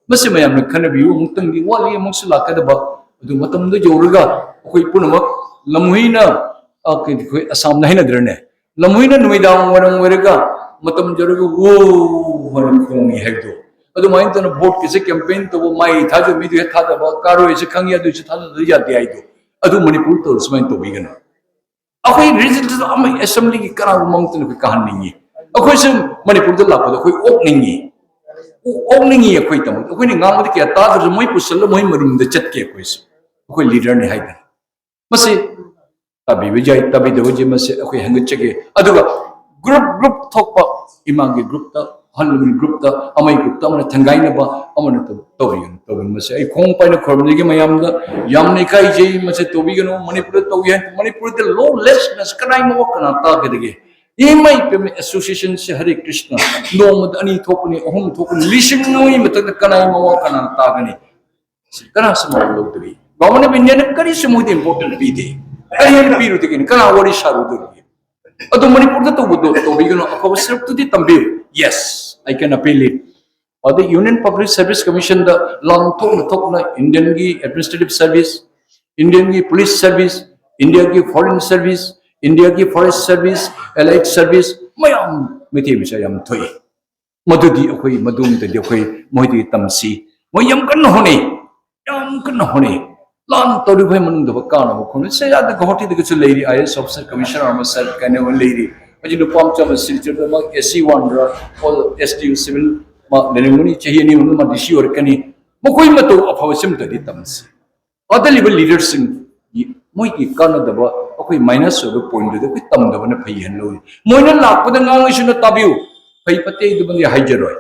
ꯃꯁꯤ ꯃꯌꯥꯝꯅ ꯈꯟꯅꯕꯤꯌꯨ꯫ ꯑꯃꯨꯛꯇꯪꯗꯤ ꯋꯥꯠꯂꯤ, ꯑꯃꯨꯛꯁꯨ ꯂꯥꯛꯀꯗꯕ꯫ ꯑꯗꯨ ꯃꯇꯝꯗ ꯌꯧꯔꯒ ꯑꯩꯈꯣꯏ ꯄꯨꯝꯅꯃꯛ ꯂꯝꯍꯨꯏꯅ, ꯑ, ꯀꯩ-, ꯑꯩꯈꯣꯏ ꯑꯁꯥꯝꯗ ꯍꯥꯏꯅꯗ꯭ꯔꯅꯦ, ꯂꯝꯍꯨꯏꯅ ꯅꯨꯃꯤꯗꯥꯡ ꯋꯥꯏꯔꯝ ꯑꯣꯏꯔꯒ ꯃꯇꯝ ꯌꯧꯔꯒ "ꯋꯣ" ꯍꯥꯏꯅ ꯈꯣꯡꯉꯤ ꯍꯥꯏꯕꯗꯣ꯫ ꯑꯗꯨꯃꯥꯏꯅ ꯇꯧꯅ ꯚꯣꯠꯀꯤꯁꯦ ꯀꯦꯝꯄꯦꯟ ꯇꯧꯕ, ꯃꯥꯏ ꯊꯥꯖꯕ ꯃꯤꯗꯨ ꯍꯦꯛ ꯊꯥꯗꯕ, ꯀꯥꯔꯣꯏꯁꯦ ꯈꯪꯉꯤ, ꯑꯗꯨꯏꯁꯨ ꯊꯥꯖꯗꯕ ꯌꯥꯗꯦ ꯍꯥꯏꯗꯣ꯫ ꯑꯗꯨ ꯃꯅꯤꯄꯨꯔ ꯇꯧꯔ ꯁꯨꯃꯥꯏꯅ ꯇꯧꯕꯤꯒꯅꯨ꯫ ꯑꯩꯈꯣꯏ ꯔꯤꯖꯜꯇꯁꯨ ꯑꯃ ꯑꯦꯁꯦꯝꯕ꯭ꯂꯤꯒꯤ ꯀꯅꯥꯒꯨꯝꯕ ꯑꯃꯠꯇꯅ ꯑꯩꯈꯣꯏ ꯀꯥꯍꯟꯅꯤꯡꯉꯤ꯫ ꯑꯩꯈꯣꯏꯁꯨ ꯃꯅꯤꯄꯨꯔꯗ ꯂꯥꯛꯄꯗ ꯑꯩꯈꯣꯏ ꯑꯣꯛꯅꯤꯡꯉꯤ꯫ ꯑꯣꯛꯅꯤꯡꯉꯤ ꯑꯩꯈꯣꯏ ꯇꯥꯃꯣ꯫ ꯑꯩꯈꯣꯏꯅ ꯉꯥꯡꯕꯗ ꯀꯌꯥ ꯇꯥꯗ꯭ꯔꯁꯨ ꯃꯣꯏ ꯄꯨꯁꯜꯂ ꯃꯣꯏ ꯃꯔꯨꯝꯗ ꯆꯠꯀꯦ ꯑꯩꯈꯣꯏꯁꯨ꯫ ꯑꯩꯈꯣꯏ ꯂꯤꯗꯔꯅꯤ ꯍꯥꯏꯗꯅ꯫ ꯃꯁꯤ ꯇꯥꯕꯤꯕ ꯌꯥꯏ, ꯇꯥꯕꯤꯗꯕ ꯌꯥꯏ, ꯃꯁꯤ ꯑꯩꯈꯣꯏ ꯍꯪꯒꯠꯆꯒꯦ꯫ ꯑꯗꯨꯒ ꯒ꯭ꯔꯨꯞ ꯒ꯭ꯔꯨꯞ ꯊꯣꯛꯄ, ꯏꯃꯥꯒꯤ ꯒ꯭ꯔꯨꯞꯇ, ꯑꯍꯜ ꯂꯃꯟ ꯒ꯭ꯔꯨꯞꯇ, ꯑꯃꯒꯤ ꯒ꯭ꯔꯨꯞꯇ ꯑꯃꯅ ꯊꯦꯡꯒꯥꯏꯅꯕ, ꯑꯃꯅ ꯇꯧ-, ꯇꯧꯔꯤꯕꯅꯤ, ꯇꯧꯔꯤꯕꯅꯤ꯫ ꯃꯁꯤ ꯑꯩ ꯈꯣꯡ ꯄꯥꯏꯅ ꯈꯨꯔꯨꯝꯖꯒꯦ ꯃꯌꯥꯝꯗ, ꯌꯥꯝꯅ ꯏꯀꯥꯏꯖꯩ꯫ ꯃꯁꯤ ꯇꯧꯕꯤꯒꯅꯨ꯫ ꯃꯅꯤꯄꯨꯔꯗ ꯇꯧꯏ ꯍꯥꯏ, ꯃꯅꯤꯄꯨꯔꯗ ꯂꯣꯂꯦꯁꯅꯦꯁ ꯀꯅꯥꯏ ꯃꯋꯥ ꯀꯅꯥ ꯇꯥꯒꯗꯒꯦ? ꯏꯃꯥ ꯏꯄꯦꯝꯃ, ꯑꯦꯁꯣꯁꯤꯌꯦꯁꯟꯁꯦ ꯍꯔꯦ ꯀ꯭ꯔꯤꯁꯅ ꯅꯣꯡꯃꯗ ꯑꯅꯤ ꯊꯣꯛꯄꯅꯤ, ꯑꯍꯨꯝ ꯊꯣꯛꯄꯅꯤ, ꯂꯤꯁꯤꯡ ꯑꯃꯒꯤ ꯃꯊꯛꯇ ꯀꯅꯥꯏ ꯃꯋꯥ ꯀꯅꯥ ꯇꯥꯒꯅꯤ? ꯀꯅꯥꯁꯨ ꯃꯋꯥ ꯂꯧꯗꯔꯤ꯫ ꯒꯚꯔꯟꯃꯦꯟ ꯑꯣꯐ ꯏꯟꯗꯤꯌꯥꯅ ꯀꯔꯤꯁꯨ ꯃꯣꯏꯗ ꯏꯝꯄꯣꯔꯇꯦꯟ ꯄꯤꯗꯦ꯫ ꯀꯔꯤ ꯍꯥꯏꯅ ꯄꯤꯔꯨꯗꯒꯦ? ꯀꯅꯥ ꯋꯥꯔꯤ ꯁꯥꯔꯨꯗꯒꯦ? ꯑꯗꯣ ꯃꯅꯤꯄꯨꯔꯗ ꯇꯧꯕꯗꯣ ꯇꯧꯕꯤꯒꯅꯨ, ꯑꯐꯕ ꯁꯔꯨꯛꯇꯨꯗꯤ ꯇꯝꯕꯤꯌꯨ꯫ Yes, I can appeal it. ꯑꯗꯩ ꯌꯨꯅꯤꯌꯟ ꯄꯕ꯭ꯂꯤꯛ ꯁꯔꯚꯤꯁ ꯀꯃꯤꯁꯟꯗ ꯂꯥꯟ ꯊꯣꯛꯅ ꯊꯣꯛꯅ ꯏꯟꯗꯤꯌꯟꯒꯤ ꯑꯦꯗꯃꯤꯅꯤꯁꯇ꯭ꯔꯦꯇꯤꯚ ꯁꯔꯚꯤꯁ, ꯏꯟꯗꯤꯌꯟꯒꯤ ꯄꯨꯂꯤꯁ ꯁꯔꯚꯤꯁ, ꯏꯟꯗꯤꯌꯥꯒꯤ ꯐꯣꯔꯦꯟ ꯁꯔꯚꯤꯁ, ꯏꯟꯗꯤꯌꯥꯒꯤ ꯐꯣꯔꯦꯁ ꯁꯔꯚꯤꯁ, ꯑꯦꯂꯥꯏꯠ ꯁꯔꯚꯤꯁ, ꯃꯌꯥꯝ ꯃꯩꯇꯩ ꯃꯆꯥ ꯌꯥꯝ ꯊꯣꯛꯏ꯫ ꯃꯗꯨꯗꯤ ꯑꯩꯈꯣꯏ, ꯃꯗꯨꯃꯇꯗꯤ ꯑꯩꯈꯣꯏ ꯃꯣꯏꯗꯒꯤ ꯇꯝꯁꯤ꯫ ꯃꯣꯏ ꯌꯥꯝ ꯀꯟꯅ ꯍꯣꯠꯅꯩ, ꯌꯥꯝ ꯀꯟꯅ ꯍꯣꯠꯅꯩ꯫ ꯂꯥꯟ ꯇꯧꯔꯤꯕ ꯃꯅꯨꯡꯗ ꯀꯥꯟꯅꯕ ꯈꯣꯠꯅꯕ ꯁꯦ ꯑꯥꯗ ꯒꯧꯍꯥꯇꯤꯗꯒꯁꯨ ꯂꯩꯔꯤ, IAS officer, commissioner ꯑꯃ ꯁꯔ ꯀꯩꯅꯣ ꯑꯃ ꯂꯩꯔꯤ꯫ ꯍꯧꯖꯤꯛ ꯅꯨꯄꯥ ꯃꯆꯥ ꯑꯃ ꯁꯤꯜꯆꯔꯗ ꯃꯥ SC one ꯔ, SDO civil ꯃꯥ ꯂꯩꯔꯝꯒꯅꯤ, ꯆꯍꯤ ꯑꯅꯤ ꯑꯍꯨꯝꯗ ꯃꯥ DC ꯑꯣꯏꯔꯛꯀꯅꯤ꯫ ꯃꯈꯣꯏ ꯃꯇꯧ ꯑꯐꯕ ꯁꯤꯃꯇꯗꯤ ꯇꯝꯁꯤ꯫ ꯑꯗ ꯂꯩꯕ ꯂꯤꯗꯔꯁꯤꯡ ꯃꯣꯏꯒꯤ ꯀꯥꯟꯅꯗꯕ ꯑꯩꯈꯣꯏ ꯃꯥꯏꯅꯁ ꯑꯣꯏꯕ ꯄꯣꯏꯟꯗꯨꯗ ꯑꯩꯈꯣꯏ ꯇꯝꯗꯕꯅ ꯐꯩ ꯍꯥꯏꯅ ꯂꯧꯏ꯫ ꯃꯣꯏꯅ ꯂꯥꯛꯄꯗ ꯉꯥꯡꯉꯤꯁꯤꯅ ꯇꯥꯕꯤꯌꯨ, ꯐꯩ ꯐꯠꯇꯦ ꯑꯗꯨꯃꯗꯤ ꯍꯥꯏꯖꯔꯣꯏ꯫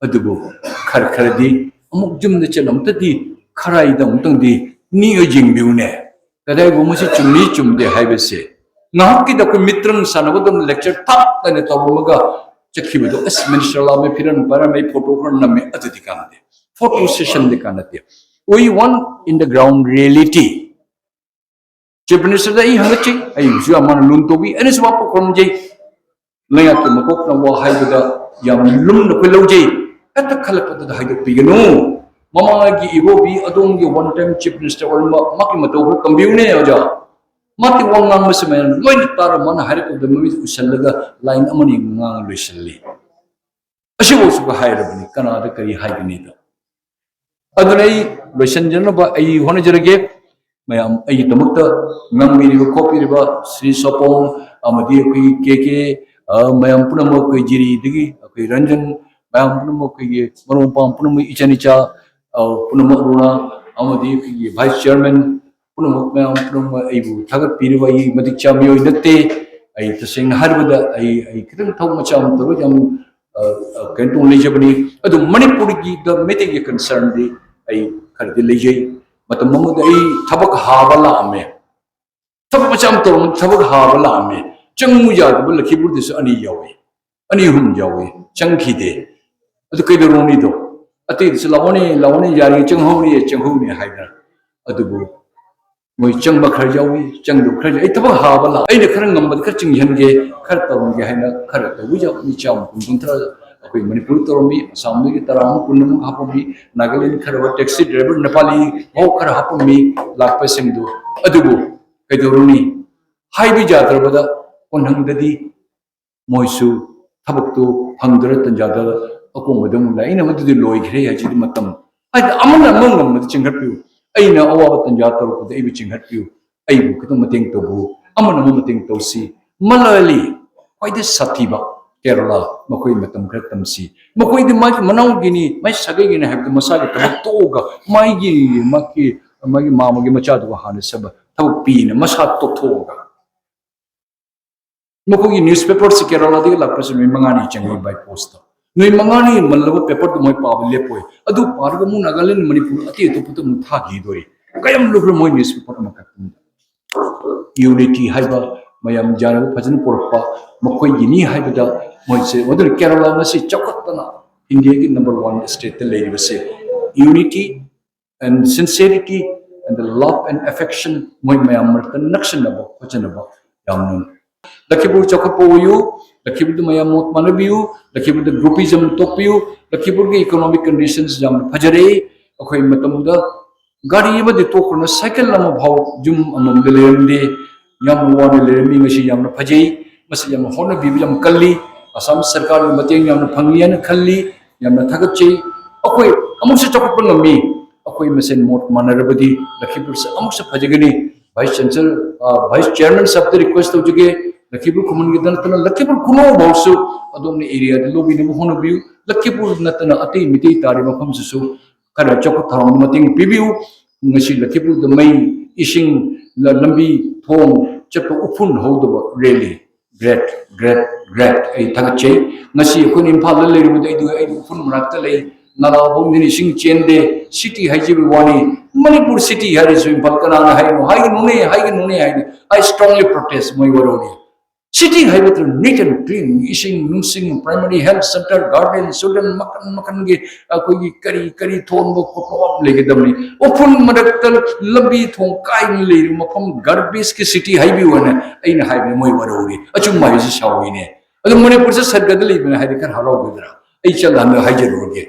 ꯑꯗꯨꯕꯨ ꯈꯔ ꯈꯔꯗꯤ ꯑꯃꯨꯛ ꯌꯨꯝꯗ ꯆꯠꯂ ꯑꯃꯨꯛꯇꯗꯤ ꯈꯔꯥꯏꯗ ꯑꯃꯨꯛꯇꯪꯗꯤ ꯅꯤꯛꯑ ꯌꯦꯡꯕꯤꯌꯨꯅꯦ꯫ ꯀꯗꯥꯏꯒꯨꯝꯕꯁꯤ ꯆꯨꯝꯃꯤ ꯆꯨꯝꯗꯦ ꯍꯥꯏꯕꯁꯦ ꯉꯥꯏꯍꯥꯛꯀꯤꯗ ꯑꯩꯈꯣꯏ ꯃꯤꯇ꯭ꯔꯪ ꯁꯥꯟꯅꯕꯗꯧꯅ lecture ꯊꯥꯞ ꯇꯥꯅ ꯇꯧꯔꯝꯃꯒ ꯆꯠꯈꯤꯕꯗꯣ, ꯑꯁ, minister ꯂꯥꯛꯑꯝꯃꯦ, ꯐꯤꯔꯟ ꯄꯥꯏꯔꯝꯃꯦ, photo ꯈꯔ ꯅꯝꯃꯦ, ꯑꯗꯨꯗꯤ ꯀꯥꯟꯅꯗꯦ꯫ Photo session ꯗꯤ ꯀꯥꯟꯅꯗꯦ꯫ We want in the ground reality. Chief minister ꯗ ꯑꯩ ꯍꯪꯒꯠꯆꯩ, ꯑꯩꯕꯨꯁꯨ ꯌꯥꯝ ꯃꯥꯅ ꯂꯨꯅ ꯇꯧꯕꯤ, ꯑꯩꯅꯁꯨ ꯋꯥ ꯄꯣꯛ ꯈꯨꯔꯨꯝꯖꯩ꯫ ꯂꯩꯉꯥꯛꯀꯤ ꯃꯀꯣꯛꯅ ꯋꯥ ꯍꯥꯏꯕꯗ ꯌꯥꯝ ꯂꯨꯝꯅ ꯑꯩꯈꯣꯏ ꯂꯧꯖꯩ꯫ ꯍꯦꯛꯇ ꯈꯜꯂꯛꯄꯗꯨꯗ ꯍꯥꯏꯗꯣꯛꯄꯤꯒꯅꯨ꯫ ꯃꯃꯥꯡꯒꯤ ꯏꯕꯣꯕꯤ ꯑꯗꯣꯝꯒꯤ one time chief minister ꯑꯣꯏꯔꯝꯕ ꯃꯥꯒꯤ ꯃꯇꯧ ꯈꯔ ꯇꯝꯕꯤꯌꯨꯅꯦ ꯑꯣꯖꯥ꯫ ꯃꯥꯒꯤ ꯋꯥ ꯉꯥꯡꯕꯁꯤ ꯃꯌꯥꯝ ꯂꯣꯏꯅ ꯇꯥꯔ ꯃꯥꯅ ꯍꯥꯏꯔꯛꯄꯗ ꯃꯃꯤꯠ ꯎꯁꯜꯂꯒ line ꯑꯃꯅꯤ ꯉꯥꯡꯉ ꯂꯣꯏꯁꯤꯜꯂꯤ꯫ ꯑꯁꯤꯐꯥꯎꯁꯨ ꯍꯥꯏꯔꯕꯅꯤ, ꯀꯅꯥꯗ ꯀꯔꯤ ꯍꯥꯏꯒꯅꯤꯗ꯫ ꯑꯗꯨꯅ ꯑꯩ ꯂꯣꯏꯁꯤꯟꯖꯅꯕ ꯑꯩ ꯍꯣꯠꯅꯖꯔꯒꯦ꯫ ꯃꯌꯥꯝ ꯑꯩꯒꯤꯗꯃꯛꯇ ꯉꯥꯡꯕꯤꯔꯤꯕ ꯈꯣꯠꯄꯤꯔꯤꯕ ꯁ꯭ꯔꯤ ꯁꯣꯄꯣꯡ ꯑꯃꯗꯤ ꯑꯩꯈꯣꯏꯒꯤ ꯀꯦ ꯀꯦ, ꯑ, ꯃꯌꯥꯝ ꯄꯨꯝꯅꯃꯛ, ꯑꯩꯈꯣꯏ ꯖꯤꯔꯤꯗꯒꯤ ꯑꯩꯈꯣꯏ ꯔꯟꯖꯟ, ꯃꯌꯥꯝ ꯄꯨꯝꯅꯃꯛ, ꯑꯩꯈꯣꯏꯒꯤ ꯃꯔꯨꯞ ꯃꯄꯥꯡ ꯄꯨꯝꯅꯃꯛ, ꯏꯆꯟ ꯏꯆꯥ, ꯑ, ꯄꯨꯝꯅꯃꯛ, ꯔꯣꯅꯥ ꯑꯃꯗꯤ ꯑꯩꯈꯣꯏꯒꯤ vice chairman ꯄꯨꯝꯅꯃꯛ, ꯃꯌꯥꯝ ꯄꯨꯝꯅꯃꯛ ꯑꯩꯕꯨ ꯊꯥꯒꯠꯄꯤꯔꯤꯕ ꯑꯩꯒꯤ ꯃꯇꯤꯛ ꯆꯥꯕ ꯃꯤꯑꯣꯏ ꯅꯠꯇꯦ꯫ ꯑꯩ ꯇꯁꯦꯡꯅ ꯍꯥꯏꯔꯕꯗ ꯑꯩ, ꯑꯩ ꯈꯤꯇꯪ ꯊꯕꯛ ꯃꯆꯥ ꯑꯃ ꯇꯧꯔꯒ ꯌꯥꯝ, ꯑ, ꯑ, ꯀꯩꯅꯣ ꯇꯧꯅ ꯂꯩꯖꯕꯅꯤ꯫ ꯑꯗꯨ ꯃꯅꯤꯄꯨꯔꯒꯤꯗ ꯃꯩꯇꯩꯒꯤ concern ꯗꯤ ꯑꯩ ꯈꯔꯗꯤ ꯂꯩꯖꯩ꯫ ꯃꯇꯝ ꯑꯃꯗ ꯑꯩ ꯊꯕꯛ ꯍꯥꯕ ꯂꯥꯛꯑꯝꯃꯦ꯫ ꯊꯕꯛ ꯃꯆꯥ ꯑꯃ ꯇꯧꯔꯝ-, ꯊꯕꯛ ꯍꯥꯕ ꯂꯥꯛꯑꯝꯃꯦ꯫ ꯆꯪꯉꯨ ꯌꯥꯗꯕ ꯂꯈꯤꯄꯨꯔꯗꯁꯨ ꯑꯅꯤ ꯌꯥꯎꯏ꯫ ꯑꯅꯤ ꯑꯍꯨꯝ ꯌꯥꯎꯏ꯫ ꯆꯪꯈꯤꯗꯦ꯫ ꯑꯗꯨ ꯀꯩꯗꯧꯔꯨꯅꯤꯗꯣ? ꯑꯇꯩꯗꯁꯨ "ꯂꯥꯛꯑꯣꯅꯦ, ꯂꯥꯛꯑꯣꯅꯦ, ꯌꯥꯔꯤ, ꯆꯪꯍꯧꯅꯤ, ꯆꯪꯍꯧꯅꯤ" ꯍꯥꯏꯗꯅ꯫ ꯑꯗꯨꯕꯨ ꯃꯣꯏ ꯆꯪꯕ ꯈꯔ ꯌꯥꯎꯏ, ꯆꯪꯗꯕ ꯈꯔ ꯌꯥꯎꯏ꯫ ꯑꯩ ꯊꯕꯛ ꯍꯥꯕ ꯂꯥꯛ-, ꯑꯩꯅ ꯈꯔ ꯉꯝꯕꯗ ꯈꯔ ꯆꯤꯡꯁꯤꯟꯒꯦ, ꯈꯔ ꯇꯧꯔꯝꯒꯦ ꯍꯥꯏꯅ ꯈꯔ ꯇꯧꯕ ꯌꯥꯎꯏ꯫ ꯆꯥꯝꯃ ꯀꯨꯟ ꯀꯨꯟꯊ꯭ꯔꯥ ꯑꯩꯈꯣꯏ ꯃꯅꯤꯄꯨꯔ ꯇꯧꯔꯝꯃꯤ, ꯑꯁꯥꯝꯗꯒꯤ ꯇꯔꯥꯃꯨꯛ ꯀꯨꯟꯃꯨꯛ ꯍꯥꯞꯄꯝꯃꯤ, ꯅꯥꯒꯥꯂꯦꯟ ꯈꯔ taxi driver ꯅꯦꯄꯥꯂꯤ ꯐꯥꯎ ꯈꯔ ꯍꯥꯞꯄꯝꯃꯤ ꯂꯥꯛꯄꯁꯤꯡꯗꯨ꯫ ꯑꯗꯨꯕꯨ ꯀꯩꯗꯧꯔꯨꯅꯤ? ꯍꯥꯏꯕ ꯌꯥꯗ꯭ꯔꯕꯗ ꯀꯣꯟꯍꯪꯗꯗꯤ ꯃꯣꯏꯁꯨ ꯊꯕꯛꯇꯨ ꯐꯪꯗ꯭ꯔ ꯇꯟꯖꯥꯗ ꯑꯀꯣꯝꯕꯗ ꯑꯃꯨꯛ ꯂꯥꯛꯏ꯫ ꯑꯩꯅ ꯃꯗꯨꯗꯤ ꯂꯣꯏꯈ꯭ꯔꯦ ꯍꯥꯏꯁꯤꯗꯤ ꯃꯇꯝ꯫ ꯍꯥꯏꯗꯤ ꯑꯃꯅ ꯑꯃ ꯉꯝꯕꯗ ꯆꯤꯡꯈꯠꯄꯤꯌꯨ꯫ ꯑꯩꯅ ꯑꯋꯥꯕ ꯇꯟꯖꯥ ꯇꯧꯔꯛꯄꯗ ꯑꯩꯕꯨ ꯆꯤꯡꯈꯠꯄꯤꯌꯨ꯫ ꯑꯩꯕꯨ ꯈꯤꯇꯪ ꯃꯇꯦꯡ ꯇꯧꯕꯤꯌꯨ꯫ ꯑꯃꯅ ꯑꯃ ꯃꯇꯦꯡ ꯇꯧꯁꯤ꯫ ꯃꯂꯥꯂꯤ, ꯈ꯭ꯋꯥꯏꯗꯩ ꯁꯥꯊꯤꯕ ꯀꯦꯔꯂꯥ, ꯃꯈꯣꯏ ꯃꯇꯝ ꯈꯔ ꯇꯝꯁꯤ꯫ ꯃꯈꯣꯏꯗꯤ ꯃꯥꯒꯤ ꯃꯅꯥꯎꯒꯤꯅꯤ, ꯃꯥꯏ ꯁꯥꯒꯩꯒꯤꯅꯤ ꯍꯥꯏꯕꯗ ꯃꯁꯥꯒꯤ ꯊꯕꯛ ꯇꯣꯛꯑꯒ ꯃꯥꯒꯤ, ꯃꯥꯒꯤ, ꯃꯥꯒꯤ ꯃꯥꯃꯒꯤ ꯃꯆꯥꯗꯨꯕꯨ ꯍꯥꯟꯅ ꯁꯕ-, ꯊꯕꯛ ꯄꯤꯅ ꯃꯁꯥ ꯇꯣꯛꯊꯣꯛꯑꯒ꯫ ꯃꯈꯣꯏꯒꯤ newspaper ꯁꯤ ꯀꯦꯔꯂꯥꯗꯒꯤ ꯂꯥꯛꯄꯁꯤ ꯅꯨꯃꯤꯠ ꯃꯉꯥꯅꯤ ꯆꯪꯉꯤ by post꯫ ꯅꯨꯃꯤꯠ ꯃꯉꯥꯅꯤ ꯃꯜꯂꯕ paper ꯗꯨ ꯃꯣꯏ ꯄꯥꯕ ꯂꯦꯞꯄꯣꯏ꯫ ꯑꯗꯨ ꯄꯥꯔꯒ ꯑꯃꯨꯛ ꯅꯥꯒꯥꯂꯦꯟ, ꯃꯅꯤꯄꯨꯔ, ꯑꯇꯩ ꯑꯇꯣꯞꯄꯗ ꯑꯃꯨꯛ ꯊꯥꯈꯤꯗꯣꯔꯤ꯫ ꯀꯌꯥꯝ ꯂꯨꯈ꯭ꯔꯦ ꯃꯣꯏ newspaper ꯑꯃꯈꯛꯇꯪꯗ꯫ Unity ꯍꯥꯏꯕ ꯃꯌꯥꯝ ꯌꯥꯅꯕ ꯐꯖꯅ ꯄꯨꯔꯛꯄ ꯃꯈꯣꯏꯒꯤꯅꯤ ꯍꯥꯏꯕꯗ ꯃꯣꯏꯁꯦ, ꯃꯗꯨꯅ ꯀꯦꯔꯂꯥ ꯉꯁꯤ ꯆꯥꯎꯈꯠꯇꯅ ꯏꯟꯗꯤꯌꯥꯒꯤ number one state ꯇ ꯂꯩꯔꯤꯕꯁꯦ unity and sincerity and the love and affection, ꯃꯣꯏ ꯃꯌꯥꯝ ꯃꯔꯛꯇ ꯅꯛꯁꯤꯟꯅꯕ ꯈꯣꯠꯆꯟꯅꯕ ꯌꯥꯝꯅ ꯂꯈꯤꯄꯨꯔ ꯆꯥꯎꯈꯠꯄ ꯑꯣꯏꯌꯨ, ꯂꯈꯤꯄꯨꯔꯗ ꯃꯌꯥꯝ ꯃꯣꯠ ꯃꯥꯟꯅꯕꯤꯌꯨ, ꯂꯈꯤꯄꯨꯔꯗ groupism ꯇꯣꯛꯄꯤꯌꯨ꯫ ꯂꯈꯤꯄꯨꯔꯒꯤ economic conditions ꯌꯥꯝꯅ ꯐꯖꯔꯦ꯫ ꯑꯩꯈꯣꯏ ꯃꯇꯝꯗ ꯒꯥꯔꯤ ꯑꯃꯗꯤ ꯇꯣꯛꯈ꯭ꯔꯅ ꯁꯥꯏꯀꯜ ꯑꯃ ꯐꯥꯎ ꯌꯨꯝ ꯑꯃꯃꯝꯗ ꯂꯩꯔꯝꯗꯦ꯫ ꯌꯥꯝꯅ ꯋꯥꯅ ꯂꯩꯔꯝꯃꯤ, ꯉꯁꯤ ꯌꯥꯝꯅ ꯐꯖꯩ꯫ ꯃꯁꯤ ꯌꯥꯝꯅ ꯍꯣꯠꯅꯕꯤꯕ ꯌꯥꯝ ꯀꯜꯂꯤ꯫ ꯑꯁꯥꯝ ꯁꯔꯀꯥꯔꯒꯤ ꯃꯇꯦꯡ ꯌꯥꯝꯅ ꯐꯪꯉꯤ ꯍꯥꯏꯅ ꯈꯜꯂꯤ꯫ ꯌꯥꯝꯅ ꯊꯥꯒꯠꯆꯩ꯫ ꯑꯩꯈꯣꯏ ꯑꯃꯨꯛꯁꯨ ꯆꯥꯎꯈꯠꯄ ꯉꯝꯃꯤ꯫ ꯑꯩꯈꯣꯏ ꯃꯁꯦꯟ ꯃꯣꯠ ꯃꯥꯟꯅꯔꯕꯗꯤ ꯂꯈꯤꯄꯨꯔꯁꯦ ꯑꯃꯨꯛꯁꯨ ꯐꯖꯒꯅꯤ꯫ Vice Chancellor, ꯑ, Vice Chairman ꯁꯥꯍꯕꯇ request ꯇꯧꯖꯒꯦ, ꯂꯈꯤꯄꯨꯔ ꯈꯨꯃꯟꯒꯤꯗ ꯅꯠꯇꯅ ꯂꯈꯤꯄꯨꯔ ꯈꯨꯅꯧ ꯐꯥꯎꯁꯨ ꯑꯗꯣꯝꯅ area ꯗ ꯂꯧꯕꯤꯅꯕ ꯍꯣꯠꯅꯕꯤꯌꯨ꯫ ꯂꯈꯤꯄꯨꯔ ꯅꯠꯇꯅ ꯑꯇꯩ ꯃꯤꯇꯩ ꯇꯥꯔꯤꯕ ꯃꯐꯝꯁꯤꯁꯨ ꯈꯔ ꯆꯥꯎꯈꯠ ꯊꯧꯔꯥꯡꯒꯤ ꯃꯇꯦꯡ ꯄꯤꯕꯤꯌꯨ꯫ ꯉꯁꯤ ꯂꯈꯤꯄꯨꯔꯗ ꯃꯩ, ꯏꯁꯤꯡ, ꯂ-, ꯂꯝꯕꯤ, ꯊꯣꯡ ꯆꯠꯄ ꯎꯐꯨꯟ ꯍꯧꯗꯕ ꯔꯦꯜꯂꯤ꯫ Great, great, great꯫ ꯑꯩ ꯊꯥꯒꯠꯆꯩ꯫ ꯉꯁꯤ ꯑꯩꯈꯣꯏꯅ ꯏꯝꯐꯥꯜꯗ ꯂꯩꯔꯨꯕꯗ ꯑꯩꯗꯤ, ꯑꯩꯗꯤ ꯎꯐꯨꯟ ꯃꯔꯛꯇ ꯂꯩ꯫ ꯅꯂꯥ ꯐꯥꯎꯗꯅ ꯏꯁꯤꯡ ꯆꯦꯟꯗꯦ꯫ City ꯍꯥꯏꯖꯕꯒꯤ ꯋꯥꯅꯤ꯫ ꯃꯅꯤꯄꯨꯔ city ꯍꯥꯏꯔꯁꯨ ꯏꯝꯐꯥꯜ ꯀꯅꯥꯅ ꯍꯥꯏꯅꯣ? ꯍꯥꯏꯒꯅꯨꯅꯦ, ꯍꯥꯏꯒꯅꯨꯅꯦ ꯍꯥꯏꯅ꯫ I strongly protest ꯃꯣꯏ ꯋꯥꯔꯧꯔꯤ꯫ City ꯍꯥꯏꯕꯗꯨ neat and clean, ꯏꯁꯤꯡ ꯅꯨꯡꯁꯤꯡ, primary health centre, garden, children, ꯃꯈꯟ ꯃꯈꯟꯒꯤ ꯑꯩꯈꯣꯏꯒꯤ ꯀꯔꯤ ꯀꯔꯤ ꯊꯣꯟꯕ ꯈꯣꯠꯄ ꯂꯩꯒꯗꯕꯅꯤ꯫ ꯎꯐꯨꯟ ꯃꯔꯛꯇ ꯂꯝꯕꯤ ꯊꯣꯡ ꯀꯥꯏꯅ ꯂꯩꯔꯤꯕ ꯃꯐꯝ garbage ꯀꯤ city ꯍꯥꯏꯕꯤꯌꯨ ꯍꯥꯏꯅ ꯑꯩꯅ ꯍꯥꯏꯕꯅꯤ, ꯃꯣꯏ ꯋꯥꯔꯧꯔꯤ꯫ ꯑꯆꯨꯝꯕ ꯍꯥꯏꯕꯁꯤ ꯁꯥꯎꯏꯅꯦ꯫ ꯑꯗꯣ ꯃꯅꯤꯄꯨꯔꯁꯦ ꯁꯔꯒꯗ ꯂꯩꯕꯅꯤ ꯍꯥꯏꯗꯤ ꯈꯔ ꯍꯔꯥꯎꯒꯗ꯭ꯔꯥ? ꯑꯩ ꯆꯠꯂ ꯍꯟꯗꯛ ꯍꯥꯏꯖꯔꯨꯔꯒꯦ꯫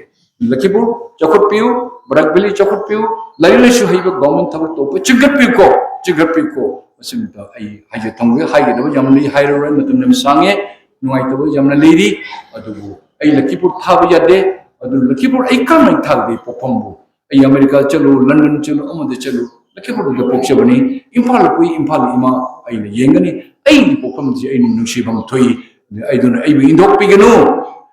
ꯂꯈꯤꯄꯨꯔ ꯆꯥꯎꯈꯠꯄꯤꯌꯨ, ꯕꯔꯥꯛ ꯚꯦꯂꯤ ꯆꯥꯎꯈꯠꯄꯤꯌꯨ, ꯂꯥꯏꯔꯤꯛ ꯂꯥꯏꯁꯨ ꯍꯩꯕ government ꯊꯕꯛ ꯇꯧꯕ ꯆꯤꯡꯈꯠꯄꯤꯌꯨꯀꯣ, ꯆꯤꯡꯈꯠꯄꯤꯌꯨꯀꯣ꯫ ꯃꯁꯤꯃꯇ ꯑꯩ ꯍꯥꯏꯖ ꯊꯝꯒꯦ꯫ ꯍꯥꯏꯒꯗꯕ ꯌꯥꯝ ꯂꯩ, ꯍꯥꯏꯔꯔꯣꯏ, ꯃꯇꯝ ꯌꯥꯝ ꯁꯥꯡꯉꯦ, ꯅꯨꯡꯉꯥꯏꯇꯕ ꯌꯥꯝꯅ ꯂꯩꯔꯤ꯫ ꯑꯗꯨꯕꯨ ꯑꯩ ꯂꯈꯤꯄꯨꯔ ꯊꯥꯕ ꯌꯥꯗꯦ꯫ ꯑꯗꯨ ꯂꯈꯤꯄꯨꯔ ꯑꯩ ꯀꯔꯝꯍꯥꯏꯅ ꯊꯥꯒꯗꯦ ꯄꯣꯛꯐꯝꯕꯨ? ꯑꯩ ꯑꯃꯦꯔꯤꯀꯥ ꯆꯠꯂꯨ, ꯂꯟꯗꯟ ꯆꯠꯂꯨ, ꯑꯃꯗ ꯆꯠꯂꯨ, ꯂꯈꯤꯄꯨꯔꯗ ꯄꯣꯛꯆꯕꯅꯤ꯫ ꯏꯝꯐꯥꯜ ꯄꯣꯛꯏ, ꯏꯝꯐꯥꯜ ꯏꯃꯥ ꯑꯩꯅ ꯌꯦꯡꯒꯅꯤ꯫ ꯑꯩꯒꯤ ꯄꯣꯛꯐꯝꯁꯤ ꯑꯩꯅ ꯅꯨꯡꯁꯤꯐꯝ ꯊꯣꯛꯏ꯫ ꯑꯗꯨꯅ ꯑꯩꯕꯨ ꯏꯟꯊꯣꯛꯄꯤꯒꯅꯨ꯫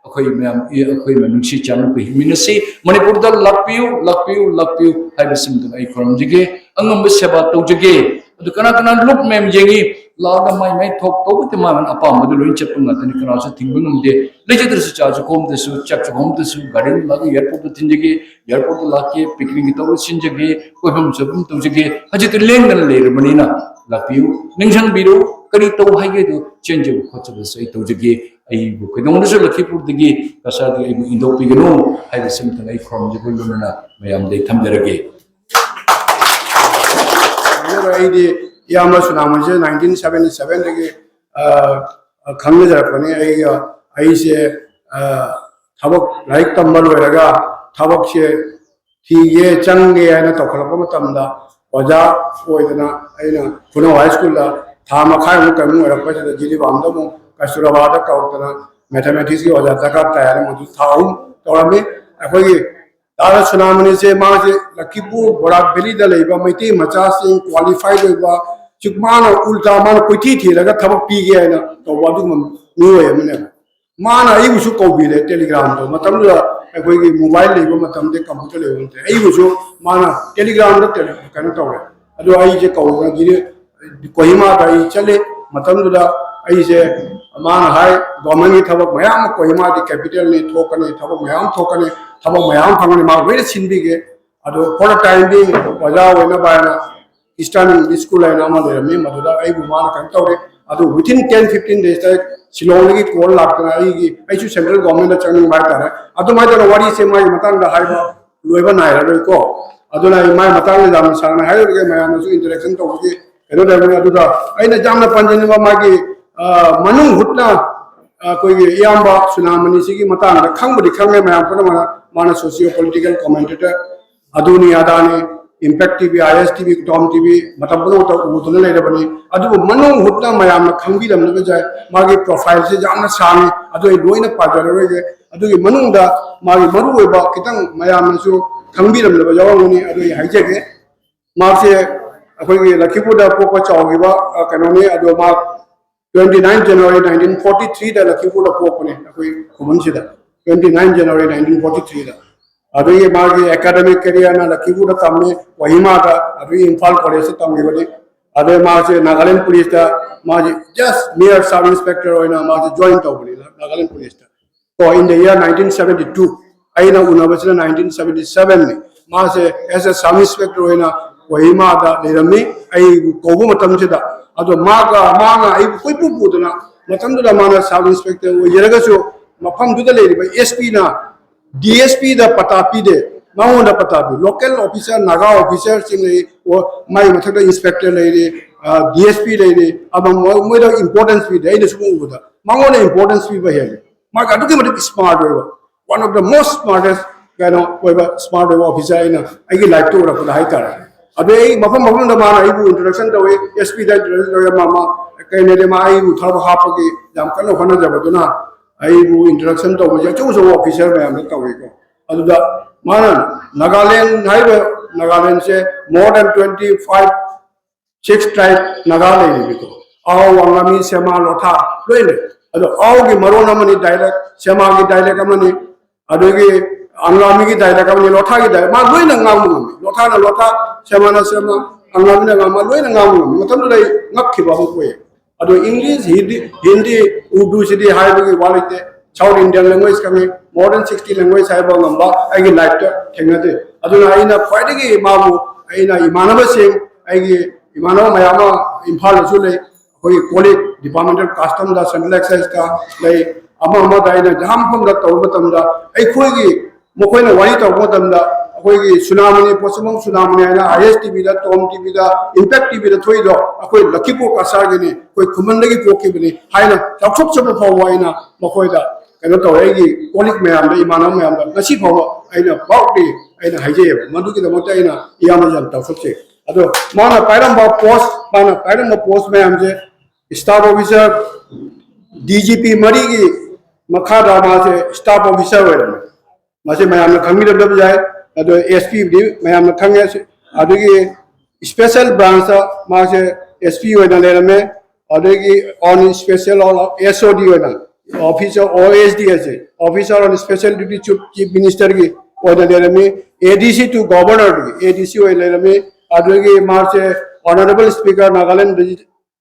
ꯑꯩꯈꯣꯏ ꯃꯌꯥꯝ, ꯑꯩꯈꯣꯏ ꯃꯌꯥꯝ ꯅꯨꯡꯁꯤ ꯆꯥꯟꯅꯕ ꯍꯤꯡꯃꯤꯟꯅꯁꯤ꯫ ꯃꯅꯤꯄꯨꯔꯗ ꯂꯥꯛꯄꯤꯌꯨ, ꯂꯥꯛꯄꯤꯌꯨ, ꯂꯥꯛꯄꯤꯌꯨ ꯍꯥꯏꯕꯁꯤꯃꯇꯪ ꯑꯩ ꯈꯨꯔꯨꯝꯖꯒꯦ꯫ ꯑꯉꯝꯕ ꯁꯦꯕꯥ ꯇꯧꯖꯒꯦ꯫ ꯑꯗꯨ ꯀꯅꯥ ꯀꯅꯥ ꯂꯨꯞ ꯃꯌꯥꯝ ꯌꯦꯡꯉꯤ, ꯂꯥꯛꯑꯒ ꯃꯥꯏ ꯃꯥꯏ ꯊꯣꯛ ꯇꯧꯕꯗꯤ ꯃꯥ ꯃꯥꯅ ꯑꯄꯥꯝꯕꯗꯨ ꯂꯣꯏ ꯆꯠꯄ ꯉꯥꯛꯇꯅꯤ, ꯀꯅꯥꯁꯨ ꯊꯤꯡꯕ ꯉꯝꯗꯦ꯫ ꯂꯩꯖꯗ꯭ꯔꯁꯨ ꯆꯥꯁꯨ ꯈꯣꯝꯗꯁꯨ, ꯆꯥꯛꯁꯨ ꯈꯣꯝꯗꯁꯨ, ꯒꯥꯔꯤ ꯂꯥꯛꯑꯒ airport ꯇ ꯊꯤꯟꯖꯒꯦ, airport ꯇ ꯂꯥꯛꯀꯦ, picnic ꯒꯤ ꯇꯧꯔ ꯁꯤꯟꯖꯒꯦ, ꯀꯣꯏꯐꯝ ꯆꯠꯐꯝ ꯇꯧꯖꯒꯦ꯫ ꯍꯧꯖꯤꯛꯇꯤ ꯂꯦꯡꯗꯅ ꯂꯩꯔꯕꯅꯤꯅ ꯂꯥꯛꯄꯤꯌꯨ, ꯅꯤꯡꯁꯤꯡꯕꯤꯔꯨ꯫ ꯀꯔꯤ ꯇꯧ ꯍꯥꯏꯒꯦꯗꯨ ꯆꯦꯟꯖꯕ ꯈꯣꯠꯆꯕꯁꯨ ꯑꯩ ꯇꯧꯖꯒꯦ꯫ ꯑꯩꯕꯨ ꯀꯩꯗꯧꯅꯗꯁꯨ ꯂꯛꯈꯤꯄꯨꯔꯗꯒꯤ ꯀꯁꯥꯔꯗꯒꯤ ꯑꯩꯕꯨ ꯏꯟꯊꯣꯛꯄꯤꯒꯅꯨ ꯍꯥꯏꯕꯁꯤꯃꯇꯪ ꯑꯩ ꯈꯨꯔꯨꯝꯖꯕ ꯂꯣꯏꯅꯅ ꯃꯌꯥꯝꯗ ꯑꯩ ꯊꯝꯖꯔꯒꯦ꯫ ꯑꯩꯗꯤ ꯏꯌꯥꯝꯕ ꯁꯨꯅꯥꯃꯣꯟꯁꯦ ꯅꯥꯏꯟꯇꯤꯟ ꯁꯕꯦꯟꯇꯤ ꯁꯕꯦꯟꯗꯒꯤ ꯈꯪꯅꯖꯔꯛꯄꯅꯤ꯫ ꯑꯩꯒ ꯑꯩꯁꯦ ꯊꯕꯛ ꯂꯥꯏꯔꯤꯛ ꯇꯝꯕ ꯂꯣꯏꯔꯒ ꯊꯕꯛꯁꯦ ꯊꯤꯒꯦ ꯆꯪꯒꯦ ꯍꯥꯏꯅ ꯇꯧꯈꯠꯂꯛꯄ ꯃꯇꯝꯗ ꯑꯣꯖꯥ ꯑꯣꯏꯗꯅ ꯑꯩꯅ ꯈꯨꯅꯧ ꯍꯥꯏ ꯁ꯭ꯀꯨꯜꯗ ꯊꯥ ꯃꯈꯥꯏꯃꯨꯛ ꯀꯩꯃꯨꯛ ꯑꯣꯏꯔꯛꯄꯁꯤꯗ ꯖꯤꯔꯤꯕꯥꯝꯗ ꯑꯃꯨꯛ ꯀꯁꯇꯨꯔꯕꯥꯗ ꯀꯧꯔꯛꯇꯅ ꯃꯦꯊꯃꯦꯇꯤꯛꯁꯀꯤ ꯑꯣꯖꯥ ꯗꯔꯀꯥꯔ ꯇꯥꯏ ꯍꯥꯏꯅ ꯃꯗꯨ ꯊꯥ ꯑꯍꯨꯝ ꯇꯧꯔꯝꯃꯤ꯫ ꯑꯩꯈꯣꯏꯒꯤ ꯗꯥꯗꯥ ꯁꯨꯅꯥꯃꯅꯤꯁꯦ ꯃꯥꯁꯦ ꯂꯛꯈꯤꯄꯨꯔ ꯕꯣꯔꯥꯛ ꯚꯦꯂꯤꯗ ꯂꯩꯕ ꯃꯩꯇꯩ ꯃꯆꯥꯁꯤꯡ ꯀ꯭ꯋꯥꯂꯤꯐꯥꯏꯗ ꯑꯣꯏꯕ ꯆꯨꯛ ꯃꯥꯅ ꯎꯜꯇꯥ ꯃꯥꯅ ꯀꯣꯏꯊꯤ ꯊꯤꯔꯒ ꯊꯕꯛ ꯄꯤꯒꯦ ꯍꯥꯏꯅ ꯇꯧꯕ ꯑꯗꯨꯒꯨꯝꯕ ꯃꯤꯑꯣꯏ ꯑꯃꯅꯦꯕ꯫ ꯃꯥꯅ ꯑꯩꯕꯨꯁꯨ ꯀꯧꯕꯤꯔꯦ ꯇꯦꯂꯤꯒ꯭ꯔꯥꯝꯗꯣ꯫ ꯃꯇꯝꯗꯨꯗ ꯑꯩꯈꯣꯏꯒꯤ ꯃꯣꯕꯥꯏꯜ ꯂꯩꯕ ꯃꯇꯝꯗ ꯀꯝꯄ꯭ꯌꯨꯇꯔ ꯂꯩꯕ ꯅꯠꯇꯦ꯫ ꯑꯩꯕꯨꯁꯨ ꯃꯥꯅ ꯇꯦꯂꯤꯒ꯭ꯔꯥꯝꯗ ꯇꯦꯂꯤ-, ꯀꯩꯅꯣ ꯇꯧꯔꯦ꯫ ꯑꯗꯣ ꯑꯩꯁꯦ ꯀꯧꯗꯅ ꯀꯣꯍꯤꯃꯥꯗ ꯑꯩ ꯆꯠꯂꯤ꯫ ꯃꯇꯝꯗꯨꯗ ꯑꯩꯁꯦ ꯃꯥꯅ ꯍꯥꯏ ꯒꯣꯔꯃꯦꯟꯒꯤ ꯊꯕꯛ ꯃꯌꯥꯝ ꯑꯃ ꯀꯣꯍꯤꯃꯥꯗꯤ ꯀꯦꯄꯤꯇꯦꯜꯅꯤ, ꯊꯣꯛꯀꯅꯤ, ꯊꯕꯛ ꯃꯌꯥꯝ ꯊꯣꯛꯀꯅꯤ, ꯊꯕꯛ ꯃꯌꯥꯝ ꯐꯪꯒꯅꯤ, ꯃꯥ ꯂꯣꯏꯅ ꯁꯤꯟꯕꯤꯒꯦ꯫ ꯑꯗꯣ for the time being ꯑꯣꯖꯥ ꯑꯣꯏꯅꯕ ꯍꯥꯏꯅ ꯏꯁꯇꯔꯟ ꯁ꯭ꯀꯨꯜ ꯍꯥꯏꯅ ꯑꯃ ꯂꯩꯔꯝꯃꯤ, ꯃꯗꯨꯗ ꯑꯩꯕꯨ ꯃꯥꯅ ꯀꯩꯅꯣ ꯇꯧꯔꯦ꯫ ꯑꯗꯨ within ten fifteen days ꯁꯤꯂꯣꯡꯗꯒꯤ ꯀꯣꯜ ꯂꯥꯛꯇꯅ ꯑꯩꯒꯤ ꯑꯩꯁꯨ ꯁꯦꯟꯇ꯭ꯔꯦꯜ ꯒꯣꯔꯃꯦꯟꯗ ꯆꯪꯅꯤꯡꯕ ꯍꯥꯏꯇꯥꯔꯦ꯫ ꯑꯗꯨꯃꯥꯏꯅ ꯇꯧꯅ ꯋꯥꯔꯤꯁꯦ ꯃꯥꯒꯤ ꯃꯇꯥꯡꯗ ꯍꯥꯏꯕ ꯂꯣꯏꯕ ꯅꯥꯏꯔꯔꯣꯏꯀꯣ꯫ ꯑꯗꯨꯅ ꯑꯩ ꯃꯥꯒꯤ ꯃꯇꯥꯡꯗ ꯌꯥꯝꯅ ꯁꯥꯡꯅ ꯍꯥꯏꯔꯔꯣꯏꯒꯦ, ꯃꯌꯥꯝꯅꯁꯨ ꯏꯟꯇꯔꯦꯛꯁꯟ ꯇꯧꯕꯒꯤ ꯀꯩꯅꯣ ꯂꯩꯕꯅꯤ꯫ ꯑꯗꯨꯒ ꯑꯩꯅ ꯌꯥꯝꯅ ꯄꯟꯖꯅꯤꯡꯕ ꯃꯥꯒꯤ ꯃꯅꯨꯡ ꯍꯨꯠꯅ ꯑꯩꯈꯣꯏꯒꯤ ꯏꯌꯥꯝꯕ ꯁꯨꯅꯥꯃꯅꯤꯁꯤꯒꯤ ꯃꯇꯥꯡꯗ ꯈꯪꯕꯨꯗꯤ ꯈꯪꯉꯦ ꯃꯌꯥꯝ ꯄꯨꯝꯅꯃꯛꯅ꯫ ꯃꯥꯅ ꯁꯣꯁꯤꯌꯣ ꯄꯣꯂꯤꯇꯤꯀꯦꯜ ꯀꯣꯃꯦꯟꯇꯦꯇꯔ ꯑꯗꯨꯅꯤ ꯑꯗꯥꯅꯤ, ꯏꯝꯄꯦꯛ ꯇꯤꯚꯤ, ꯑꯥꯏ ꯑꯦꯁ ꯇꯤꯚꯤ, ꯇꯣꯝ ꯇꯤꯚꯤ ꯃꯇꯝ ꯄꯨꯝꯅꯃꯛꯇ ꯎꯗꯨꯅ ꯂꯩꯔꯕꯅꯤ꯫ ꯑꯗꯨꯕꯨ ꯃꯅꯨꯡ ꯍꯨꯠꯅ ꯃꯌꯥꯝꯅ ꯈꯪꯕꯤꯔꯝꯂꯒꯁꯨ ꯌꯥꯏ, ꯃꯥꯒꯤ ꯄ꯭ꯔꯣꯐꯥꯏꯜꯁꯦ ꯌꯥꯝꯅ ꯁꯥꯡꯉꯤ꯫ ꯑꯗꯨ ꯑꯩ ꯂꯣꯏꯅ ꯄꯥꯖꯔꯔꯣꯏꯒꯦ꯫ ꯑꯗꯨꯒꯤ ꯃꯅꯨꯡꯗ ꯃꯥꯒꯤ ꯃꯔꯨꯑꯣꯏꯕ ꯈꯤꯇꯪ ꯃꯌꯥꯝꯅꯁꯨ ꯈꯪꯕꯤꯔꯝꯂꯕ ꯌꯥꯎꯔꯝꯒꯅꯤ, ꯑꯗꯨ ꯑꯩ ꯍꯥꯏꯖꯒꯦ꯫ ꯃꯍꯥꯛꯁꯦ ꯑꯩꯈꯣꯏꯒꯤ ꯂꯛꯈꯤꯄꯨꯔꯗ ꯄꯣꯛꯄ ꯆꯥꯎꯈꯤꯕ ꯀꯩꯅꯣꯅꯤ꯫ ꯑꯗꯣ ꯃꯥ twenty nine January nineteen forty three ꯗ ꯂꯛꯈꯤꯄꯨꯔꯗ ꯄꯣꯛꯄꯅꯦ ꯑꯩꯈꯣꯏ ꯈꯨꯃꯟꯁꯤꯗ꯫ Twenty nine January nineteen forty three ꯗ꯫ ꯑꯗꯨꯒꯤ ꯃꯥꯒꯤ ꯑꯦꯀꯥꯗꯃꯤꯛ ꯀꯦꯔꯤꯌꯔꯅ ꯂꯛꯈꯤꯄꯨꯔꯗ ꯇꯝꯃꯤ, ꯀꯣꯍꯤꯃꯥꯗ, ꯑꯗꯨꯒꯤ ꯏꯝꯐꯥꯜ ꯀꯣꯂꯦꯖꯇ ꯇꯝꯈꯤꯕꯅꯤ꯫ ꯑꯗꯩ ꯃꯥꯁꯦ ꯅꯥꯒꯥꯂꯦꯟ ꯄꯨꯂꯤꯁꯇ ꯃꯥꯁꯦ ꯖꯁ ꯃꯤꯌꯔ ꯁꯕ ꯏꯟꯁꯄꯦꯛꯇꯔ ꯑꯣꯏꯅ ꯃꯥꯁꯦ ꯖꯣꯏꯟ ꯇꯧꯕꯅꯤ Nagaland ꯄꯨꯂꯤꯁꯇ꯫ So in the year nineteen seventy two, ꯑꯩꯅ ꯎꯅꯕꯁꯤꯅ nineteen seventy seven ꯅꯤ꯫ ꯃꯥꯁꯦ as a sub inspector ꯑꯣꯏꯅ ꯀꯣꯍꯤꯃꯥꯗ ꯂꯩꯔꯝꯃꯤ꯫ ꯑꯩꯕꯨ ꯀꯧꯕ ꯃꯇꯝꯁꯤꯗ ꯑꯗꯣ ꯃꯥꯒ ꯃꯥꯅ ꯑꯩꯕꯨ ꯀꯣꯏꯄꯨ ꯄꯨꯗꯅ, ꯃꯇꯝꯗꯨꯗ ꯃꯥꯅ ꯁꯕ ꯏꯟꯁꯄꯦꯛꯇꯔ ꯑꯣꯏꯖꯔꯒꯁꯨ ꯃꯐꯝꯗꯨꯗ ꯂꯩꯔꯤꯕ ꯑꯦꯁ ꯄꯤꯅ ꯗꯤ ꯑꯦꯁ ꯄꯤꯗ ꯄꯇꯥ ꯄꯤꯗꯦ, ꯃꯉꯣꯟꯗ ꯄꯇꯥ ꯄꯤ꯫ ꯂꯣꯀꯦꯜ ꯑꯣꯐꯤꯁꯥꯔ, ꯅꯥꯒꯥ ꯑꯣꯐꯤꯁꯥꯔꯁꯤꯡ ꯂꯩ, ꯑꯣ, ꯃꯥꯏ ꯃꯊꯛꯇ ꯏꯟꯁꯄꯦꯛꯇꯔ ꯂꯩꯔꯤ, ꯗꯤ ꯑꯦꯁ ꯄꯤ ꯂꯩꯔꯤ, ꯑꯃ ꯃꯣꯏ- ꯃꯣꯏꯗ ꯏꯝꯄꯣꯔꯇꯦꯟꯁ ꯄꯤꯗꯦ꯫ ꯑꯩꯅ ꯁꯨꯝ ꯎꯕꯗ ꯃꯉꯣꯟꯗ ꯏꯝꯄꯣꯔꯇꯦꯟꯁ ꯄꯤꯕ ꯍꯦꯜꯂꯤ꯫ ꯃꯥꯒꯤ ꯑꯗꯨꯛꯀꯤ ꯃꯇꯤꯛ ꯁ꯭ꯃꯥꯔꯠ ꯑꯣꯏꯕ, one of the most smartest ꯀꯩꯅꯣ ꯑꯣꯏꯕ, ꯁ꯭ꯃꯥꯔꯠ ꯑꯣꯏꯕ ꯑꯣꯐꯤꯁꯥꯔ ꯑꯩꯅ ꯑꯩꯒꯤ ꯂꯥꯏꯐꯇ ꯎꯔꯛꯄꯗ ꯍꯥꯏꯇꯥꯔꯦ꯫ ꯑꯗꯨ ꯑꯩ ꯃꯐꯝ ꯃꯐꯝꯗ ꯃꯥꯅ ꯑꯩꯕꯨ ꯏꯟꯇ꯭ꯔꯣꯗꯛꯁꯟ ꯇꯧꯏ, ꯑꯦꯁ ꯄꯤꯗ ꯏꯟꯇ꯭ꯔꯣꯗꯛꯁꯟ ꯇꯧꯏ, ꯑꯃ ꯑꯃ ꯀꯩꯅꯣꯗꯤ ꯃꯥ ꯑꯩꯕꯨ ꯊꯕꯛ ꯍꯥꯞꯄꯒꯤ ꯌꯥꯝ ꯀꯟꯅ ꯍꯣꯠꯅꯖꯕꯗꯨꯅ ꯑꯩꯕꯨ ꯏꯟꯇ꯭ꯔꯣꯗꯛꯁꯟ ꯇꯧꯕꯁꯦ ꯑꯆꯧ ꯑꯆꯧꯕ ꯑꯣꯐꯤꯁꯥꯔ ꯃꯌꯥꯝꯗ ꯇꯧꯏꯀꯣ꯫ ꯑꯗꯨꯗ ꯃꯥꯅ ꯅꯥꯒꯥꯂꯦꯟ ꯍꯥꯏꯔꯤꯕ, ꯅꯥꯒꯥꯂꯦꯟꯁꯦ more than twenty five, six tribe Naga ꯂꯩꯔꯤꯕꯀꯣ꯫ ꯑꯥꯎ, ꯑꯪꯒꯥꯃꯤ, ꯁꯦꯃꯥ, ꯂꯣꯊꯥ ꯂꯣꯏ ꯂꯩ꯫ ꯑꯗꯣ ꯑꯥꯎꯒꯤ ꯃꯔꯣꯟ ꯑꯃꯅꯤ, ꯗꯥꯏꯂꯦꯛ, ꯁꯦꯃꯥꯒꯤ ꯗꯥꯏꯂꯦꯛ ꯑꯃꯅꯤ, ꯑꯗꯒꯤ ꯑꯪꯒꯥꯃꯤꯒꯤ ꯗꯥꯏꯂꯦꯛ ꯑꯃꯅꯤ, ꯂꯣꯊꯥꯒꯤ ꯗꯥꯏꯂꯦꯛ, ꯃꯥ ꯂꯣꯏꯅ ꯉꯥꯡꯕ ꯉꯝꯃꯤ꯫ ꯂꯣꯊꯥꯅ ꯂꯣꯊꯥ, ꯁꯦꯃꯥꯅ ꯁꯦꯃꯥ, ꯑꯪꯒꯥꯃꯤꯅ ꯑꯪꯒꯥꯃꯤ, ꯃꯥ ꯂꯣꯏꯅ ꯉꯥꯡꯕ ꯉꯝꯃꯤ꯫ ꯃꯇꯝꯗꯨꯗ ꯑꯩ ꯉꯛꯈꯤꯕ ꯑꯃ ꯄꯣꯛꯏ꯫ ꯑꯗꯣ ꯏꯪꯂꯤꯁ, ꯍꯤꯟꯗꯤ, ꯍꯤꯟꯗꯤ, ꯎꯔꯗꯨꯁꯤꯗꯤ ꯍꯥꯏꯕꯒꯤ ꯋꯥ ꯂꯩꯇꯦ꯫ ꯁꯥꯎꯠ ꯏꯟꯗꯤꯌꯟ ꯂꯦꯡꯒ꯭ꯋꯦꯖ ꯈꯪꯉꯤ, ꯃꯣꯗꯔꯟ ꯁꯤꯛꯁꯇꯤ ꯂꯦꯡꯒ꯭ꯋꯦꯖ ꯍꯥꯏꯕ ꯉꯝꯕ ꯑꯩꯒꯤ ꯂꯥꯏꯐꯇ ꯊꯦꯡꯅꯗꯦ꯫ ꯑꯗꯨꯅ ꯑꯩꯅ ꯈ꯭ꯋꯥꯏꯗꯒꯤ ꯃꯥꯕꯨ, ꯑꯩꯅ ꯏꯃꯥꯟꯅꯕꯁꯤꯡ, ꯑꯩꯒꯤ ꯏꯃꯥꯟꯅꯕ ꯃꯌꯥꯝ ꯑꯃ ꯏꯝꯐꯥꯜꯗꯁꯨ ꯂꯩ, ꯑꯩꯈꯣꯏꯒꯤ ꯀꯣꯂꯤꯛ ꯗꯤꯄꯥꯔꯠꯃꯦꯟꯇꯦꯜ ꯀꯁꯇꯝꯗ, ꯁꯦꯟꯇ꯭ꯔꯦꯜ ꯑꯦꯛꯁꯥꯏꯖꯇ ꯂꯩ, ꯑꯃ ꯑꯃꯗ ꯑꯩꯅ ꯖꯍꯥ ꯃꯐꯝꯗ ꯇꯧꯕ ꯃꯇꯝꯗ ꯑꯩꯈꯣꯏꯒꯤ ꯃꯈꯣꯏꯅ ꯋꯥꯔꯤ ꯇꯧꯔꯛꯄ ꯃꯇꯝꯗ ꯑꯩꯈꯣꯏꯒꯤ ꯁꯨꯅꯥꯃꯅꯤ, ꯄꯣꯠꯁꯨꯝꯕꯝ ꯁꯨꯅꯥꯃꯅꯤ ꯍꯥꯏꯅ ꯑꯥꯏ ꯑꯦꯁ ꯇꯤ ꯚꯤꯗ, ꯇꯣꯝ ꯇꯤ ꯚꯤꯗ, ꯏꯝꯄꯦꯛ ꯇꯤ ꯚꯤꯗ ꯊꯣꯛꯏꯗꯣ ꯑꯩꯈꯣꯏ ꯂꯈꯤꯄꯨꯔ ꯀꯁꯥꯔꯒꯤꯅꯤ, ꯑꯩꯈꯣꯏ ꯈꯨꯃꯟꯗꯒꯤ ꯄꯣꯛꯈꯤꯕꯅꯤ ꯍꯥꯏꯅ ꯆꯥꯎꯊꯣꯛꯆꯕ ꯐꯥꯎꯕ ꯑꯩꯅ ꯃꯈꯣꯏꯗ ꯀꯩꯅꯣ ꯇꯧꯔꯦ꯫ ꯑꯩꯒꯤ ꯀꯣꯂꯤꯛ ꯃꯌꯥꯝꯗ, ꯏꯃꯥꯟꯅꯕ ꯃꯌꯥꯝꯗ ꯉꯁꯤ ꯐꯥꯎꯕ ꯑꯩꯅ ꯄ꯭ꯔꯥꯎꯠꯂꯤ ꯑꯩꯅ ꯍꯥꯏꯖꯩꯑꯕ꯫ ꯃꯗꯨꯒꯤꯗꯃꯛꯇ ꯑꯩꯅ ꯏꯌꯥꯝꯕꯁꯦ ꯌꯥꯝ ꯆꯥꯎꯊꯣꯛꯆꯩ꯫ ꯑꯗꯣ ꯃꯥꯅ ꯄꯥꯏꯔꯝꯕ ꯄꯣꯁ, ꯃꯥꯅ ꯄꯥꯏꯔꯝꯕ ꯄꯣꯁ ꯃꯌꯥꯝꯁꯦ staff officer, D G P ꯃꯔꯤꯒꯤ ꯃꯈꯥꯗ ꯃꯥꯁꯦ ꯁ꯭ꯇꯥꯐ ꯑꯣꯐꯤꯁꯥꯔ ꯑꯣꯏꯔꯝꯃꯦ꯫ ꯃꯁꯤ ꯃꯌꯥꯝꯅ ꯈꯪꯕꯤꯔꯝꯗꯕ ꯌꯥꯏ꯫ ꯑꯗꯣ ꯑꯦꯁ ꯄꯤꯕꯨꯗꯤ ꯃꯌꯥꯝꯅ ꯈꯪꯉꯦ꯫ ꯑꯗꯨꯒꯤ ꯁ꯭ꯄꯦꯁꯦꯜ ꯕ꯭ꯔꯥꯟꯁꯇ ꯃꯥꯁꯦ ꯑꯦꯁ ꯄꯤ ꯑꯣꯏꯅ ꯂꯩꯔꯝꯃꯦ꯫ ꯑꯗꯒꯤ on special, ꯑꯦꯁ ꯑꯣ ꯗꯤ ꯑꯣꯏꯅ, ꯑꯣꯐꯤꯁꯔ ꯑꯣ ꯑꯦꯁ ꯗꯤ ꯑꯁꯦ, Officer on Special Duty to Chief Ministerꯒꯤ ꯑꯣꯏꯅ ꯂꯩꯔꯝꯃꯤ꯫ ꯑꯦ ꯗꯤ ꯁꯤ to Governorꯒꯤ ꯑꯦ ꯗꯤ ꯁꯤ ꯑꯣꯏꯅ ꯂꯩꯔꯝꯃꯤ꯫ ꯑꯗꯨꯗꯒꯤ ꯃꯥꯁꯦ Honourable Speaker Nagaland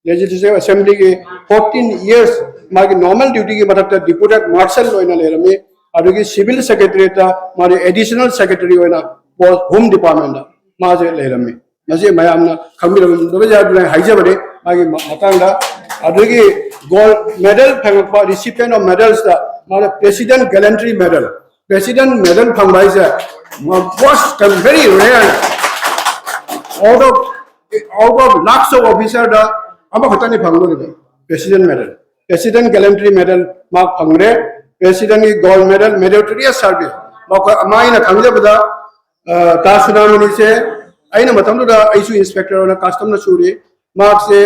Legislative Assemblyꯒꯤ fourteen years ꯃꯥꯒꯤ normal dutyꯒꯤ ꯃꯊꯛꯇ Deputy Marshal ꯑꯣꯏꯅ ꯂꯩꯔꯝꯃꯤ꯫ ꯑꯗꯨꯗꯒꯤ Civil Secretariatꯇ ꯃꯥꯗꯤ Additional Secretary ꯑꯣꯏꯅ post Home Departmentꯇ ꯃꯥꯁꯦ ꯂꯩꯔꯝꯃꯤ꯫ ꯃꯁꯤ ꯃꯌꯥꯝꯅ ꯈꯪꯕꯤꯔꯝꯗꯕ ꯌꯥꯗꯨꯅ ꯍꯥꯏꯖꯕꯅꯤ꯫ ꯃꯥꯒꯤ ꯃꯇꯥꯡꯗ꯫ ꯑꯗꯨꯒꯤ gold medal ꯐꯪꯉꯛꯄ recipient of medalsꯇ ꯃꯥꯅ President Gallantry Medal, President Medal ꯐꯪꯕ ꯍꯥꯏꯁꯦ most very rare꯫ Out of out of lakhs of officerꯗ ꯑꯃꯈꯛꯇꯅꯤ ꯐꯪꯗꯣꯔꯤꯕ President Medal꯫ President Gallantry Medal ꯃꯥ ꯐꯪꯈ꯭ꯔꯦ꯫ Presidentꯀꯤ gold medal, meritorious service꯫ ꯃꯈꯣꯏ ꯃꯥ ꯑꯩꯅ ꯈꯪꯖꯕꯗ ꯇꯥꯖ ꯁꯨꯗꯥꯃꯅꯤꯁꯦ ꯑꯩꯅ ꯃꯇꯝꯗꯨꯗ ꯑꯩꯁꯨ inspector ꯑꯣꯏꯅ customꯅ ꯁꯨꯔꯤ꯫ ꯃꯍꯥꯛꯁꯦ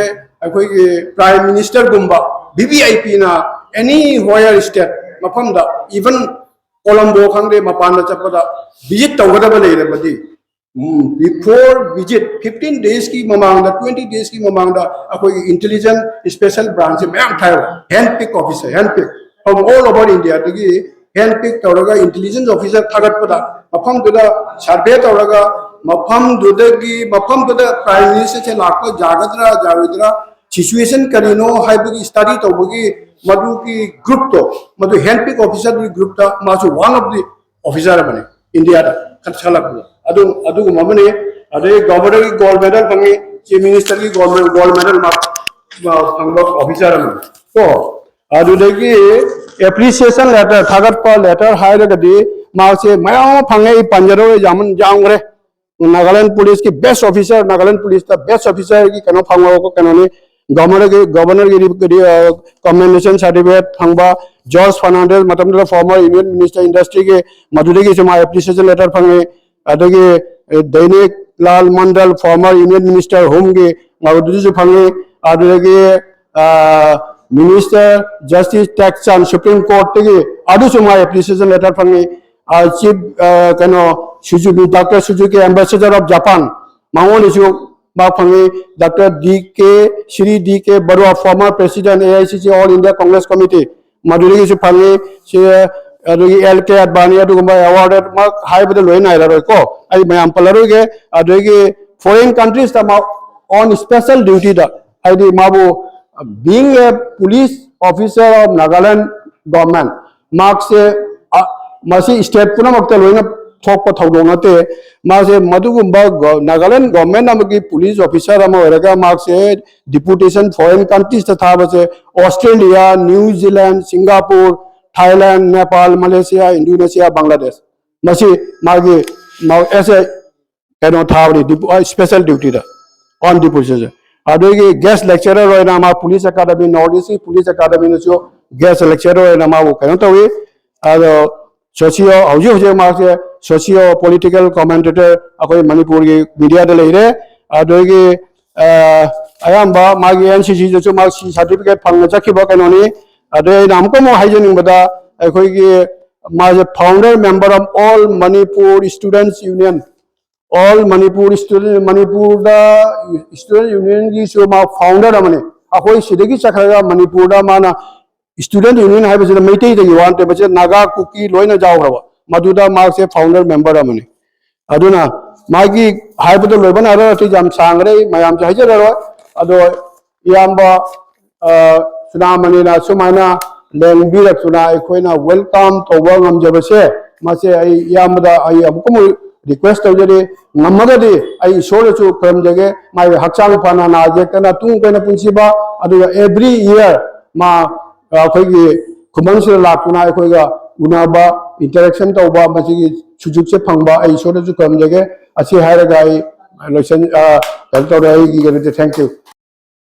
ꯑꯩꯈꯣꯏꯒꯤ Prime Ministerꯒꯨꯝꯕ, VVIPꯅ anywhere state ꯃꯐꯝꯗ, even Colombo ꯈꯪꯗꯦ, ꯃꯄꯥꯟꯗ ꯆꯠꯄꯗ visit ꯇꯧꯒꯗꯕ ꯂꯩꯔꯕꯗꯤ, before visit fifteen daysꯀꯤ ꯃꯃꯥꯡꯗ, twenty daysꯀꯤ ꯃꯃꯥꯡꯗ ꯑꯩꯈꯣꯏꯒꯤ intelligence special branchꯁꯦ ꯃꯌꯥꯝ ꯊꯥꯏꯕ, handpick officer, handpick from all over Indiaꯗꯒꯤ handpick ꯇꯧꯔꯒ intelligence officer ꯊꯥꯒꯠꯄꯗ, ꯃꯐꯝꯗꯨꯗ survey ꯇꯧꯔꯒ ꯃꯐꯝꯗꯨꯗꯒꯤ ꯃꯐꯝꯗꯨꯗ Prime Ministerꯁꯦ ꯂꯥꯛꯄ ꯌꯥꯒꯗ꯭ꯔꯥ ꯌꯥꯔꯣꯏꯗ꯭ꯔꯥ, situation ꯀꯔꯤꯅꯣ ꯍꯥꯏꯕꯒꯤ study ꯇꯧꯕꯒꯤ ꯃꯗꯨꯒꯤ groupꯇꯣ, ꯃꯗꯨ handpick officerꯒꯤ groupꯇ ꯃꯥꯁꯨ one of the officer ꯑꯃꯅꯤ Indiaꯗ ꯈꯜꯂꯛꯄꯗ꯫ ꯑꯗꯨ ꯑꯗꯨꯒꯨꯝꯕ ꯑꯃꯅꯤ꯫ ꯑꯗꯩ Governorꯒꯤ gold medal ꯐꯪꯉꯤ, Chief Ministerꯒꯤ gold gold medal ꯃꯥ ꯐꯪꯕ officer ꯑꯃꯅꯤ꯫ ꯀꯣ ꯑꯗꯨꯗꯒꯤ appreciation letter, ꯊꯥꯒꯠꯄ letter ꯍꯥꯏꯔꯒꯗꯤ ꯃꯍꯥꯛꯁꯦ ꯃꯌꯥꯝ ꯑꯃ ꯐꯪꯉꯦ, ꯑꯩ ꯄꯟꯖꯔꯣꯏ, ꯌꯥꯝꯃꯟ ꯌꯥꯝꯈ꯭ꯔꯦ꯫ Nagaland Policeꯀꯤ best officer, Nagaland Policeꯇ best officerꯒꯤ ꯀꯩꯅꯣ ꯐꯪꯕ ꯀꯩꯅꯣꯅꯤ꯫ Governorꯒꯤ Governorꯒꯤ commendation certificate ꯐꯪꯕ꯫ George Fernandes, ꯃꯇꯝꯗꯨꯗ former Union Minister Industryꯒꯤ, ꯃꯗꯨꯗꯒꯤꯁꯨ ꯃꯥ appreciation letter ꯐꯪꯉꯤ꯫ ꯑꯗꯒꯤ ꯗꯩꯅꯤꯛ ꯂꯥꯜ ꯃꯟꯗꯜ, former Union Minister Homeꯒꯤ, ꯃꯗꯨꯗꯒꯤꯁꯨ ꯐꯪꯉꯤ꯫ ꯑꯗꯨꯗꯒꯤ Minister Justice Tackchan, Supreme Courtꯇꯒꯤ, ꯑꯗꯨꯁꯨ ꯃꯥ appreciation letter ꯐꯪꯉꯤ꯫ Chief ꯀꯩꯅꯣ Suzuki, Doctor Suzuki, Ambassador of Japan, ꯃꯉꯣꯟꯗꯁꯨ ꯃꯥ ꯐꯪꯉꯤ꯫ Doctor D K, Shri D K Barua, former President, AICC, All India Congress Committee, ꯃꯗꯨꯗꯒꯤꯁꯨ ꯐꯪꯉꯤ꯫ ꯁꯤ ꯑꯗꯨꯒꯤ L K Advani, ꯑꯗꯨꯒꯨꯝꯕ award ꯃꯛ ꯍꯥꯏꯕꯗ ꯂꯣꯏ ꯅꯥꯏꯔꯔꯣꯏꯀꯣ, ꯑꯩ ꯃꯌꯥꯝ ꯄꯜꯂꯔꯣꯏꯒꯦ꯫ ꯑꯗꯨꯗꯒꯤ foreign countriesꯇ ꯃꯥ on special dutyꯗ, ꯍꯥꯏꯗꯤ ꯃꯥꯕꯨ being a police officer of Nagaland government, ꯃꯍꯥꯛꯁꯦ ꯃꯁꯤ state ꯄꯨꯝꯅꯃꯛꯇ ꯂꯣꯏꯅ ꯊꯣꯛꯄ ꯊꯧꯗꯣꯛ ꯅꯠꯇꯦ꯫ ꯃꯥꯁꯦ ꯃꯗꯨꯒꯨꯝꯕ ꯒꯣ-, ꯅꯥꯒꯥꯂꯦꯟ ꯒꯣꯚꯔꯟꯃꯦꯟꯠ ꯑꯃꯒꯤ ꯄꯨꯂꯤꯁ ꯑꯣꯐꯤꯁꯥꯔ ꯑꯃ ꯑꯣꯏꯔꯒ ꯃꯍꯥꯛꯁꯦ ꯗꯤꯄꯨꯇꯦꯁꯟ ꯐꯣꯔꯦꯟ ꯀꯟꯇ꯭ꯔꯤꯁꯇ ꯊꯥꯕꯁꯦ Australia, new Zealand, Singapore, Thailand, Nepal, Malaysia, Indonesia, Bangladesh. ꯃꯁꯤ ꯃꯥꯒꯤ ꯃꯥ-, ꯑꯦꯁ ꯑꯦ ꯀꯩꯅꯣ ꯊꯥꯕꯅꯤ, ꯗꯤꯄꯨ-, ꯑ, ꯁ꯭ꯄꯦꯁꯦꯜ ꯗ꯭ꯌꯨꯇꯤꯗ, ꯑꯣꯟ ꯗꯤꯄꯣꯖꯤꯁꯟ꯫ ꯑꯗꯨꯒꯤ ꯒꯦꯁ ꯂꯦꯛꯆꯔꯔ ꯑꯣꯏꯅ ꯃꯥ ꯄꯨꯂꯤꯁ ꯑꯦꯀꯥꯗꯃꯤ, ꯅꯣꯔꯠ ꯏꯁꯀꯤ ꯄꯨꯂꯤꯁ ꯑꯦꯀꯥꯗꯃꯤꯅꯁꯨ ꯒꯦꯁ ꯂꯦꯛꯆꯔꯔ ꯑꯣꯏꯅ ꯃꯥꯕꯨ ꯀꯩꯅꯣ ꯇꯧꯏ꯫ ꯑꯗꯣ ꯁꯣꯁꯤꯌꯣ, ꯍꯧꯖꯤꯛ ꯍꯧꯖꯤꯛ ꯃꯥꯁꯦ ꯁꯣꯁꯤꯌꯣ ꯄꯣꯂꯤꯇꯤꯀꯦꯜ ꯀꯣꯃꯦꯟꯇꯦꯇꯔ ꯑꯩꯈꯣꯏ ꯃꯅꯤꯄꯨꯔꯒꯤ ꯃꯤꯗꯤꯌꯥꯗ ꯂꯩꯔꯦ꯫ ꯑꯗꯨꯗꯒꯤ, ꯑ, ꯑꯌꯥꯝꯕ ꯃꯥꯒꯤ ꯑꯦꯟ ꯁꯤ ꯁꯤꯗꯁꯨ ꯃꯥ ꯁꯤ ꯁꯥꯔꯇꯤꯐꯤꯀꯦꯠ ꯐꯪꯅ ꯆꯠꯈꯤꯕ ꯀꯩꯅꯣꯅꯤ꯫ ꯑꯗꯩ ꯑꯩꯅ ꯑꯃꯨꯛꯀ ꯑꯃꯨꯛ ꯍꯥꯏꯖꯅꯤꯡꯕꯗ, ꯑꯩꯈꯣꯏꯒꯤ ꯃꯥꯁꯦ founder member of All Manipur Students Union, All Manipur Student, ꯃꯅꯤꯄꯨꯔꯗ ꯁ꯭ꯇꯨꯗꯦꯟꯠ ꯌꯨꯅꯤꯌꯟꯒꯤꯁꯨ ꯃꯥ ꯐꯥꯎꯟꯗꯔ ꯑꯃꯅꯤ꯫ ꯑꯩꯈꯣꯏ ꯁꯤꯗꯒꯤ ꯆꯠꯈ꯭ꯔꯒ ꯃꯅꯤꯄꯨꯔꯗ ꯃꯥꯅ ꯁ꯭ꯇꯨꯗꯦꯟꯠ ꯌꯨꯅꯤꯌꯟ ꯍꯥꯏꯕꯁꯤꯗ ꯃꯩꯇꯩꯗꯒꯤ ꯋꯥ ꯅꯠꯇꯦ, ꯃꯁꯤꯗ ꯅꯥꯒꯥ, ꯀꯨꯀꯤ ꯂꯣꯏꯅ ꯌꯥꯎꯈ꯭ꯔꯕ, ꯃꯗꯨꯗ ꯃꯍꯥꯛꯁꯦ ꯐꯥꯎꯟꯗꯔ ꯃꯦꯝꯕꯔ ꯑꯃꯅꯤ꯫ ꯑꯗꯨꯅ ꯃꯥꯒꯤ ꯍꯥꯏꯕꯗꯣ ꯂꯣꯏꯕ ꯅꯥꯏꯔꯣꯏ, ꯑꯇꯩ ꯌꯥꯝ ꯁꯥꯡꯈ꯭ꯔꯦ, ꯑꯩ ꯃꯌꯥꯝꯁꯦ ꯍꯥꯏꯖꯔꯔꯣꯏ꯫ ꯑꯗꯣ ꯏꯌꯥꯝꯕ, ꯑ, ꯆꯨꯅꯥꯃꯅꯤꯅ ꯁꯨꯃꯥꯏꯅ ꯂꯦꯡꯕꯤꯔꯛꯇꯨꯅ ꯑꯩꯈꯣꯏꯅ ꯋꯦꯜꯀꯝ ꯇꯧꯕ ꯉꯝꯖꯕꯁꯦ, ꯃꯁꯦ ꯑꯩ ꯏꯌꯥꯝꯕꯗ ꯑꯩ ꯑꯃꯨꯛꯀ ꯑꯃꯨꯛ ꯔꯤꯀ꯭ꯋꯦꯁ ꯇꯧꯖꯔꯤ꯫ ꯉꯝꯃꯒꯗꯤ ꯑꯩ ꯏꯁꯣꯔꯗꯁꯨ ꯈꯨꯔꯨꯝꯖꯒꯦ, ꯃꯥꯒꯤ ꯍꯛꯆꯥꯡ ꯐꯅ, ꯅꯥ ꯌꯦꯛꯇꯅ ꯇꯨꯡ ꯀꯣꯏꯅ ꯄꯨꯟꯁꯤꯕ, ꯑꯗꯨꯒ every year ꯃꯥ ꯑꯩꯈꯣꯏꯒꯤ ꯈꯨꯃꯟꯁꯤꯗ ꯂꯥꯛꯇꯨꯅ ꯑꯩꯈꯣꯏꯒ ꯎꯅꯕ, interaction ꯇꯧꯕ, ꯃꯁꯤꯒꯤ ꯁꯨꯖꯨꯛꯁꯦ ꯐꯪꯕ ꯑꯩ ꯏꯁꯣꯔꯗꯁꯨ ꯈꯨꯔꯨꯝꯖꯒꯦ꯫ ꯑꯁꯤ ꯍꯥꯏꯔꯒ ꯑꯩ ꯂꯣꯏꯁꯟ-, ꯑ, ꯀꯩꯅꯣ ꯇꯧꯔꯦ, ꯑꯩꯒꯤ ꯀꯩꯅꯣꯗꯤ, thank you꯫